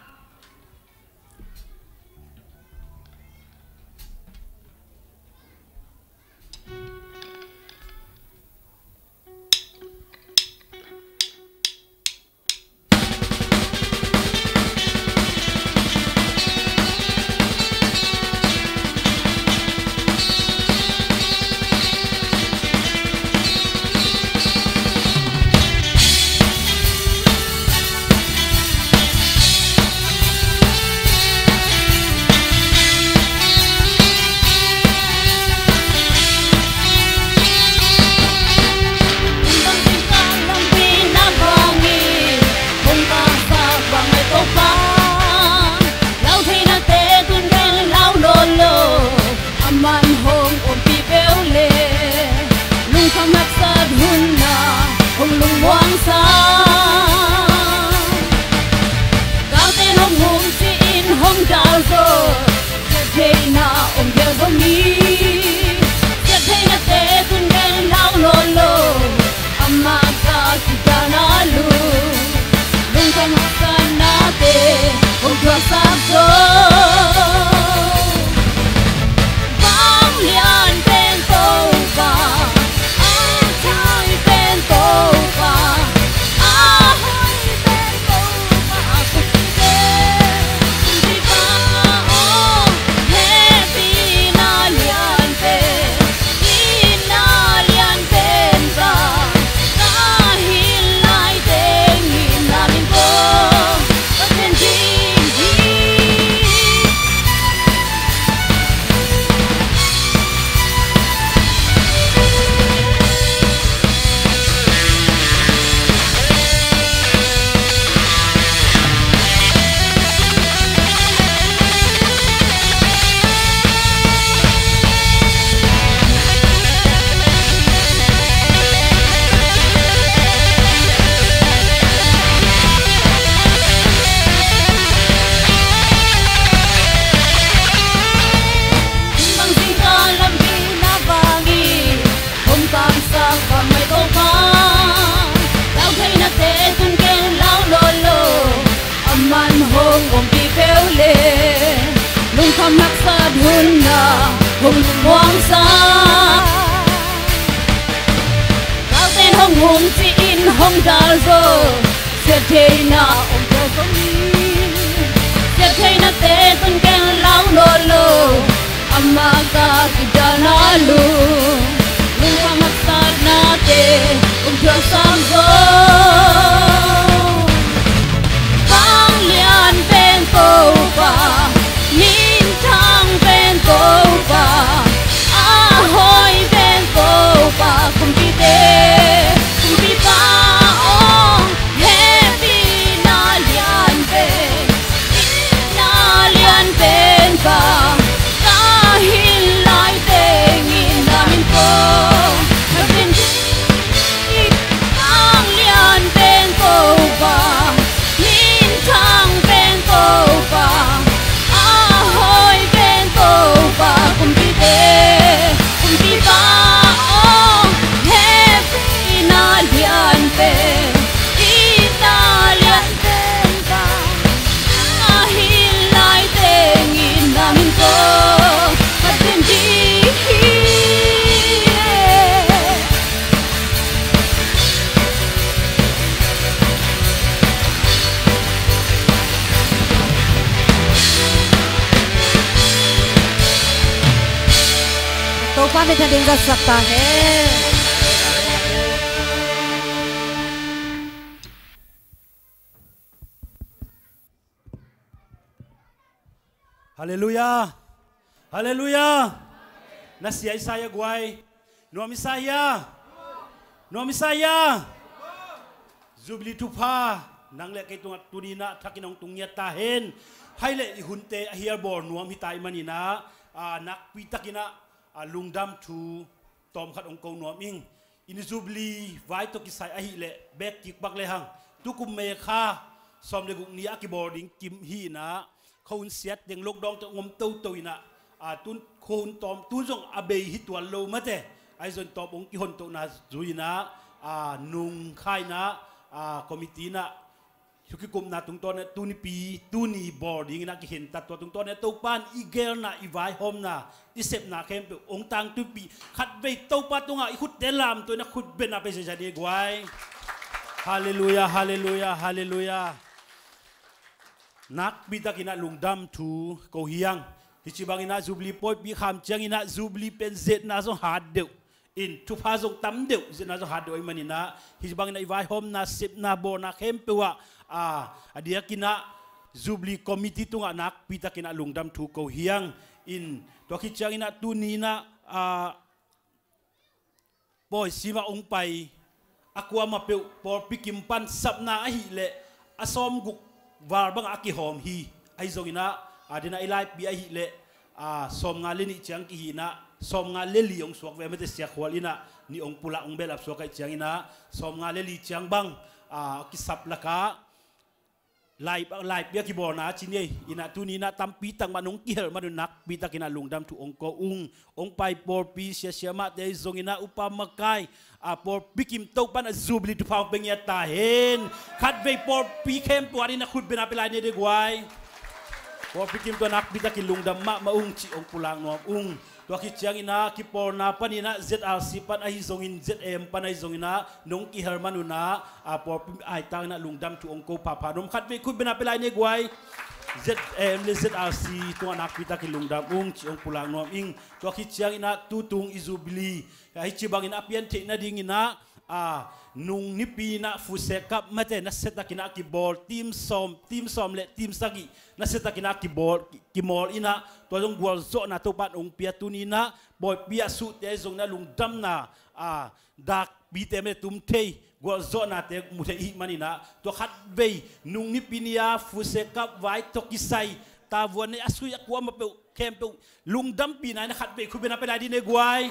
Sa, galte hong hum ci-in hong dal zo, siatheina om gel zo mi. Siatheinate tun gen lau lo lo, amah ka kidalna lung, lungkham haksatnate hong thuaksak zo. Vanglian pen Topa, a thai pen Topa, a hoi pen Topa, a kute Topa aw, hehpihna lian pen, itna lian pen ka, ka hih lai tengin na min kong ka pia ding hi. Bang zingka lampi na vang in hong kamsak bang mai Topa, lautheinate tun gen lau lo lo, a man hong ompih peuh le, lungkham haksat hun na hong lungmuangsak. Laute'n hong hum ci-in hong dal zo, siatheina om peuh zo mi. Siatheinate tun gen lau lo lo, amah ka kidalna lung, lungkham haksatnate hong thuaksak zo. Vanglian pen Topa, minthang pen Topa, a hoi pen Topa, kumpite, kumpipa aw, hehpihna lian pen, itna lian pen ka, ka hih lai tengin na min kong ka pia ding hi. Vanglian pen Topa, minthang pen Topa, a hoi pen Topa, kumpite, kumpipa aw, hehpihna lian pen, itna lian pen ka, ka hih lai tengin na min kong ka pia ding hi. Topa min thang ding zatsak ta hen. Halleluiah. Halleluiah. Na sia i sa hia guai? Nuam i sa hia? Nuam i sa hia? Jubilee thupha nang le kei tungah tuni-in ah thakin hong tung ngiat ta hen. Hai leh i hunte a hial bawl nuam hi ta ahih manin ah, a, nakpi takin ah, a, lungdam thu tawmkhat hong ko nuam ing. In Jubilee vai tawh kisai ahih leh beek kik pak lehang, tukum May kha sawm le guk ni a kibawl ding kim hi-in ah, khuahun siat teng lockdown tawh ngom toto in ah, a, tun khuahun tawm tun zong a bei hi tuan lo mate. Ahi zongin tawm hong kihontohna zui-in ah, a, nung kha in ah, a, committee in ah thu kikupna tungtawn in ah tuni pi, tuni bawl dingin ah kikhentat. Tua tungtawn in ah Topa in i geelna, i vaihawmna, i sepna khempeuh hong tangtungpih, khatvei Topa tungah i khutte lamto in ah khutbetna pia ziahziah ni guai. Halleluiah, halleluiah, halleluiah. Nakpi takin ah lungdam thu ko hi hang. Hih ci bangin ah Jubilee pawipi kham ciangin ah Jubilee pen zetna zong hat deuh in, thupha zong tam deuh, zetna zong hat deuh ahih manin ah, hih ci bangin ah i vaihawmna, sepna, bawlna khempeuh ah, a, a diakin ah Jubilee committee tungah nakpi takin ah lungdam thu ko hi hang. In tua khit ciangin ah tuni-in ah, a, pawi sim ah hong pai a kuamah peuh pawlpi kim pan sapna ahih leh a sawmguk val bangah a kihawm hi. Ahi zongin ah, a, den ah i laipi ahih leh, a, sawmnga le nih ciang kihi-in ah, sawmnga le li hong suak ve mate, Sia Khual in ah nih ong pulak ong behlap suak ahih ciangin ah, sawmnga le li ciang bang a kisap lakah lai, laipi a kibawlna ci ni ei. Inah tuni inah tampi tak mah nong kihel man un nakpi takin ah lungdam thu ong ko ung. Ong pai pawlpi siasia mahte ahi zongin ah upa makai a pawlpi kim Topa'n a Jubilee thupha ong pia ngiat ta hen. Khatvei pawlpi khempeuh adingin ah khut beng na pia lai ni ei guai. Pawlpi kim tawh nakpi takin lungdam mahmah ung ci ong pulak nuam ung. Tua khit ciangin ah kipawlna panin ah Z R C pan ahi zongin Z M pan ahi zongin ah nong kihel man un ah a pawlpi aitang inah lungdam thu ong ko phapha nuam. Khatvei khut beng na pia lai ni ei guai. Z M le Z R C tungah nakpi takin lungdam ung ci ong pulak nuam ing. Tua khit ciangin ah tutung i Jubilee a hici bangin a pian theih nadingin ah a nung nipi inah fuse kap mate nasia takin ah kibawl, team sawm, team sawm le team sagih nasia takin ah kibawl, ki-, kimawl inah tua zong gualzawhna Topa'n ong pia tuni inah pawipi a suhte ahi zongin ah lungdamna a dakpite mate tum thei gualzawhnate mu thei ihih manin ah tua khatvei nung nipi ni a fuse kap vai tawh kisai tavuan nei a sui a kuamah peuh khempeuh lungdampihna inah khatvei khut beng na pia lai ni ei guai.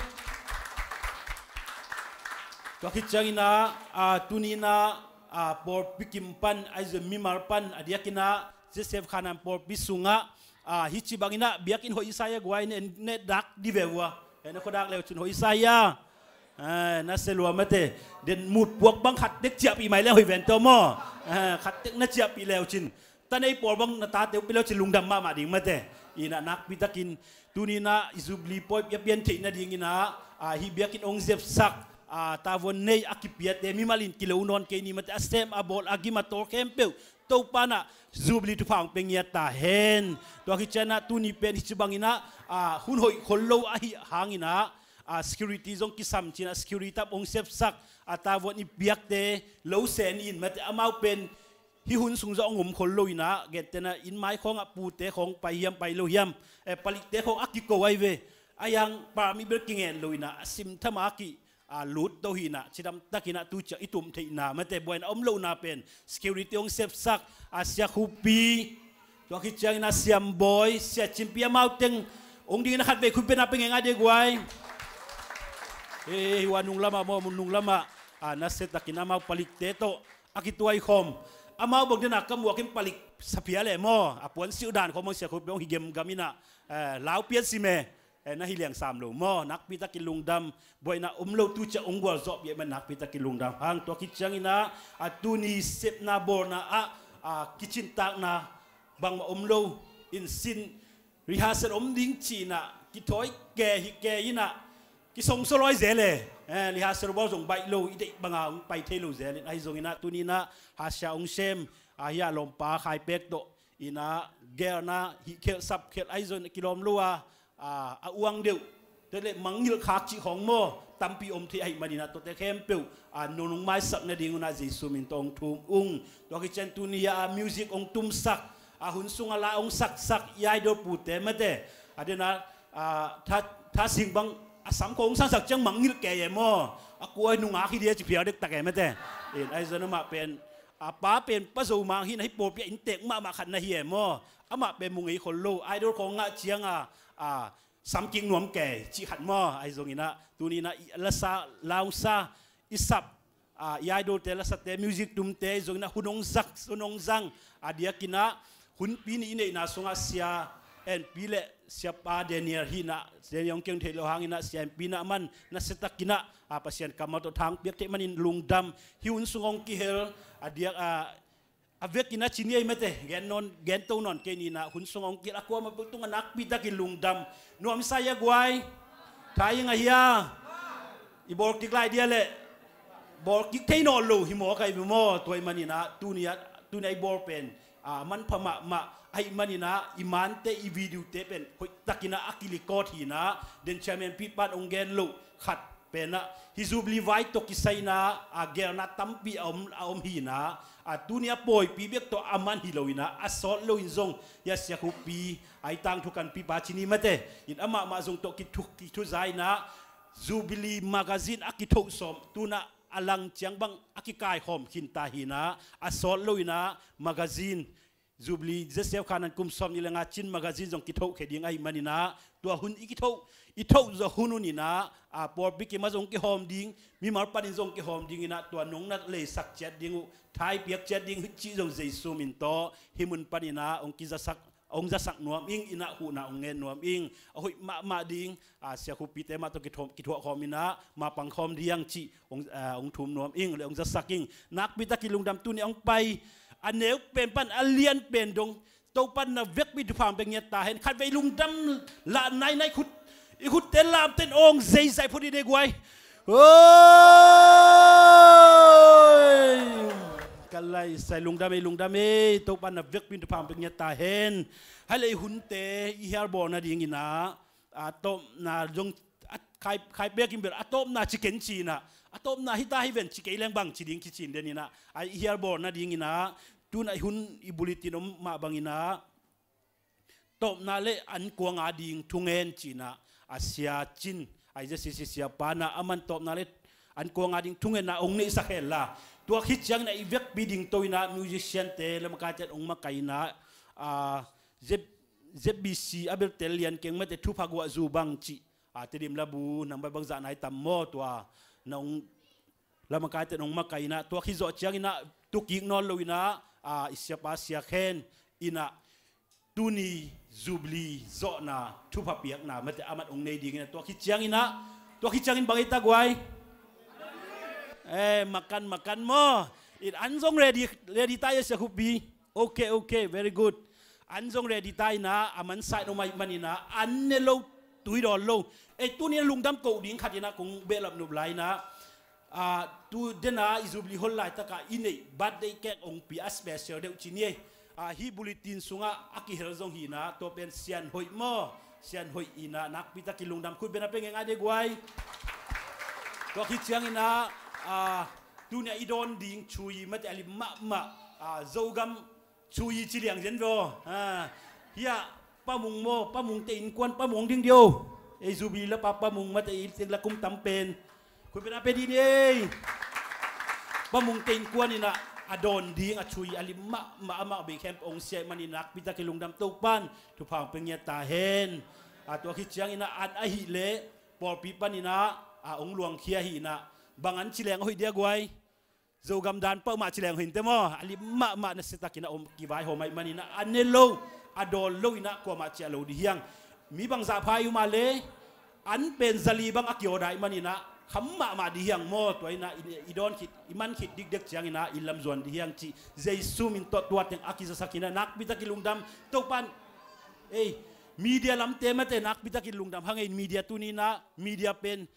Tua khit ciangin ah a tuni inah a pawlpi kim pan ahi zong mimal pan a diakin ah Joseph Khanan pawlpi sungah a hici bangin ah biakinn hoih i sa hia guai, ne, ne dak di ve ua. E, ne khuadak leu cin hoih i sa hia. E, nasia lua mate. Den mutpuak bang khat tek ciahpih mai leu hoih ven tawh maw. E, khat tek na ciahpih leu cin ta nei pawl bang na tate uh pia leu cin lungdam mahmah ding mate. Inah nakpi takin tuni inah i Jubilee pawipi a pian theih nadingin ah a hih biakinn ong zepsak a tavuan nei a kipiate mimal in kilo nawn kei ni mate, a sem a bawl a gim a tawl khempeuh Topa'n ah Jubilee thupha ong pia ngiat ta hen. Tua khit ciangin ah tuni pen hici bangin ah a hun hoih khol lo ahih hangin ah a security zong kisam ci inah security tap ong sepsak a tavuan i piakte lo sen in mate amau pen hih hun sung zong ong om khol lo inah gentehna inn mai khawngah pute khawng pai hiam pai lo hiam, e, palikte khawng a kiko ahi ve. A hiang permit bel kingen lo inah a simtham a ki a lut to hi inah cidam takin ah tu ciang i tum theihna mate buaina om lohna pen security ong sepsak a Sia Khupi, tua khit ciangin ah Siam Bawi, Sia Cin Pi amau teng ong dingin ah khatvei khut beng na pia ngei ngai di ei guai. E, hih ua nung lamah maw, mun nung lamah a nasia takin amau palikte tawh a kituai khawm. Amau bang den a ka muak in palik sa phia leh maw a puan silh dan khawm bang Sia Khupi ong hi gemgam inah, e, lau pian si me. E, na hi liang sam lo maw, nakpi takin lungdam. Buaina om lo tu ciang ong gualzawh piak man nakpi takin lungdam hang. Tua khit ciangin ah a tuni sepna bawlna ah a kicintakna bangmah om lo in sin rehearsal om ding ci inah kithawi ke hi ke inah kisongsaw lawi zel e. E, rehearsal bawl zong baih lo, i deih banga ong pai thei lo zel in ahi zongin ah tuni inah hasia ong sem a hia lawmpa Khai Pek tawh inah gelna hih khelh sap khelh ahi zong kilawm lo a, a, a uang deuh te le mangngilh khak cih khawng maw tampi om thei ahih manin ah tuate khempeuh a nunung maisak nading un ah Jesu min tawh ong thum ung. Tua khit ciang tuni a music ong tumsak a hun sungah la ong saksak i idol pute mate a den ah a, tha, tha sing bang a sam khawng ong sangsak ciang mangngilh kei e maw. A kua nungak hi dia ci phial dektak e mate. In ahi zong amah pen a pa pen Pa Zo Mang hi inah hih pawlpi ah inntek mahmah khat na hi e maw. Amah pen mu ngei khol lo, idol khawng ngah ciang a, a, samkik nuam kei cih khat maw. Ahi zongin ah tuni inah i lasa, lausa, i sap, a, i idolte, lasate, music tumte ahi zongin ah hun ong zak, hun ong zang a diakin ah hunpi nih i neihna sungah Sia En Pi le Siapa Daniel hi inah, Daniel ong kiang theih loh hangin ah Sia En Pi inah aman nasia takin ah a Pasian kammal tawh thang piak theih manin lungdam. Hih hun sung ong kihel a diak a, a vekin a ci ni ei mate, gen nawn, gen to nawn kei ni inah hun sung ong kihel a kuamah peuh tungah nakpi takin lungdam. Nuam i sa hia guai? Tha i ngah hia? I bawl kik lai dia leh bawl kik thei nawn lo hi maw, ka hi maw? Tua ahih manin ah tuni a, tuni a i bawl pen a manpha mahmah ahih manin ah i mante i video te pen hoih takin ah a kilikawt hi inah, den chairman Pi Pan ong gen loh khat pen ah hih Jubilee vai tawh kisai inah a gelna tampi a om, a om hi inah, a tuni a pawipi bek tawh a man hi lo inah a sawt lo in zong hia Sia Khupi a i tangthu kan pipa ci ni mate in amah mah zong tawh kithu, kithuza inah Jubilee magazine a kithoh sawm tu inah a lang ciang bang a kikaikhawm khinta hi inah a sawt lo inah magazine Jubilee, Joseph Khanan kum sawm nih le nga Chin Magazine zong kithoh khia ding ahih manin ah, tua hun i kithoh, i thoh zawh hun un in ah, a, pawlpi kim ah zong kihawm ding, mimal panin zong kihawm ding in ah, tua nong na leisak ciat ding uh, thai piak ciat ding uh cih zong Jesu min tawh hih mun panin ah hong kizasak, hong zasak nuam ing in ah, huhna hong ngen nuam ing. A hoih mahmah ding, a, sia khupite mah tawh kithuah, kithuah khawm in ah, mapang khawm ding cih hong, a, hong thum nuam ing, le hong zasak ing. Nakpi takin lungdam. Tuni hong pai a neu pen pan a lian pen dong Topa'n na vekpi thupha hong pia ngiat ta hen. Khatvei lungdam lah nainai khut, i khutte lamten awng zeizai phot in ei guai. Oi! Ka lai sai, lungdam ei, lungdam ei. Topa'n na vekpi thupha hong pia ngiat ta hen. Hai le i hunte i hialbawl nading in ah, a tawpna zong, a khai, khai pek in bel a tawpna ci ken ci in ah, a tawpna hi ta hi ven ci kei leng bang ci ding kici in den in ah, a i hialbawl nading in ah, tu-in ah hun i bulletin om mah bang in ah, tawpna le an kuang a ding thungen ci in ah, a Sia Cin, a i ZCC siapa in ah, aman tawpna le an kuang a ding thungenna hong neihsak hen la. Tua khit ciangin ah i vekpi ding to in ah, musician-te le makaite hong makai in ah, a, Z-, ZBC a bel tel lian keng mate, thupha guah zu bang cih, a, Tedim Labu, nang bai bangzah nai tam maw, tua na hong, la makaite hong makai in ah, tua khit zawh ciangin ah tu kik nawn lo in ah, a, i siapa Sia Khen in ah, tuni Jubilee zawhna thupha piakna mate aman hong nei ding in ah, tua khit ciangin ah, tua khit ciangin bang ei ta guai? Eh, makan, makan maw. In an zong ready, ready ta ei sia khupi. Ok, ok, very good. An zong ready ta in ah, a mansa in om ahih manin ah, an ne lo tui dawn lo. Ei, tuni in lungdam koh ding khat in ah kong behlap nop lai in ah, a, tu den a i Jubilee hol laitak a i neih birthday cake hong pia a special deuh ci ni ei. A, hih bulletin sungah a kihel zong hi in ah, tua pen Sian Hoih maw, Sian Hoih in ah, nakpi takin lungdam. Khut beng a pia ngeingai de guai. Tua khit ciangin ah, a, tuni a i dawn ding Chui mate a lim mahmah, a, Zogam Chui ci liang zen ve aw. Ha. Hiah Pa Mung maw, Pa Mung te innkuan, Pa Mung ding dio. Ei Jubilee lapa Pa Mung mate i teng la kum tam pen. Khut beng a pia dih ni ei. Pa Mung te innkuan in ah a dawn ding a Chui a lim mahmah, amah bei khempeuh hong sia ahih manin nakpi takin lungdam. Topa'n thupha hong pia ngiat ta hen. A, tua khit ciangin ah an ahih leh pawlpi panin ah, a, hong luangkhia hi in ah, bang an ci leng a hoih dia guai? Zogam dan peuhmah ci leng hoih in teh maw, a lim mahmah, nasia takin a om kivaihawm ahih manin ah, a ne lo, a dawn lo in ah kuamah ciah lo dih hiang. Mi bangzah pha i om a leh, an pen zali bang a kiawda ahih manin ah kham mahmah dih hiang maw, tua in ah i, i dawn khit, i man khit dikdek ciangin ah i lam zuan dih hiang cih Jesu min tawh tua teng a kizasak hi in ah, nakpi takin lungdam. Topa'n, ei, media lamte mate nakpi takin lungdam hang ei. Media tuni in ah, media pen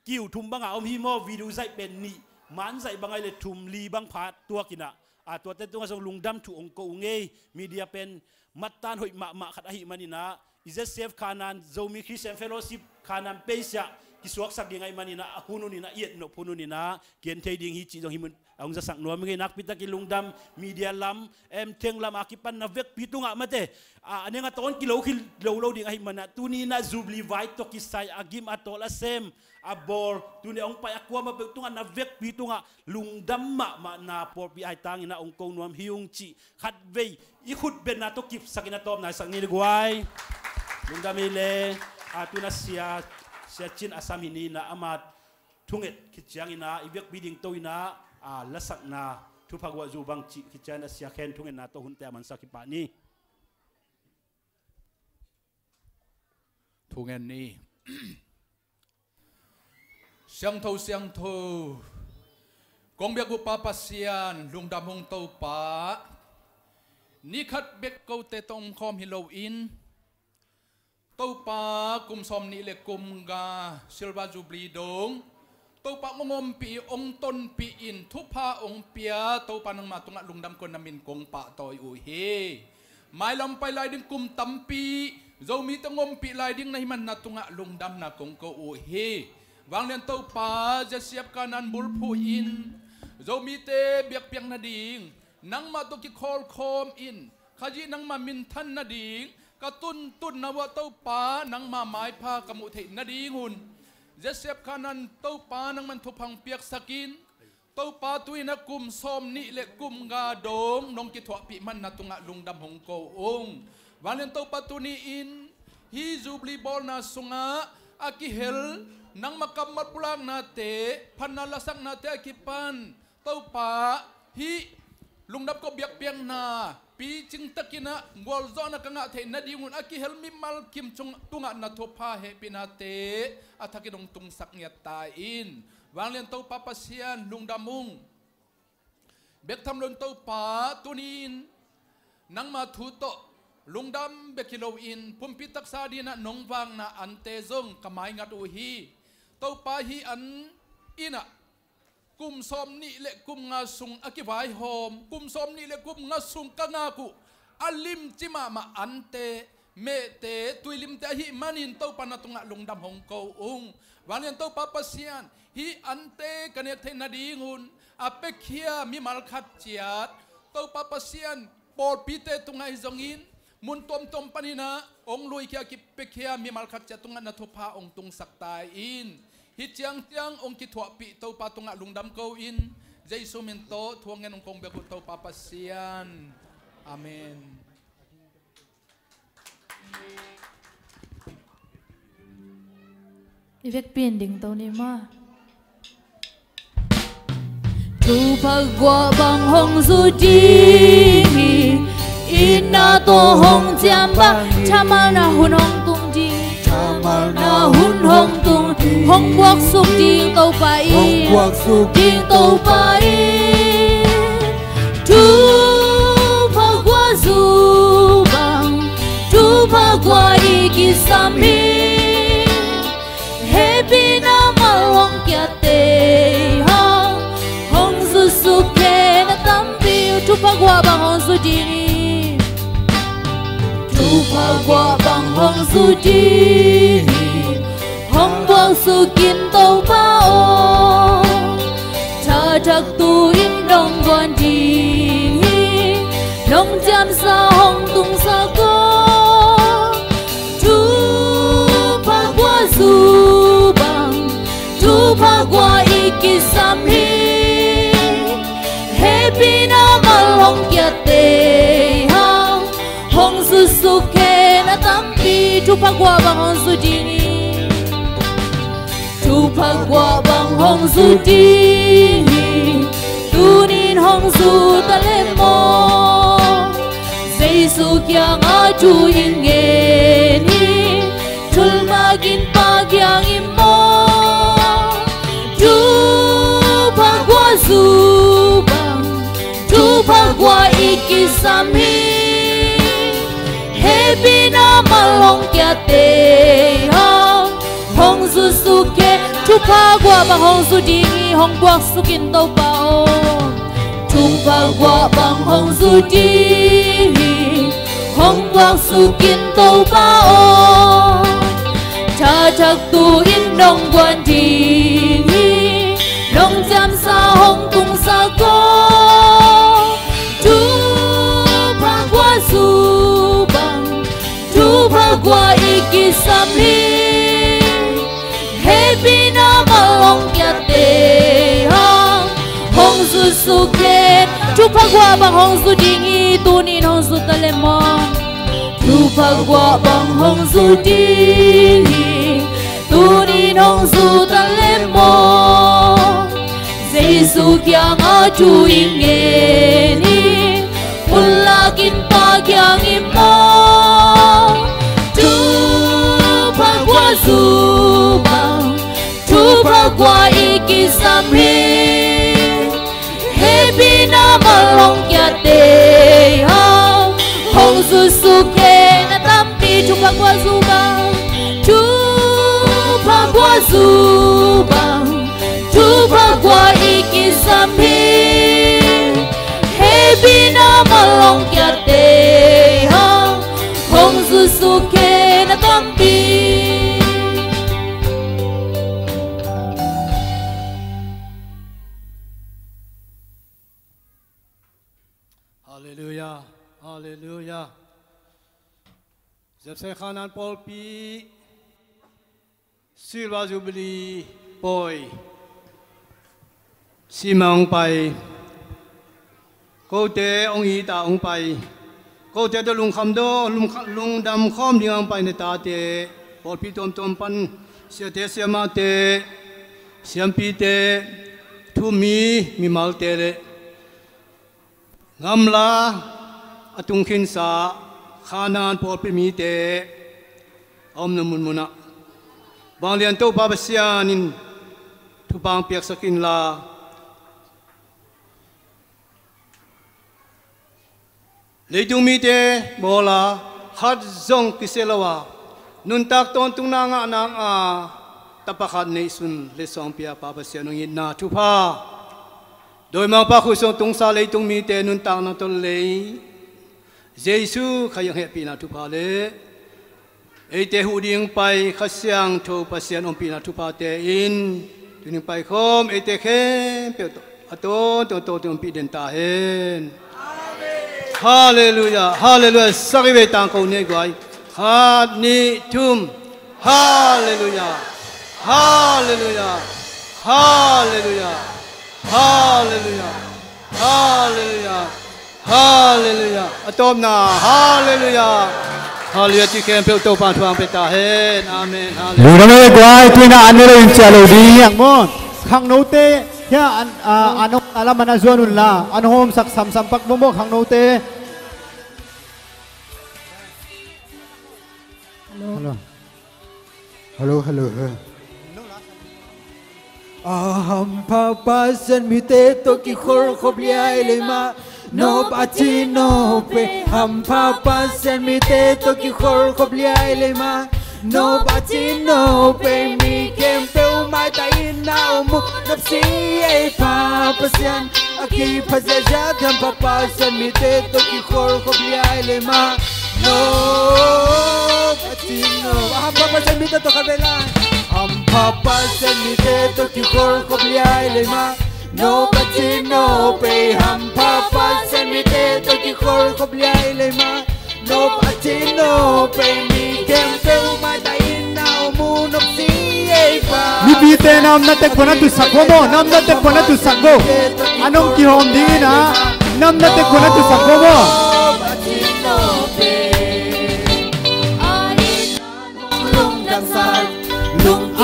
kiu thum bang a om hi maw, video zaih pen nih, man zaih bang ahih leh thum li bang pha tuak in ah, a, tuate tungah zong lungdam thu hong ko ung ei. Media pen mattan hoih mahmah khat ahih manin ah, i ZCF Khanan, Zomi Christian Fellowship Khanan page ah kisuaksak ding ahih manin ah, a hun un in ah, i et nop hun un in ah, kigen thei ding hi cih zong hih mun a hong zasak nuam ing ei. Nakpi takin lungdam. Media lam, em, theng lam a kipan na vekpi tungah mate, a, a neng a tawn kilo khit lo lo ding ahih manin ah, tuni in ah Jubilee vai tawh kisai a gim, a tawl, a sem, a bawl, tuni hong pai a kuamah peuh tungah na vekpi tungah lungdam mahmah na, pawlpi aitang in ah hong ko nuam hi ung cih khatvei i khut bengna tawh kipsak in ah tawpna i sak ni le guai. Lungdam ei le. A, tu-in ah Sia, Sia Cin a sam hi ni in ah, amah thunget khit ciangin ah i vekpi ding to in ah, a, lasakna thupha guah zu bang cih khit ciangin ah Sia Khen thungetna tawh hunte a mansak hi pah ni. Thungen ni. Siangtho, siangtho, kong biak uh Pa Pasian, lungdam ung Topa. Ni khat bek kote tawh om khawm hi loin, Topa, kum sawm nih le kum nga Silver Jubilee dong Topa hong ompih, hong tonpih in, thupha hong pia Topa nangma tungah lungdam kong, na min kong pahtawi uh hi. Mailam pai lai ding kum tampi Zomite hong ompih lai ding na hih man na tungah lungdamna kong ko uh hi. Vanglian Topa, ZCF Khanan bulphuh in Zomite biakpiak nading, nangmah tawh kikhawlkhawm in, Khazih nangma minthan nading ka tuntunna uah Topa, nangma maipha ka muh theih nadingun ZCF Khanan Topa nangman thupha hong piaksak in. Topa, tu-in ah kum sawmnih le kum nga dong nong kithuahpih man na tungah lungdam hong ko ung. Vanglian Topa, tuni-in hih Jubilee bawlna sungah a kihel nangma kammal pulaknate, phatna lasaknate a kipan Topa, hih lungdam ko biakpiakna picing takin ah gualzawhna ka ngah theih nadingun a kihel mimal kim tungah na thupha hehpihnate a thakin hong tungsak ngiat ta in. Vanglian Topa Pasian, lungdam ung. Bek tham loin Topa, tuni-in nangma thu tawh lungdam bek hi loin pumpi taksa dingin ah nong vakna ante zong ka maingat uh hi. Topa, hih an in ah kum sawmnih le kum nga sung a kivaihawm, kum sawmnih le kum nga sung ka ngak uh a limci mahmah ante, mehte, tuilimte ahih manin Topa, na tungah lungdam hong ko ung. Vanglian Topa Pasian, hih ante ka nek theih nadingun a piakhia mimal khat ciat, Topa Pasian, pawlpite tungah hi zongin mun tuamtuam panin ah hong luikhia, kipiakhia mimal khat ciat tungah na thupha hong tungsak ta in. Hih ciangciang hong kithuahpih Topa tungah lungdam ko-in, Jesu min tawh thu hong ngen hong kong bek uh Topa Pasian. Amen. I vekpi-in dingto ni maw. Thupha guah bang hong zu ding hi, itna tawh hong ciam bang, thamalna hun hong tung ding, thamalna hun hong tung ding, hong buaksuk ding Topa in, hong buaksuk ding Topa in. Thupha guah zu bang, thupha guah i kisam hi. Hehpihna mal hong kiatte hang, hong zusuk khen a tampi. Thupha guah bang hong zu ding hi. Thupha guah bang hong zu ding hi. Hong buaksuk in Topa aw, thathak tu in nong guan ding hi. Nong ciamsa hong tungsak aw. Thupha guah zu bang, thupha guah i kisam hi. Hehpihna mal hong kiatte hang, hong zusuk khen a tampi. Thupha guah bang hong zu ding hi. Thupha guah bang hong zu ding hi. Tunin hong zu ta le maw. Jesu kiangah thu i ngen hi. Thulmak in Pa kiang i maw. Thupha guah zu bang, thupha guah i kisam hi. Hehpihna mal hong kiatte hang, hong zusuk khen. Thupha guah bang hong zu ding hi. Hong buaksuk in Topa aw. Thupha guah bang hong zu ding hi. Hong buaksuk in Topa aw. Thathak tu in nong guan ding hi. Nong ciamsa hong tungsak aw. Thupha guah zu bang, thupha guah i kisam hi. Hehpihna mal hong kiatte hang, hong zusuk khen. Thupha guah bang hong zu ding hi. Tunin hong zu ta le maw. Thupha guah bang hong zu ding hi. Tunin hong zu ta le maw. Jesu kiangah thu i ngen hi. Pulak in Pa kiang i maw. Thupha guah zu bang, thupha guah i kisam hi. Hehpihna mal hong kiatte hang, hong zusuk khen a tampi. Thupha guah zu bang, thupha guah zu bang, thupha guah i kisam hi. Hehpihna mal hong kiatte hang, hong zusuk khen a tampi. Halleluia, halleluia. Zepse Khanan pawlpi Silver Jubilee pawi Sima hong pai, kote hong it a hong pai, kote tawh lungkham daw, lungkha-, lungdam khawm ding a hong pai na tate, pawlpi tuamtuam pan siate siamahte, siampite, thu-um mi mimalte le gamla a tung khinsa Khanaan pawlpi mite a omna munmunah vanglian Topa Pasian in thupha hong piaksak inla, leitung mite bawla khat zong kisia lo a nuntak tawntungna ngah nang a tapa khat neihsun letsong pia Pa Pasian hong itna thupha, dawimangpa khutsung tungsa leitung mite nuntakna tawh lei Jesu Khazih hehpihna thupha le eite huh ding pai Kha Siangtho Pasian ompihna thuphate in tuni paikhawm eite khempeuh tawh a tawntung a tawntung ompih den ta hen. Halleluiah, halleluiah. Sagih vei tangko ni ei guai. Khat, nih, thum. Halleluiah, halleluiah, halleluiah, halleluiah, halleluiah, halleluiah. A tawpna, halleluiah. Halleluiah, ci khempeuh Topa thu hong pia ta hen. Amen. Halleluiah. Lungdam ei guai, tu-in ah an ne lo in ciah lo ding hiang maw. Khangnote hiah an, a, an hong a lam an a zuan unla an hong hawmsak samsam pak maw maw khangnote. Hello. Hello. Hello, hello, hello. A hampha Pasian mite tawh kikholhkhop liai lei mah, nop a ci nop ei. Hampha Pasian mite tawh kikholhkhop liai lei mah, nop a ci nop ei. Mi khempeuh maitang in na om uh nopsi ei Pa Pasian. A kipha ziahziah, hampha Pasian mite tawh kikholhkhop liai lei mah, nop a ci nop. A hampha Pasian mite tawh khat vei lai. Hampha Pasian mite tawh kikholhkhop liai lei mah, nop a ci nop ei. Hampha Pasian mite tawh kikholhkhop liai lei mah, nop a ci nop ei. Mi khempeuh maitang in na om uh nopsi ei Pa. Mipite na omna tek pan a tutsak vo maw, na omna tek pan a tutsak vo. An hong kihawm ding in ah, na omna tek pan a tutsak vo maw.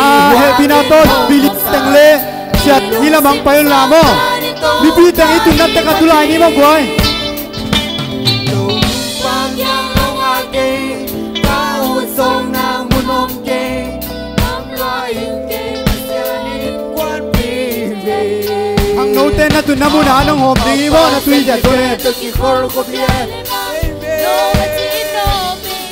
A, hehpihna tawh Billy teng le siat ni lamang pai unla maw. Mipi teng i tunna tek a tu lai ni maw guai. Khangnote na tunna munah an hong hawm ding hi maw, na tui ziah tawh le.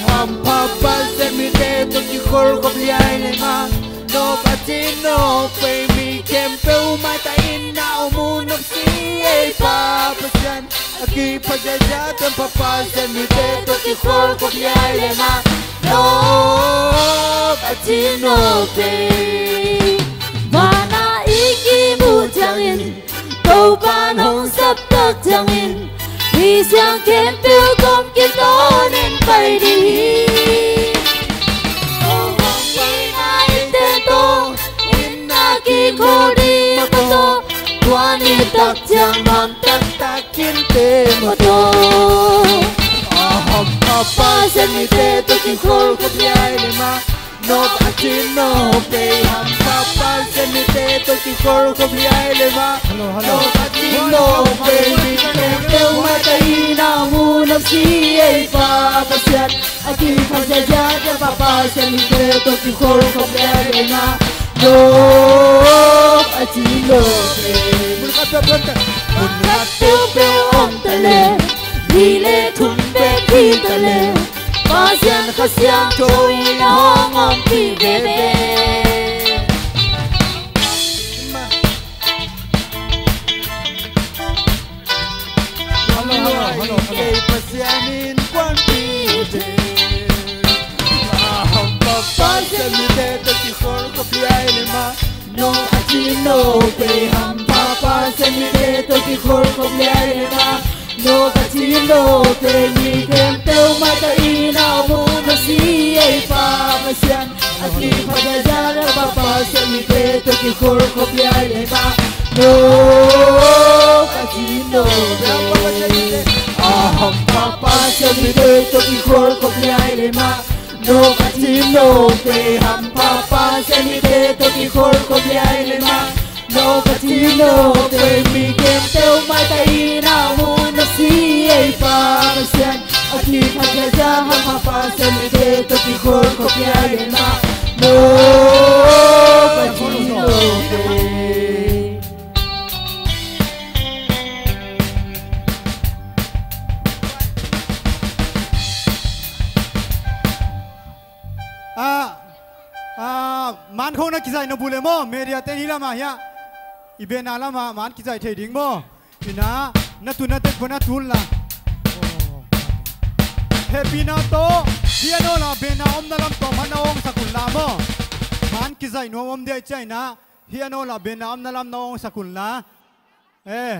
Hampha Pasian mite tawh kikholhkhop liai lei mah, nop a ci nop ei. Mi khempeuh maitang in na om uh nopsi ei Pa Pasian. A kipha ziahziah, hampha Pasian mite tawh kikholhkhop liai lei mah, nop a ci nop ei. Vanah i kimuh ciangin, Topa'n hong saptak ciangin, mi siang khempeuh kawm kitawnin pai ding hi. Hong kihna innte tawh, inn a kikholh ding mah tawh, tua ni tak ciang man taktak innte mah tawh. A hampha Pasian mite tawh kikholhkhop liai lei mah, nop a ci nop ei. Hampha Pasian mite tawh kikholhkhop liai lei mah, nop a ci nop ei. Mi khempeuh maitang in na om uh nopsi ei Pa Pasian. A kipha ziahziah, hampha Pasian mite tawh kikholhkhop liai lei mah, nop a ci nop ei. Mun khat peuhpeuh om ta leh, nih le thum bek hi ta leh, Pasian Kha Siangtho in hong ompih veve. Hello, hello, hello, hello. Kei Pasian in kuanpih ve. A hampha Pasian mite tawh kikholhkhop liai lei mah, nop a ci nop ei. Hampha Pasian mite tawh kikholhkhop liai lei mah, nop a ci nop ei. Mi khempeuh maitang in na om uh nopsi ei Pa Pasian. A kipha ziahziah, hampha Pasian mite tawh kikholhkhop liai lei mah, No ka ci no te. A hampha Pasian mite tawh kikhol khop hiai le mah. No ka ci no te. Hampha Pasian mite tawh kikhol khop hiai le mah. No ka ci no te. Mi gen teu mai ta i na mu na si ei pa Pasian. A ci pha ja ja hampha Pasian mite tawh kikhol khop hiai le mah. No ka ci no te. Ah, ah, man khong na kizaih na bu le maw, media ten hi lamah hiah i bena lamah man kizaih thei ding maw. Ina, na tun na tek pua na tun la. Hehpihna tawh hih a nawl ah bena omna lam tawh man na awngsak un la maw. Man kizaih nuam om dia i ciah ina. Hih a nawl ah bena omna lam na awngsak un la. Eh.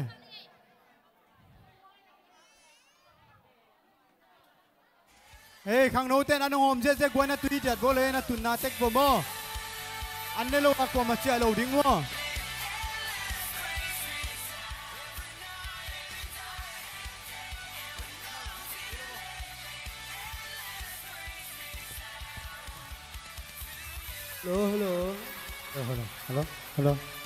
Hei, khangnote'n a nong hawm ziahziah guai na tun i diat bawl e, na tunna tek bawl maw. An ne lo a kuamah ciah lo ding maw. Hello, hello. Hello, hello, hello, hello.